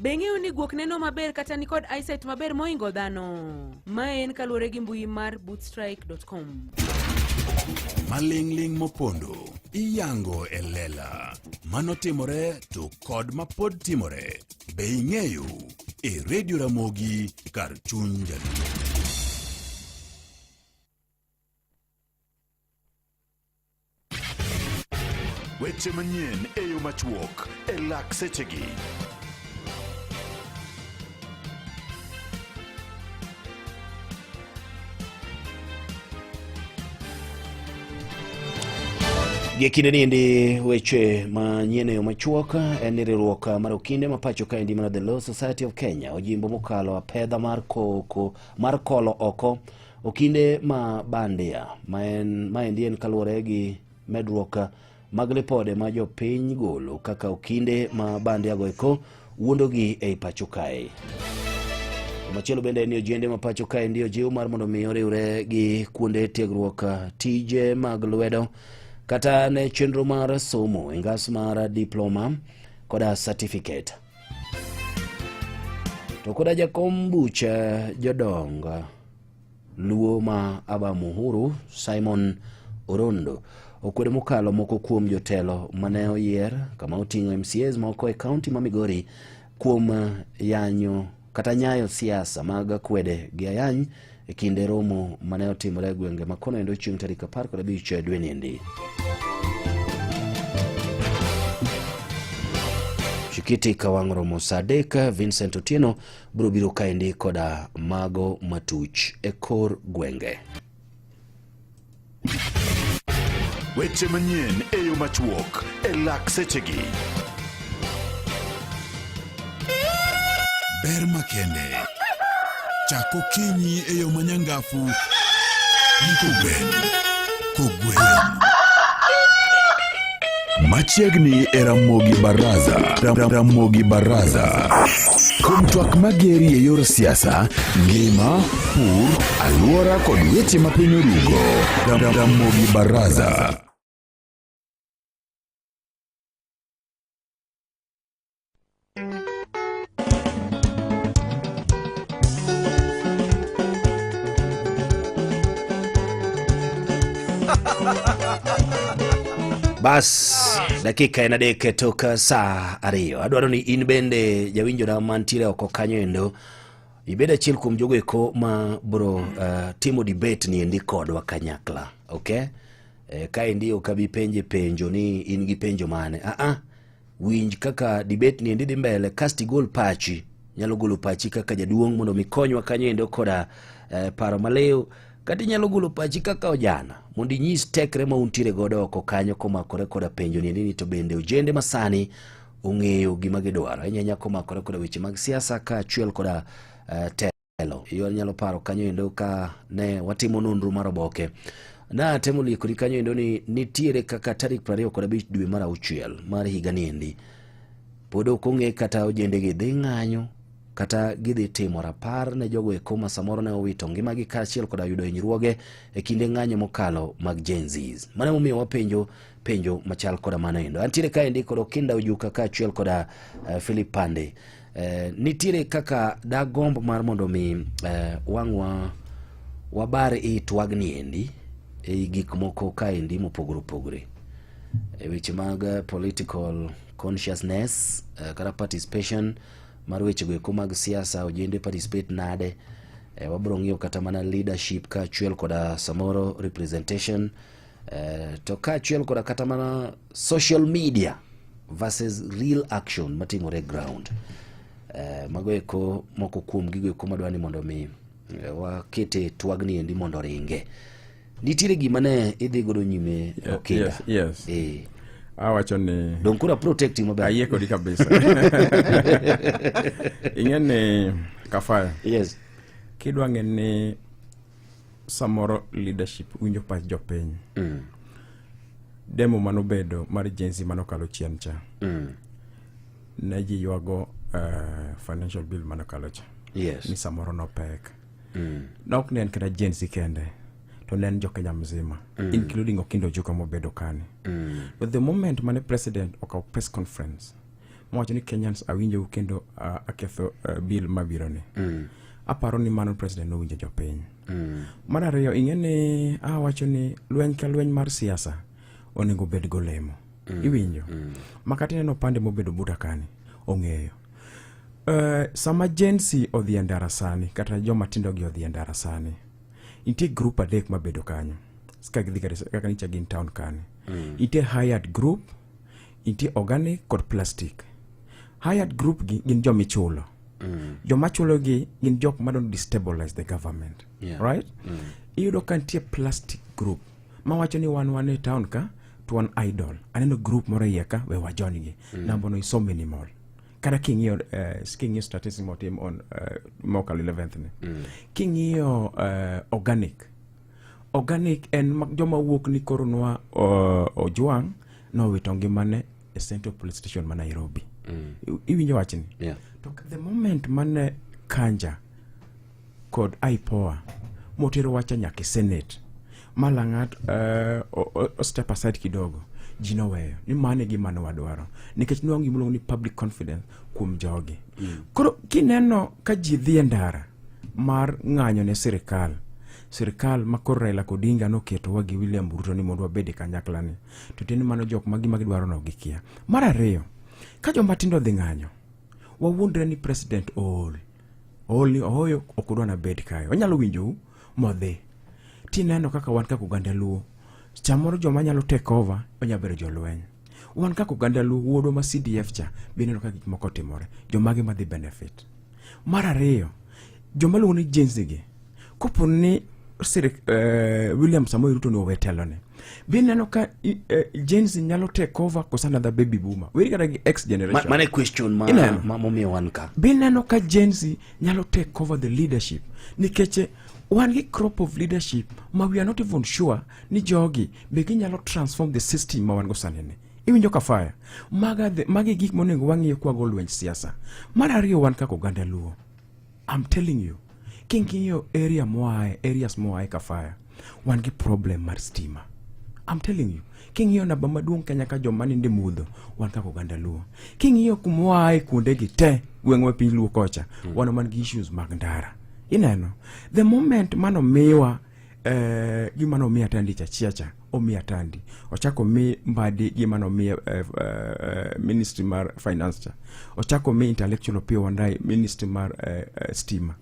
Be ing'eyo ni guok neno maber kata nikod eyesight maber mohingo dhano? Mae en kaluwore gi mbui mar bootstrike.com. Maling'ling' mopondo iyango e lela. Mano timore to kod mapod timore. Be ing'eyo? E Radio Ramogi kar chuny Jaluo. Weche manyien e yo machuok e lak sechegi. Gie kinde ni endi weche manyien e yo machuok en ni riwruok mar okinde ma pacho kaendi mar The Law Society of Kenya ojimbo mokalo apedha mar koko mar kolo oko okinde ma bandia ma en maendi en kaluwore gi medruok mag lipode ma jopiny golo kaka okinde ma bandiago eko wuondogi ei pacho kae. Machielo bende en ni ojende ma pacho kae ndi ojiw mar mondo mi oriwre gi kuonde tiegruok tije mag lwedo kata ne chenro mar somo e ngas mar diploma koda certificate. To koda jakom bucha jodong Luo ma Abamuhuru Simon Orondo okwedo mokalo moko kuom jotelo mane oyier kama oting'o MCAs moko e kaunti ma Migori kuom yanyo kata nyayo siasa mag akwede gi ayany e kinde romo mane otimore e gwenge ma kono endo chieng' tarik 15 dweni endi. Shikiti kawang' romo saa 3 Vincent Otieno biro biro kaendi koda mago matuch e kor gwenge. Weche manyien e yo machuok e lak sechegi. Ber makende. Chak okinyi e yo manyangafu gi kogwen. Kogwen. Machiegni e Ramogi Baraza. Ramogi Baraza. Kuom twak mageri e yor siasa, ngima, pur, alwora kod weche ma piny orugo. Ramogi Baraza. Bas, dakika en adek tok saa ariyo. Adwaro ni in bende jawinjona mantiere oko kanyo endo ibed achiel kuom jogo eko ma bro timo debate ni endi kodwa kanyakla. Okay? Kaendi ok abi penje penjo ni in gi penjo mane. Ah ah. Winj kaka debate ni endi dhi mbele kasto igol pachi. Nyalo golo pachi kaka jaduong' mondo mi konywa kanyo endo koda paro maliw kata inyalo golo pachi kaka ojana mondo inyis tekre ma untiere godo oko kanyo komakore koda penjo ni endi ni to bende ojende masani ong'eyo gima gidwaro ahinya ahinya komakore koda weche mag siasa kaachiel koda telo. Inyalo paro kanyo endo ka ne watimo nonro mar oboke natemo liekori kanyo endo ni nitiere kaka tarik 25 dwe mar auchiel mar higa ni endi pod ok ong'e kata ojendegi dhi ng'anyo kata gidhi timo rapar ne jogo eko ma samoro ne owito ngimagi kaachiel koda yudo hinyruoge e kinde ng'anyo mokalo mag Gen Zs. Mano emomiyo wapenjo penjo machal koda mano endo. Antiere kaendi kod Okinda Ojuka kaachiel koda Philip Pande. Nitiere kaka dagomb mar mondo mi wang' wabar i twagni endi ei gik moko kaendi mopogore opogore. E weche mag political consciousness kata participation mar wechego eko mag siasa, ojende participate nade, wabiro ng'iyo kata mana leadership kaachiel koda samoro representation, to kaachiel koda kata mana social media versus real action matimore ground. Mago eko moko kuom gigo eko madwa ni mondo mi wakete twagni endi mondo oringe. Nitiere gima ne idhi godo nyime Okinda. Yes, yes. Awacho ni Dong koro protect maber. Ayie kodi kabisa. Ing'e ni Kafaya. Yes. Kidwa ng'e ni samoro leadership winjo pach jopiny. Demo manobedo mar Gen Z manokalo chien cha. Ne ji ywago financial bill manokalo cha. Yes. Ni samoro nopek. Nok ne en kata Gen Z kende, to ne en jo Kenya mzima, including Okinda Ojuka mobedo kani. But the moment mane president okawo press conference mowacho ni Kenyans awinjou kendo aketho bill mabiro ni. Aparo ni mano president nowinjo jopiny. Mar ariyo, ing'e ni awacho ni lweny ka lweny mar siasa onego bed golemo. Iwinjo? Ma kata ineno pande mobedo buta kani, ong'eyo. Sama Gen Z odhi e ndara sani, kata joma tindo gi odhi e ndara sani, nitie group adek mabedo kanyo. Ka gidhi kata kaka nyicha gin town kani. Nitie hired group, Nitie organic kod plastic. Hired group gi gin joma ichulo. Joma chulogi gin jok ma don't destabilize the government. Right? Iyudo ka nitie plastic group mawacho ni wan wan e town ka to wan idle. Aneno group moro e iye ka we wajoin gi. Number no is so minimal. Kata king'iyo king'iyo statistics motim on mokalo 11th ni. King'iyo organic organic en joma wuok ni koro nwa Ojwang nowito ngimane e Central Police Station ma Nairobi. Iwinjo wachni? Yeah. To the moment mane Kanja kod IPOA motero wacha nyaka e Senate ma Lang'at o step aside kidogo, ji noweyo ni mano e gima ne wadwaro nikech ne waonge gima iluongo ni public confidence kuom jogi. Koro kineno ka ji dhi e ndara mar ng'anyo ne sirikal, sirikal ma koro Raila Odinga noketowa gi William Ruto ni mondo wabed e kanyakla ni, to tiende mano jok ma gima gidwaro no gikia. Mar ariyo, ka joma tindo odhi ng'anyo, wawuondre ni president ool. Ool ni ooyo ok odwa nabed kae. Onyalo winjou modhi. Tineno kaka wan kaka oganda Luo, samoro joma nyalo take over onyalo bedo jolweny. Wan kaka oganda Luo, wuodwa ma CDF cha, be ineno ka gik moko otimore. Jomage madhi benefit. Mar ariyo, joma luongo ni Gen Z gi, kopo ni William Samoei Ruto ni owe telone, be ineno ka Gen Z nyalo take over koso another baby boomer? Weri kata gi X generation. Mano e question ma, Ineno? ma momiyo wan ka. Be ineno ka Gen Z nyalo take over the leadership? Nikech wan gi crop of leadership ma we are not even sure ni jogi be ginyalo transform the system ma wan go sani ni. Iwinjo ka fire? Maga the, magi gik monego wang'iyo kwa go lwenj siasa. Mar ariyo wan kaka oganda Luo. I'm telling you, king'iyo area moae, areas moae ka fire, wan gi problem mar stima. I'm telling you, king'iyo namba maduong' Kenya ka joma ninde mudho, wan kaka oganda Luo. King'iyo kuma wae kuondegi te, gweng'wa piny Luo kocha, wan man gi issues mag ndara. Ineno, the moment mano miwa gima nomiya Atandi cha chiacha, omiya Atandi. Ochako mi Mbadi gima nomiya ministry mar finance cha. Ochako mi intellectual Opiyo Wandayi ministry mar stima.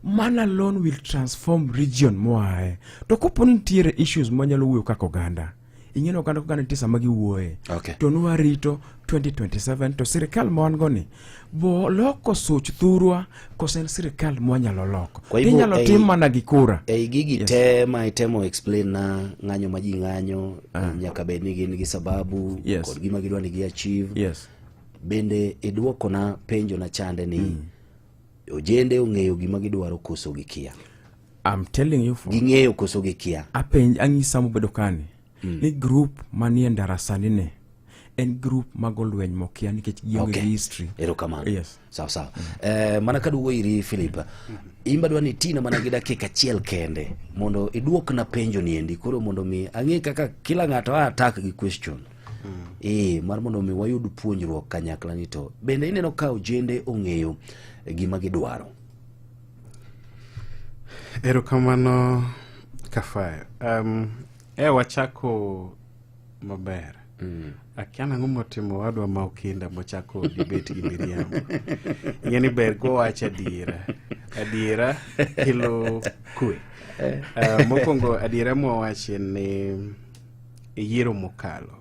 Mana alone will transform region moae. To kopo ni nitiere issues mwanyalo wuoyo kaka oganda, ing'e ni oganda koganda nitie sama giwuoye. To nwarito 2027 to sirikal ma wan go ni bo loko such thurwa koso en sirikal mwanyalo loko. Kwa hivyo, Tinyalo tim mana gi kura. Ei gigi te ma itemo explain na ng'anyo ma ji ng'anyo nyaka bed ni gin gi sababu kod gima gidwa ni gi achieve. Bende iduokona penjo na chande ni ojende ong'eyo gima gidwaro koso gikia. I'm telling you for ging'eyo koso gikia. Apenj ang'isa mobedo kani ni group manie ndara sani ni en group mago lweny mokia nikech gionge gi history. Erokamano. Yes. Sawa sawa. Mana kaduogo iri Philip, in badwa ni tina mana gi dakika achiel kende mondo iduokna penjo ni endi koro mondo mi ang'e kaka kila ng'ato a attack gi question. Mar mondo mi wayud puonjruok kanyakla ni to bende ineno ka ojende ong'eyo gima gidwaro. Erokamano Kafaya. Wachako maber. Akia nang'o motimo wadwa ma Okinda mochako debate gi miriambo. Ing'e ni ber kowacho adiera. Adiera kelo kwe. Mokwongo adiera mwawacho en ni e yiero mokalo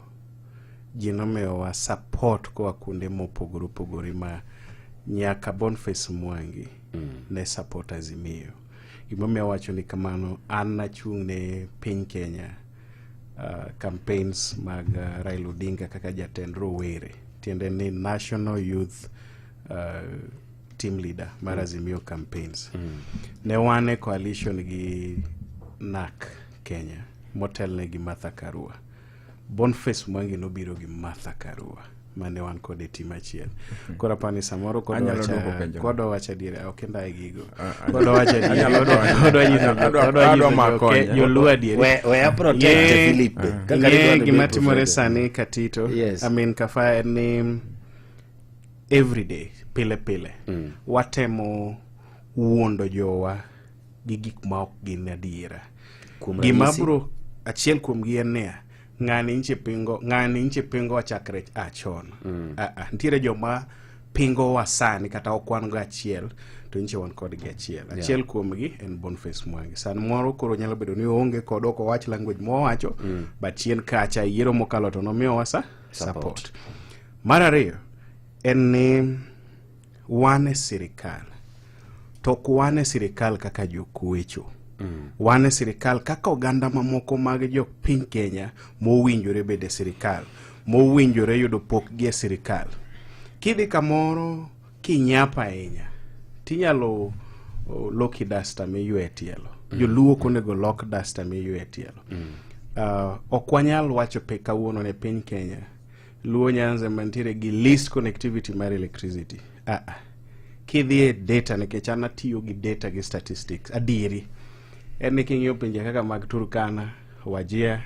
ji nomiyowa support koa kuonde mopogore opogore ma nyaka Boniface Mwangi ne support Azimio. Gimomiyo awacho ni kamano, an nachung' ne piny Kenya campaigns mag Raila Odinga kaka jatend rowere, tiende ni National Youth team leader mar Azimio campaigns. Ne wan e coalition gi NARC Kenya motelne gi Martha Karua. Boniface Mwangi nobiro gi Martha Karua mane wan kode team achiel. Koro aparo ni samoro Anyalo duoko penjo. kodwa wacho adiera, ok indaye gigo. Ah, Kodwa wacho adiera, anyalo duoko. kodwa nyiso kodwa Adwa nyiso mako joluo adieri. We a protect Philip be. Kaka Ng'e nidwa ni gima bed timore protected. sani Katito. Yes. I mean Kafaya en ni every day pile pile watemo wuondo jowa gi gik ma ok gin adiera. Kuom Gima ranyisi? bro achiel kuom gi en niya, ng'ani nche pingo, ng'ani nche pingo wachakre a chon. Nitiere joma pingo wa sani kata ok wan go achiel to nche wan kodgi achiel. Achiel kuomgi en Boniface Mwangi. San moro koro nyalo bedo ni oonge kod ok owach language mowacho, but chien kacha yiero mokalo to nomiyowa sa support. Mar ariyo en ni wan e sirikal to ok wan e sirikal kaka jokwecho. Wan e sirikal kaka oganda mamoko mag jopiny Kenya mowinjore bedo e sirikal, mowinjore yudo pokgi e sirikal. Kidhi kamoro kinyap ahinya tinyalo loki dasta miywe e tielo. Joluo ok onego lok dasta miywe e tielo. Ok wanyal wacho pe kawuono ne piny Kenya Luo Nyanza mantiere gi least connectivity mar electricity. Kidhi e data nikech an atiyo gi data gi statistics adieri en ni king'iyo pinje kaka mag Turkana, Wajir,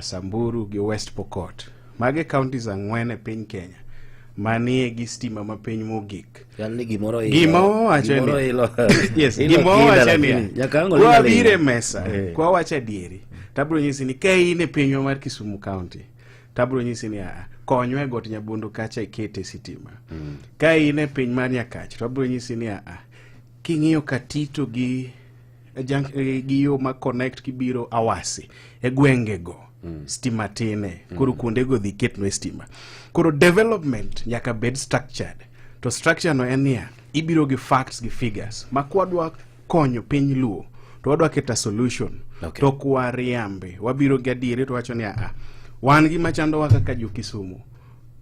Samburu gi West Pokot, magi counties ang'wen e piny Kenya manie gi stima ma piny mogik. Gimoro Gima wawacho ni yes, gima wawacho ni kwa wabiro e mesa kwa wacho adieri tabiro nyisi ni ka in e pinywa mar Kisumu County tabiro nyisi ni konywa e got Nyabondo kacha ikete sitima. Ka in e piny mar Nyakach to abiro nyisi ni king'iyo Katito gi gi yo ma connect kibiro Awasi e gwengego stima tine. Koro kuondego dhi ketnwe stima. Koro development nyaka bed structured. To structure no en niya, ibiro gi facts gi figures ma kwadwa konyo piny Luo to wadwa keto a solution. To ok wariambe, wabiro gi adieri to wacho ni wan gima chandowa kaka jo Kisumu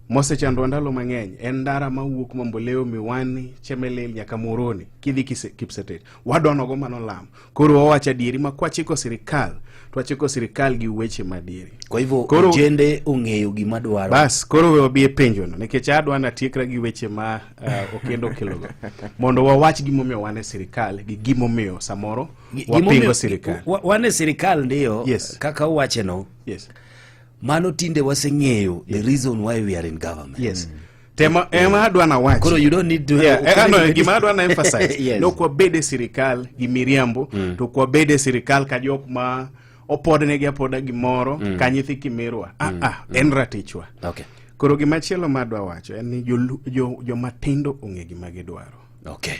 mosechandowa ndalo mang'eny en ndara mawuok Mamboleo, Miwani, Chemelil nyaka Muhoroni kidhi Kipsetet. Wadwa mano lam. Koro wawacho adieri ma kwachiko sirikal to wachiko sirikal gi weche madieri. Kwa hivyo ojende ong'eyo gima dwaro. Bas, koro we wabi e penjono nikech adwa natiekra gi weche ma Okendo okelogo mondo wawach gimomiyo wan e sirikal gi gimomiyo samoro wapingo sirikal. Wan e sirikal ndiyo. Yes. Kaka uwacheno. Yes. Mano tinde waseng'eyo the reason why we are in government. Yes. Tema ema adwa na wachi. Koro you don't need to no, gima adwa na emphasize. Yes. No kwa bede sirikal gi miriambo to kwa bede sirikal ka jok ma opodnegi apoda gimoro ka nyithi kimirwa. En ratichwa. Okay. Koro gimachielo ma adwa wacho en ni joma tindo ong'e gima gidwaro. Okay.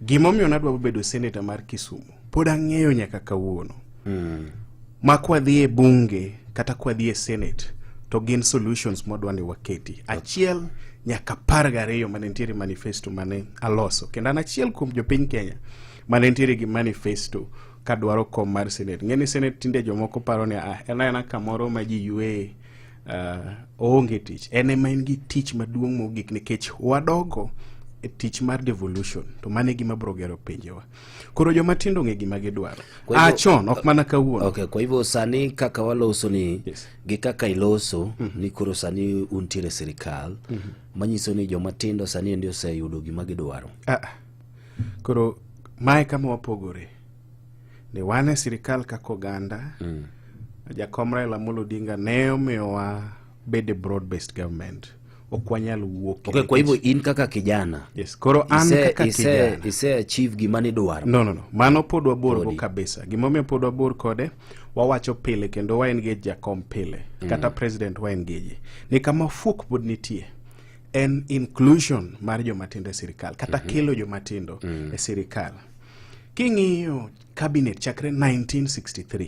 Gimomiyo nadwa bedo senator mar Kisumu pod ang'eyo nyaka kawuono. Ma kwadhi e bunge kata kwadhi e senate to gin solutions mwadwa ni waketi. Achiel nyaka 12 mane nitiere manifesto mane aloso. Kendo an achiel kuom jopiny Kenya mane nitiere gi manifesto kadwaro kom mar senate. Ng'e ni senate tinde jomoko paro ni en aena kamoro ma ji yweye oonge tich. En ema en gi tich maduong' mogik nikech wadogo e tich mar devolution to mano e gima biro gero pinjewa. Koro joma tindo ong'e gima gidwaro. Chon ok mana kawuono. Okay, kwa hivyo sani kaka waloso ni gi kaka iloso ni koro sani untiere sirikal manyiso ni joma tindo sani endi oseyudo gima gidwaro. Koro mae kama wapogore. Ni wan e sirikal kaka oganda. Jakom Raila Amolo Odinga ne omiyowa bedo broad based government. Ok wanyal wuok. Okay, kwa hivyo in kaka kijana. Yes, koro an kaka kijana. Ise achieve gima nidwaro. No. Mano pod wabor go kabisa. Gimomiyo pod wabor kode, wawacho pile kendo wa engage jakom pile. Kata president wa engage. Ni kama fuok pod nitie. En inclusion mar joma tindo e sirikal. Kata kelo joma tindo e sirikal. King'iyo cabinet chakre 1963,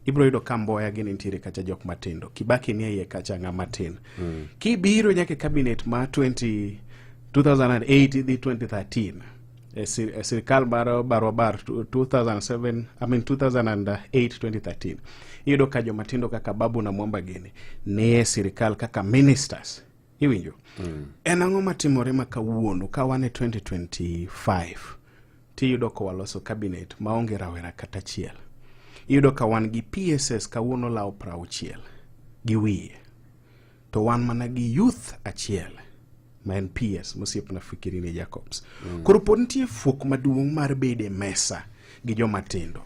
ibiro yudo ka Mboya gi nitiere kacha jok matindo, Kibaki nie iye kacha ng'ama tin. Kibiro nyaka e cabinet ma 2008 idhi 2013 e sirikal mar barua 2007, I mean 2008 2013, iyudo ka joma tindo kaka Babu na Mwamba gini nie sirikal kaka ministers. Iwinjo? En ang'o matimore ma kawuono ka wan e 2025 tiyudo ka waloso cabinet maonge rawera kata achiel. Iyudo ka wan gi PSS kawuono lawo 60 gi wiye. To wan mana gi youth achiel ma en PS mosiepna Fikirini Jacobs. Koro pod nitie fuok maduong' mar bedo e mesa gi joma tindo.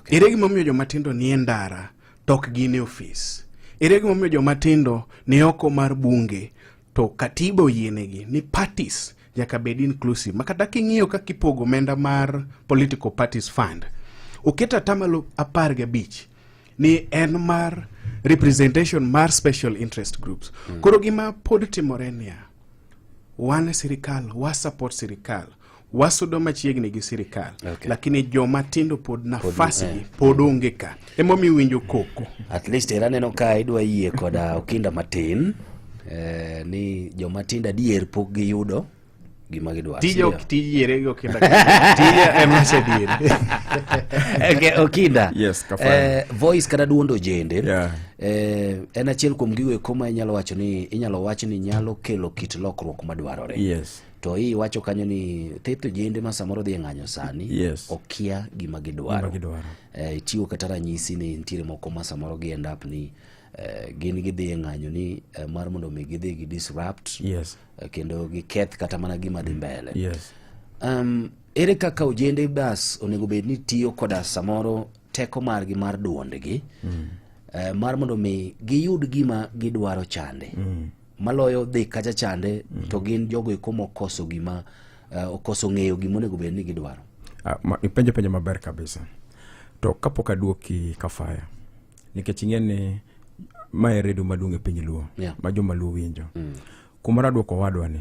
Ere gimomiyo joma tindo nie ndara to ok gin e ofis? Ere gimomiyo joma tindo ni oko mar bunge to katiba oyienegi ni parties nyaka bed inclusive? Ma kata king'iyo kaka ipogo omenda mar political parties fund, oket atamalo 15 ni en mar representation mar special interest groups. Koro gima pod timore niya, wan e sirikal, wa support sirikal, wasudo machiegni gi sirikal. Lakini joma tindo pod nafasi gi pod onge ka. Emomiyo iwinjo koko. At least era aneno ka idwa yie koda Okinda matin. Eh, ni joma tindo adier pok giyudo gima gidwaro. Tija sindio? ok tij yiere gi Okinda. Tija en wacho adier. Okay, Okinda. Yes, Kafaya. Voice kata duond ojende. Yeah. En achiel kuom gigo eko ma inyalo wacho ni inyalo wach ni nyalo kelo kit lokruok madwarore. Yes. To iwacho kanyo ni thoth ojende ma samoro dhi e ng'anyo sani Yes. okia gima gidwaro. Gima gidwaro. Ichiwo kata ranyisi ni nitiere moko ma samoro gi end up ni gin gidhi e ng'anyo ni mar mondo mi gidhi gi disrupt Yes. Kendo giketh kata mana gima dhi mbele. Yes. Ere kaka ojende bas onego bed ni tiyo koda samoro teko margi mar duondgi mar mondo mi giyud gima gidwaro chande maloyo dhi kacha chande to gin jogo eko mokoso gima okoso ng'eyo gima onego bed ni gidwaro. Ipenjo penjo maber kabisa. To kapok aduoki Kafaya, nikech ing'e ni mae redio maduong' e piny Luo ma joma Luo winjo. Kumara aduoko owadwa ni,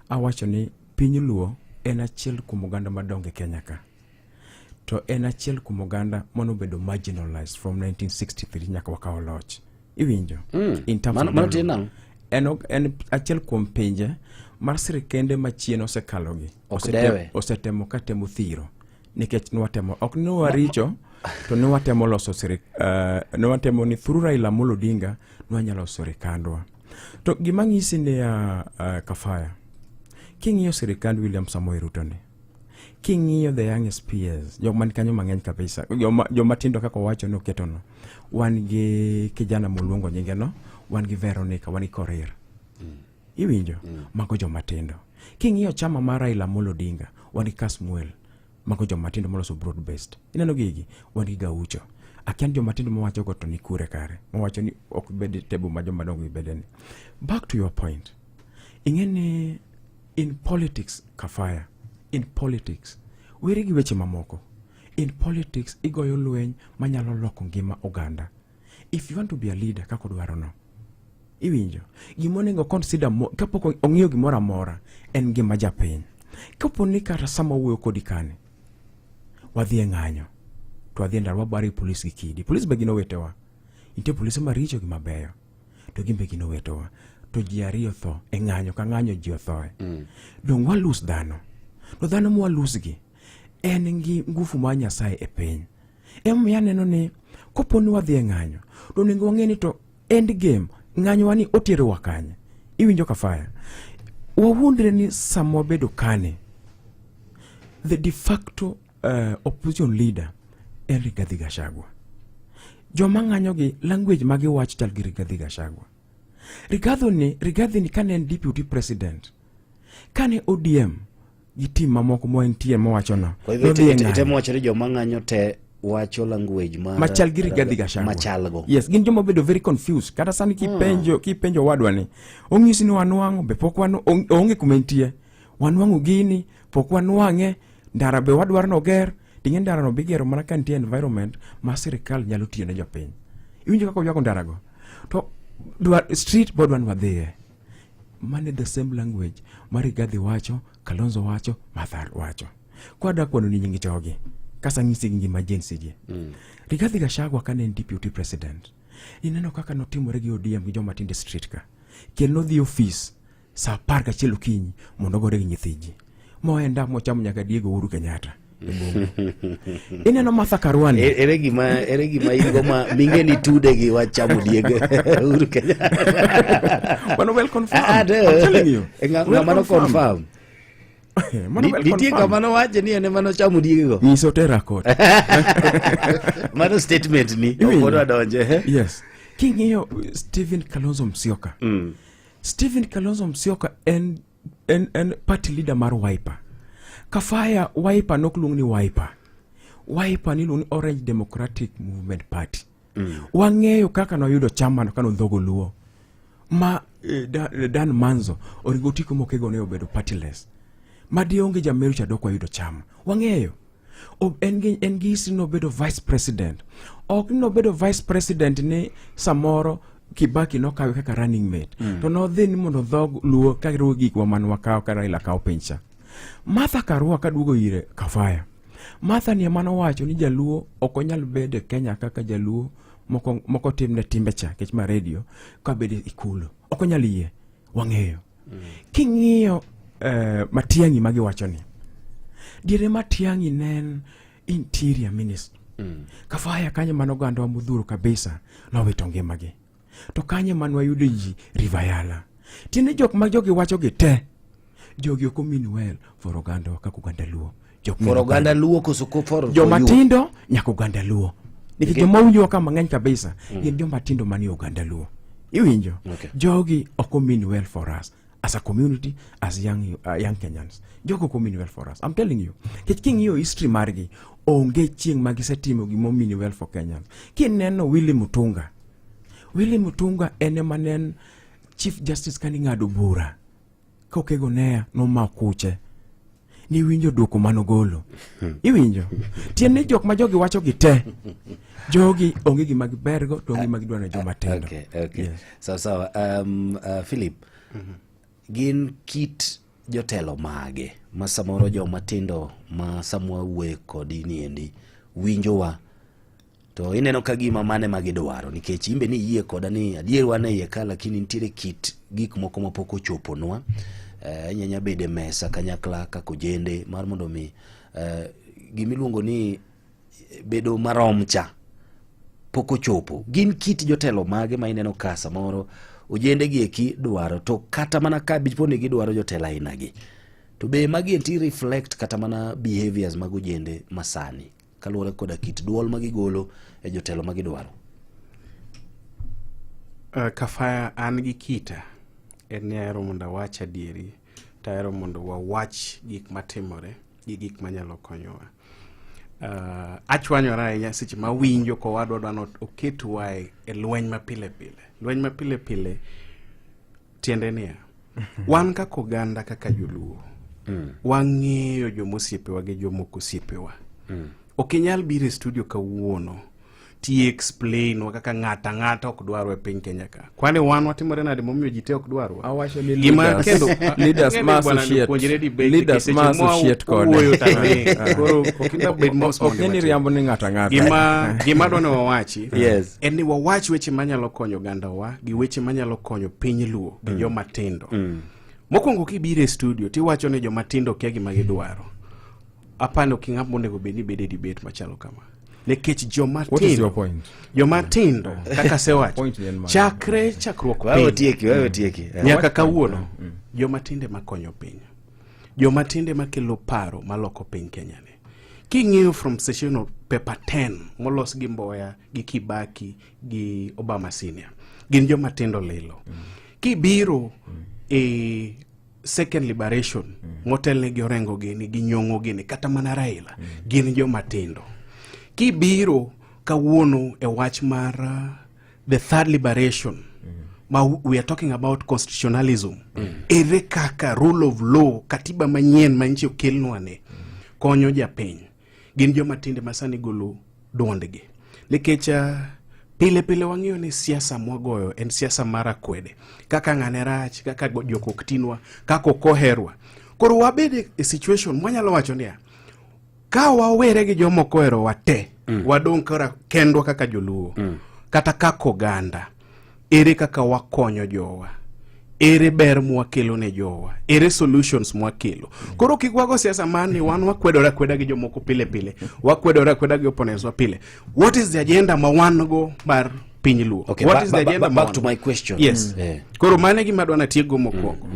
awacho ni piny Luo en achiel kuom oganda madongo e Kenya ka. To en achiel kuom oganda manobedo marginalized from 1963 nyaka wakawo loch. Iwinjo? In terms of Mano development. tiende nang'o? En achiel kuom pinje mar sirikende machien osekalogi. Ok dewe. Osetemo ka temo thiro. Nikech nwatemo, ok ni waricho, to ne watemo loso ne watemo ni through Raila Amolo Odinga nwanyalo loso sirikandwa. To gima ng'isi ni Kafaya, king'iyo sirikand William Samoei Ruto ni, king'iyo the youngest peers, jok man kanyo mang'eny kabisa, joma tindo kaka owacho ni oketo no, wan gi kijana moluongo nyinge no, wan gi Veronica, wan gi Korir. Iwinjo? Mago joma tindo. King'iyo chama mar Raila Amolo Odinga, wan gi Kasmuel, mago joma tindo moloso broad based. Ineno gigi? Wan gi Gaucho. Akia ni joma tindo mawacho go to ni kure kare. Mawacho ni ok bed e table ma joma dongo gibede ni. Back to your point. Ing'e ni in politics, Kafaya, in politics, weri gi weche mamoko. In politics, igoyo lweny manyalo loko ngima oganda. If you want to be a leader, kaka odwaro no. Iwinjo? Gima onego consider kapok ong'iyo gimoro amora en ngima japiny. Kapo ni kata sama wuoyo kodi kani, wadhi e ng'anyo, to wadhi e ndara wabaro gi polis gi kidi. Polis be gin owetewa. Nitie polise maricho gi mabeyo, to gin be gin owetewa. To ji ariyo tho e ng'anyo ka ng'anyo ji othoe. Dong' walus dhano. To dhano mwalus gi en gi ngufu mar Nyasaye e piny. Emomiyo aneno ni kopo ni wadhi e ng'anyo, to onego wang'e ni to end game ng'anyowa ni oterowa kanye. Iwinjo Kafaya? Wawuondre ni sama wabedo kane, the de facto opposition leader en Rigathi Gachagua. Joma ng'anyo gi language ma giwacho chal gi Rigathi Gachagua. Rigathi ni kane en deputy president, kane ODM gi team mamoko ma entie mowacho no, Kwa hivyo nodhi e ng'anyo. itemo wacho ni joma ng'anyo te wacho language mar machal gi Rigathi Gachagua. Machal go. Yes, gin joma obedo very confused. Kata sani kipenjo owadwa ni, onyisi ni wanwang'o, be pok oonge kuma entie. Wanwang'o gini, pok wanwang'e, ndara be wadwaro noger, ting'e ndara no bigero mana ka nitie environment ma sirikal nyalo tiyo ne jopiny. Iwinjo kaka oywago ndara go? To street be wadwa ni wadhiye. Mane the same language ma Rigathi wacho, Kalonzo wacho, Martha wacho. Kwa kwano ni nyingi jogi. Kasa ng'isi gi ngima Gen Z gi. Rigathi Gachagua kane en deputy president, ineno kaka notimore gi ODM gi joma tindo e street ka. Kendo nodhi ofis saa 11 okinyi mondo ogore gi nyithi ji. Moenda mochamo nyaka Diego Uhuru Kenyatta. e boma. Ineno Martha Karua ni. Ere gima in go ma minge ni tude gi wach chamo dieg Uhuru Kenyatta. Mano well confirmed. No. I'm telling you. Well Ng'ama no confirmed. confirm. Mano well Nitie confirmed. ng'ama nowacho ni en ema nochamo diegego. Nyiso tera kot. Mano statement ni ok Iwinjo? odwa donje. Eh? Yes. King'iyo Stephen Kalonzo Musyoka. Stephen Kalonzo Musyoka en party leader mar Wiper. Kafaya Wiper nok luong ni Wiper. Wiper ni luong ni Orange Democratic Movement Party. Wang'eyo kaka noyudo chama no kano ndhogo Luo. Ma Dan Manzo oringo otiko mokego ne obedo partyless. Ma dionge Jameru cha dok wayudo chama. Wang'eyo. En gi history nobedo vice president. Ok ni nobedo vice president ni samoro Kibaki nokawe kaka running mate. To nodhi ni mondo dhog Luo ka riwo gikwa man wakawo ka Raila kawo piny cha. Martha Karua kaduogo ire Kafaya. Martha ni ema nowacho ni Jaluo ok onyal bedo e Kenya kaka Jaluo moko moko timne timbe cha kech ma radio kabedo ikulu ok onyal yie wang'eyo king'iyo eh, Matiang'i ma giwacho ni diere Matiang'i ne en interior minister Kafaya kanyo mane ogandawa modhuro kabisa nowito ngimagi to kanye mane wayudo ji River Yala tiende jok ma jogi wacho gi te jogi ok omean well for ogandawa kaka oganda luo Jok For mineno oganda kanyo. luo koso ko for joma for you? tindo nyaka oganda luo nikech Nikech- joma winjowa ka mang'eny kabisa Mm. gin joma tindo manie oganda luo iwinjo Okay. jogi ok omean well for us as a community as young, young Kenyans jogo ok omean well for us I'm telling you nikech king'iyo history margi onge chieng' ma gisetimo gima omean well for Kenyans kineno Willy Mutunga Willy Mutunga en ema ne en chief justice kane ing'ado bura ka Okego Neya nomako kuche niwinjo duoko manogolo iwinjo tiende ni jok ma jogi wacho gi te jogi onge gima gibergo to onge gima gidwaro ne joma tindo Okay, okay. Yes. Sawa sawa. Philip, gin kit jotelo mage ma samoro joma tindo ma samwa wuoye kodi niendi winjowa to ineno ka gima mane ma gidwaro nikech imbe ni iyie koda ni adier wan e iye ka lakini nitiere kit gik moko mapok ochoponwa eh, inyanya bedo e mesa kanyakla kaka ojende mar mondo mi eh, gimiluongo ni bedo marom cha pok ochopo gin kit jotelo mage ma ineno ka samoro ojende gi eki dwaro to kata mana ka dipo ni gidwaro jotelo aina gi to be magi enti reflect kata mana behaviors mag ojende masani kaluwore koda kit duol ma gigolo e jotelo ma gidwaro Kafaya an gi kita en ni ahero mondo awach adieri to ahero mondo wawach gik matimore gi gik manyalo konyowa. Achwanyora ahinya seche ma awinjo kowadwa dwa ni oketwa e lweny ma pile pile. Lweny ma pile pile tiende niya, wan kaka oganda kaka joluo wang'eyo joma osiepewa gi joma ok osiepewa. Ok inyal biro e studio kawuono ti explain wa kaka ng'ata ang'ata ok dwarwa e piny Kenya ka. Kwani wan watimore nade momiyo ji te ok dwarwa? Awacho ni Gima leaders- kendo leaders ng'e ni ma bwana associate- puonjre debate leaders nikech ma seche mwa associate kode. wuoyo to ang'e. Koro ok inyal bet mos Ok mondo ni iwachi. riambo ni ng'ato ang'ata. Gima adwa ni wawachi Yes. en ni wawach weche manyalo konyo ogandawa gi weche manyalo konyo piny Luo gi joma tindo. Mokwongo kibiro e studio tiwacho ni joma tindo kia gima gidwaro. Apani ok ing'at monego bed ni bedo e debate machalo kama. Nikech joma What is tindo your point? joma tindo kaka asewacho Point ni en mane? chakre chakruok Wewe piny otieki, wewe otieki. nyaka kawuono joma tindo ema konyo piny joma tindo ema kelo paro maloko piny Kenya ni king'iyo from session of paper 10 molos gi Mboya gi Kibaki gi Obama senior gin joma tindo lilo kibiro e second liberation motelne gi Orengo gini gi Nyong'o gini kata mana Raila gin joma tindo kibiro kawuono e wach mar the third liberation ma we are talking about constitutionalism ere kaka rule of law katiba manyien ma nchi okelnwa ni konyo japiny gin joma tindo ma sani golo duondgi nikech pile pile wang'iyo ni siasa mwagoyo en siasa mar akwede kaka ng'ane rach kaka jok ok tinwa kaka ok oherwa koro wabed e situation mwanyalo wacho niya ka wawere gi joma ok oherowa te wadong' kora kendwa kaka joluo kata kaka oganda ere kaka wakonyo jowa ere ber mwakelo ne jowa ere solutions mwakelo koro kik wago siasa mar ni wan wakwedore akweda gi jomoko pile pile wakwedore akweda gi opponents wa pile what is the agenda ma wan go mar piny luo Okay, what is the agenda ma back wan to go? my question. yes Yeah. koro mano e gima adwa natiekgo mokwongo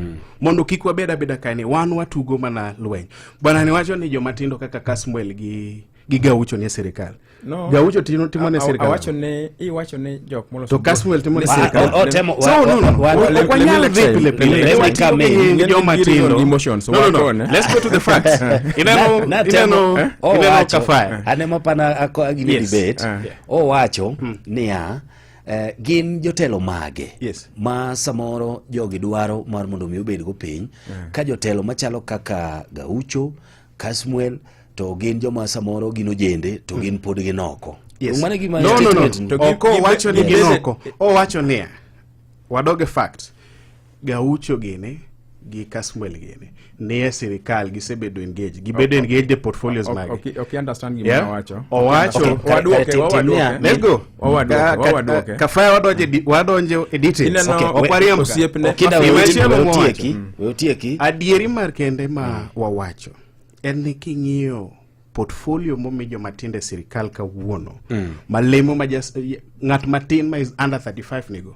mondo kik wabed abeda kae ni wan watugo mana lweny bwana ni wacho ni joma tindo kaka Kasmuel gi Gaucho nie sirikal No. Gaucho timo ne sirikal Awacho ni iwacho ni jok moloso To Kasmuel timo ne Ah, sirikal. oh, oh, temo- So, no, no. wa- Ok wanyal dhi pile pile. Let me Watiyo come gi in. nying joma tindo. Emotions, No, no, no. wakone. Let's go to the facts. Ineno Na- ineno natemo- ineno owacho Kafaya. anemo pana ako gine Yes. debate Yeah. owacho niya gin jotelo mage Yes. ma samoro jogi dwaro mar mondo mi obed go piny ka jotelo machalo kaka Gaucho Kasmuel to gin joma samoro gin ojende to gin pod gin oko. Yes. Mano e gima No, no, no. statement ni. Ok owacho ni gin Yes. oko. Owacho niya, wadog e fact. Gaucho gini gi Kasmuel gini ni e sirikal gisebedo engaged gibedo engaged e portfolios magi Ok understand gima Yeah. owacho. Owacho. Okay, Waduoke, waduoke. Let's go. Waduoke, waduoke. Kafaya wadonje e details. Ineno Okay. Ok wariemb ka. osiepne- Gima Okinda, chielo we mowacho. otieki, we otieki. Adieri mar kende ma wawacho en ni king'iyo portfolio momi joma tindo e sirikal kawuono malemo ma ng'at matin ma is under 35 nigo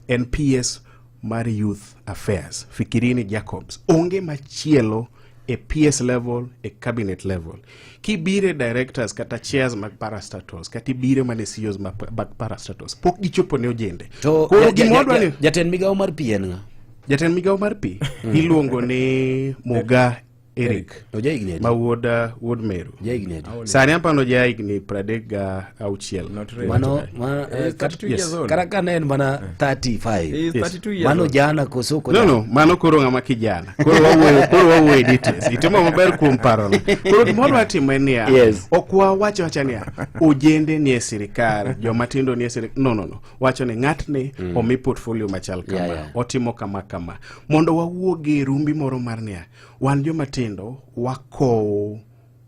en PS mar Youth Affairs Fikirini Jacobs onge machielo e PS level e cabinet level kibire directors kata chairs mag parastatals kata ibire mana e CEOs mag parastatals pok gichopo ne ojende To Koro gima wadwa ni jatend migawo mar pi en ng'a? Jatend migawo mar pi iluongo ni Muga Eric Ojahigni adi? ma wuod Meru Jahigni adi? Sani apano jahigni 36. Mano, kata ka ne en mana 35. He is 32 years Mano old. jana koso ok No, ojana? no, mano koro ng'ama kijana. Koro wawuoyo e details. Itimo maber kuom parono. Koro gima wadwa timo en niya, Yes. ok wawacho awacha niya, ojende ni e sirikal, joma tindo ni e sirikal. No, no, no. Wacho ni ng'atni omi portfolio machal kama, otimo kama kama. Mondo wawuog e rumbi moro mar niya, wan joma tindo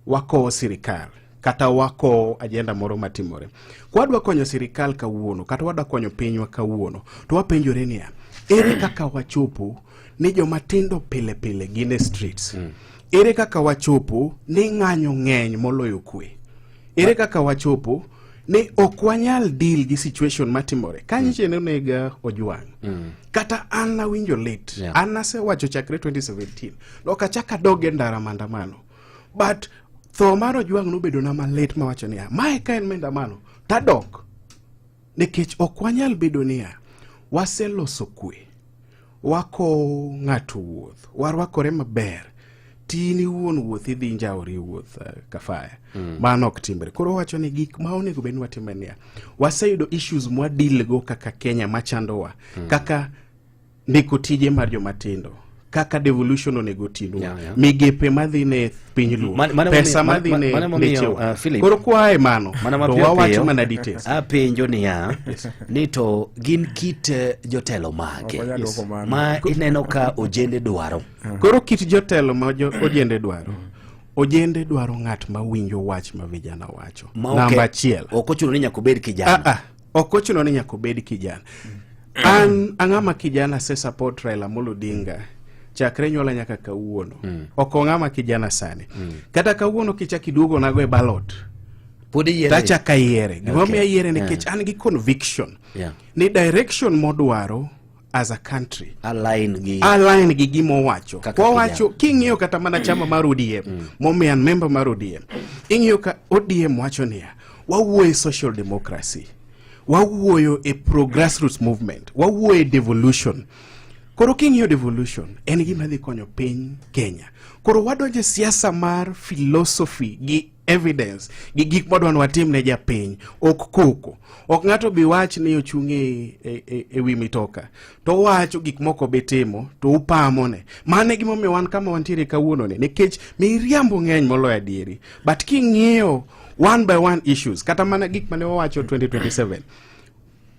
wakowo sirikal kata wakowo ajenda moro matimore. Kwadwa konyo sirikal kawuono kata wadwa konyo pinywa kawuono to wapenjore niya, ere kaka wachopo ni joma tindo pile pile gin e streets? Ere kaka wachopo ni ng'anyo ng'eny moloyo kwe? Ere kaka wachopo ni ok wanyal deal gi situation matimore? Kanyiche ne onega Ojwang'. Kata an nawinjo lit. An nasewacho chakre 2017. Ok achak adog e ndara maandamano. But tho mar Ojwang' nobedo na malit mawacho niya, mae ka en maandamano, tadok. Nikech ok wanyal bedo niya, waseloso kwe, wakowo ng'ato wuoth, warwakore maber, tini wuon wuoth idhi njawori wuoth Kafaya. Mano ok timre. Koro wacho ni gik ma onego bed ni watimo en niya, waseyudo issues mwadeal go kaka Kenya machandowa, kaka ndiko tije mar joma tindo, kaka devolution onego otinwa, migepe madhi ne piny Luo, pesa madhi ne lechewa. Koro kwae mano, Mana to mapiyo wawacho piyo, mana details. Apenjo niya, ni to gin kit jotelo mage Ok onyal dwoko mano. ma ineno ka ojende dwaro? Koro kit jotelo ma ojende dwaro, ojende dwaro ng'at ma winjo wach ma vijana wacho. Ma ok- Namba achiel. Ok ochuno ni nyaka obed kijana. Ok ochuno ni nyaka obed kijana. An ang'ama kijana ase support Raila Amolo Odinga chakre nyuola nyaka kawuono. Ok ong'ama kijana sani. Kata kawuono kichak iduogo nago e ballot. Pod iyiere? Tachak ayiere. Gimomiyo ayiere nikech an gi conviction ni direction modwaro as a country align gi align gi gima owacho. Kaka Kowacho kijana. king'iyo kata mana chama mar ODM, momiyo an member mar ODM, ing'iyo ka ODM wacho niya, wawuoyo e social democracy, wawuoyo e pro grassroots movement, wawuoyo e devolution. Koro king'iyo devolution en gima dhi konyo piny Kenya. Koro wadonjo e siasa mar philosophy gi evidence gi gik mwadwa ni watim ne japiny, ok koko. Ok ng'ato bi wach ni ochung' e wi mitoka to owacho gik moko be timo to upamone. Mano e gimomiyo wan kama wantiere kawuono ni, nikech miriambo ng'eny moloyo adieri. But king'iyo one by one issues, kata mana gik mane wawacho 2027,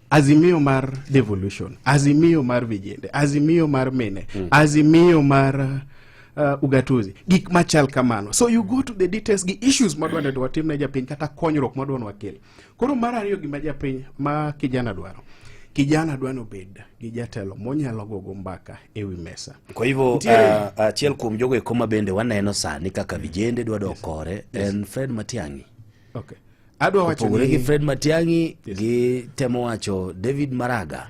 azimio mar devolution, azimio mar vijende, azimio mar mine, azimio mar ugatuzi, gik machal kamano. So you go to the details gi issues madwa ni watim ne japiny kata konyruok madwa ni wakel. Koro mar ariyo gima japiny ma kijana dwaro, kijana dwa ni obed gi jatelo monyalo gogo mbaka e wi mesa. Kwa hivyo achiel kuom jogo eko ma bende waneno sani kaka vijende dwa dok kore en Fred Matiang'i. Okay. Adwa wacho Opogore ni gi Fred Matiang'i gi temo wacho David Maraga.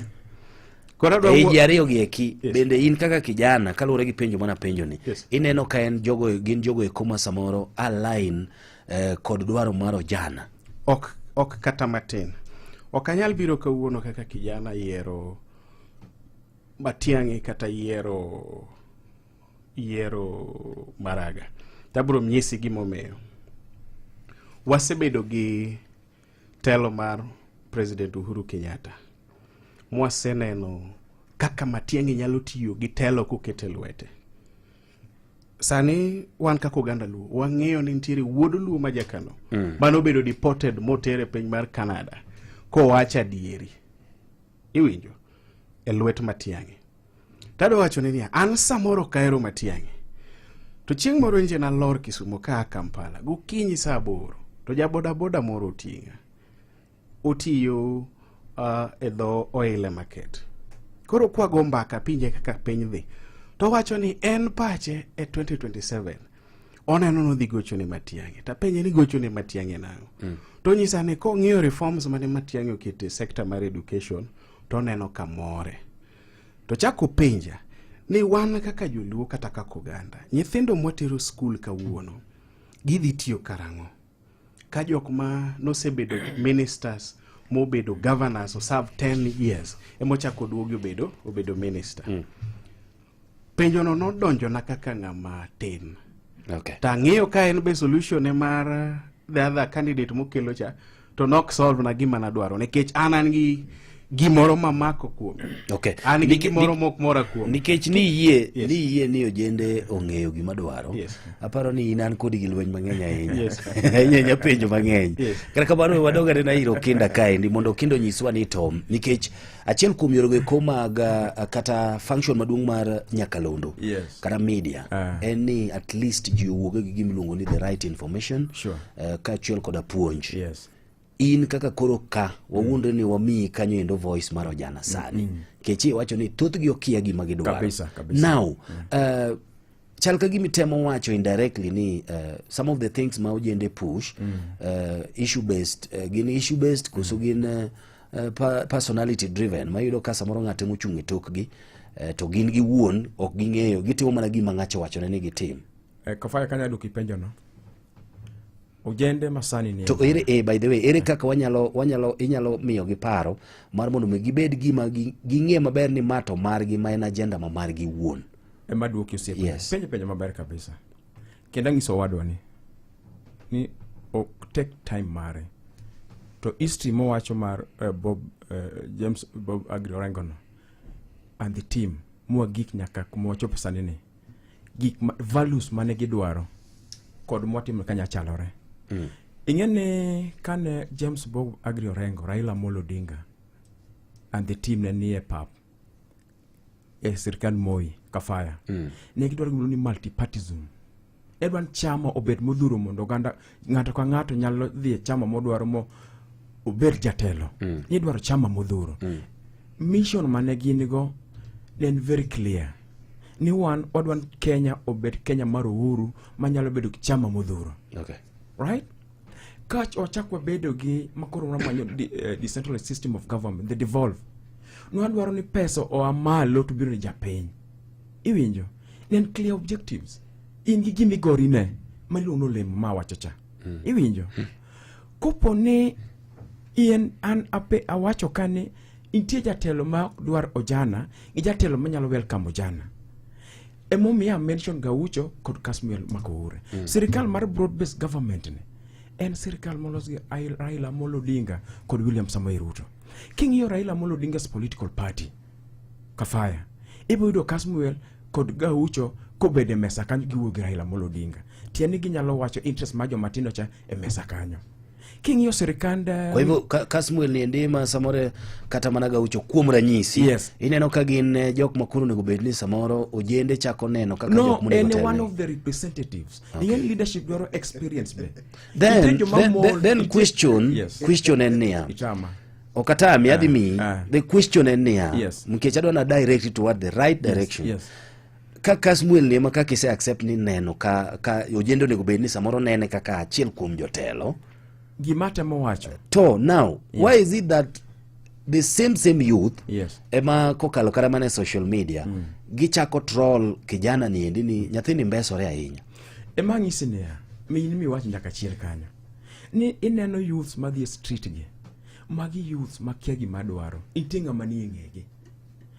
Koro adwa Ei wuo- ji ariyo gi eki bende in kaka kijana kaluwore gi penjo mana penjo ni ineno ka en jogo gin jogo eko ma samoro align kod dwaro mar ojana. Ok kata matin. Ok anyal biro kawuono kaka kijana yiero Matiang'i kata yiero Maraga. Tabiro nyisi gimomiyo. Wasebedo gi telo mar President Uhuru Kenyatta. Mwaseneno kaka Matiang'i nyalo tiyo gi telo kokete lwete. Sani wan kaka oganda Luo wang'eyo ni nitiere wuod Luo ma Jakano manobedo deported motere piny mar Canada kowacho adieri. Iwinjo? E lwet Matiang'i. Tadwa wacho ni niya, an samoro ok ahero Matiang'i. To chieng' moro nje nalor Kisumo ka a Kampala gokinyi saa aboro to ja bodaboda moro oting'a. Otiyo e dho Oile Market. Koro kwago mbaka pinje kaka piny dhi. To owacho ni en pache e 2027 oneno nodhi gocho ne Matiang'i. Tapenje ni gocho ne Matiang'i nang'o? To onyisa ni kong'iyo reforms mane Matiang'i oketo e sector mar education to oneno ka more. To chako penja ni wan kaka joluo kata kaka oganda, nyithindo mwatero skul kawuono gidhi tiyo karang'o? Ka jok ma nosebedo ministers mobedo governors oserve 10 years emochako duogi obedo obedo minister. Penjono nodonjona kaka ng'ama tin. Okay. To ang'iyo ka en be solution ne mar the other candidate mokelo cha to nok solve na gima nadwaro nikech an an gi gimoro mamako kuome. Okay. An gi gimoro mok mora kuome. Nikech ni yie yes. ni yie ni ojende ong'eyo gima dwaro. Yes. Aparo ni in an kodi gi lweny mang'eny ahinya. Yes. Ahinya ahinya penjo mang'eny. Yes. Kata kamano we wadog anena ir Okinda kaendi mondo Okinda onyiswa ni to nikech achiel kuom yorego eko mag kata function maduong' mar nyakalondo Yes. kata media en ni at least ji owuog gi gima iluongo ni the right information Sure. kaachiel koda puonj. Yes. In kaka koro ka wawuondre ni wamiyi kanyo endo voice mar ojana sani nikech iwacho ni thothgi okia gima gidwaro. Kabisa, kabisa. Now, chal ka gima itemo wacho indirectly ni some of the things ma ojende push issue based gin issue based koso gin personality driven ma iyudo ka samoro ng'ato emochung' e tokgi to gin giwuon ok ging'eyo gitimo mana gima ng'acho wachone ni gitim. Kafaya kanya duoki penjo no. Ojende masani ni To ere by the way ere kaka wanyalo wanyalo inyalo miyogi paro mar mondo mi gibed gima ging'e maber ni ma to margi ma en agenda ma margi wuon. Ema duoki osiepe. Yes. Penjo penjo maber kabisa. Kendo ang'iso owadwa ni ok take time mare. To history mowacho mar Bob James Bob Agri Orengo no and the team mwagik nyaka kuma wachopo sani ni gik ma, values mane gidwaro kod mwatimo kanya chalore. Ing'e ni kane James Bob Agri Orengo, Raila Amolo Odinga and the team ne nie pap e sirkand Moi Kafaya ne gidwaro gimiluongo ni multipartism. Edwa ni chama obed modhuro mondo oganda ng'ato ka ng'ato nyalo dhi e chama modwaro mo obed jatelo. Nidwaro chama modhuro. Mission mane gin go ne en very clear ni wan wadwa ni Kenya obed Kenya mar uhuru manyalo bedo gi chama modhuro. Okay. Right? Ka wachak wabedo gi makoro wamanyo decentralized system of government, the devolve. Nwadwaro ni pesa oa malo to biro ne japiny. Iwinjo? Ne en clear objectives. In gi gima igorine ma iluongo ni olemo ma awacho cha. Iwinjo? Kopo ni in an ape awacho ka ni nitie jatelo ma ok dwar ojana gi jatelo manyalo welcome ojana. Emomiyo a mention Gaucho kod Kasmuel Makoure. Sirikal mar broad based government ni en sirikal molos gi Raila Amolo Odinga kod William Samoei Ruto. King'iyo Raila Amolo Odinga's political party, Kafaya, ibiro yudo Kasmuel kod Gaucho kobedo e mesa kanyo giwuoyo gi Raila Amolo Odinga. Tiende ni ginyalo wacho interest mar joma tindo cha e mesa kanyo. King'iyo sirikand Kwa hivyo Kasmuel ni endi ma samoro kata mana Gaucho kuom ranyisi Yes. ineno ka gin jok ma koro onego bed ni samoro ojende chako neno kaka no, jok monego en telne. one of the representatives. Okay. Ing'e ni leadership dwaro experience be. Then, Nitie joma then, mol, then nitie- question, Yes. question en niya. Itama. Ok atami, adhi miyi. The question en niya. Yes. Nikech adwa na direct it toward the right direction. Yes. Ka Kasmuel ni ema kaka ise accept ni neno ka ojende onego bed ni samoro nene kaka achiel kuom jotelo. Gima atemo wacho. To now, Yes. why is it that the same youth Yes. ema kokalo kata mana e social media gichako troll kijana ni endi ni nyathini mbesore ahinya. Ema ang'isi niya, min miwach nyaka chiel kanyo. Ni ineno youths madhi e street gi. Magi youths makia gima dwaro. Nitie ng'ama nie ng'egi.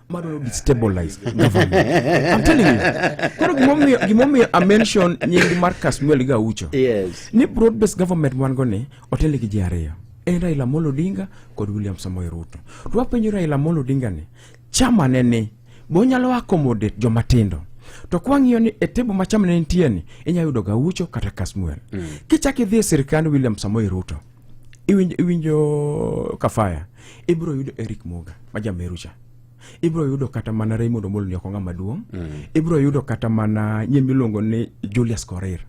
Madwaro destabilize government. I'm telling you. Koro gimomiyo I mention nying mar Kasmuel Gaucho. Yes. Ni broad based government wan go ni otelne gi ji ariyo. En Raila Amolo Odinga kod William Samoei Ruto. To wapenjo Raila Amolo Odinga ni chama ne ni be onyalo accommodate joma tindo. To kwang'iyo ni e table ma chama ne nitie ni inyalo yudo Gaucho kata Kasmuel. Kichak idhi e sirkand William Samoei Ruto iwinjo Kafaya ibiro yudo Eric Muga ma jameru cha. Ibiro yudo kata mana Raymond Omolo ni ok ng'ama duong'. Ibiro yudo kata mana nyie miluongo ni Julius Korir.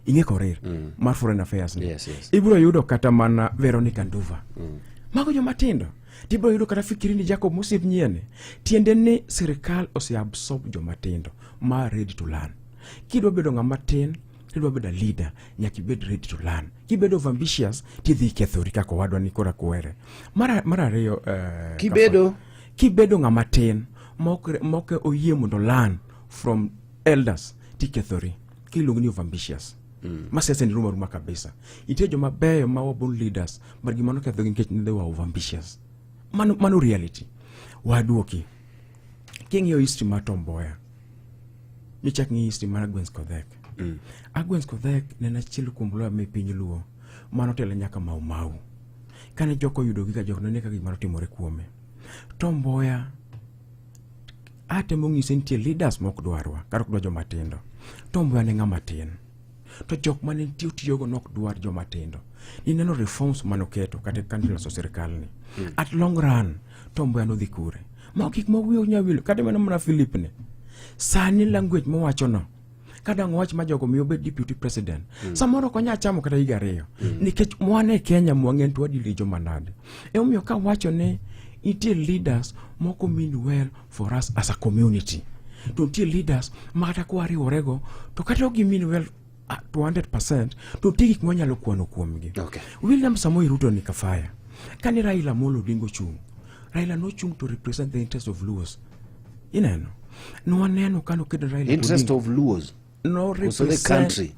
Ing'e Korir mar Foreign Affairs ni. Yes. Ibiro yudo kata mana Veronica Nduva. Mago joma tindo. Tibiro yudo kata fikiri ni Jacob Mosip nyiene. Tiende ni sirikal ose absorb joma tindo ma ready to learn. Kidwa bedo ng'ama tin, kidwa bedo a leader, nyaka ibed ready to learn. Kibedo of ambitious, tidhi kethori kaka owadwa ni kora kwere. Mar ariyo Kibedo? Kibedo ng'ama tin mok oyie mondo learn from elders, tikethori. Kiluongo ni of ambitious. Ma siasa ni ruma ruma kabisa. Nitie joma beyo ma were born leaders, but gima nokethogi nikech they were over ambitious. Mano reality. Waduoki. King'iyo history mar Tom Mboya, michak ng'i history mar Agwens Kodhek. Agwens Kodhek ne en achiel kuom lawyer me piny Luo manotelo nyaka Mau Mau. Kane jok oyudogi ka jok none ka gimoro timore kuome. Tom Mboya atemo ng'ise nitie leaders mok dwarwa kata ok dwar joma tindo. Tom Mboya ne ng'ama tin. To jok mane nitie otiyogo nok dwar joma tindo. Nineno reforms manoketo kata kane loso sirikal ni. At long run, Tom Mboya nodhi kure. Ma gik ma wiye onya wilo kata mana Philip ne. Sani language mowacho no kadang' wach ma jogo miyo obed deputy president. Samoro ok onya chamo kata higa ariyo. Nikech mwan e Kenya mwang'en to wadili joma nade. Emomiyo kawacho ni nitie leaders moko mean well for us as a community. To nitie leaders ma kata kwariworego to kata ok gi mean well to 100% to nitie gik mwanyalo kwano kuomgi. William Samoei Ruto ni kafaya. Kane Raila Amolo Odinga ochung', Raila nochung' to represent the interest of Luos. Ineno? Nwaneno kano kedo Raila Interest Odinga. of Luos. No Koso the represent country.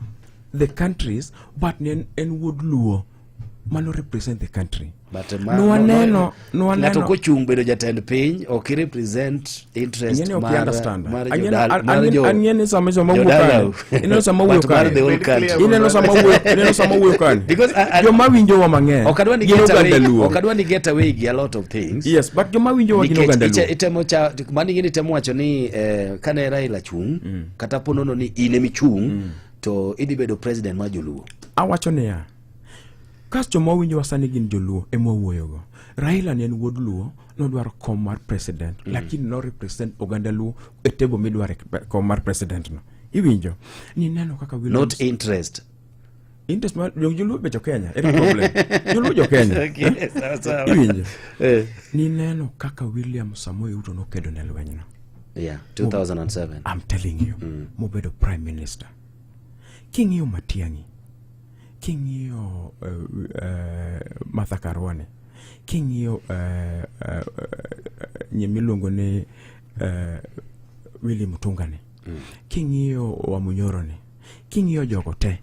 The countries, but ne en wuod Luo mano represent the country. But Nwaneno ng'ato kochung' bedo jatend piny ok represent interest Ing'eni ok mar understand. mar Ang'eni- jodal mar jo ang'eni sama sama wuoyo jodalau. kani. Ineno sama wuoyo But mar kani. the whole country. Ineno sama wuoyo, ineno sama wuoyo kani. Because Joma winjowa mang'eny. Ok adwa ni gin get oganda away, Luo. ok adwa ni get away gi a lot of things. Yes, but joma winjowa gin Nikech oganda Luo. itemo cha mano ing'eni itemo wacho ni kane Raila chung kata po nono ni in ema ichung to idhi bedo president mar joluo. Awacho niya, kas joma winjowa sani gin joluo ema wawuoyogo. Raila ne en wuod Luo, nodwaro kom mar president, lakini no represent oganda Luo e table midware kom mar president no. Iwinjo? Nineno kaka William Not interest. Interest mar joluo be jo Kenya, ere problem. Joluo jo Kenya. Okay, sawa sawa. Iwinjo? Nineno kaka William Samoei Ruto nokedo ne lwenyno. Yeah, 2007. I'm telling you, mobedo prime minister. King'iyo Matiang'i, king'iyo Martha Karua, king'iyo nyie miluongo ni Willy Mutunga ni, king'iyo Wamunyoro ni, king'iyo jogo te,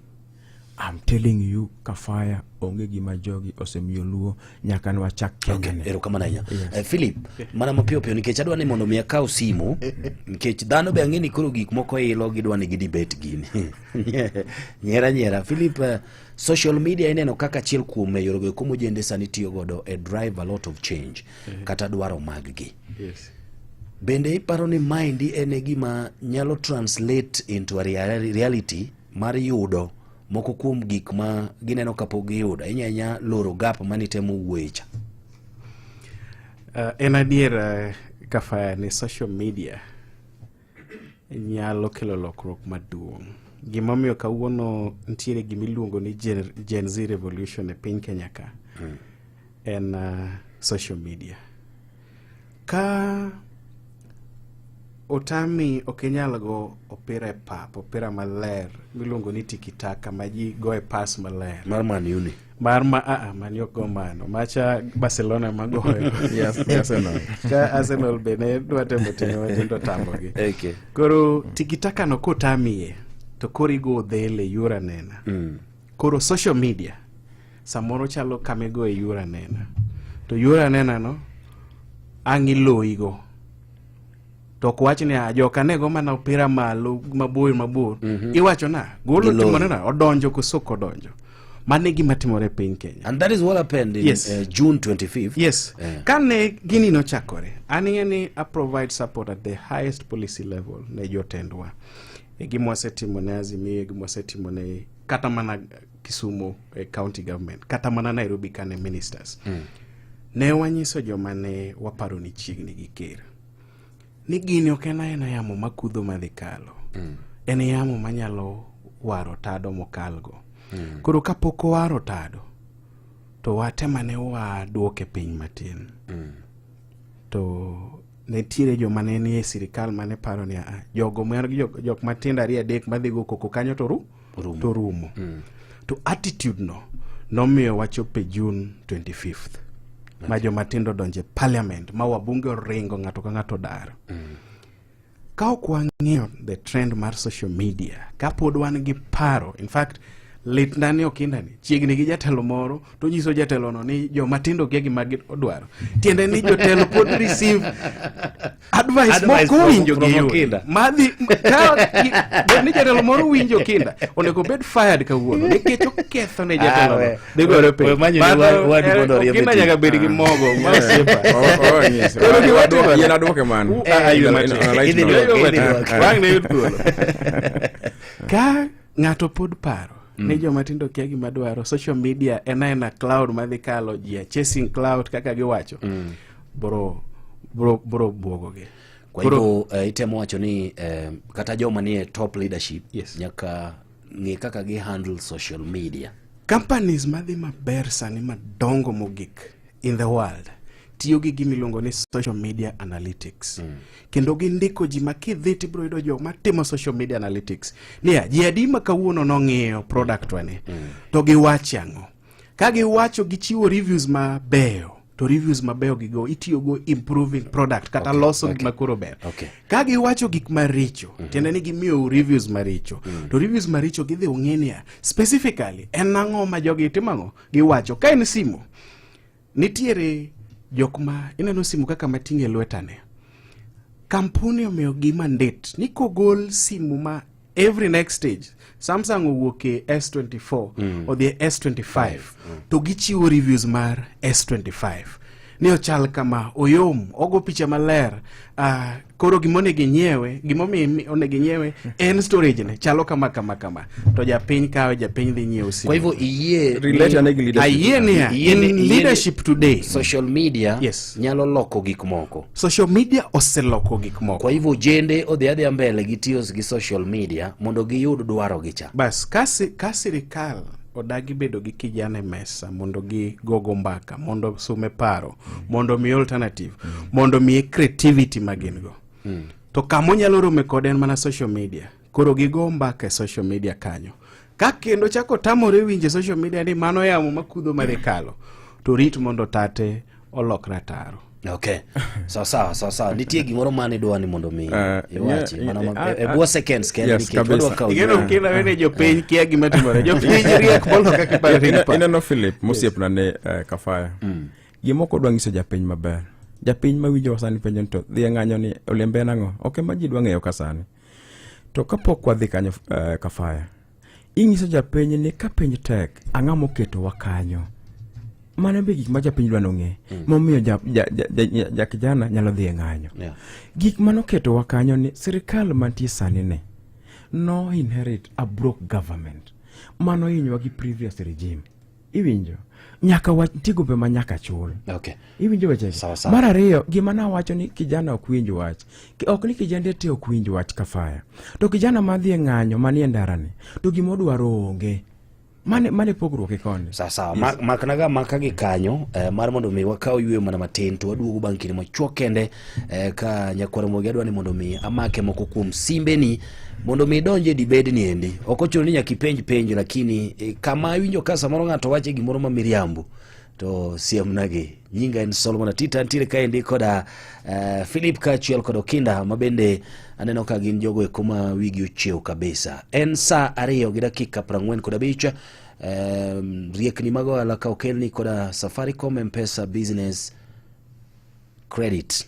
I'm telling you Kafaya onge gima jogi osemiyo Luo nyaka nwachak Kenya Okay, ni. erokamano ahinya. Yes. Philip, mana mapiyo piyo nikech adwa ni mondo mi akaw simu nikech dhano be ang'e ni koro gik moko ilo gidwa ni gidibet gini. Nyiera nyiera. Philip, social media ineno kaka achiel kuom yorego eko mojende sani tiyo godo e drive a lot of change kata dwaro mag gi. Yes. Bende iparo ni maendi en e gima nyalo translate into a reality mar yudo moko kuom gik ma gineno kapok giyudo, ahinya ahinya loro gap manitemo wuoye cha? En adier Kafaya ni social media nyalo kelo lokruok maduong'. Gimomiyo kawuono nitiere gimiluongo ni Gen Z revolution e piny Kenya ka en social media. Ka otami ok inyal go opira e pap, opira maler miluongo ni tikitaka ma ji go e pas maler. Mar Man U ni. Mar ma a Man U ok go mano. Macha Barcelona ma goyo. Yes, Arsenal. Ka Arsenal be ne dwa temo timo matin to otamogi. Okay. Koro tikitaka no kotamie to koro igo odhele yor anena. Koro social media samoro chalo kama igoye yor anena. To yor anena no ang' iloyigo. To ok wach ni joka ne go mana opira malo mabor mabor. Iwacho na gol Giloyo. otimore na odonjo koso ok odonjo. Mano e gima timore e piny Kenya. And that is what happened in Yes. June 25th. Yes. Kane gini nochakore, an ing'e ni I provide support at the highest policy level ne jotendwa. E gima wasetimo ne Azimio, e gima wasetimo ne kata mana Kisumu e county government, kata mana Nairobi kane ministers. Ne wanyiso joma ne waparo ni chiegni gi ker. Ni gini ok en aena yamo makudho madhi kalo. En yamo manyalo waro tado mokalgo. Koro kapok owaro tado, to watemane waduoke piny matin. To nitiere joma ne nie sirikal mane paro ni "Ah, jogo mar jok matindo ariyo adek madhi go koko kanyo to ru to rumo. To attitude no nomiyo wachopo e June 25th ma joma tindo donje parliament ma wabunge oringo ng'ato ka ng'ato dar. Ka ok wang'iyo the trend mar social media, ka pod wan gi paro, in fact litna ni Okinda ni chiegni gi jatelo moro to nyiso jatelo no ni joma tindo kia gima odwaro, tiende ni jotelo pod receive advice Advice mok owinjo from gi Okinda. madhi ka bed ni jatelo moro winjo Okinda onego bed fired kawuono nikech oketho ne jatelo Ah, no we- dhi gore piny we manyo ni But, wadu mondo oriemb Okinda e tich. nyaka bed gi mogo ma osiepa. Oh, oh, nyise. Koro gima timore- Yien aduoke mano. Ah, yo In a- matin. in a light Idhi note. duoke, idhi Ah, duoke. ah. Wang' ne yud thuolo. Ka ng'ato pod paro ni joma tindo kia gima dwaro, social media en aena cloud madhi kalo, ji are chasing cloud kaka giwacho, bro bro bro buogogi. Kwa Koro- hivyo itemo wacho ni kata joma nie top leadership nyaka ng'e kaka gi handle social media. Companies madhi maber sani madongo mogik in the world tiyo gi gima iluongo ni social media analytics. Kendo gindiko ji ma kidhi tibiro yudo jok matimo social media analytics niya, ji adi ma kawuono nong'iyo product wani to giwacho ang'o, ka giwacho gichiwo reviews mabeyo, to reviews mabeyo gigo itiyogo improving product kata loso gima koro ber. Ka giwacho gik maricho, tiende ni gimiyo reviews maricho, to reviews maricho gidhi ong'e niya specifically en ang'o ma jogi timo, ang'o giwacho. Ka en simu, nitiere jok ma ineno simu kaka mating'e lwetane, kampuni omiyo gi mandate ni kogol simu ma every next stage, Samsung owuok e S24 odhi e S25, to gichiwo reviews mar S25 ni ochal kama, oyom, ogo picha maler, koro gimonego inyiewe, gimomiyo onego inyiewe en storage ne chalo kama kama kama, to japiny kawe, japiny dhi nyiewo simu. Kwa hivyo iyie Relate ane gi leadership. Ayie niya, Iyie ni- in iyie ni- leadership today social media Yes. nyalo loko gik moko. Social media oseloko gik moko. Kwa hivyo ojende odhi adhiya mbele gi tiyo gi social media mondo giyud dwaro gi cha. Bas, ka sirikal odagi bedo gi kijana e mesa mondo gigogo mbaka, mondo sume paro, mondo miye alternative, mondo miye creativity ma gin go, to kama onyalo rome kode en mana social media. Koro gigo mbaka e social media kanyo, ka kendo chako tamore winjo e social media ni mano yamo makudho madhi kalo, to rit mondo tate olok rataro. Okay, sawa sawa sawa sawa. Nitie gimoro mane idwa ni mondo mi iwachi mana e bwo seconds kende Yes, nikech kabisa. wadwa kawo Igeno yweyo. Okila wene jopiny kia gima timore, jopiny riek molo kaka iparo. Ineno Philip mosiepna ne Kafaya. Gima ok odwa nyiso japiny maber. Japiny mawinjo sani penjo ni to dhi e ng'anyo ni olembe en ang'o? Ok ema ji dwa ng'eyo ka sani. To kapok wadhi kanyo Kafaya, inyiso japiny ni ka piny tek, ang'o moketowa kanyo? Mano be gik ma japiny dwa nong'e. Momiyo ja kijana nyalo dhi e ng'anyo. Gik manoketowa kanyo ni sirikal mantie sani ni no inherit a broke government. Mano hinywa gi previous regime. Iwinjo? Nyaka wach nitie gope ma nyaka chul. Iwinjo weche? Sawa sawa. Mar ariyo, gima nawacho ni kijana ok winj wach. Ok ni kijande te ok winj wach Kafaya. To kijana madhi e ng'anyo manie ndarani, to gima odwaro onge. Mane pogruok e koni. Sawa sawa. Maknaga maka gi kanyo mar mondo mi wakaw yweyo mana matin to waduogo bang' kinde machuok kende ka nyakwar Ramogi adwa ni mondo mi amake moko kuom simbeni mondo mi idonj e dibed ni endi. Ok ochuno ni nyaka ipenj penjo, lakini kama iwinjo ka samoro ng'ato wacho gimoro ma miriambo to siemnagi. Nyinga en Solomon Atita, ntiere kaendi koda Philip kaachiel kod Okinda ma bende aneno ka gin jogo eko ma wigi ochiew kabisa. En saa 2:45. Riekni mag ohala ka okelni koda Safaricom M-Pesa Business Credit.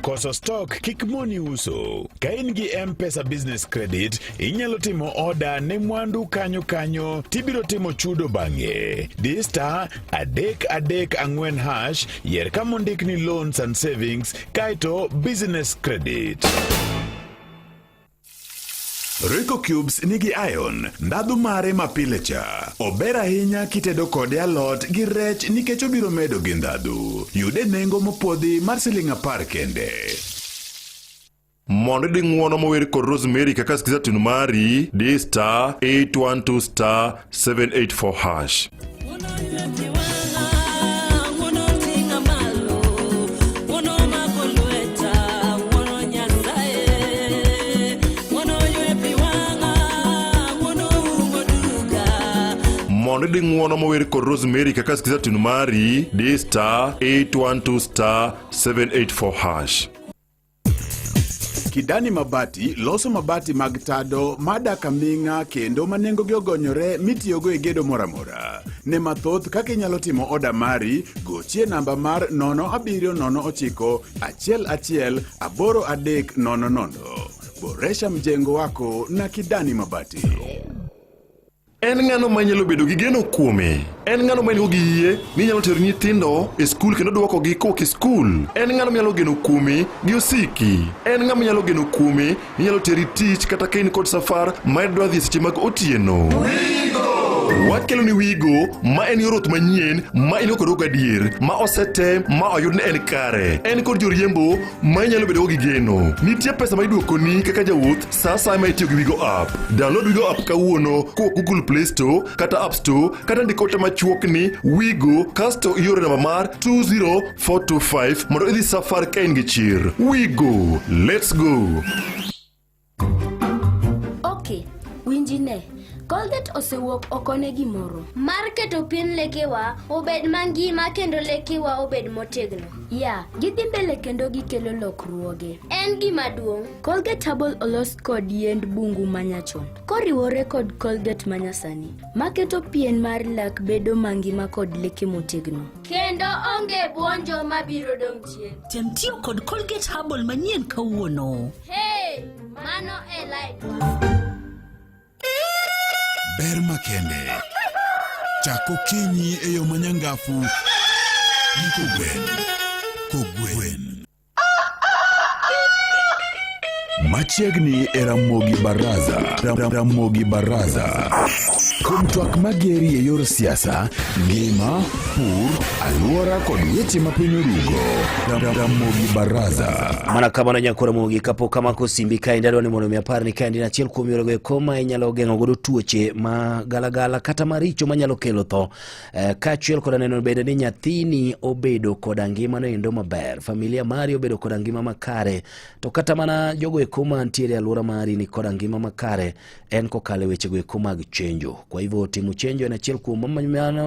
Koso stock kik moni uso. Ka in gi M-Pesa Business Credit, inyalo timo oda ne mwandu kanyo kanyo tibiro timo chudo bang'e. Di star 334 hash, yier kama ondik ni Loans and Savings, kaeto Business Credit. Royco Cubes nigi iron, ndhadhu mare mapile cha. Ober ahinya kitedo kode alot gi rech nikech obiro medo gi ndhadhu. Yude nengo mopwodhi mar siling 10 kende. Mondo idi ng'uono mower kod Rosemary kaka skiza tune mari, di star 812 star 784 hash. Mondo idi ng'uono mower kod Rosemary kaka skiza tune mari, di star 812 star 784 hash. Kidani Mabati loso mabati mag tado madak aming'a kendo ma nengogi ogonyore mitiyogo e gedo moro amora. Ne mathoth kaka inyalo timo oda mari, gochie namba mar 0709 11 8300. Boresha mjengo wako na Kidani Mabati. En ng'ano ma inyalo bedo gi geno kuome? En ng'ano ma in-go gi yie ni inyalo tero nyithindo e skul kendo dwokogi kowuok e skul? En ng'ano minyalo geno kuome gi osiki? En ng'ama inyalo geno kuome ni nyalo teri tich kata ka in kod safar ma idwa dhi e seche mag otieno? Wakelo ni Wigo ma en yor wuoth manyien ma in go kod gadier ma osetem ma oyud ni en kare. En kod joriembo ma inyalo bedogo gi geno. Nitie pesa ma iduokoni kaka jawuoth sa asaya ma itiyo gi Wigo app. Download Wigo app kawuono kowuok Google Play Store kata App Store kata ndik ote machuok ni Wigo kasto ioro namba mar 20425 mondo idhi safar ka in gi chir. Wigo, let's go. Ok, winji ne. Colgate osewuok oko ne gimoro. Mar keto pien lekewa obed mangima kendo lekewa obed motegno. Ya, gidhi mbele kendo gikelo lokruoge. En gima duong'. Colgate Herbal olos kod yiend bungu manyachon koriwore kod Colgate manyasani maketo pien mar lak bedo mangima kod leke motegno. Kendo onge buonjo mabiro dong' chien. Tem tiyo kod Colgate Herbal manyien kawuono. Hey, mano e laitwa. Ber makende. Chak okinyi e yo manyangafu gi kogwen. Kogwen. Machiegni e Ramogi Baraza. Ramogi Baraza. Kuom twak mageri e yor siasa, ngima, pur, alwora kod weche ma piny orugo. Ramogi Baraza. Mana kamano nyakora mogi kapok amako simbi kaendi adwa ni mondo mi apar ni kaendi en achiel kuom yorego eko ma inyalo geng'o godo tuoche ma galagala kata maricho manyalo kelo tho eh, kaachiel koda neno bende ni nyathini obedo koda ngimano endo maber familia mari obedo koda ngima makare to kata mana jogo eko mantiere e alwora mari ni koda ngima makare en kokalo e wechego eko mag chenjo. Kwa hivyo timo chenjo en achiel kuom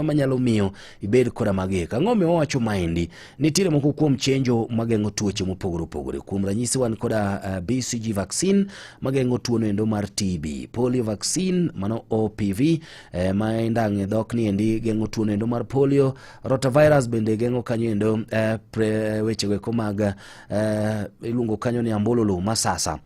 manyalo miyo ibed koda magiek. Ang'o miyo wawacho maendi? Nitiere moko kuom chenjo mageng'o tuoche mopogore opogore. Kuom ranyisi wan koda uh, eh, BCG vaccine mageng'o tuono endo mar TB, polio vaccine mano OPV eh, ma indang' e dhok ni endi geng'o tuono endo mar polio, rotavirus bende geng'o kanyo endo eh, pre, wechego eko mag eh, iluongo kanyo ni ambululu masasa.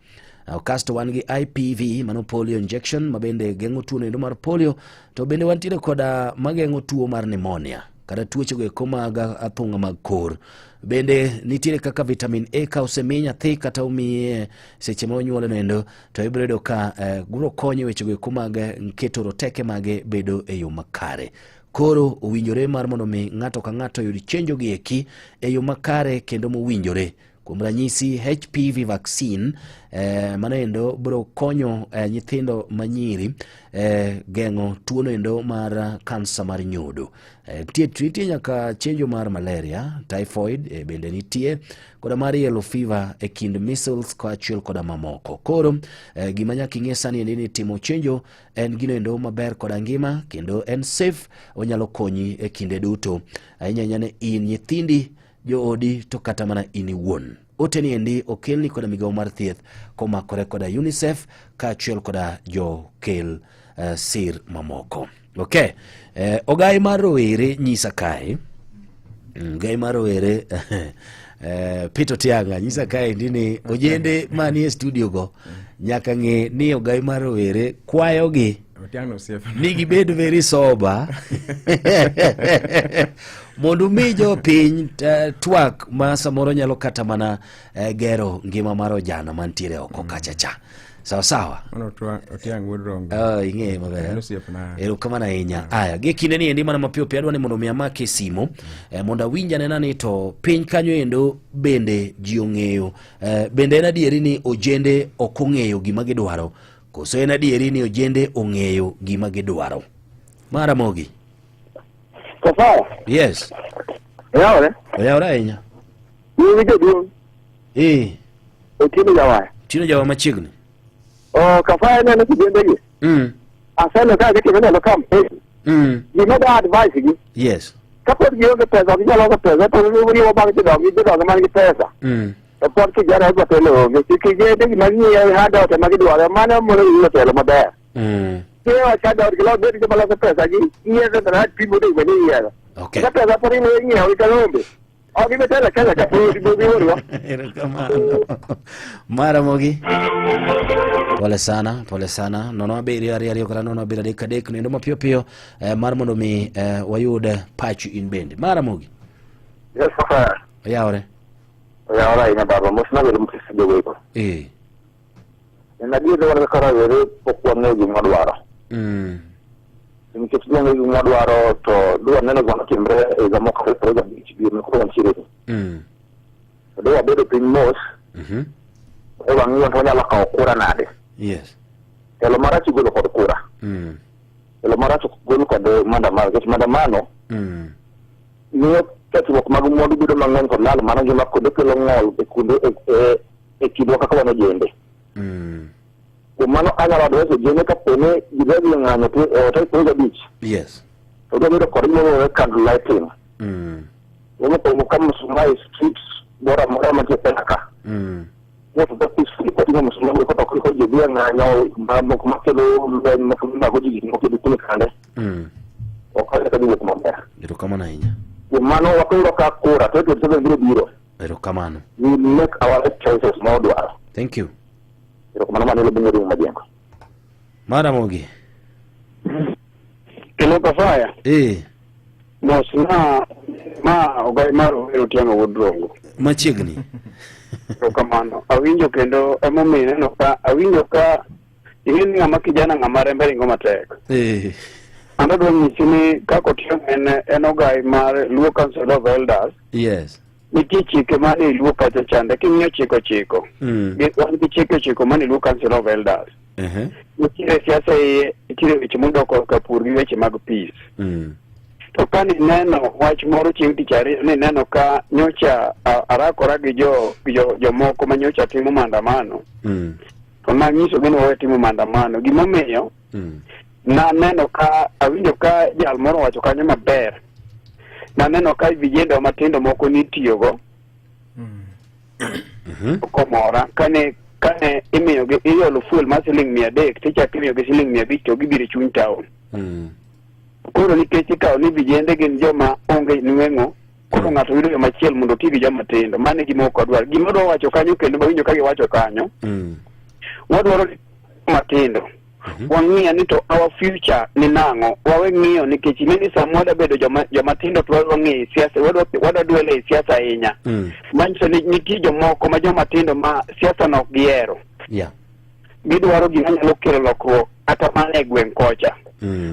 Eh, kasto wan gi IPV mano polio injection ma bende geng'o tuo noendo mar polio to bende wantiere koda mageng'o tuo mar pneumonia kata tuoche go eko mag athung'a mag kor bende nitiere kaka vitamin A ka osemi nyathi kata omiye seche ma onyuole noendo to ibiro yudo ka eh, biro konyo weche go eko mag eh, keto roteke mage bedo e yo makare koro owinjore mar mondo mi ng'ato ka ng'ato oyud chenjo gi eki e yo makare kendo mowinjore Kuom ranyisi HPV vaccine eh, mano endo biro konyo eh, nyithindo manyiri eh, geng'o tuono endo mar kansa mar nyodo. Eh, nitie nyaka chenjo mar malaria, typhoid eh, bende nitie koda mar yellow fever e kind measles kaachiel koda mamoko. Koro eh, gima nyaka ing'e sani endi ni timo chenjo en gino endo maber koda ngima kendo en safe, onyalo konyi e kinde duto ahinya ahinya ne in nyithindi joodi to kata mana in iwuon. Ote ni endi okelni koda migawo mar thieth komakore koda UNICEF kaachiel koda jokel uh, sir mamoko. Okay. Eh, ogai mar rowere nyisa kae mm, ogai mar rowere eh, Peter Tianga nyisa kae endi ni ojende manie studio go nyaka ng'e ni ogai mar rowere kwayogi Otiang'no osiepna. ni gibed very sober mondo umi jopiny eh, twak ma samoro nyalo kata mana eh, gero ngima mar ojana mantiere oko kacha cha. Sawa sawa. Mano Otiang' wuod Rongo. Ah, ing'eye maber. En osiepna. Erokamano ahinya. Aya, gi kinde ni endi mana mapiyo piyo adwa ni mondo mi amaki simo mondo awinj anena ni to piny kanyo endo bende ji ong'eyo bende en adieri ni ojende ok ong'eyo gima gidwaro koso en adieri ni ojende ong'eyo gima gidwaro. Maramogi. Kafaya. Yes. Oyawore? Oyawore ahinya. In jaduong'. Eh. Otieno Jawaya. Otieno Jawaya machiegni. Oh, Kafaya neno kijende gi. Aseno ka gitimo ndalo campaign. Gima da advice gi. Yes. Kapod gionge pesa, ok ginyal loso pesa, to giriwo bang' jodongo, jodongo man gi pesa. To pod kijana odwa telo onge. Kijende gima ging'iyo handout ema gidwaro, mano mono giyudo telo maber. Kiwewa handout gilo bed joma loso pesa gi, iyiero the right people to ni iyiero. Okay. Ka pesa pod ing'iewo gi kalombe. Ok gibi telo Kenya ka pod giorwa. Erokamano. Maramogi. Pole sana, pole sana. 0 7 2 2 kata 0 7 3 3 nendo mapiyo piyo mar mondo mi wayud pachi in bende. Maramogi. Yes, sir. Oyawore. Oyawore ahinya baba, mosna welo mosisi jowego. En adier ni wan kaka rawere pok wang'eyo gima wadwaro. Nikech dwang'eyo gima wadwaro to dwa neno gima notimre e higa mokalo 25 dwe ma koro wantiere ni. To dwa wabedo piny mos, e wang'iyo to wanyalo kawo kura nade. Yes. Telo marach igolo kod kura. Telo marach ok gol kod maandamano, nikech maandamano miyo kethruok mag mwandu bedo mang'eny kod lal mar ngima kendo kelo ng'ol e kuonde e kindwa kaka wan ojende. Kuom mano anyalo advise ojende kapo ni gidwa dhi e ng'anyo tarik 25. Yes. To gidwa bedo kod gima iluongo ni candle lighting. Mokwongo ka msuma e streets moro amora mantie Kenya ka. Wuotho ka peacefully koting'o msuma go koto kiko ji dhi e ng'anyo moko makelo lweny moko mago ji gik moko e dukni kande. Ok aneno ka dhi wuok maber. Erokamano ahinya. Kuom mano wakoro ka kura 2027 biro biro. Erokamano. We will make our right choices ma wadwaro. Thank you. Erokamano mano Lubunya Rumo Majengo. Maramogi. Hello Kafaya. Mos na ma ogai mar Owero Otieno wuod Rongo. Machiegni. Erokamano. Awinjo kendo emomiyo ineno ka awinjo ka ing'e ni ng'ama kijana ng'ama rembe ringo matek. An adwa nyisi ni kaka Otieno en ogai mar Luo Council of Elders. Yes. Nitie chike mane e Luo kacha chande king'iyo chike ochiko. Wan gi chike ochiko mane Luo Council of Elders. Nitiere siasa iye, nitiere weche modok korka pur gi weche mag peace. To ka nineno wach moro chieng' tich ariyo, nineno ka nyocha arakora gi jomoko ma nyocha timo maandamano, to nanyisogi ni wawe timo maandamano. Gimomiyo, naneno ka awinjo ka jal moro owacho kanyo maber. Naneno ka vijende matindo moko nitiyogo komora kane imiyogi iolo fuel mar siling 300 tichako imiyogi siling 500 to gibiro e chuny town. Koro nikech ikawo ni vijende gin joma onge nweng'o, koro ng'ato yudo yo machielo mondo oti gi joma tindo. Mano e gima ok wadwar. Gima adwa wacho kanyo kendo mawinjo ka giwacho kanyo, wadwaro ni matindo wang'iya ni to our future ni nang'o. Wawe ng'iyo nikech ing'e ni sama wadwa bedo joma tindo to wadwa ng'iyo siasa, wadwa dwel e siasa ahinya. Manyiso ni nitie jomoko ma joma tindo ma siasa no ok gihero. Gidwaro gima nyalo kelo lokruok kata mana e gweng' kocha.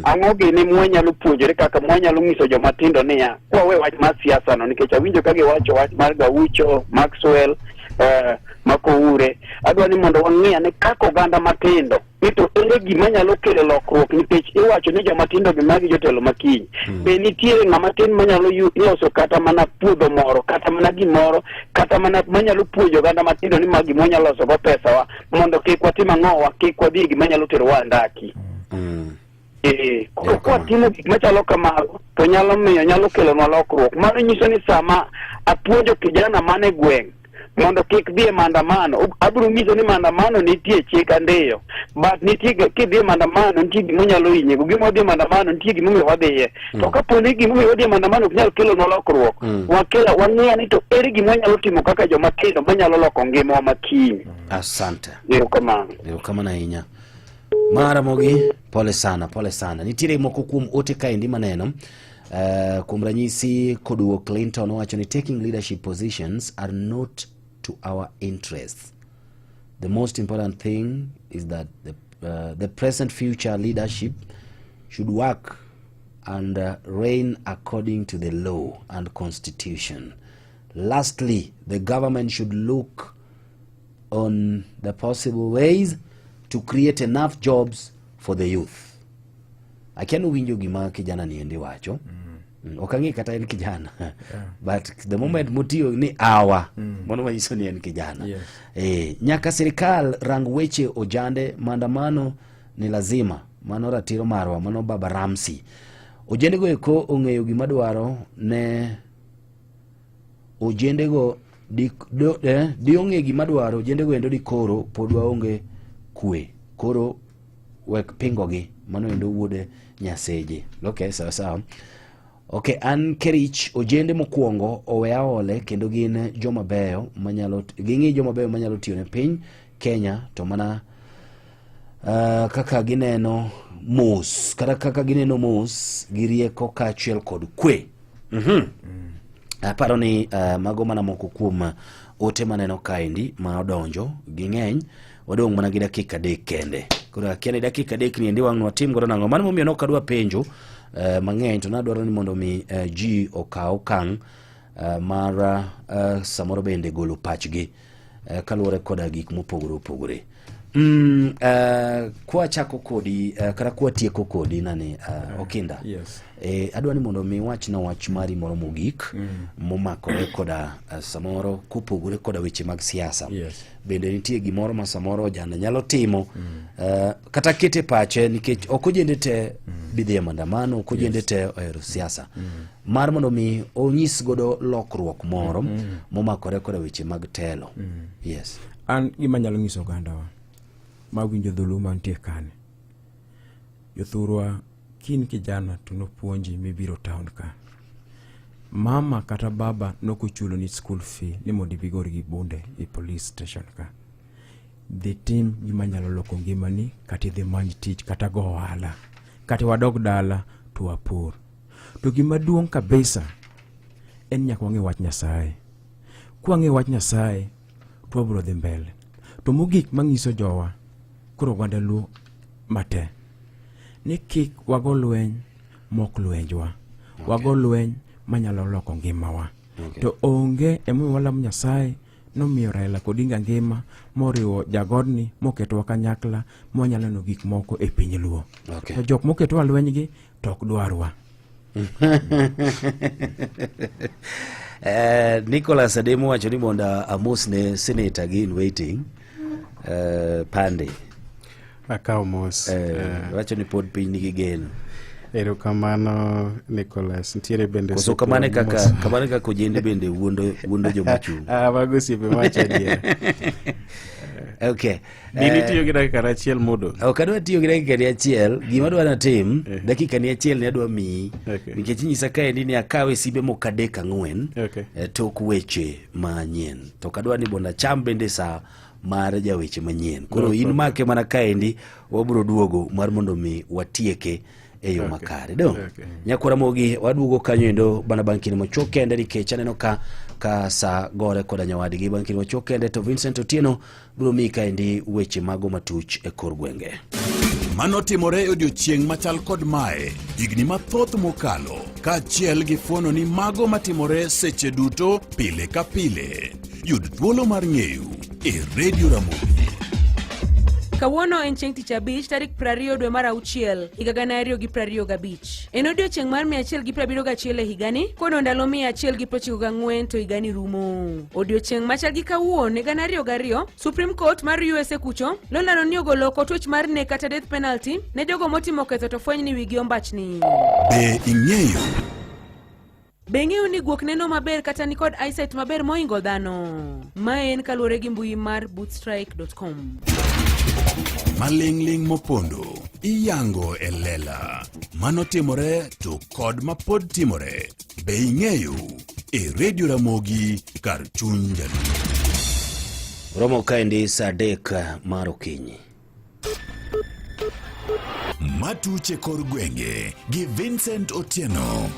Ang'o gini mwanyalo puonjore kaka mwanyalo nyiso joma tindo niya, kwawe wach mar siasa no, nikech awinjo ka giwacho wach mar Gaucho, Maxwell, Makoure. Adwa ni mondo wang'i ane kaka oganda matindo ni to ere gima nyalo kelo lokruok, nikech iwacho ni joma tindo gi magi jotelo makiny. Be nitiere ng'ama tin manyalo loso kata mana puodho moro, kata mana gimoro, kata mana manyalo puonjo oganda matindo ni magi mwanyalo loso go pesawa mondo kik watim ang'owa, kik wadhi e gima nyalo terowa andaki. Koro kwatimo gik machalo kamago to nyalo miyo, nyalo kelonwa lokruok. Mano nyiso ni sama apuonjo kijana man e gweng' mondo kik dhi e maandamano, abiro nyiso ni maandamano nitie chik andiyo, but nitie kidhi e maandamano nitie gima onyalo hinyego, gima wadhi e maandamano nitie gimomiyo wadhiye. To kapo ni gimomiyo wadhi e maandamano ok nyal kelonwa lokruok, wang'iya ni to ere gima wanyalo timo kaka joma tindo manyalo loko ngimawa makiny. Asante. Erokamano. Erokamano ahinya. Maramogi, pole sana, pole sana. Nitiere moko kuom ote kaendi maneno. Kuom ranyisi koduo Clinton owacho ni taking leadership positions are not to our interests. The most important thing is that the, uh, the present future leadership should work and uh, reign according to the law and constitution. Lastly, the government should look on the possible ways to create enough jobs for the youth. Akia ni uwinjo gima kijana ni endi wacho. Mm. Ok ang'e kata en kijana. Yeah. But the moment motiyo ni awa, mm. mano manyiso ni en kijana. Yes. Eh, nyaka sirikal rang weche ojande maandamano ni lazima. Mano ratiro marwa, mano Baba Ramsey. Ojendego eko ong'eyo gima dwaro ne ojendego di, do, eh, di ong'e gima dwaro ojendego endo di koro pod waonge kwe koro wek pingogi mano endo wuod nyaseje okay sawa sawa okay an kerich ojende mokwongo owe aole kendo gin joma beyo manyalo ging'i joma beyo manyalo tiyo ne piny kenya to mana uh, kaka gineno mos kata kaka gineno mos gi rieko kaachiel kod kwe mm -hmm. mm. Aparo ni uh, mago mana moko kuom eh, ote maneno kaendi ma odonjo ging'eny wadong' mana gi dakika adek kende koro akia ni dakika adek ni endi wang' watim godo nang'o mano momiyo nok adwa penjo uh, mang'eny to nadwaro ni mondo mi uh, ji okaw okang' uh, mar uh, samoro bende golo pachgi uh, kaluwore koda gik mopogore opogore Mm, uh, kwachako kodi uh, kata kwatieko kodi nani uh, Okinda yes. eh, adwa ni mondo mi wachna wach mari moro mogik mm. momakore koda uh, samoro kopogore koda weche mag siasa yes. bende nitie gimoro ma samoro ojana nyalo timo mm. uh, kata kete pache nikech ok ojende te mm. bidhi e maandamano ok ojende yes. te ohero siasa mm. mar mondo mi onyis godo lokruok moro mm. momakore koda weche mag telo mm. yes An gima anyalo nyiso ogandawa mawinjo dholuo mantie kani, jothurwa kin kijana to nopuonji mibiro town ka. Mama kata baba nokochuloni school fee ni mondo ibi gori gi bunde e police station ka. Dhi tim gima nyalo loko ngimani kata idhi many tich kata go ohala kata wadog dala to wapur. To gima duong' kabisa en nyaka wang'e wach Nyasaye. Kwang'e wach Nyasaye to wabiro dhi mbele. To mogik manyiso jowa koro oganda Luo mate ni kik wago lweny mok lwenjwa. Okay. Wago lweny manyalo loko ngimawa. Okay. To onge emomiyo walamo Nyasaye nomiyo Raila Odinga ngima moriwo jagodni moketowa kanyakla mwanyalo neno gik moko e piny Luo. Okay. To jok moketowa lwenygi to ok dwarwa. Eh, Nicholas Ademo wacho ni mondo amos ne senator gi in waiting eh, Pande akawo mos eh, wacho ni pod piny nigi geno erokamano Nicholas nitiere bende koso osiepe kamano e kaka mos. kamano e kaka ojende bende wuondo wuondo joma chung' Ah, mago osiepe mawacho adiera okay Dini tiyo gi dakika achiel modong'. Ok adwa tiyo gi dakika ni achiel, gima adwa natim, dakika ni achiel ni adwa miyi. Nikech inyisa kaendi ni akawe simbe moko adek ang'wen Okay. eh, tok weche manyien. To ok adwa ni mondo acham bende sa mar jaweche manyien. Koro No in problem. make mana kaendi wabiro duogo mar mondo mi watieke e yo Okay. makare. Do. Okay. Nyakwara Mogi waduogo kanyo endo bana bang' kinde machuok kende nikech aneno ka ka sa gore koda nyawadgi bang' kinde machuok kende to Vincent Otieno biro miyi kaendi weche mago matuch e kor gwenge. Mano timore e odiechieng' machal kod mae higni mathoth mokalo, kaachiel gi fuono ni mago matimore seche duto pile ka pile. Yud thuolo mar ng'eyo e Radio Ramogi. Kawuono en chieng' tich abich tarik 20 dwe mar auchiel higa 2025. En odiechieng' mar 171 e higani kono ndalo 194 to higani rumo. Odiechieng' machal gi kawuono e 2002, Supreme Court mar USA kucho nolando ni ogolo oko twech mar nek kata death penalty ne jogo motimo ketho to fweny ni wigi ombachni. Be ing'eyo? Be ing'eyo ni guok neno maber kata nikod eyesight maber mohingo dhano? Mae en kaluwore gi mbui mar bootstrike.com. Maling'ling' mopondo iyango e lela. Mano timore to kod mapod timore. Be ing'eyo? E Radio Ramogi kar chuny Jaluo. Romo kaendi saa adek mar okinyi. Matuche kor gwenge gi Vincent Otieno.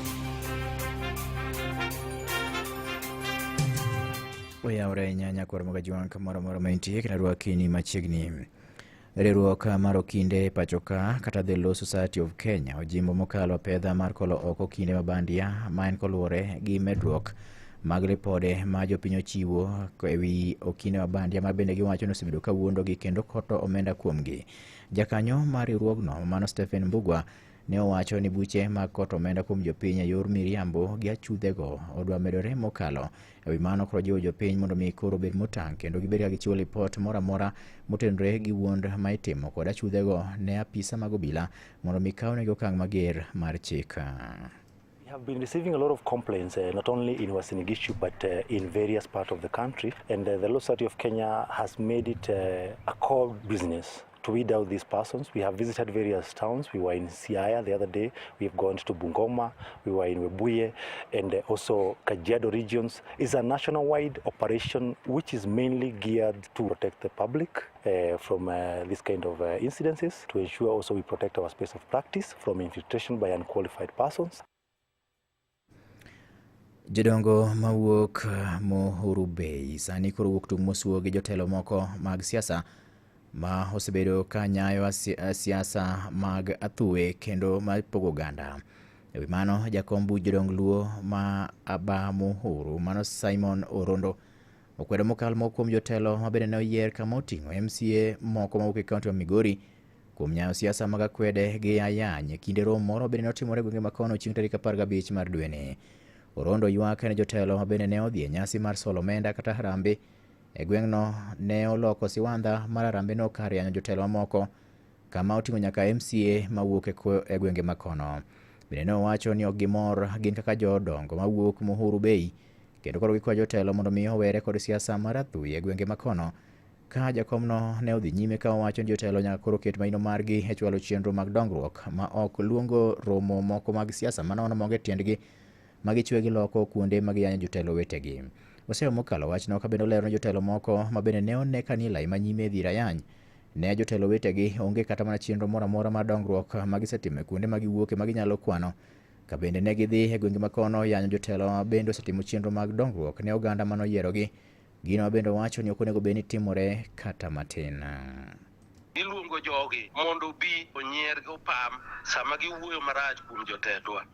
Oyawore ahinya nyakwar Magajuang' kamoro amora ma intie kendo arwaki ni machiegni. Riwruok mar okinde e pacho ka kata The Law Society of Kenya ojimbo mokalo apedha mar kolo oko okinde ma bandia ma en koluwore gi medruok mag ripode ma jopiny ochiwo e wi okinde ma bandia ma bende giwacho ni osebedo ka wuondogi kendo koto omenda kuomgi. Jakanyo mar riwruogno mano Stephen Mbugua ne owacho ni buche mag koto omenda kuom jopiny e yor miriambo gi achudhego odwa medore mokalo. E wi mano koro jiwo jopiny mondo mi koro obed motang' kendo gibed ka gichiwo lipot moro amora motenore gi wuond ma itimo kod achudhego ne apisa mag obila mondo mi kawnegi okang' mager mar chik. We have been receiving a lot of complaints, not only in Uasin Gishu, but in various parts of the country. And the Law Society of Kenya has made it a core business to weed out these persons. We have visited various towns. We were in Siaya the other day. We have gone to Bungoma. We were in Webuye and also Kajiado regions. It's a nationwide operation which is mainly geared to protect the public from this kind of incidences, to ensure also we protect our space of practice from infiltration by unqualified persons. Jodongo mawuok Muhuru Bay sani koro wuok tung' mosuo gi jotelo moko mag siasa ma osebedo ka nyayo siasa mag athuwe kendo ma pogo oganda. E wi mano, jakom buch jodong Luo ma Aba Muhuru mano Simon Orondo okwedo mokalo moko kuom jotelo ma bende ne oyier kama oting'o MCA moko mawuok e kaunti ma Migori kuom nyayo siasa mag akwede gi ayany e kinde romo moro bende ne otimore e gwenge ma kono chieng' tarik 15 mar dweni. Orondo ywak ne jotelo ma bende ne odhi e nyasi mar solo omenda kata harambee e gweng'no ne oloko siwandha mar harambee no kar yanyo jotelo mamoko kama oting'o nyaka MCA mawuok e gwenge makono. Bende ne owacho ni ok gimor gin kaka jodongo mawuok Muhuru Bay kendo koro gikwayo jotelo mondo mi owere kod siasa mar athuyi e gwenge makono. Ka jakomno ne odhi nyime ka owacho ni jotelo nyaka koro ket maino margi e chwalo chenro mag dongruok ma ok luongo romo moko mag siasa manono maonge tiendgi ma gichwe giloko kuonde ma giyanyo jotelo wetegi. Oseyo mokalo wachno ka bende olero ni jotelo moko ma bende ne one ka nie lai ma nyime e dhir ayany ne jotelo wetegi onge kata mana chenro moro amora mar dongruok ma gisetimo e kuonde ma giwuoke ma ginyalo kwano. Ka bende ne gidhi e gwenge makono yanyo jotelo ma bende osetimo chenro mag dongruok ne oganda manoyierogi. Gino ma bende owacho ni ok onego bed ni timore kata matin. Iluongo jogi mondo obi onyier gi opam sama giwuoyo marach kuom jotendwa.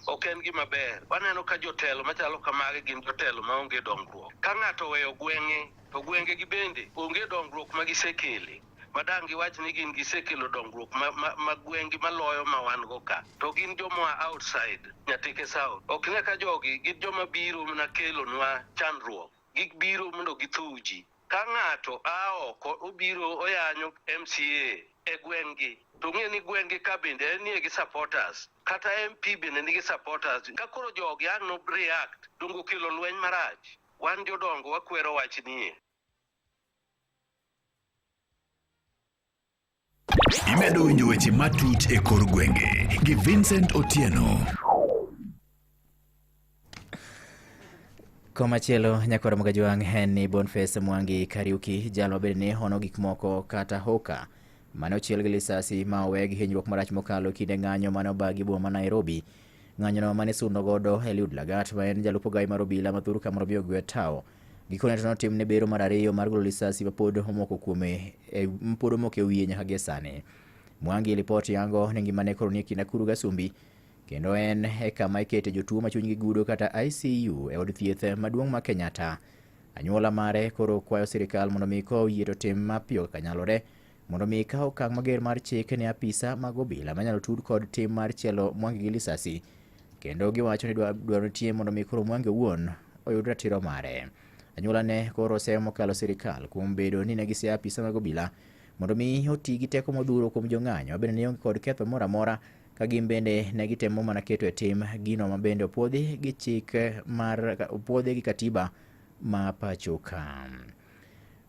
Ok en gima ber. Waneno ka jotelo machalo kamagi gin jotelo maonge dongruok. Ka ng'ato oweyo gweng'e, to gwenge gi bende onge dongruok ma gisekele. Ma dang' giwach ni gin gisekelo dongruok ma gweng'gi maloyo ma wan go ka. To gin joma outside Nyatike South. Ok ne ka jogi gin joma biro mana kelonwa chandruok. Gibiro mondo githuw ji. Ka ng'ato a oko obiro oyanyo MCA e gweng'gi to ng'e ni gweng'gi ka bende en nie gi supporters kata MP bende nigi supporters. Ka koro jogi ang' no react donge okelo lweny marach. Wan jodongo wakwero wachnie. Imedo winjo weche matut e kor gwenge gi Vincent Otieno. Komachielo nyakwar Mogajwang' en ni Boniface Mwangi Kariuki jal ma bende ne hono gik moko kata hoka mane ochiel gi lisasi ma owe gi hinyruok marach mokalo kinde ng'anyo mane obagi boma ma Nairobi. Ng'anyono mane isundo godo Eliud Lagat ma en jalup ogai mar obila ma thur kamoro mi ogwe tawo. Gikone to notimne bero mar ariyo mar golo lisasi mapod omoko kuome mapod omoko e wiye nyaka gie sani. Mwangi lipot yango ni ngimane koro nie kind akuru gasumbi kendo en e kama ikete jotuo ma chunygi gudo kata ICU e od thieth maduong' ma Kenyatta. Anyuola mare koro kwayo sirikal mondo mi koyie to tim mapiyo kaka nyalore mondo mi kaw okang' mager mar chik ne apisa mag obila manyalo tud kod tim mar chielo Mwangi gi lisasi kendo giwacho ni dwaro nitie mondo mi koro Mwangi owuon oyud ratiro mare. Anyuola ne koro oseyo mokalo sirikal kuom bedo ni ne giseyo apisa mag obila mondo mi oti gi teko modhuro kuom jong'anyo mabende ne onge kod ketho moro amora ka gin bende ne gitemo mana keto e tim gino ma bende opuodhi gi chik mar opuodhi gi katiba ma pacho ka.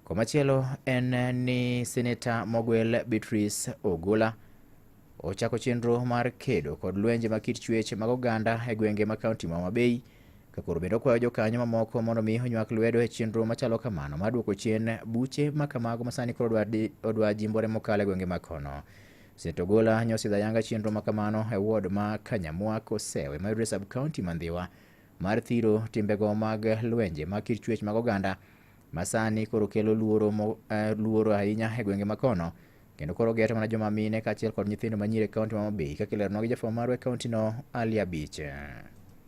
Komachielo en ni seneta mogwel Beatrice Ogola ochako chenro mar kedo kod lwenje ma kit chwech mag oganda e gwenge ma kaunti ma Homa Bay ka koro bende okwayo jokanyo mamoko mondo mi onywak lwedo e chenro machalo kamano mar duoko chien buche ma kamago ma sani koro odwa jimbore mokalo e gwenge ma kono. Seneta Ogola nyosidho ayanga chenro ma kamano e ward ma Kanyamwa Kosewe mayudore sub county ma Ndhiwa mar thiro timbego mag lwenje mag kit chwech mag oganda. ma sani koro kelo luoro, mo, luoro ahinya e gwenge makono kendo koro geto mana joma mine kaachiel kod nyithindo manyiri e kaunti ma Homa Bay kaka ileronwa gi jafwambo marwa e kaunti no Ali Abich.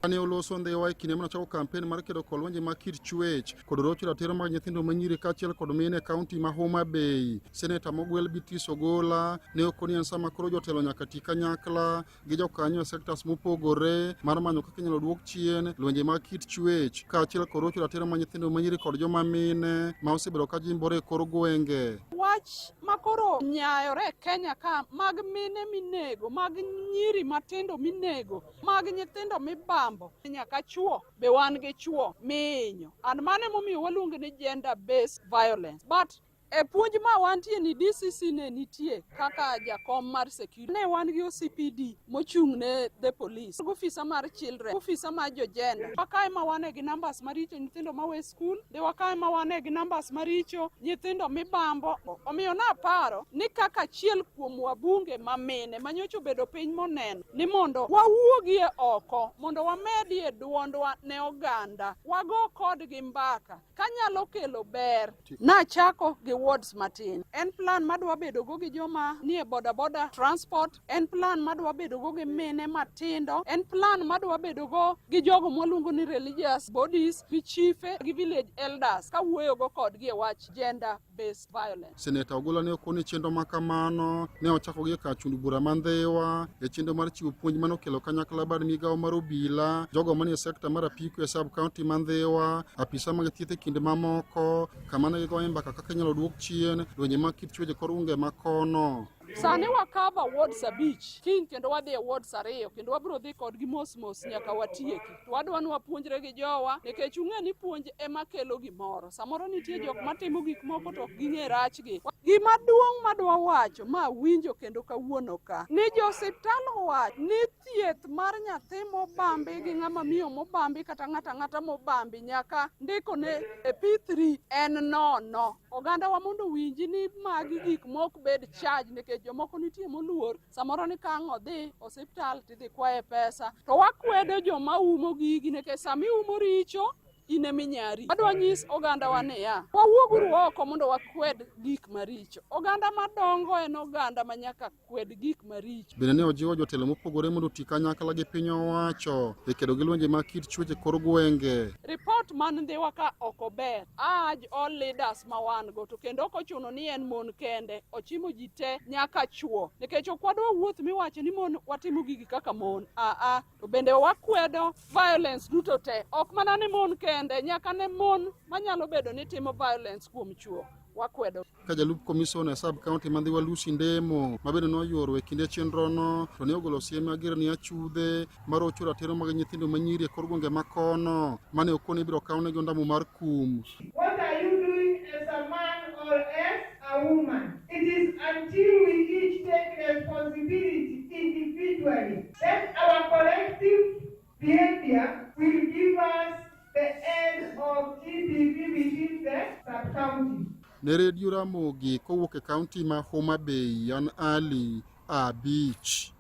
Kane oloso Ndhiwa e kinde mane ochako kampen mar kedo kod lwenje mag kit chwech kod rocho ratiro mag nyithindo manyiri kaachiel kod mine e kaunti ma Homa Bay, Seneta mogwel Beatrice Ogola ne okoni en sama koro jotelo nyaka ti kanyakla gi jokanyo e sectors mopogore mar manyo kaka inyalo duok chien lwenje mag kit chwech kaachiel kod rocho ratiro mag nyithindo manyiri kod joma mine ma osebedo ka jimbore e kor gwenge. Wach ma koro nyayore e Kenya ka mag mine minego, mag nyiri matindo minego, mag nyithindo mibambo, nyaka chuo be wan gi chuo mihinyo. And mano emomiyo waluonge ni gender based violence. But e puonj ma wantie ni DCC ne nitie kaka jakom mar security. Ne wan gi OCPD mochung' ne the police, ofisa mar children, ofisa mar jo gender. Wakae ma wane gi numbers maricho nyithindo mawe skul, de wakae ma wane gi numbers maricho nyithindo mibambo. Omiyo naparo ni kaka achiel kuom wabunge ma mine manyocha obedo piny moneno ni mondo wawuogie oko mondo wamedie duondwa ne oganda, wago kodgi mbaka kanyalo kelo ber. Nachako gi wards matin. En plan madwa bedo go gi joma nie boda boda transport, en plan madwa bedo go gi mine matindo, en plan madwa bedo go gi jogo mwaluongo ni religious bodies, gi chife, gi village elders kawuoyo go kodgi e wach gender based violence. Seneta Ogola ne okoni chenro ma kamano ne ochako gi e kar chund bura ma Ndhiwa e chenro mar chiwo puonj mane okelo kanyakla bad migawo mar obila, jogo manie sekta mar apiko e sub county ma Ndhiwa, apisa mag thieth e kind mamoko, kama ne gigoye mbaka kaka inyalo duok chien lwenje mag kit chweje kor unge ma kono. Sani wa cover wards abich, kiny kendo wadhi e wards ariyo kendo wabiro dhi kodgi mos mos nyaka watieki. To wadwa ni wapuonjre gi jowa nikech ung'e ni puonj ema kelo gimoro. Samoro nitie jok matimo gik moko to ok ging'e rachgi. Gima duong' madwa wacho ma winjo kendo kawuono ka ni jo osiptal owacho ni thieth mar nyathi mobambi gi ng'ama miyo mobambi kata ng'ato ang'ata mobambi nyaka ndikone e P3 en nono. Oganda wa mondo owinji ni magi gik mok bed charge nikech jomoko nitie moluor samoro ni ka ang' odhi osiptal tidhi kwaye pesa to wakwedo joma umo gigi nikech sama iumo richo in eminyari. Adwa nyis oganda wa niya, wawuoguru oko mondo wakwed gik maricho. Oganda madongo en oganda ma nyaka kwed gik maricho. Bende ne ojiwo jotelo mopogore mondo oti kanyakla gi piny owacho e kedo gi lwenje mag kit chwech e kor gwenge. Report man Ndhiwa ka ok ober. Urge all leaders ma wan go to kendo ok ochuno ni en mon kende, ochimo ji te nyaka chuo. Nikech ok wadwa wuoth miwacho ni mon watimo gigi kaka mon. Aa, to bende wakwedo violence duto te. Ok mana ni mon kende, nyaka ne mon manyalo bedo ni timo violence kuom chuo. Wakwedo. Ka jalup komisona e sub county ma Ndhiwa Lucy Ndemo ma bende noyuoro e kinde chenrono to ne ogolo siem mager ni achudhe marocho ratiro mag nyithindo manyiri e kor gwenge ma kono mane okone ibiro kawnegi ondamo mar kum. What are you doing as a man or as a woman? It is until we each take responsibility individually that our collective behavior will give us the end of GBV within the sub-county. Ne Redio Ramogi kowuok e kaunti ma Homa Bay, an Ali Abich.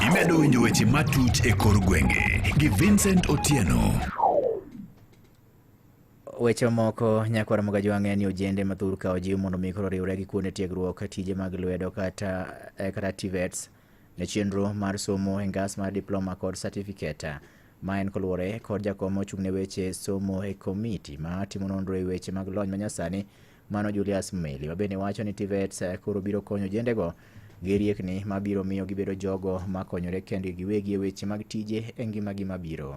Imedo winjo weche matut e kor gwenge gi Vincent Otieno. Weche moko nyakwar Mogajwang' en ni ojende mathoth ka ojiw mondo mi koro oriwre gi kuonde tiegruok tije mag lwedo kata, eh, kata TVETs ne chenro mar somo e ngas mar diploma kod certificate. Ma en koluwore kod jakom mochung' ne weche somo e komiti ma timo nonro e weche mag lony manyasani mano Julius Mmeli ma bende wacho ni TVETs eh, koro biro konyo ojendego gi riekni ma biro miyo gibedo jogo makonyore kendgi giwegi e weche mag tije e ngimagi mabiro.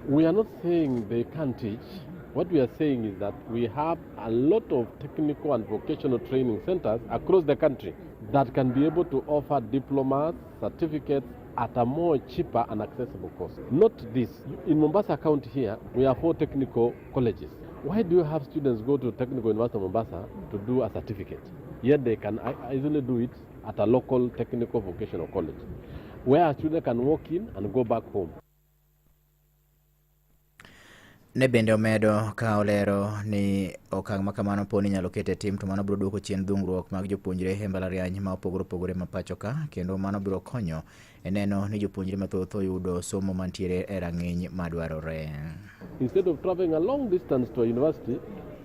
We are not saying they can't teach. What we are saying is that we have a lot of technical and vocational training centers across the country that can be able to offer diplomas, certificates at a more cheaper and accessible cost. Not this. In Mombasa County here, we have four technical colleges. Why do you have students go to Technical University of Mombasa to do a certificate? Yet they can easily do it at a local technical vocational college, where a student can walk in and go back home. Ne bende omedo ka olero ni okang' ma kamano po ni inyalo ket e tim to mano biro duoko chien dhungruok mag jopuonjre e mbalariany ma opogore opogore ma pacho ka kendo mano biro konyo e neno ni jopuonjre mathoth oyudo somo mantiere e rang'iny madwarore. Instead of traveling a long distance to a university,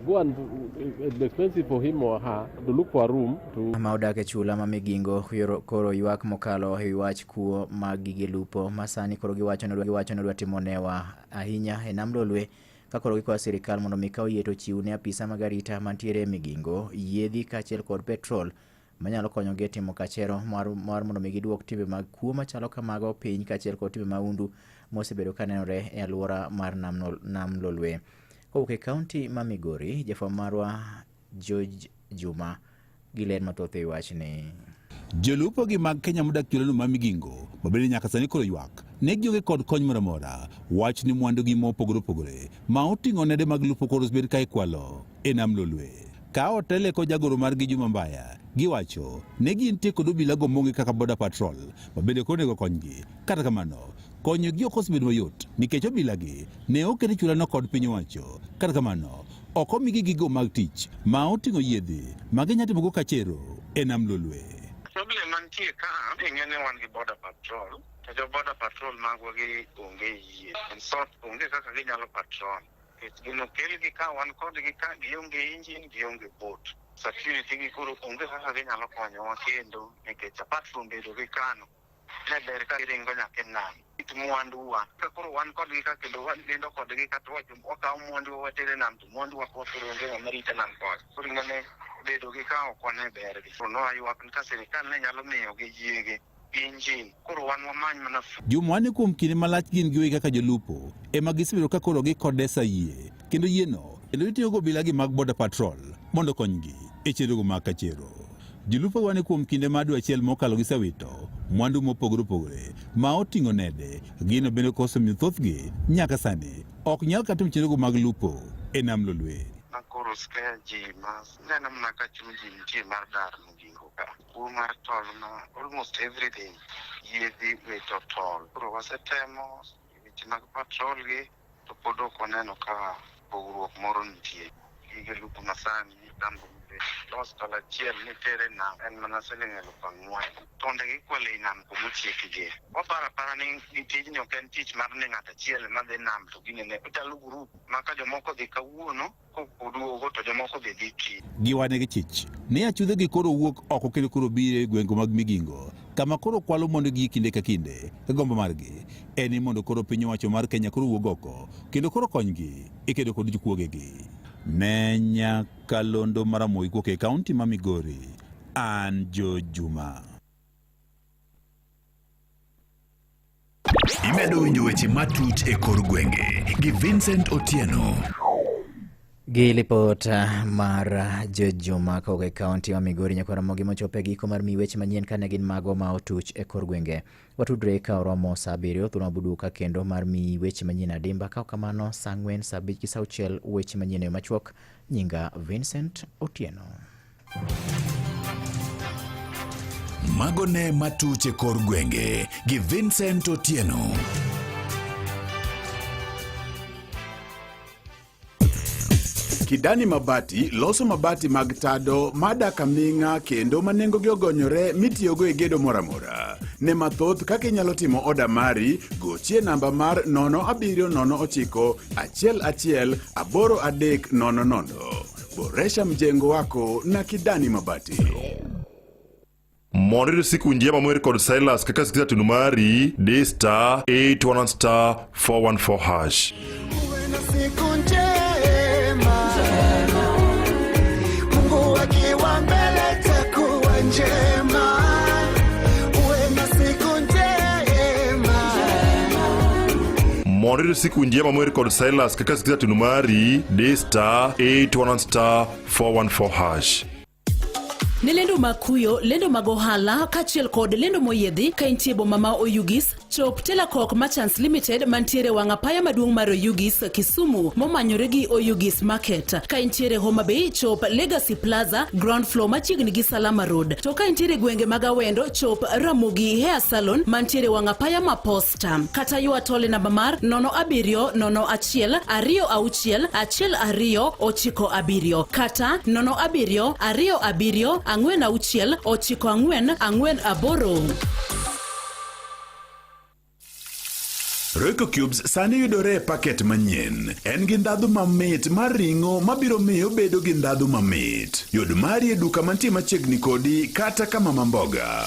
go and it's expensive for him or her to look for a room to Ma odak e chula ma Migingo koro ywak mokalo e wi wach kuo mag gige lupo ma sani koro giwacho ni giwacho ni odwa timo newa ahinya e nam Lolwe ka koro gikwayo sirikal mondo mi kaw yie to ochiw ne apisa mag arita mantiere e Migingo yiedhi kaachiel kod petrol manyalo konyogi e timo kachero mar, mar mondo mi giduok timbe mag kuo machalo kamago piny kaachiel kod timbe mahundu mosebedo ka nenore e alwora mar nam, nam Lolwe. Kowuok e kaunti ma Migori, jafwambo marwa George Juma gi ler mathoth e wachni. Jolupo gi mag Kenya modak chulano ma Migingo ma bende nyaka sani koro ywak ne gionge kod kony moro amora wach ni mwandugi mopogore opogore ma oting'o nede mag lupo koro osebed ka ikwalo e nam Lolwe. Ka otele kod jagoro margi Juma Mbaya, giwacho ne gintie kod obila go mong'e kaka Border Patrol ma bende koro onego konygi. Kata kamano, konyogi ok osebedo mayot nikech obilagi ne oket e chulano kod piny owacho. Kata kamano, ok omigi gigo mag tich ma oting'o yiedhi ma ginya timogo kachero e nam Lolwe. Problem mantie ka ing'e ni wan gi border patrol to jo border patrol magwa gi onge yie. In short, onge kaka ginyalo patrol. Nikech gin okelgi ka wan kodgi ka gionge engine gionge boat. Security gi koro onge kaka ginyalo konyowa kendo nikech apart from bedo gi kano ne ber ka giringo nyaka e nam. Kit mwanduwa ka koro wan kodgi ka kendo wanindo kodgi ka to wacho wakawo mwanduwa watere nam to mwanduwa koro onge ng'ama rito nam kod. Koro ing'e bedo gi ka ok wane bergi. Koro nwaywak ni ka sirikal ne nyalo miyogi yiegi engine koro wan wamany mana Juma ni kuom kinde malach gin giwegi kaka jolupo ema gisebedo ka koro gikodesa yie kendo yieno kendo itiyogo obila gi mag border patrol mondo okonygi e chenrogo mag kachero. Jolupo wane kuom kinde mar dwe achiel mokalo gisewito mwandu mopogore opogore ma oting'o nede gino bende kosemiyo thothgi nyaka sani ok nyal kata timo chenrogo mag lupo e nam Lolwe. Ma koro scare ji ma neno mana ka chuny ji nitie mar dar Migingo ka. Kuo mar tol ma almost everything yiedhi wito tol. Koro wasetemo weche mag patrol gi to pod ok waneno ka pogruok moro nitie. Gige lupo masani tambo los tol achiel nitere nam en mana siling 4,000. Tonde gikwalo ei nam kumochiekgie. Waparo apara ni tijni ok en tich mar ni ng'ato achiel ema dhi nam to ginene. Ochalo group ma ka jomoko odhi kawuono koduogo to jomoko be dhi kiny. Giwane gi chich ni achudhe gi koro wuok oko kendo koro biro e gwenge mag Migingo kama koro kwalo mwandugi kinde ka kinde. Gombo margi en ni mondo koro piny owacho mar Kenya koro wuog oko kendo koro konygi e kedo kod jokuogegi. Ne nyakalondo mar Ramogi kowuok e kaunti ma Migori, an George Juma. Imedo winjo weche matuch e kor gwenge gi Vincent Otieno. Gi lipot mar Jojuma kowuok e kaunti ma Migori nyaka Ramogi mochopo e giko mar miyi weche manyien kane gin mago ma otuch e kor gwenge. Watudre ka oromo saa 7 thuolo mabuduka kendo mar miyi weche manyien adimba ka ok kamano saa 4, saa 5 gi saa 6 weche manyien e yo machuok. Nyinga Vincent Otieno. Mago ne matuch e kor gwenge gi Vincent Otieno. Kidani Mabati loso mabati mag tado madak aming'a kendo ma nengogi ogonyore mitiyogo e gedo moro amora. Ne mathoth kaka inyalo timo oda mari, gochie namba mar 0709 11 8300. Boresha mjengo wako na Kidani Mabati. Mondo iyud siku njema mower kod Silas kaka sikiza tunu mari, di star 811 star 414 hash. Siku njema, Mungu akiwa mbele takuwa njema. Uwe na siku njema. Mondo iyud siku njema mower kod Silas kaka sikiza tunu mari, di star 811 star 414 hash. Ne lendo mag kuyo, lendo mag ohala, kaachiel kod lendo moyiedhi ka intie e boma ma Oyugis. Chop Telakok Merchants Limited mantiere wang' apaya maduong' mar Oyugis, Kisumu momanyore gi Oyugis Market. Ka intiere Homa Bay, chop Legacy Plaza, ground floor machiegni gi Salama Road. To ka intiere gwenge mag Awendo, chop Ramogi Hair Salon mantiere wang' apaya ma Posta. Kata ywa tol e namba mar 07 01 26 12 97 kata 07 27 46 94 48. Royco Cubes sani yudore e paket manyien. En gi ndhadhu mamit mar ring'o mabiro miyo obedo gi ndhadhu mamit. Yud mari e duka mantie machiegni kodi kata ka mama mboga.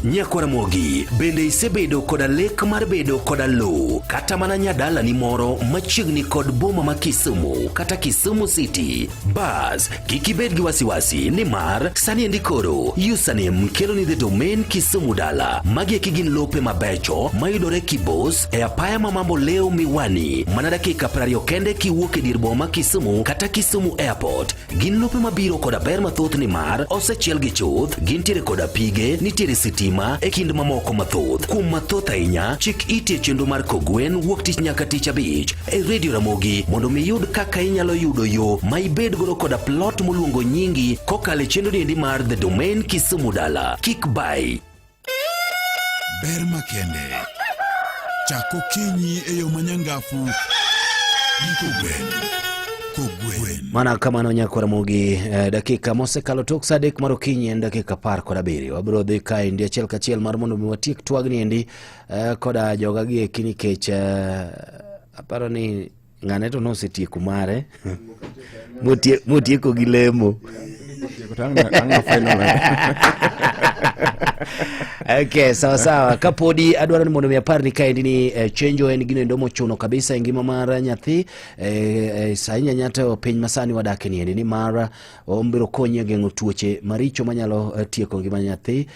Nyakwaramogi, bende isebedo koda lek mar bedo koda lowo kata mana nyadalani moro machiegni kod boma ma Kisumu kata Kisumu City? Bas, kik ibed gi wasiwasi nimar sani endi koro Usanem kelo ni The Domain Kisumu Dala. Magi eki gin lope mabecho mayudore Kibos e apaya ma Mambo Leo Miwani, mana dakika 20 kende kiwuok e dier boma ma Kisumu kata Kisumu Airport. Gin lope mabiro koda ber mathoth nimar osechielgi chuth, gintiere koda pige, nitiere sitima e kind mamoko mathoth. Kuom mathoth ahinya, chik iti e chenro mar Kogwen wuok tich nyaka tich abich e Radio Ramogi mondo mi iyud kaka inyalo yudo yo ma ibed godo koda plot moluongo nyingi kokalo e chenro niendi mar The Domain Kisumu Dala. Kik bai. Ber makende. Chak okinyi e yo manyangafu gi kogwen. Kogwen. Mana kamano nyakwar Ramogi, dakika mosekalo tok saa adek mar okinyi en dakika 17. Wabiro dhi kaendi achiel kachiel mar mondo mi watiek twagni endi koda joga gi eki nikech aparo ni ng'ane to nosetieko mare motieko gi lemo. Okay, sawa sawa. Kapodi adwaro ni mondo mi apar ni kaendi ni chenjo en gino endo mochuno kabisa e ngima mar nyathi sa ahinya ahinya to piny masani wadake ni endi nimar obiro konyi e geng'o tuoche maricho manyalo tieko ngima nyathi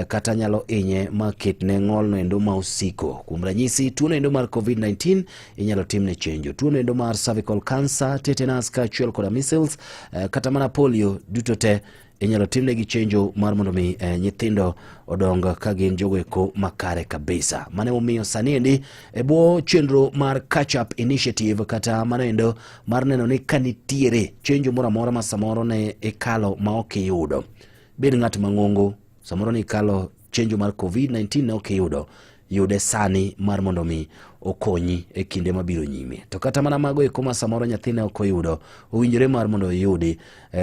kata nyalo inye ma ketne ng'olno endo ma osiko. Kuom ranyisi tuono endo mar COVID-19 inyalo timne chenjo, tuono endo mar cervical cancer, tetanus kaachiel koda measles kata mana polio duto te inyalo timnegi chenjo mar mondo mi nyithindo odong ka gin jogo eko makare kabisa. Mano emomiyo sani endi e bwo chenro mar Catch Up Initiative kata mano endo mar neno ni ka nitiere chenjo moro amora ma samoro ne ikalo ma ok iyudo, bed ng'at mang'ongo, samoro ne ikalo chenjo mar COVID-19 ne ok iyudo, yude sani mar mondo mi okonyi e kinde mabiro nyime. To kata mana mago eko ma samoro nyathi ne ok oyudo, owinjore mar mondo oyudi.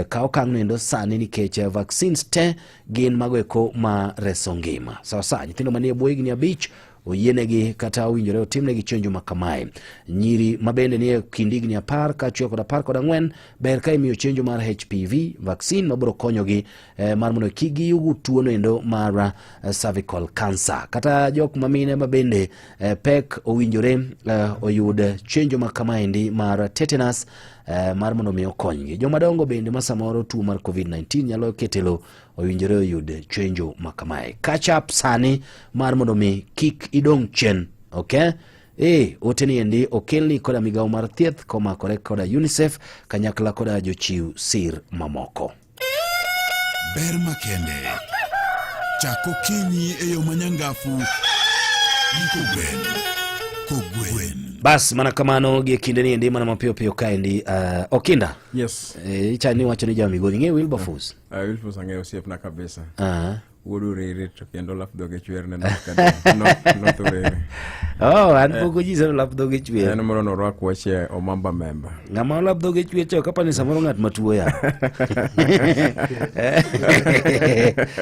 Kaw okang' no endo sani nikech vaccines te gin mago eko ma reso ngima. Sawa sawa, nyithindo manie bwo higni 5 oyienegi kata owinjore otimnegi chenjo ma kamae. Nyiri ma bende nie kind higni 10 kaachiel kod 14 ber ka imiyo chenjo mar HPV vaccine mabiro konyogi mar mondo kik giyugo tuono endo mar cervical cancer. Kata jok ma mine ma bende pek owinjore oyud chenjo ma kamaendi mar tetanus mar mondo mi okonygi. Joma dongo bende ma samoro tuo mar COVID-19 nyalo ketelo owinjore oyud chenjo ma kamae. Catch up sani mar mondo mi kik idong' chien. Okay? Ote ni endi okelni koda migawo mar thieth komakore koda UNICEF kanyakla koda jochiw sir mamoko. Ber makende. Chak okinyi e yo manyangafu gi kogwen. Kogwen. Bas mana kamano gi kinde ni endi mana mapiyo piyo kaendi Okinda. Yes. Ichani wacho ni ja Migori ng'e Wilberforce. Wilberforce ang'eyo osiepna kabisa. Wuod Urere to kendo lap dhoge chwer ne North Urere. Oh, an pok onyisa ni lap dhoge chwer. En moro norwak wuoche Omamba memba. Ng'ama lap dhoge chwer cha ok apani samoro ng'at matuo ya.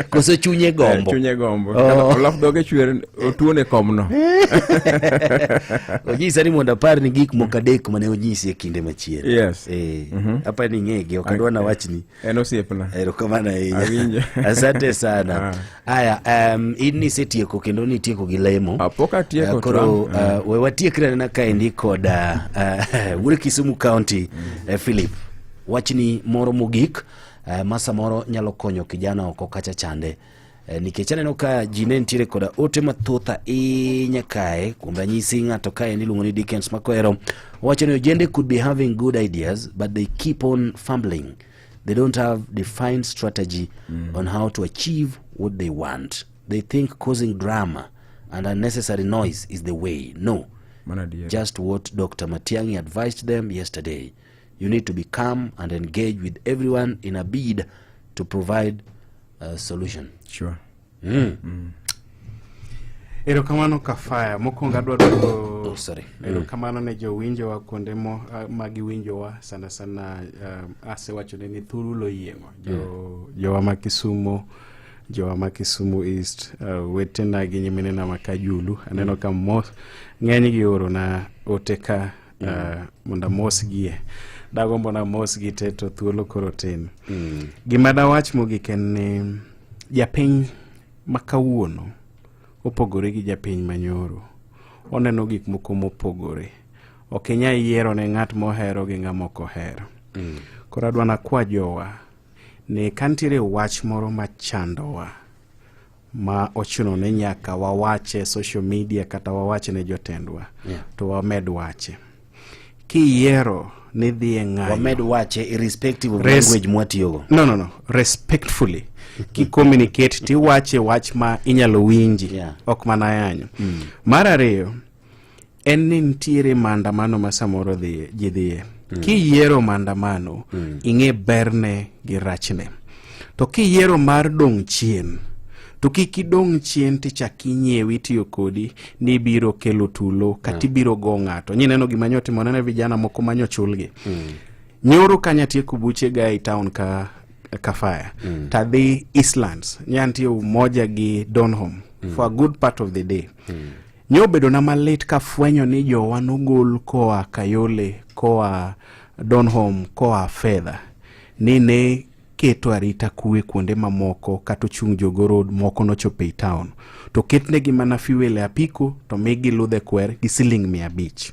Koso chunye gombo. Chunye gombo. Oh. Lap dhoge chwer otuone komno. Onyisa ni mondo apar ni gik moko adek mane onyisi e kinde machien. Yes. Apani ing'egi, ok adwa nawachni. En osiepna. Erokamano ahinya. Awinjo. Asante sana. Aya, in nisetieko kendo nitieko gi lemo. Pok atieko, Koro, Trump. we watiekre anena kaendi kod wuod Kisumu County, Philip. Wachni moro mogik ma samoro nyalo konyo kijana oko kacha chande. Nikech aneno ka ji ne nitiere koda ote mathoth ahinya kae. Kuom ranyisi ng'ato kae iluongo ni Dickens Makwero owacho ni ojende could be having good ideas but they keep on fumbling. They don't have defined strategy on how to achieve what they want. They think causing drama and unnecessary noise is the way. No. Just what Dr. Matiang'i advised them yesterday. You need to be calm and engage with everyone in a bid to provide a solution. Sure. Erokamano Kafaya. Mokwongo adwa duoko Oh, sorry. Erokamano ne jowinjowa kuonde mo, ma giwinjowa sana sana asewachone ni thuru loyieng'o jo, jowa ma Kisumo, jowa ma Kisumu East, wetena gi nyiminena ma Kajulu. Aneno ka mos ng'eny gi orona ote ka mondo amosgie. Dagombo na mosgi te to thuolo koro tin. Gima dawach mogik en ni japiny ma kawuono opogore gi japiny manyoro. Oneno gik moko mopogore. Ok inyal yiero ne ng'at mohero gi ng'ama ok ohero. Koro adwa nakwa jowa ni ka nitiere wach moro machandowa ma ochuno ni nyaka wawache e social media kata wawache ne jotendwa to wamed wache. Kiyiero ni dhi e ng'anyo Wamed wache irrespective of language mwatiyogo. No, no, no. Respectfully. Ki communicate tiwache wach ma inyalo winji ok mana yanyo. Mar ariyo en ni nitiere maandamano ma samoro dhiye, ji dhiye. Kiyiero maandamano ing'e berne gi rachne. To kiyiero mar dong' chien to kik idong' chien tichak inyiewi itiyo kodi ni ibiro kelo tulo kata ibiro go ng'ato. Nyineno gima nyotimore ne vijana moko manyochulgi. Nyoro ka nyatieko buche ga e town ka Kafaya tadhi Eastlands nyantie Umoja gi Donholm for a good part of the day. Nyobedo na malit kafwenyo ni jowa nogol koa Kayole, koa Donholm, koa Fedha ni ne keto arita kwe kuonde mamoko kata ochung' Jogo Road moko nochopo ei town to ketnegi mana fuel e apiko to migi ludhe kwer gi siling 500.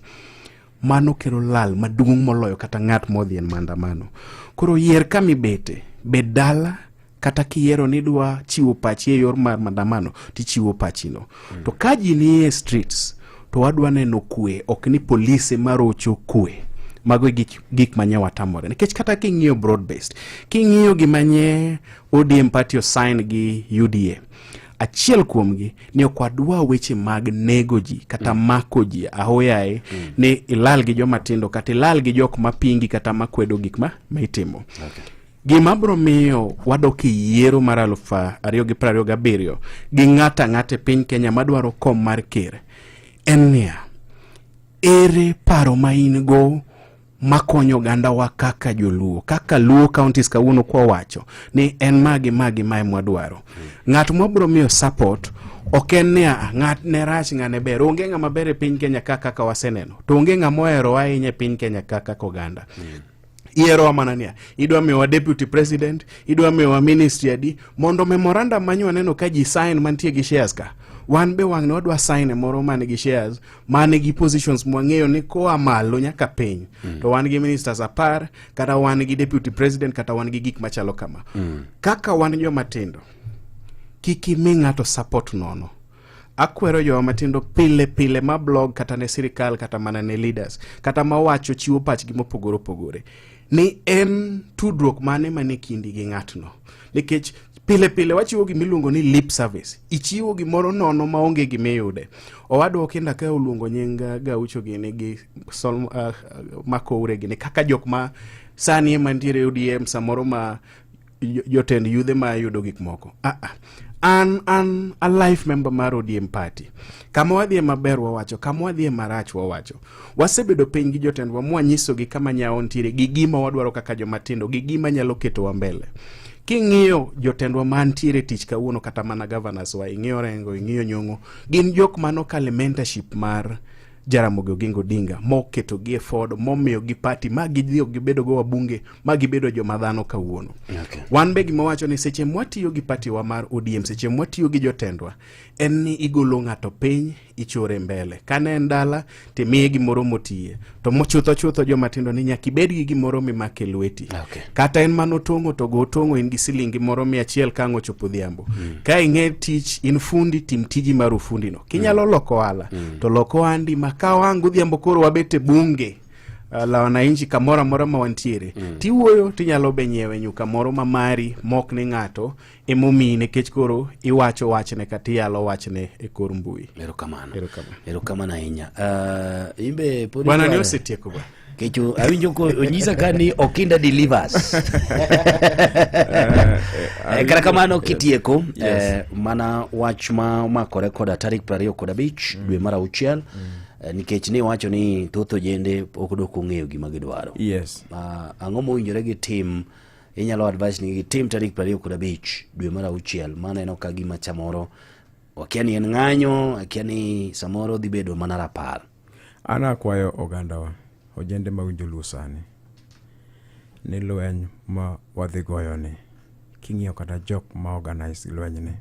Mano kelo lal maduong' moloyo kata ng'at modhi e maandamano. Koro yier kama ibete, bed dala kata kiyiero ni idwa chiwo pachi e yor mar maandamano tichiwo pachino. To ka ji nie streets to wadwa neno kwe, ok ni polise marocho kwe. Mago e gik manye watamore. Nikech kata king'iyo broad based, king'iyo gima nye ODM party osign gi UDA, achiel kuomgi ni ok wadwa weche mag nego ji kata mako ji ahoyaye ni ilal gi joma tindo kata ilal gi jok mapingi kata makwedo gik ma itimo. Gima biro miyo wadok e yiero mar 2027 gi ng'ato ang'ata e piny Kenya madwaro kom mar ker en niya, ere paro ma in go makonyo ogandawa kaka joluo, kaka Luo counties kawuono kwa wacho ni en magi magi mae mwadwaro. Ng'at mwabiro miyo support ok en ni ng'at ne rach ng'ane ber. Onge ng'ama ber e piny Kenya ka kaka waseneno, to onge ng'ama oherowa ahinya e piny Kenya ka kaka oganda. Ihero mana niya, idwa miyowa deputy president, idwa miyowa ministry adi, mondo memorandum manyo waneno ka ji sign mantie gi shares ka. Wan be wang'ni wadwa sign e moro man gi shares, man gi positions mwang'eyo ni koa malo nyaka piny. To wan gi ministers 10, kata wan gi deputy president, kata wan gi gik machalo kama. Kaka wan joma tindo, kik imi ng'ato support nono. Akwero jowa matindo pile pile ma blog kata ne sirikal kata mana ne leaders kata mawacho chiwo pachgi mopogore opogore ni en tudruok mane mane kindi gi ng'atno, nikech pile pile wachiwo gimiluongo ni lip service, ichiwo gimoro nono maonge gimiyude. Owadwa Okinda ka oluongo nying Gaucho gini gi Sol, Makoure gini kaka jok ma sani ema nitiere ODM samoro ma jotend yudhe ma yudo gik moko. An a life member mar ODM party. Kama wadhiye maber wawacho, kama wadhiye marach wawacho. Wasebedo piny gi jotendwa mwanyisogi kama nyawo nitiere gi gima wadwaro kaka joma tindo gi gima nyalo ketowa mbele. King'iyo jotendwa mantiere tich kawuono kata mana governors wa, ing'iyo Orengo, ing'iyo Nyong'o, gin jok manokale mentorship mar Jaramogi Oginga Odinga moketogi e Ford, momiyogi party ma gidhi gibedo go wabunge ma gibedo joma dhano kawuono. Wan be gima wacho ni seche mwatiyo gi party wa mar ODM, seche mwatiyo gi jotendwa, en ni igolo ng'ato piny ichore mbele. Kane en dala timiye gimoro motiye. To chutho chutho joma tindo ni nyaka ibed gi gimoro mimake lweti. Kata en mano tong'o to go tong'o in gi silingi moro 100 ka ang' ochopo odhiambo. Ka ing'e tich in fundi tim tiji mar ufundi no. Kinyalo loko ohala to lok ohandi ma ka wang' godhiambo koro wabet e bunge. La Wananchi kamoro amora ma wantiere tiwuoyo tinyalo be nyiewe nyuka moro ma mari mok ni ng'ato emomiyi nikech koro iwacho wachne kata iyalo wachne e kor mbui. Erokamano. Erokamano. Erokamano ahinya. Imbe pod Bwana ni idwaro- osetieko bwana. Kech awinjo ko onyisa ka ni Okinda delivers. Kata kamano kitieko Yes. mana wach ma omakore koda tarik 25 dwe mar auchiel nikech ni wacho ni thoth ojende ok dok ong'eyo gima gidwaro. Yes. Ang'o mowinjore gitim? Inyalo advice ni gitim tarik 25 dwe mar auchiel maneno ka gima samoro wakia ni en ng'anyo, akia ni samoro dhi bedo mana rapar. An akwayo ogandawa, ojende mawinjo Luo sani, ni lweny ma wadhi goyo ni, king'iyo kata jok ma organize lweny ni,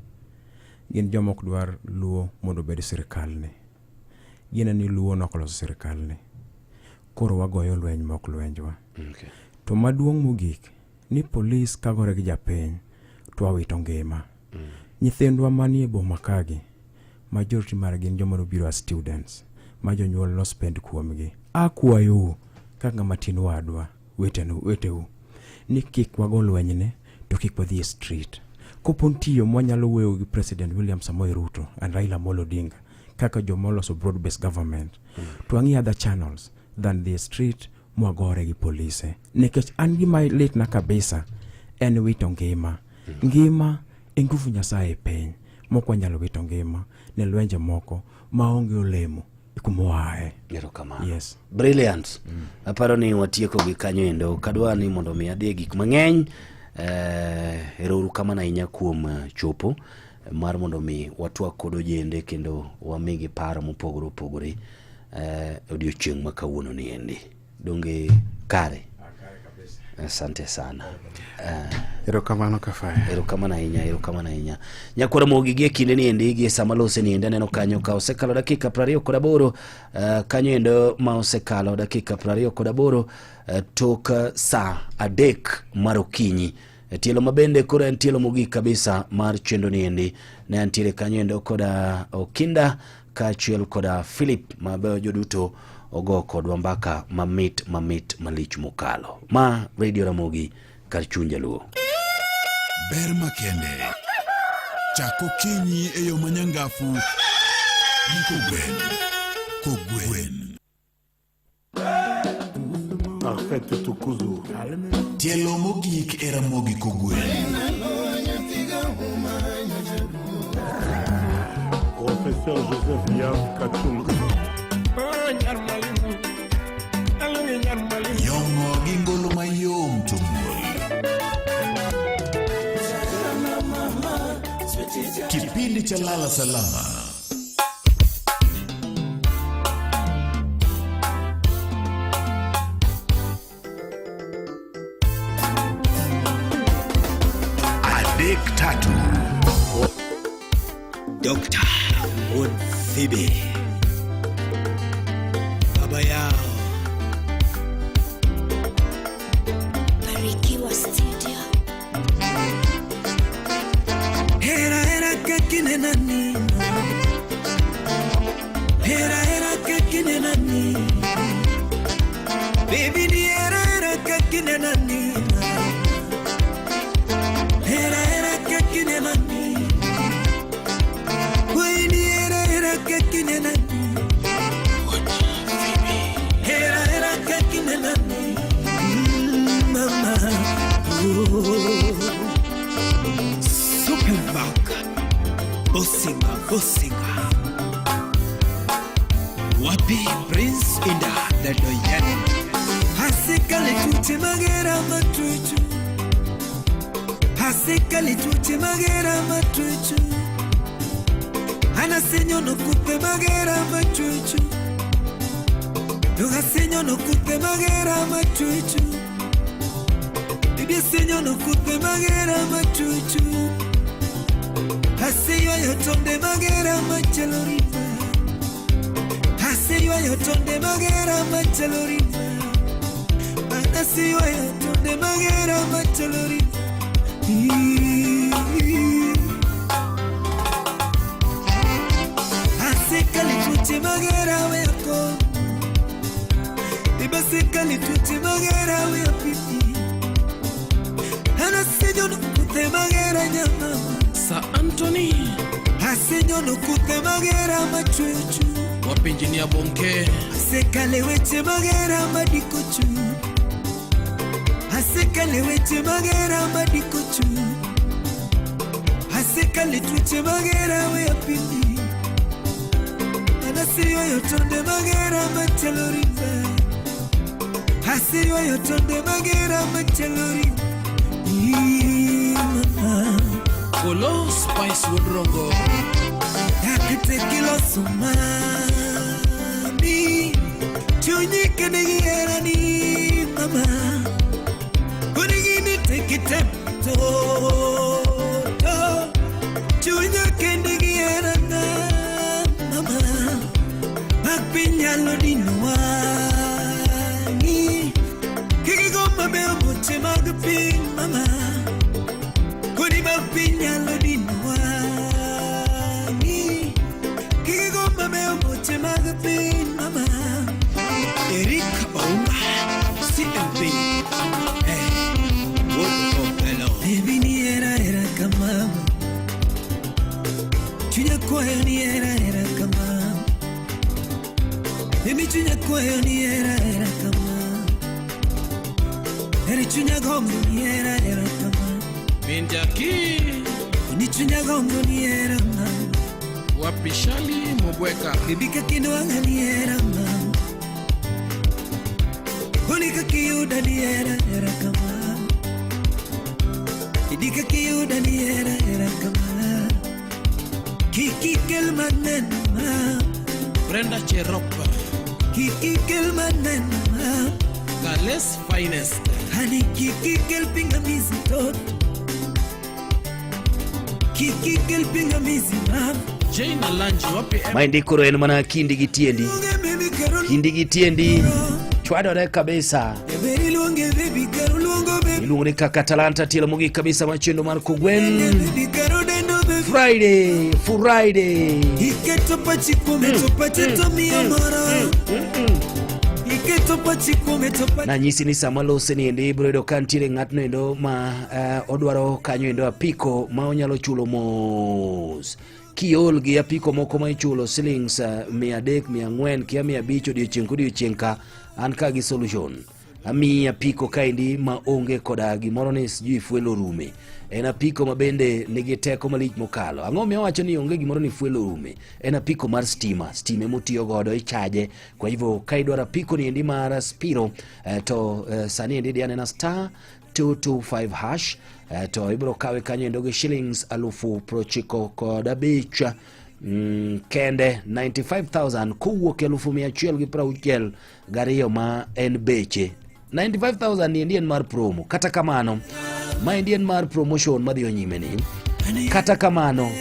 gin joma ok dwar Luo mondo obed sirkal ni. Gineno ni Luo nok oloso sirkal ni. Koro wagoyo lweny ma ok lwenjwa. Okay. To maduong' mogik, ni polis kagore gi japiny, to wawito ngima. Nyithindwa manie boma kagi, majority margi gin joma nobiro as students, ma jonyuol no spend kuomgi. Akwayou, kaka ng'ama tin wadwa, wetenu, weteu, ni kik wago lwenyni, to kik wadhi e street. Kopo nitie yo mwanyalo wuoyo gi President William Samoei Ruto and Raila Amolo Odinga, kaka joma oloso broad based government, to wang'i other channels than the street mwagore gi polise. Nikech an gima litna kabisa en wito ngima. Ngima e nguvu Nyasaye e piny. Mok wanyalo wito ngima ne lwenje moko maonge olemo e kuma oaye. Erokamano. Yes. Brilliant. Aparo ni watieko gi kanyo endo. Kadwa ni mondo mi adhi e gik mang'eny. Ero uru kamano ahinya kuom chopo mar mondo mi watwak kod ojende kendo wamigi paro mopogore opogore odiochieng' ma kawuono ni endi. Donge kare? Asante sana. Erokamano Kafaya. Erokamano ahinya, erokamano ahinya. Nyakwara Mogi gie kinde ni endi gie sama lose ni endi aneno kanyo ka osekalo dakika 28 kanyo endo ma osekalo dakika 28 tok saa 3 mar okinyi. Tielo mabende koro en tielo mogik kabisa mar chenro ni endi. Ne antiere kanyo endo koda Okinda kaachiel koda Philip mabe joduto ogo kodwa mbaka mamit mamit malich mokalo. Ma Radio Ramogi kar chuny jaluo. Ber makende. Chak okinyi e yo manyangafu gi kogwen. Kogwen. Parfait Tukuzu. Tielo mogik e Ramogi Kogwen. Professeur Joseph Yav Kachung. Yong'o gi ngolo mayom to muol. Kipindi cha Lala Salama. Adek tatu. Dr. Wuod Phoebe. Baba yao. Barikiwa Studio. Hera hera kakinena nino. Hera hera kakinena nino. Baby ni hera hera kakinena nino. Hera hera kakinena nino. Wai ni hera hera kakinena nino. Hera hera kakinena nino. Mama. Oh. Superback. Bosinga, Bosinga. Wapi Prince Inda the Doyen. Asekale tuche magera matuchu. Asekale tuche magera matuchu. Anasenyo no kupe magera matuchu. Nugasenyo no kupe magera matuchu. Bibi senyo no kupe magera matuchu. Aseywayo tonde magera machalo riba. Aseywayo tonde magera machalo riba. Aseywayo tonde magera machalo riba. Asekale tuche magera weko. Anasekale tuoche magera we apimi. Anasenyono kuthe magera nyamama. Sir Anthony. Asenyono kuthe magera machweyo chuny. Wapi Engineer Bonke. Asekale weche magera madiko chuny. Asekale weche magera madiko chuny. Asekale tuoche magera we apimi. Anaseywayo tonde magera machalo ringa. Aseywayo tonde magera machalo ringa. Ii, mama. Kolo Spice Wodrongo. Dakte kiloso mami. Chunyi kende gi herani mama. Onigini tekite to to. Chunya kende gi herana mama. Mag piny nyalo dino wang'i. Kik igo mabeyo boche mag piny mama. Kodi mag piny nyalo dino wang'i. Kik igo mabeyo boche mag piny mama. Eric Ouma, CMP. Wuod Opelo. Baby ni era era kama. Chunya kwayo ni era era kama. Baby chunya kwayo ni era era kama. Eri chunya gombo ni era era kama. Minjaki. Ni chunya gombo ni era mama. Wapi Shali Mobweka. Baby kakinwang'a ni era mama. Koni kakiyuda ni era era kama. Idi kakiyuda ni era era kama. Kiki kel maneno ma. Brenda Cherop. Kiki kel maneno ma. Gales Finest. Hani kiki kel pingamizi tot. Kiki kel pingamizi ma. Jane Alanji wapi Maendi koro en mana kindi gi tiendi. Kindi gi tiendi chwadore kabisa. Eberi luonge baby karo luongo baby. Iluongo ni kaka talanta tielo mogik kabisa mar chenro mar Kogwen. Baby karo dendo baby. Friday, Friday. Iketo pachi kuome to pache to miyo moro. Iketo pachi kuome to pache. Nanyisi ni sama lose ni endi ibiro yudo ka nitiere ng'atno endo ma odwaro kanyo endo apiko ma onyalo chulo mos. Kiol gi apiko moko ma ichulo silings 300, 400, kia 500 odiochieng' kodiochieng' ka an ka gi solution. Amiyi apiko kaendi ma onge koda gimoro ni sijui fuel orume. En apiko ma bende nigi teko malich mokalo. Ang'o miyo awacho ni onge gimoro ni fuel orume? En apiko mar stima, stima emotiyo godo ichaje. Kwa hivyo ka idwaro apiko ni endi mar Spiro to sani endi di anena star 225 hash to ibiro kawe kanyo endo gi shillings 95,000 kende 95,000 kowuok 162 ma en beche. 95,000 ni endi en mar promo. Kata kamano, ma endi en mar promotion madhi nyime ni. Kata kamano,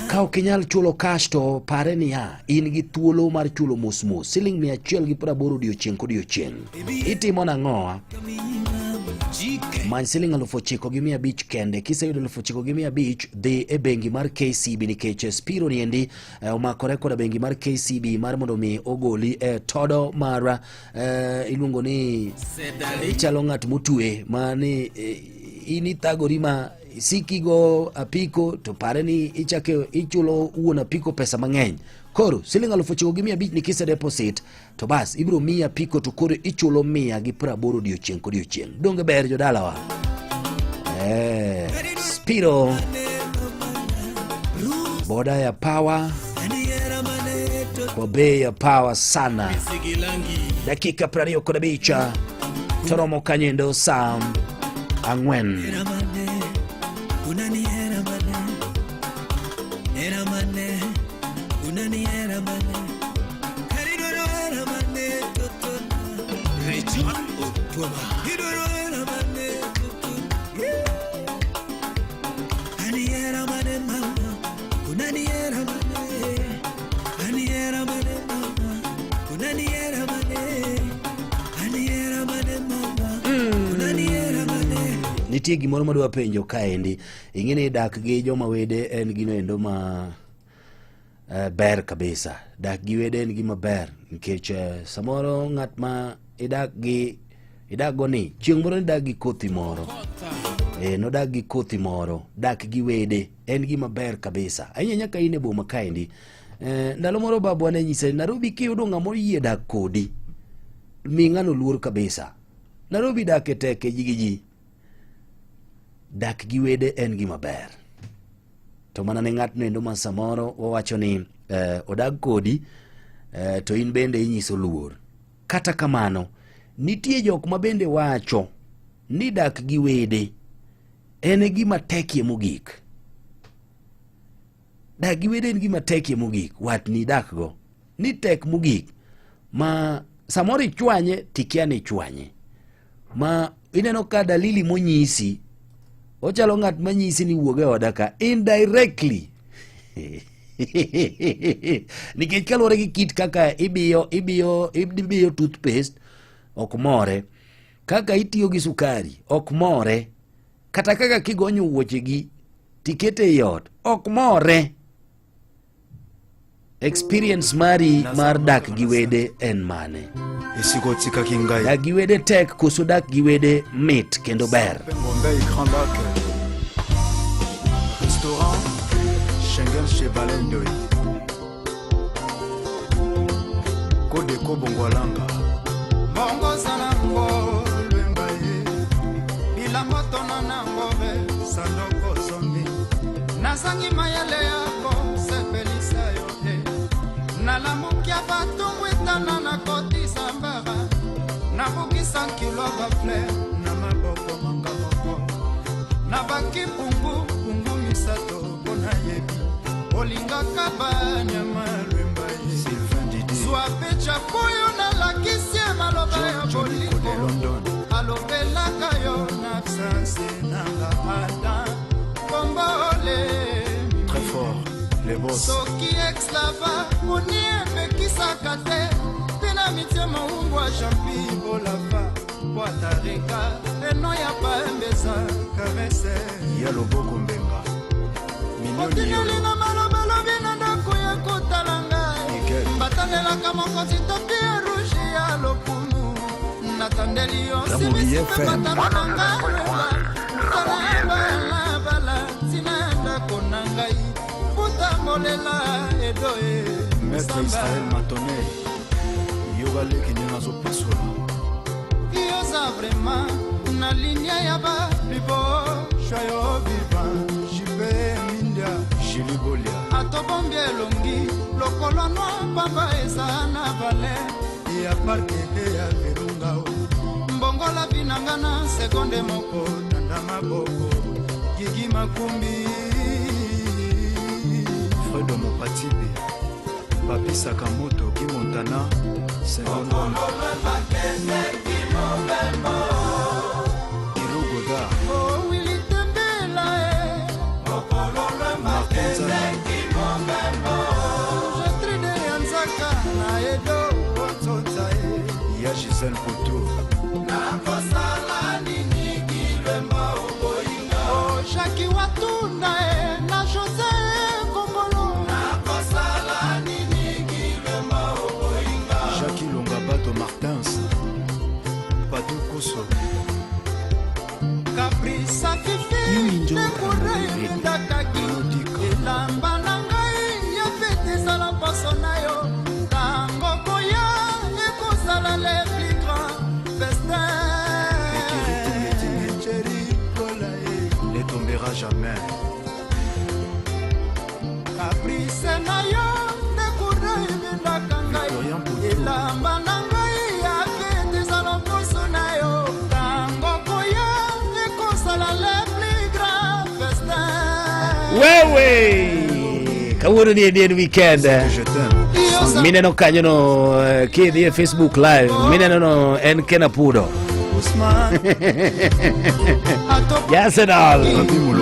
ka ok inyal chulo cash to pare niya, in gi thuolo mar chulo mos mos siling 180 odiochieng' kodiochieng'. Itimo nang'owa? Many siling 9,500 kende. Kiseyudo 9,500, dhi e bengi mar KCB nikech Spiro ni endi omakore koda bengi mar KCB mar mondo mi ogoli e todo mar iluongo ni ichalo ng'at motwe ma ni in ithagori ma sikigo apiko to pare ni ichake ichulo wuon apiko pesa mang'eny. Koro siling 9,500 ni kise deposit to bas ibiro miyi apiko to koro ichulo 180 odiochieng' kodiochieng'. Donge ber jodalawa? Spiro boda ya power kwa bei ya power sana. Dakika 25 toromo kanyendo saa 4. Nitie gimoro madwa penjo kaendi. Ing'e ni dak gi joma wede en gino endo ma ber kabisa. Dak gi wede en gima ber nikech samoro ng'at ma idak gi idak go ni chieng' moro nidak gi kothi moro e, nodak gi kothi moro dak gi wede en gima ber kabisa ahinya nyaka in e boma kaendi e, ndalo moro babwa ne nyisa ni Nairobi kiyudo ng'ama oyie dak kodi mi ng'ano luor kabisa Nairobi dak e tek e ji gi ji dak gi wede en gima ber to mana ne ng'atno endo ma samoro wawacho ni eh, odag kodi eh, to in bende inyiso luor kata kamano nitie jok ma bende wacho ni dak gi wede en e gima tekie mogik dak gi wede en gima tekie mogik watni idakgo ni tek mogik ma samoro ichwanye tikia ni ichwanye ma ineno ka dalili monyisi ochalo ng'at manyisi ni wuog e oda ka indirectly nikech kaluwore gi kit kaka ibiyo ibiyo ibiyo toothpaste ok more kaka itiyo gi sukari ok more kata kaka kigonyo wuochegi tikete ei ot ok more Experience mari mar dak gi wede en mane? Esika otikaki ngai. Dak gi wede tek koso dak gi wede mit kendo ber? Bombay Grand Lac. Restaurant Schengen chez Balendoi. Kodeko Bongwalanga. Bongo zala ngo lwemba ye bilamba tona nango be sandoko zombi nazangi mayele ya kosepelisa yo te nalamuki ya batungu etana nakotisa mbara nabukisa nkilo bafleur na maboko manga moko nabaki pungu pungu misato mpo nayebi olingaka banyama lwemba ye zwa pe chapuyo nalakisi ye maloba ya bolingo alobelaka yo na absence nanga adam kombole Très fort, les boss. soki exlava moni epekisaka te mpe na mitie mowumbwa jampi bolava bwatareka eno ya paembeza karese Ya loboko mbenga. Otineli na maloba lobi na ndako ya kotala ngai batandelaka mokonzi topi ya rouge ya lokumu natandeli yo Ramogi FM. balabala ntina ya ndako na ngai butambolela edo e Maître Israël Matone. Yoga leki ndenge azopasola. yoza vraimen na linia ya baplibo joyo vivant jipe mindia Julie Bolia. atobombi elongi lokolo nwa pamba eza na vale Ya parke ya Virunga. mbongola binanga na sekonde moko tanda maboko gigi makumbi Fredo Mopatibi. Papi Sakamoto, Guy Montana, Sengondo. Hiro Godard. owili tembela e Martin Zana. jetride ya nzaka na edo otsotsa e Ya Gisèle Poto. nakosala nini kilwemba oboyinga o jaki watunda e na jose kongolo nakosala nini kilwemba oboyinga Jacques Longa Bato Martins. Patou Kuso. kaprisa fifi nekure ebendakaki elamba na ngai ya fete ezala mposo na yo ntango koya ekozala le plus grand festin Chéri, kola ye. Ne tombera jamais. Caprice na yo ndekura ebendaka ngai elamba na ngai ya fete ezala mposo na yo ntango koya ekozala le plus grand festin Wewe kawuono ni en weekend mineno kanyo no eh, kidhi e Facebook live mineno no en Ken Apudo Arsenal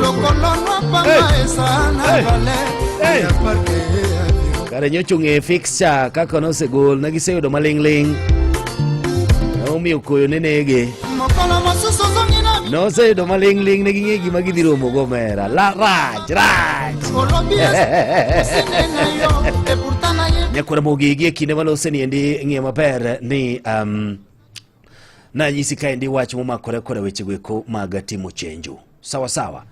lokolo nwa pamba eza na vale kare nyocha ong'e fixture kaka nosegol ne giseyudo maling'ling omiyo koyo ne nege mokolo mosusu ozongi na noseyudo maling'ling ne ging'e gima gidhi romo go omera la rach rach olobi esine na yo epurtant naye nyakwara mogi gi e kinde malose ni endi ng'iyo maber ni um, Nanyisi kaendi wach momakore koda wechego eko mag timo chenjo. Sawa sawa.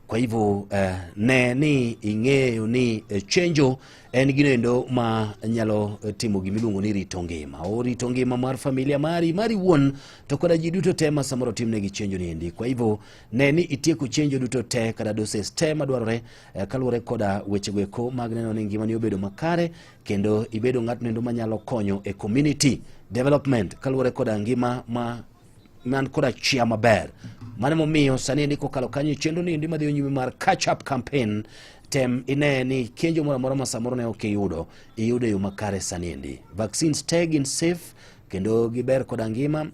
Kwa hivyo ne ni ing'eyo ni chenjo en gino endo ma nyalo timo gimiluongo ni rito ngima. Orito ngima mar familia mari, mari wuon, to koda ji duto te ma samoro timnegi chenjo ni endi. Kwa hivyo ne ni itieko chenjo duto te kata doses te madwarore kaluwore koda wechego eko mag neno ni ngimani obedo makare kendo ibedo ng'atno endo manyalo konyo e community development kaluwore koda ngima ma man koda chia maber. Mano emomiyo sani endi kokalo kanyo e chenro ni endi madhi nyime mar catch up campaign, tem ine ni chenjo moro amora ma samoro ne ok iyudo, iyudo e yo makare sani endi. Vaccines te gin safe kendo giber koda ngima,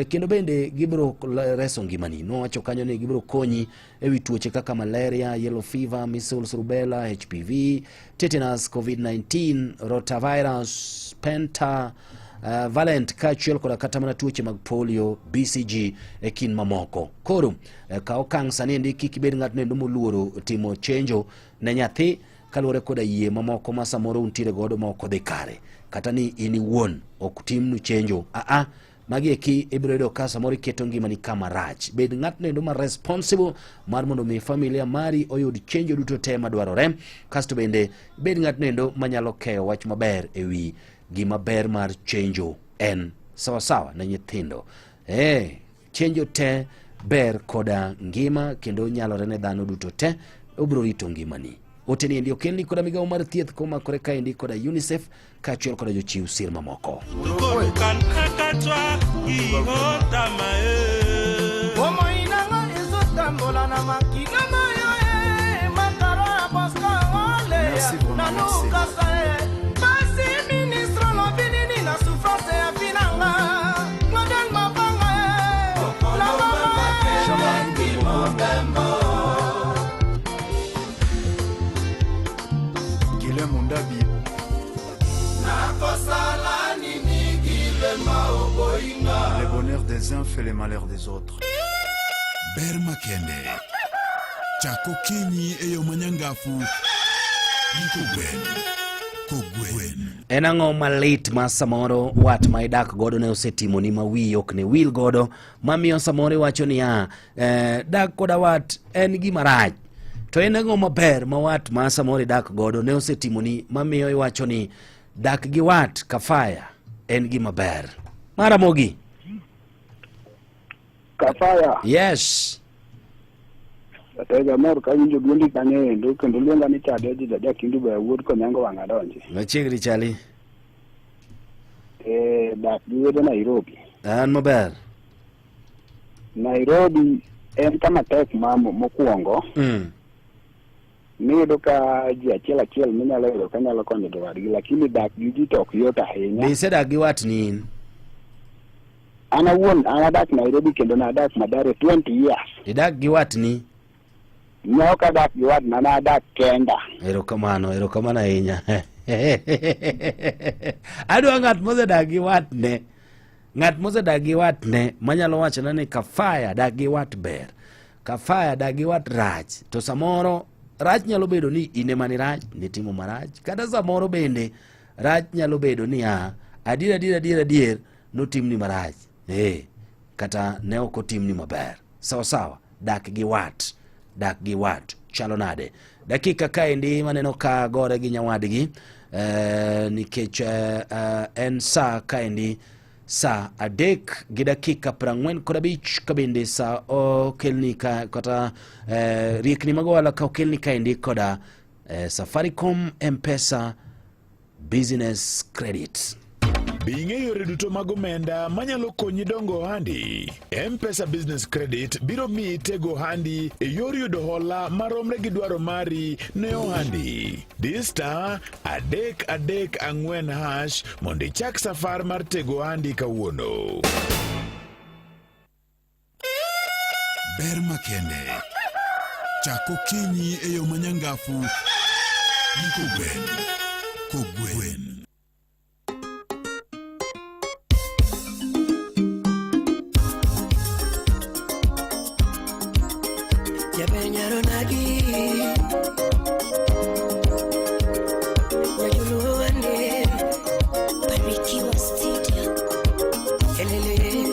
kendo bende gibiro reso ngimani. Nowacho kanyo ni gibiro konyi e wi tuoche kaka malaria, yellow fever, measles, rubella, HPV, tetanus, COVID-19, rotavirus, penta valent kaachiel koda kata mana tuoche mag polio, BCG e kind mamoko. Koro kaw okang' sani endi kik ibed ng'atno endo moluoro timo chenjo ne nyathi kaluwore koda yie mamoko ma samoro untiere godo ma ok odhi kare, kata ni in iwuon ok timnu chenjo. Aa, magi eki ibiro yudo ka samoro iketo ngimani kama rach. Bed ng'atno endo ma responsible mar mondo mi familia mari oyud chenjo duto te madwarore. Kasto bende bed ng'atno endo manyalo keyo wach maber e wi gima ber mar chenjo en sawasawa ne nyithindo. Chenjo te ber koda ngima kendo nyalore ne dhano duto te, obiro rito ngimani. Ote ni endi okelni koda migawo mar thieth komakore kaendi koda UNICEF kaachiel koda jochiw sir mamoko. Bomoi nanga ezotambola na makila na yo e, makaro ya Bosco Oleya, Merci vraiment, na merci. Lukasa e. Basi ministre olobi nini na souffrance ya vi nanga? Modèle mabanga e, la mama e. Guilain Mondabi. Nakosala nini, Guilema oboyinga? Le bonheur des uns fait le malheur des autres. Ber makende. Chako okinyi e yo manyangafu gi kogwen. Kogwen. En ang'o malit ma samoro wat ma idak godo ne osetimoni ma wiyi ok ne wil godo, mamiyo samoro iwacho niya, dak koda wat en gima rach? To en ang'o maber ma wat ma samoro idak godo ne osetimoni mamiyo iwacho ni dak gi wat kafaya en gima ber? Maramogi. Kafaya. Yes. Jatega mor ka winjo duondi kanyo endo kendo luonga ni Chade Oji Jaja Kindu Baya wuod Konyango wang' adonji. Machiegni Chali. Dak gi wede Nairobi. An maber. Nairobi en kama tek ma mokwongo. Miyudo ka ji achiel achiel minyalo yudo ka nyalo konyo jowadgi, lakini dak gi ji to ok yot ahinya. Be isedak gi watni in? An awuon an adak Nairobi kendo nadak Mathare 20 years. Idak gi watni? Ne ok adak gi watna, nadak kenda. Erokamano, erokamano ahinya. Adwa ng'at mosedak gi watne. Ng'at mosedak gi watne manyalo wachona ni kafaya dak gi wat ber, kafaya dak gi wat rach. To samoro rach nyalo bedo ni in ema ni rach, nitimo marach. Kata samoro bende rach nyalo bedo ni adier adier adier adier notimni marach. Kata ne ok otimni maber. Sawa sawa, dak gi wat, dak gi wat chalo nade? Dakika kaendi maneno ka gore gi nyawadgi, nikech en sa kaendi sa adek gi dakika prang'wen kod abich, ka bende sa okelni ka, kata riekni mag ohala ka okelni kaendi koda Safaricom M-Pesa Business Credit. Be ing'eyo yore duto mag omenda manyalo konyi dongo ohandi? M-Pesa Business Credit biro miyi tego ohandi e yor yudo hola maromre gi dwaro mari ne ohandi. Di star adek adek ang'wen hash mondo ichak safar mar tego ohandi kawuono. Ber makende. Chako okinyi e yo manyangafu gi kogwen. Kogwen. Jaber nyaro nagi. Nyajuluo wane. Barikiwa Studio. Elele.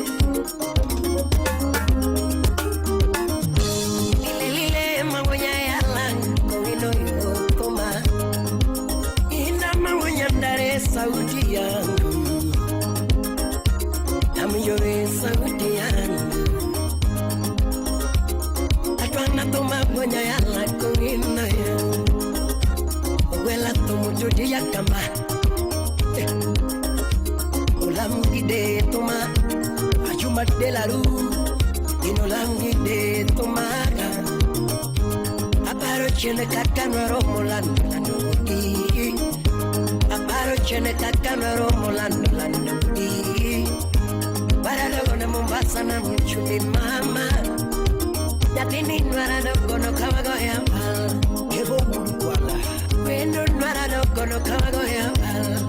kama Olamide toma Ajuma de la rue Inolamide toma Aparo chene kaka nwaromo lando lando di Aparo chene kaka nwaromo lando lando di Barado na Mombasa na mchumi mama Nyathini nwarado gono kawago ya mbal Kevo Budukwala Wendo nwarado gono kawago ya mbal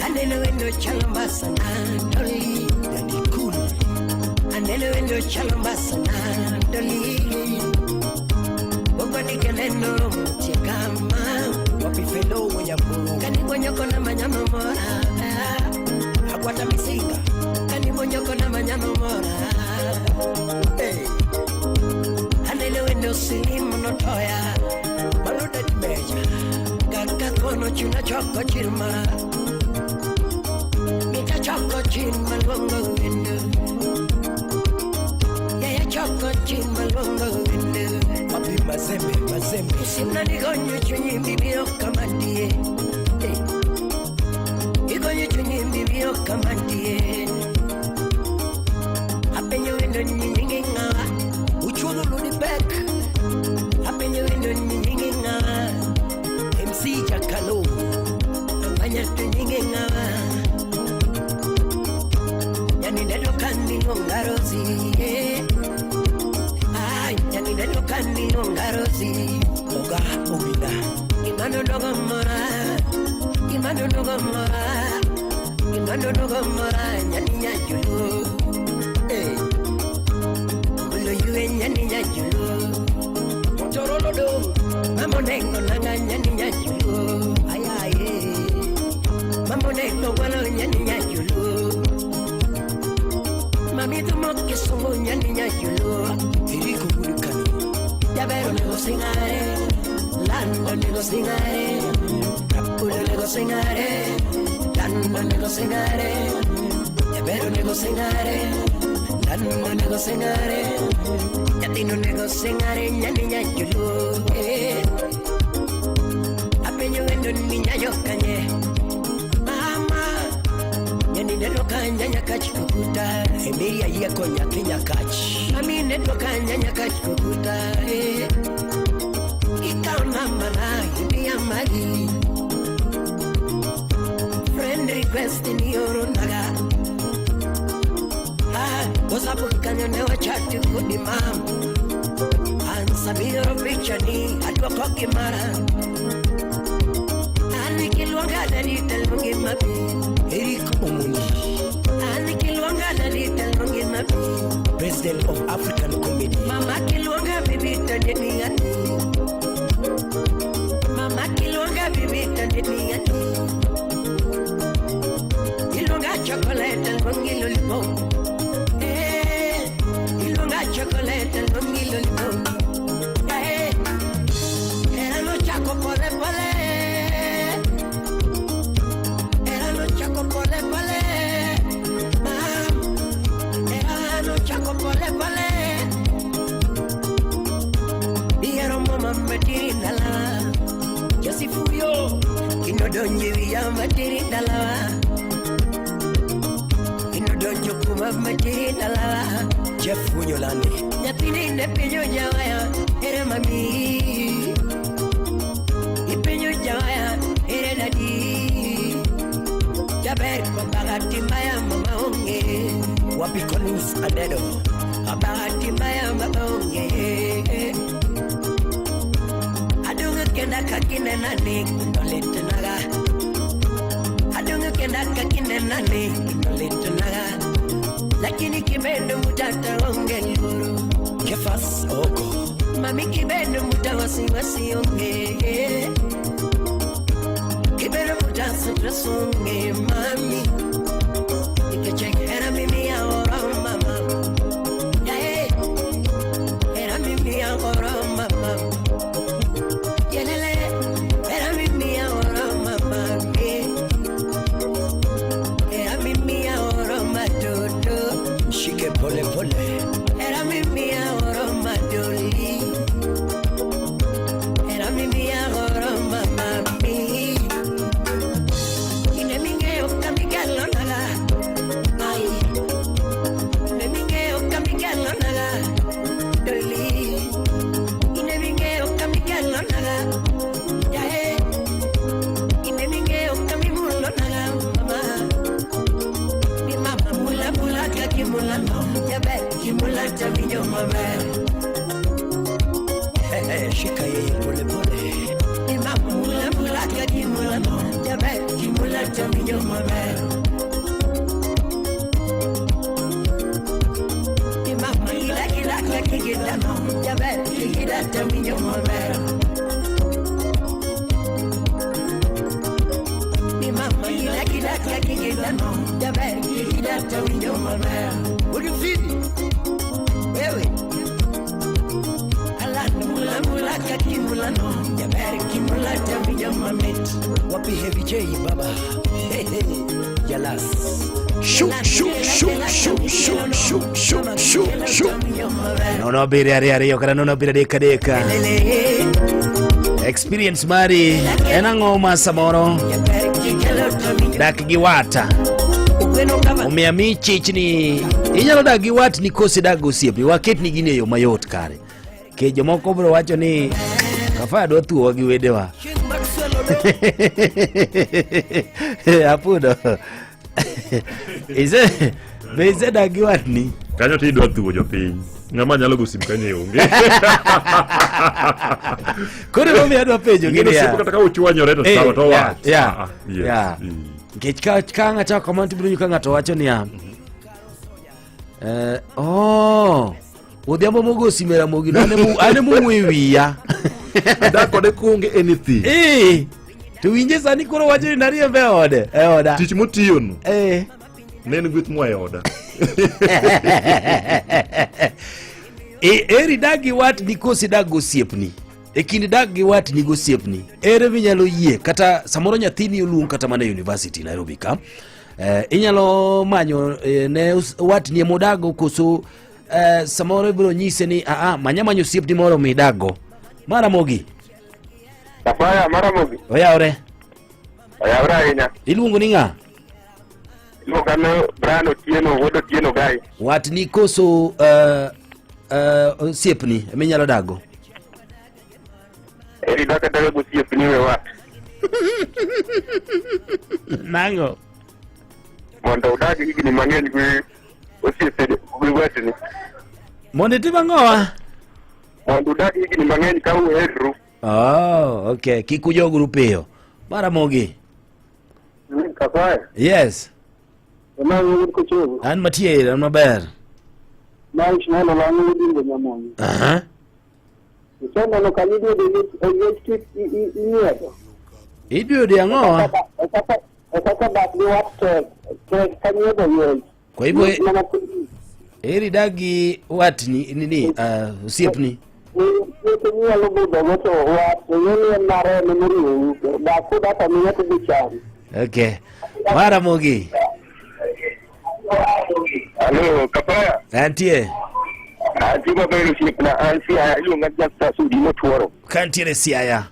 Aneno wendo chalo Mombasa na doli Daddy cool Aneno wendo chalo Mombasa na doli Bogo nikeneno mtie kama Wapi felo wenyamburu Kani bonyoko na manyama mora Akwata misinga Kani bonyoko na manyama mora Hey. Aneno wendo silimu notoya Maluda dimeja Kaka kono chuna choko chirma Mita choko chirma luongo wendo Yaya choko chirma luongo wendo Wapi mazembe mazembe Simna nigonyo chunyi mbibiro kama die hey. Igonyo chunyi mbibiro kama die Apenyo wendo nyingi ngawa Uchuno luni back Apenyo wendo nyingi ngawa MC Jakalo Amanya tu nyingi ngawa Yani neno kani nongarozi Ay, yani neno kani nongarozi Oga Owina Imano nogo mora Imano nogo mora Imano nogo mora Nyani nyajulu Eh Ulo yuwe nyani nyajulu Motorolo do Mamo nengo nanga nyani nyajulu Ayaye Mamo nengo walo nyani nyajulu Mami tumo kisungu nyani nyajulu Eriko Gudukani Jabero nego singare Lando nego singare Kapulo nego singare Lando nego singare Jabero nego singare Lando nego singare Yatino nego singare Nyani nyajulu Apenyo wendo ni nyayo kanye Mama Nyani neno kanya nyakach kukuta Emilia yieko nyathi nyakach Mami neno kanya nyakach kukuta Ikaw namba na hindi amagi Friend request ni oro naga Ah, WhatsApp kanyo ne wachati kodi mam Ansa biro picha ni adwoko gi mara An kiluonga dadi taluongi mabi Eric Omondi An kiluonga dadi taluongi mabi President of African Comedy Mama kiluonga bibi tandeni ani Mama kiluonga bibi tandeni ani Iluonga chocolate luongi lollipop Eh, iluonga chocolate luongi lollipop Eh, era no chako pole pole Era no chako pole pole Mam, era no chako pole pole Biero mama matiri dala Josifuyo Kinodonje wiya matiri dala Kinodonjo kuma matiri dala Jeff Wunyolande Nyathini ne penjo jawaya ere mami Ipenjo jawaya ere dadi Jaber ko bahati mbaya mama onge Wapi Collins Adedo Bahati mbaya mama onge Adongo kenda kakinena ni kinolitnaga Adongo kenda kakinena ni kinolitnaga Lakini kibendo mutata onge luoro Kefas Oko Mami kibendo muta wasiwasi onge Kibendo muta stress onge mami Nikech hera mimi ya oro mama Yae Hera mimi ya oro mama Yelele Hera mimi ya oro mama Hera mimi ya oro matoto Shike pole pole Hera mimi ya oro madoli Hera mimi ya oro mama no jaber kimula tawinjo maber. Shika yeye pole pole. Imam mula mula kakimula no jaber kimula tawinjo maber. Imam ila ila kakigida no jaber kigida tawinjo maber. Imam ila ila kakigida no jaber kigida tawinjo maber. Ulifidi wewe mula mula kakimula no jaber kimula tawinjo mamit. Wapi Heavy J baba. Hey, hey. Jalas. Shu shu shu shu shu shu shu shu shu. Nono abiriyo ariyo ariyo kata nono abiriyo adek adek. Experience mari en ang'o ma samoro dak gi wata omiyo ami chich ni inyalo dak gi watni koso idak gi osiepni waketni gini e yo mayot kare ke jomoko biro wacho ni Kafaya dwa thuowa gi wedewa. Apudo ise be isedak gi watni? Kanyo to idwa thuo jopiny. Ng'ama nyalo go sim kanyo onge. Koro emomiyo adwa penjo gi Ing'e ni niya. osiep kata ka uchwanyore to sawa to wat. Ah, yes. Nikech ka ng'ato chako kamano to ibiro winjo ka ng'ato wacho niya, oh, Odhiambo mogo sime Ramogi no, an ema owuoyo e wiya. Adak kode koonge anything. To winje sani koro wacho ni nariembe e ode, e oda. Tich motiyono. Ne en gweth moa e oda. Eri dak gi watni koso idak gosiepni? E kind dak gi watni gosiepni, ere minyalo yie kata samoro nyathini oluong kata mana e university Nairobi ka. Inyalo manyo ne watni emodago koso samoro ibiro nyise ni aa manya manyo osiepni moro midaggo. Maramogi. Kafaya Maramogi. Oyawre. Oyawre ahinya. Iluongo ni ng'a? Iluonga ni Brian Otieno, wuod Otieno Gai. Watni koso osiepni eminyalo dago? Eri dak adaga gosiepni we wat. Nang'o? Mondo udag higni mang'eny gi osiepe gi wetni. Mondo itim ang'owa? Mondo udag higni mang'eny ka uherru. Oh, okay. Kik ujogru piyo. Maramogi. Kafaya. Yes. Ema wuod Kochogo. An matie, an maber. Ma Ishmael Olang'o wuod Ingo Nyamonyo. Aha. Iseneno ka idwa oyuech kik inyiedho. Idwa yudo ang'owa? E kaka dak gi wat tek, tek ka nyiedho oyuech. Kwa hivyo eri dak gi watni nini osiepni. Weche minyalo budhogo to wat ing'e ni en mare ema oriwou. Dak kudak aming'a to dhi cham. Okay. Maramogi. Alo, Kafaya. Antie. Antie maber osiepna, an Siaya, iluonga Justus Sudi Motuoro. Kantiere Siaya.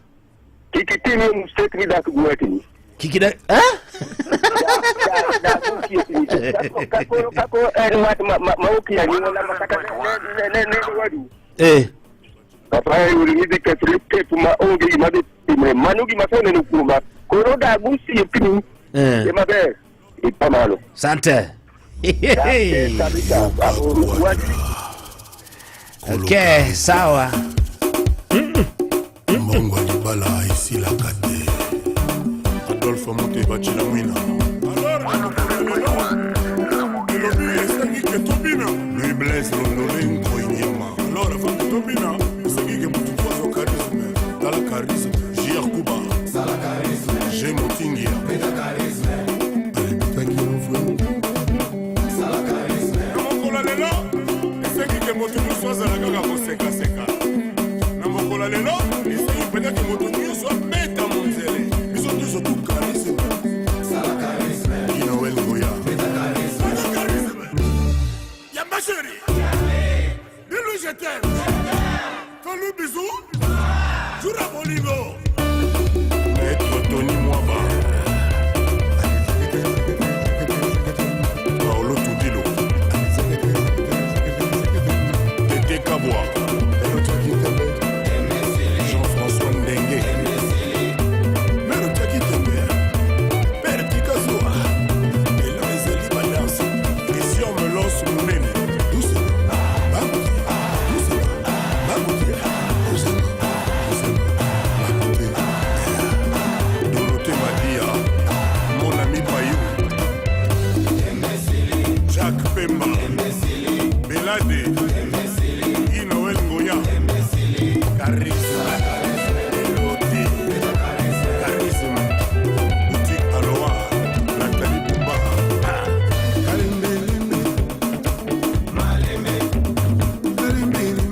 Kik itimie mistake ni dak gi watni. Kik idak eh? Kako en wat ma ok anyuola ma kata ne wadu. Kafaya yore ni dhi kethre pep ma onge gima dhi timre. Mano gima aseneno kuoma. Koro dag osiepni ema ber. Ipamalo. Sante. Okay, sawa. Mbongo ya libala esilaka te. Adolphe Moto ebacila mwina. Elobi esengi ke tobina. Louis Blaise Londole Nkoi Nyama. Alors avant ke tobina, esengi ke motu to azwa charisme. Tala charisme. JR Kuba. Sala charisme. G Motingia. Beta charisme. Alebitaki yo vraiment. Sala charisme. Na mokolo lelo, esengi ke motu nyonso azala kaka kosekaseka. Na mokolo lelo, esengi mpenza ke moto nyonso abeta monzele. Biso nyonso tu charisme. Sala charisme. Ginoel Goya. Beta charisme. Beta charisme. Yamba chérie. Dis-lui je t'aime. Fais-lui bisou. Jura bolingo. Maître Tony Mwaba. Paolo Tudilo. Tete Kabwa. Jean-François Ndengue. Mère Tiaki Tembe. Père Tikazoa. Eloise Libanas. Christian Melos Mounene. Alade Inoel Ngoya Charisme Elote Charisme Boutique Aloha Nathalie Bouba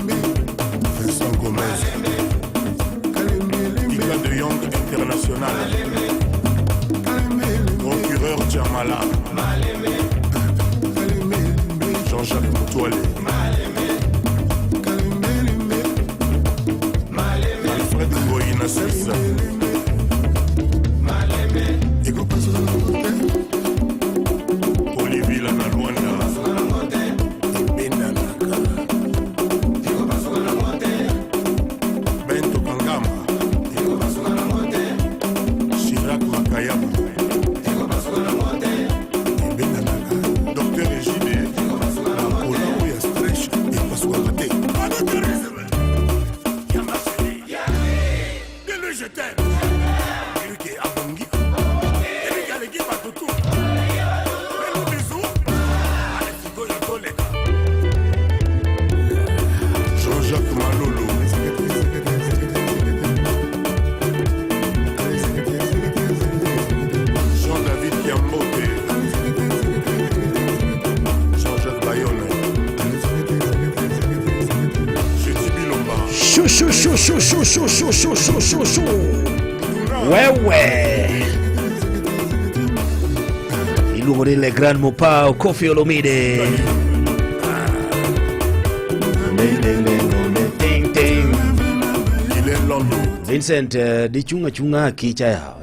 Vincent Gomez Ika de Young International Procureur Djamala Jean-Jacques Moutouale Alfred Ngoyina Suisse Olivier na Luanda Ebendanaka Bento Kangama Chirac Makayabu Ebendanaka Docteur Egide Nakola oyo ya stretch epasukaka te Dis-lui je t'aime. Dis-lui que abongi. Dis-lui qu'aleki bato tout. Fais-lui bisou. Allez, sikoyo toleka. Jean-Jacques Malolo. Jean-David Kiambote. Jean-Jacques Bayonne. Jeudi Bilomba. Shu shu shu shu shu shu shu shu shu shu shu. Wewe. Iluongo ni Le Grand Mopao Koffi Olomide. Ting ting. Il est Lolo. Vincent dichung' achung'a akicha yawa.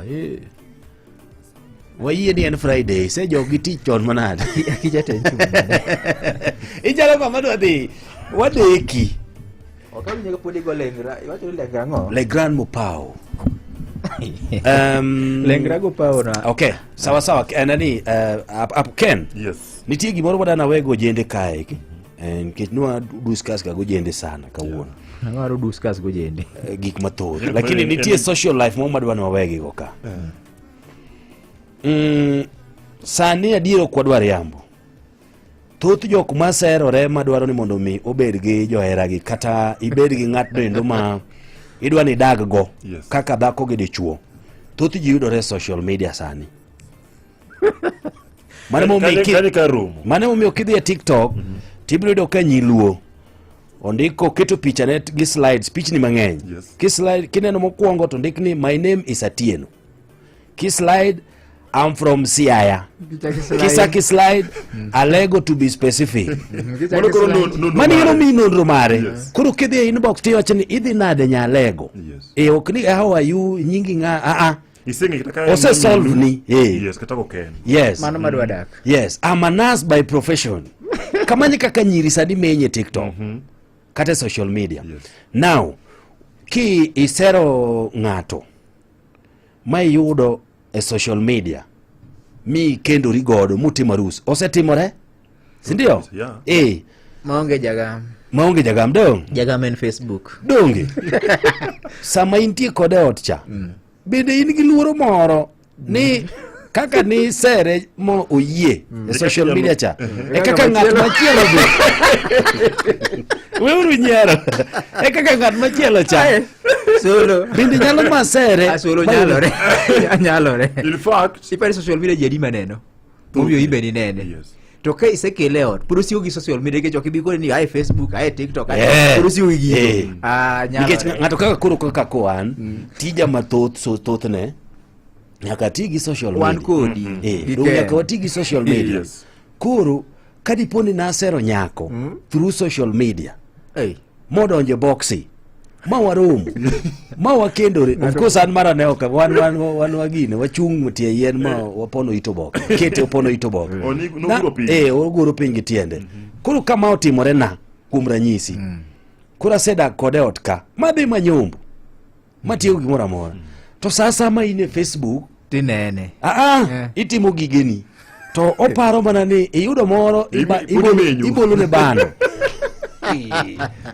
Wayie ni en Friday, isejok gi tich chon manade. Akicha to en chung' Ichalo ng'ama dwa dhi. Wadeki. Ok awinjo ka pod igo lengra, iwacho ni lengra ang'o? Le Grand Mopao. Lengra go pao na. Okay, sawa sawa. Nani ap Ken. Yes. Nitie gimoro wadana wego jende kae. Nikech nwa discuss ga gojende sana kawuono. Ang'o waro discuss gojende? Gik mathoth. Lakini nitie social life moro madwa ni wawegi go ka. Sani adier ok wadwar yambo. Thoth jok maserore madwaro ni mondo mi obed gi joheragi kata ibed gi ng'atno endo ma idwa ni idag go Yes. kaka dhako gi dichuo. Thoth ji yudore e social media sani. Mano emomiyo Kane ka romo. Mano emomiyo kidhi e TikTok tibiro yudo ka nyiluo ondiko keto pichane gi slides, pichni mang'eny. Yes. Ki slide kineno mokwongo to ndik ni my name is Atieno. Ki slide I'm from Siaya. Kisa ki slide Alego to be specific. Kichaki Mano koro slide. nonro Mano mare. ero mi nonro mare. Yes. Koro kidhi e inbox tiwacho ni idhi nade Nyalego. Yes. E ok ni how are you nyingi ng'a a a. Iseng'e kata ka en Ose solve minu. ni. Yes, kata ok en. Yes. Mano madwa dak. Yes, I'm a nurse by profession. Kamanye kaka nyiri sani menye TikTok. Kata e social media. Yes. Now, ki isero ng'ato ma iyudo e social media mi kendori godo mutimo arus osetimore sindio? Yeah. Maonge jagam. Maonge jagam dong. Jagam en Facebook. Donge. Sama intie kode e ot cha bende in gi luoro moro ni kaka ni sere mo oyie e social media cha e kaka ng'at machielo be weuru nyiero e kaka ng'at machielo cha Solo. bende nyalo masere Solo nyalore. Nyalore. In fact, ipare social media ji adi maneno. Momiyo ibe ni nene. Yes. To ka isekele e ot, pod osiko gi social media nikech ok ibi koni ni ae Facebook, ae TikTok, ae Eh. pod osiko gi gigo. Eh. Ah, Nikech nyalore. ng'ato kaka koro kaka koan tija mathoth so thothne nyaka ti gi social Wan media. kodi. Gi Dong Ken. nyaka wati gi social media. Yes. Koro kadipo ni nasero nyako through social media Ei. modonjo e boxi ma waromo ma wakendore of course an mara ne ok wan wan wan wagine wachung' tie yien ma wapono it oboke kete opono it oboke Oh, noguro piny. Oguro piny gi tiende. Koro kama otimore na kuom ranyisi koro asedak kode e ot ka madhi manyombo matiyo gimoro amora to sa asaya ma in e Facebook Tinene. Itimo gigeni to oparo mana ni iyudo moro Imenyo. ibolo ne bando.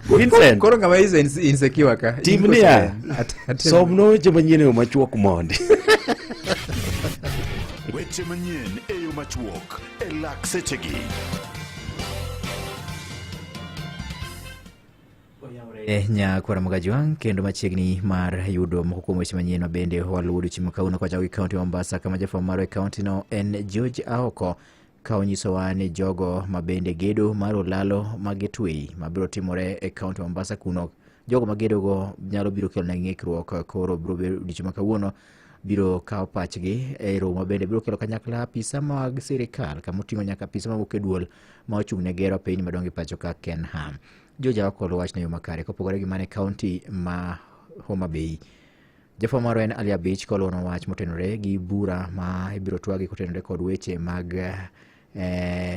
Vincent. Koro ng'ama is insecure ka. Tim niya, somno weche manyien e yo machuok mondi. Weche manyien e yo machuok e lak sechegi. Nyakwara Mogajwang' kendo machiegni mar yudo moko kuom weche manyien ma bende waluwo odiochieng' ma kawuono kochako gi kaunti ma Mombasa kama jafwambo marwa e kaunti no en George Aoko ka onyisowa ni jogo ma bende gedo mar olalo ma Gateway ma biro timore e kaunti ma Mombasa kuno jogo ma gedogo nyalo biro kelo negi ng'ikruok koro biro bedo odiochieng' ma kawuono biro kawo pachgi e romo bende biro kelo kanyakla apisa mag sirikal kama oting'o nyaka apisa mawuok e duol ma ochung' ne gero apeyni madongo e pacho ka Kenha. George Aoko oluwo wachno e yo makare kopogore gi mane kaunti ma Homa Bay. Jafwambo marwa en Ali Abich koluwono wach motenore gi bura ma ibiro twagi kotenore kod weche mag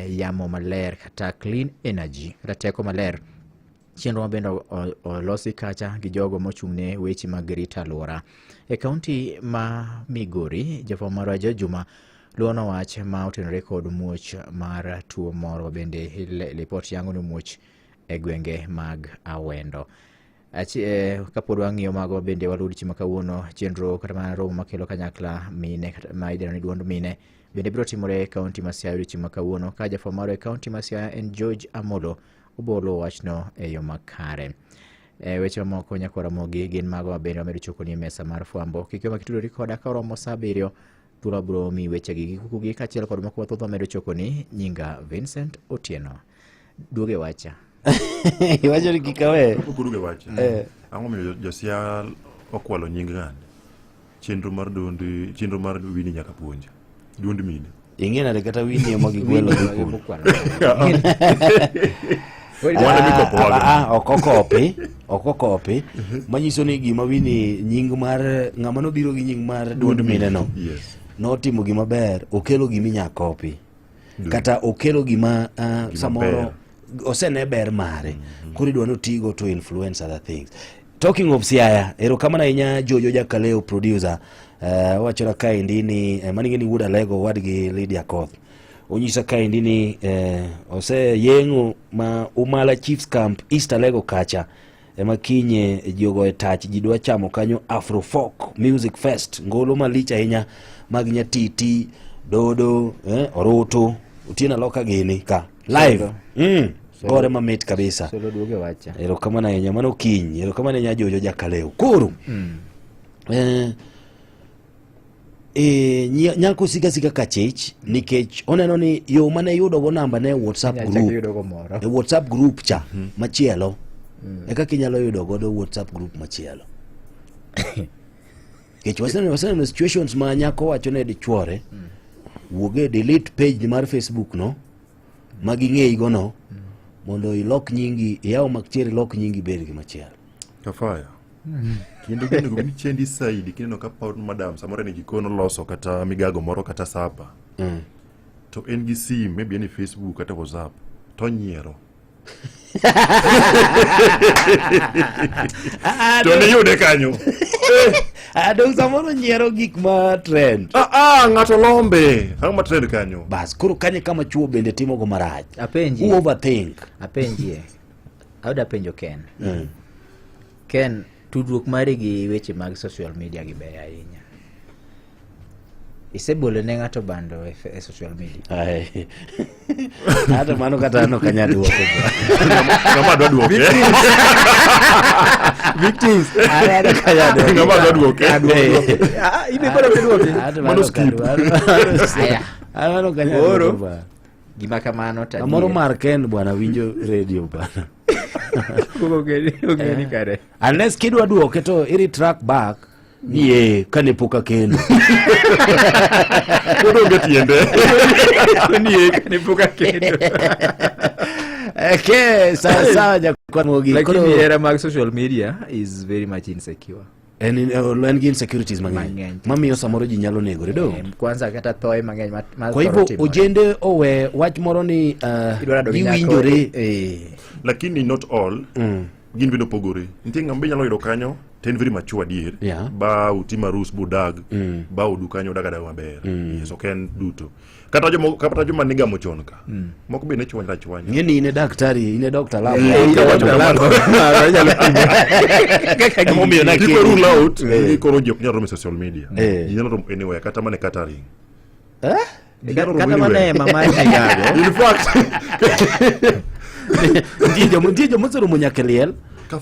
yamo maler kata clean energy kata teko maler. Chenro ma bende olosi kacha gi jogo mochung' ne weche mag rito alwora. E kaunti ma Migori, jafwambo marwa George Juma luwono wach ma otenore kod muoch mar tuo moro bende lipot yango ni muoch e gwenge mag Awendo. Kapod wang'iyo mago bende waluwo odiochieng' ma kawuono chenro kata mana romo makelo kanyakla mine kata ma idendo ni duond mine bende biro timore e kaunti ma Siaya odiochieng' ma kawuono ka jafwambo marwa e kaunti ma Siaya en George Amolo obiro luwo wachno e yo makare. Weche mamoko nyakwar Ramogi gin mago ma bende wamedo chokoni e mesa mar fwambo. Kik iwe makitudori koda ka oromo sa 7 thuolo biro miyi wechegi gi kukugi kaachiel kod moko mathoth wamedo chokoni. Nyinga Vincent Otieno. Duoge wacha. Iwacho ni kik awe. Kapok oduogo e wach. Ang'o momiyo Josia okwalo nying ng'ani? Chenro mar duond, chenro mar Winnie nyaka puonj. Duond mine. Ing'e nade kata Winnie ema gigwelo dhi kuno. Wan ema ikopo wago. Ok okopi, ok okopi. Manyiso ni gima Winnie nying mar ng'ama nobiro gi nying mar duond mine no. Yes. Notimo gima ber, okelo gima inya kopi. Kata okelo gima samoro osene ber mare. Koro idwa ni otigo to influence other things. Talking of Siaya, erokamano ahinya Jojo Jakaleo producer. Owachona kaendi ni mano ing'e ni wuod Alego owadgi Lydia Koth. Onyisa kaendi ni oseyeng'o ma Umala Chiefs Camp East Alego kacha ema kinye ji ogoye tach, ji dwa chamo kanyo Afro Folk Music Fest, ngolo malich ahinya mag Nyatiti, Dodo, Orutu, Otieno Aloka gini ka live. Gore mamit kabisa. Solo duoge wacha. Erokamano ahinya, mano kiny. Erokamano ahinya Jojo Jakaleo. Koro, nyako sika sika ka chich nikech oneno ni yo mane yudo go namba ne WhatsApp Inyalo chak group. yudo go moro. E WhatsApp group cha machielo. E kaka inyalo yudo godo WhatsApp group machielo. Nikech waseneno situations ma nyako wacho ne dichuore, wuog e delete page mar Facebook no, ma ging'eyi go no, mondo ilok nyingi, iyaw machielo ilok nyingi ibed gi machielo. Kafaya. Kendo gino go michendi saidi kineno ka pod madam samoro en e jikon oloso kata migago moro kata sapa. To en gi sim, maybe en e Facebook kata WhatsApp, to onyiero. To niyude kanyo. Dong samoro nyiero gik ma trend. Ng'ato lombe. Ang'o ma trend kanyo? Bas, koro kanyo kama chuo bende timo go marach. Apenji. Who overthink? Apenjie. Ayudo apenjo Ken. Ken, tudruok mari gi weche mag social media gi ber ahinya. Isebolo ne ng'ato bando e social media? Ai. Hata mano kata an ok anyal duoko. Ng'ama dwa duoke. Victims. Are, an ok anyal duoke. Ng'ama dwa duoke. Ah, in be koro ok iduoke. Hata Mano mano ok skip. anyal duoke. Aya. Mano ok anyal Koro, duoko bwana. gima kamano to Samoro adier. mar Ken bwana winjo radio bwana. Koko ogeni kare. Unless kidwa duoke to i retract back ni kane pok akendo. Pod onge tiende. Ni kane pok akendo. Okay, sawa sawa jakwan mogi. Lakini era mag social media is very much insecure. En gi insecurities mang'eny. Mang'eny. Mamiyo samoro ji nyalo negore do. Kwanza kata thoe mang'eny ma Kwa hivyo thoro timore. ojende owe wach moro ni Idwaro dog nyako, giwinjore. Lakini not all. Gin bende opogore. Nitie ng'ama be inyalo yudo kanyo to en very mature adier. Ba utim arus budag, ba udu kanyo udag adaga maber. Yes, ok en duto. Kata joma nigamo chon ka. Moko be ne chwanyre achwanya. Ng'e ni in e daktari, in e Dr. Love. In e Dr. Love. Emomiyo na Kik kendo. rule out ni koro ji ok nyal romo e social media. Ji nyalo romo anywhere kata mana e catering. Ji nyalo romo Kata mana anywhere. e mama migago. In fact, Nitie joma oseromo nyaka e liel.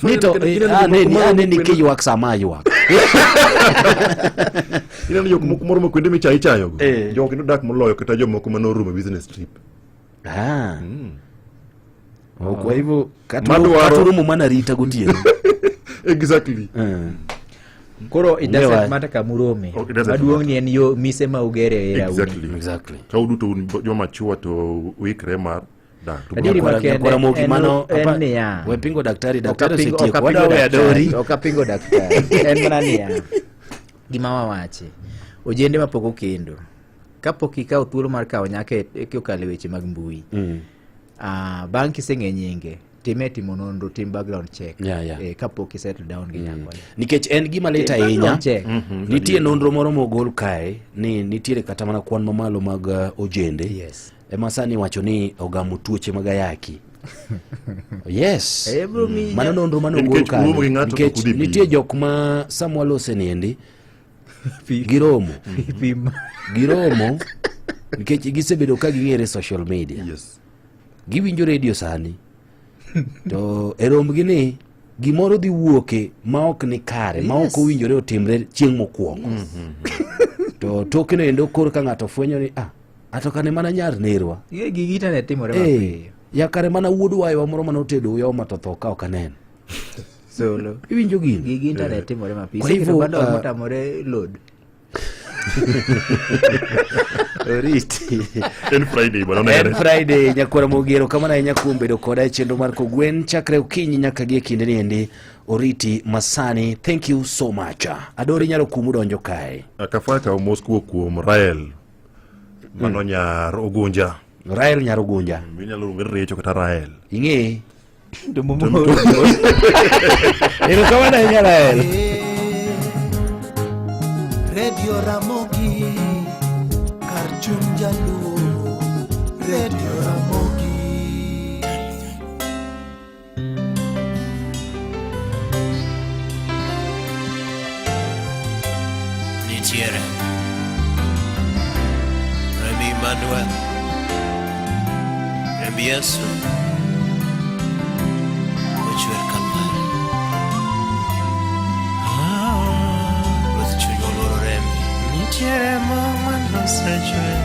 Ni to aneni kiywak sama aywak. Ineno jok moko moro ma kuonde michayo ichayogo. Jogo kendo dak moloyo kata jomoko mane orumo e business trip. Ah. Oh, kwa hivyo kata Madwaro- uromo mana rita gotieno. Exactly. Koro it Onge doesn't wach. matter kamurome. Oh, it doesn't Maduong' ni en yo mise ma ugere e rauni. Exactly. Exactly. Ka uduto un joma chwo to uikre mar dak. To Adieri bro- makende Nyakwara Mogi, en- mano en apa- niya. we pingo daktari, daktari Ok apingo- osetieko. ok Wadwa apingo weyo daktari, adori. Ok apingo daktari. En mana niya. Gima wawachi. Ojende mapok okendo. Kapok ikawo thuolo mar kawo nyako e kokalo e weche mag mbui. Ah, bang' kiseng'e nyinge, time timo nonro, tim background check. Yeah, yeah. Eh, kapok i settle down gi nyako. Nikech en gima lit Tim ahinya. background check. Nitie nonro moro mogol kae ni nitiere kata mana kwan mamalo mag ojende. Yes. Ema sani iwacho ni ogamo tuoche mag ayaki. Yes. Eh, bro, mi- Mano nonro mane ogol Nikech uromo gi kanyo. ng'ato to Nikech ok udhi pimo. nitie jok ma sama walose niendi giromo. Giromo nikech gisebedo ka ging'ere e social media. Yes. Giwinjo radio sani. To e rombgi ni gimoro dhi wuoke ma ok ni kare, ma ok Yes. owinjore otimre chieng' mokwongo. To tokeno endo koro ka ng'ato fwenyo ni ah, ato kane mana nyar nerwa. Gigi gigi internet timore Eh, mapiyo. ya kare mana wuod waywa moro mane otedo uyoma to tho ka ok aneno. Solo. Iwinjo gini? Gigi internet timore mapiyo. Kwa Iseketo hivyo, bundle motamore load. Oriti. En Friday bwana En onere. Friday nyakwara Mogi erokamano ahinya kuom bedo koda e chenro mar Kogwen chakre okinyi nyaka gi e kinde ni endi Oriti Masani. Thank you so much. Adori nyalo kumu donjo kae. Kafaya kawo mos kowuok kuom Rael. Mano nyar Ogunja. Rael nyar Ogunja. Inyalo luonge ni Recho kata Rael. Ing'e. To Erokamano ahinya Rael. Radio Ramogi, kar chuny jaluo. Radio Ramogi. Nitiere Remi Emmanuel Remb Yesu Ochwer kapar Ruoth chuny oluoro rembi. Nitiere mo manosechwer.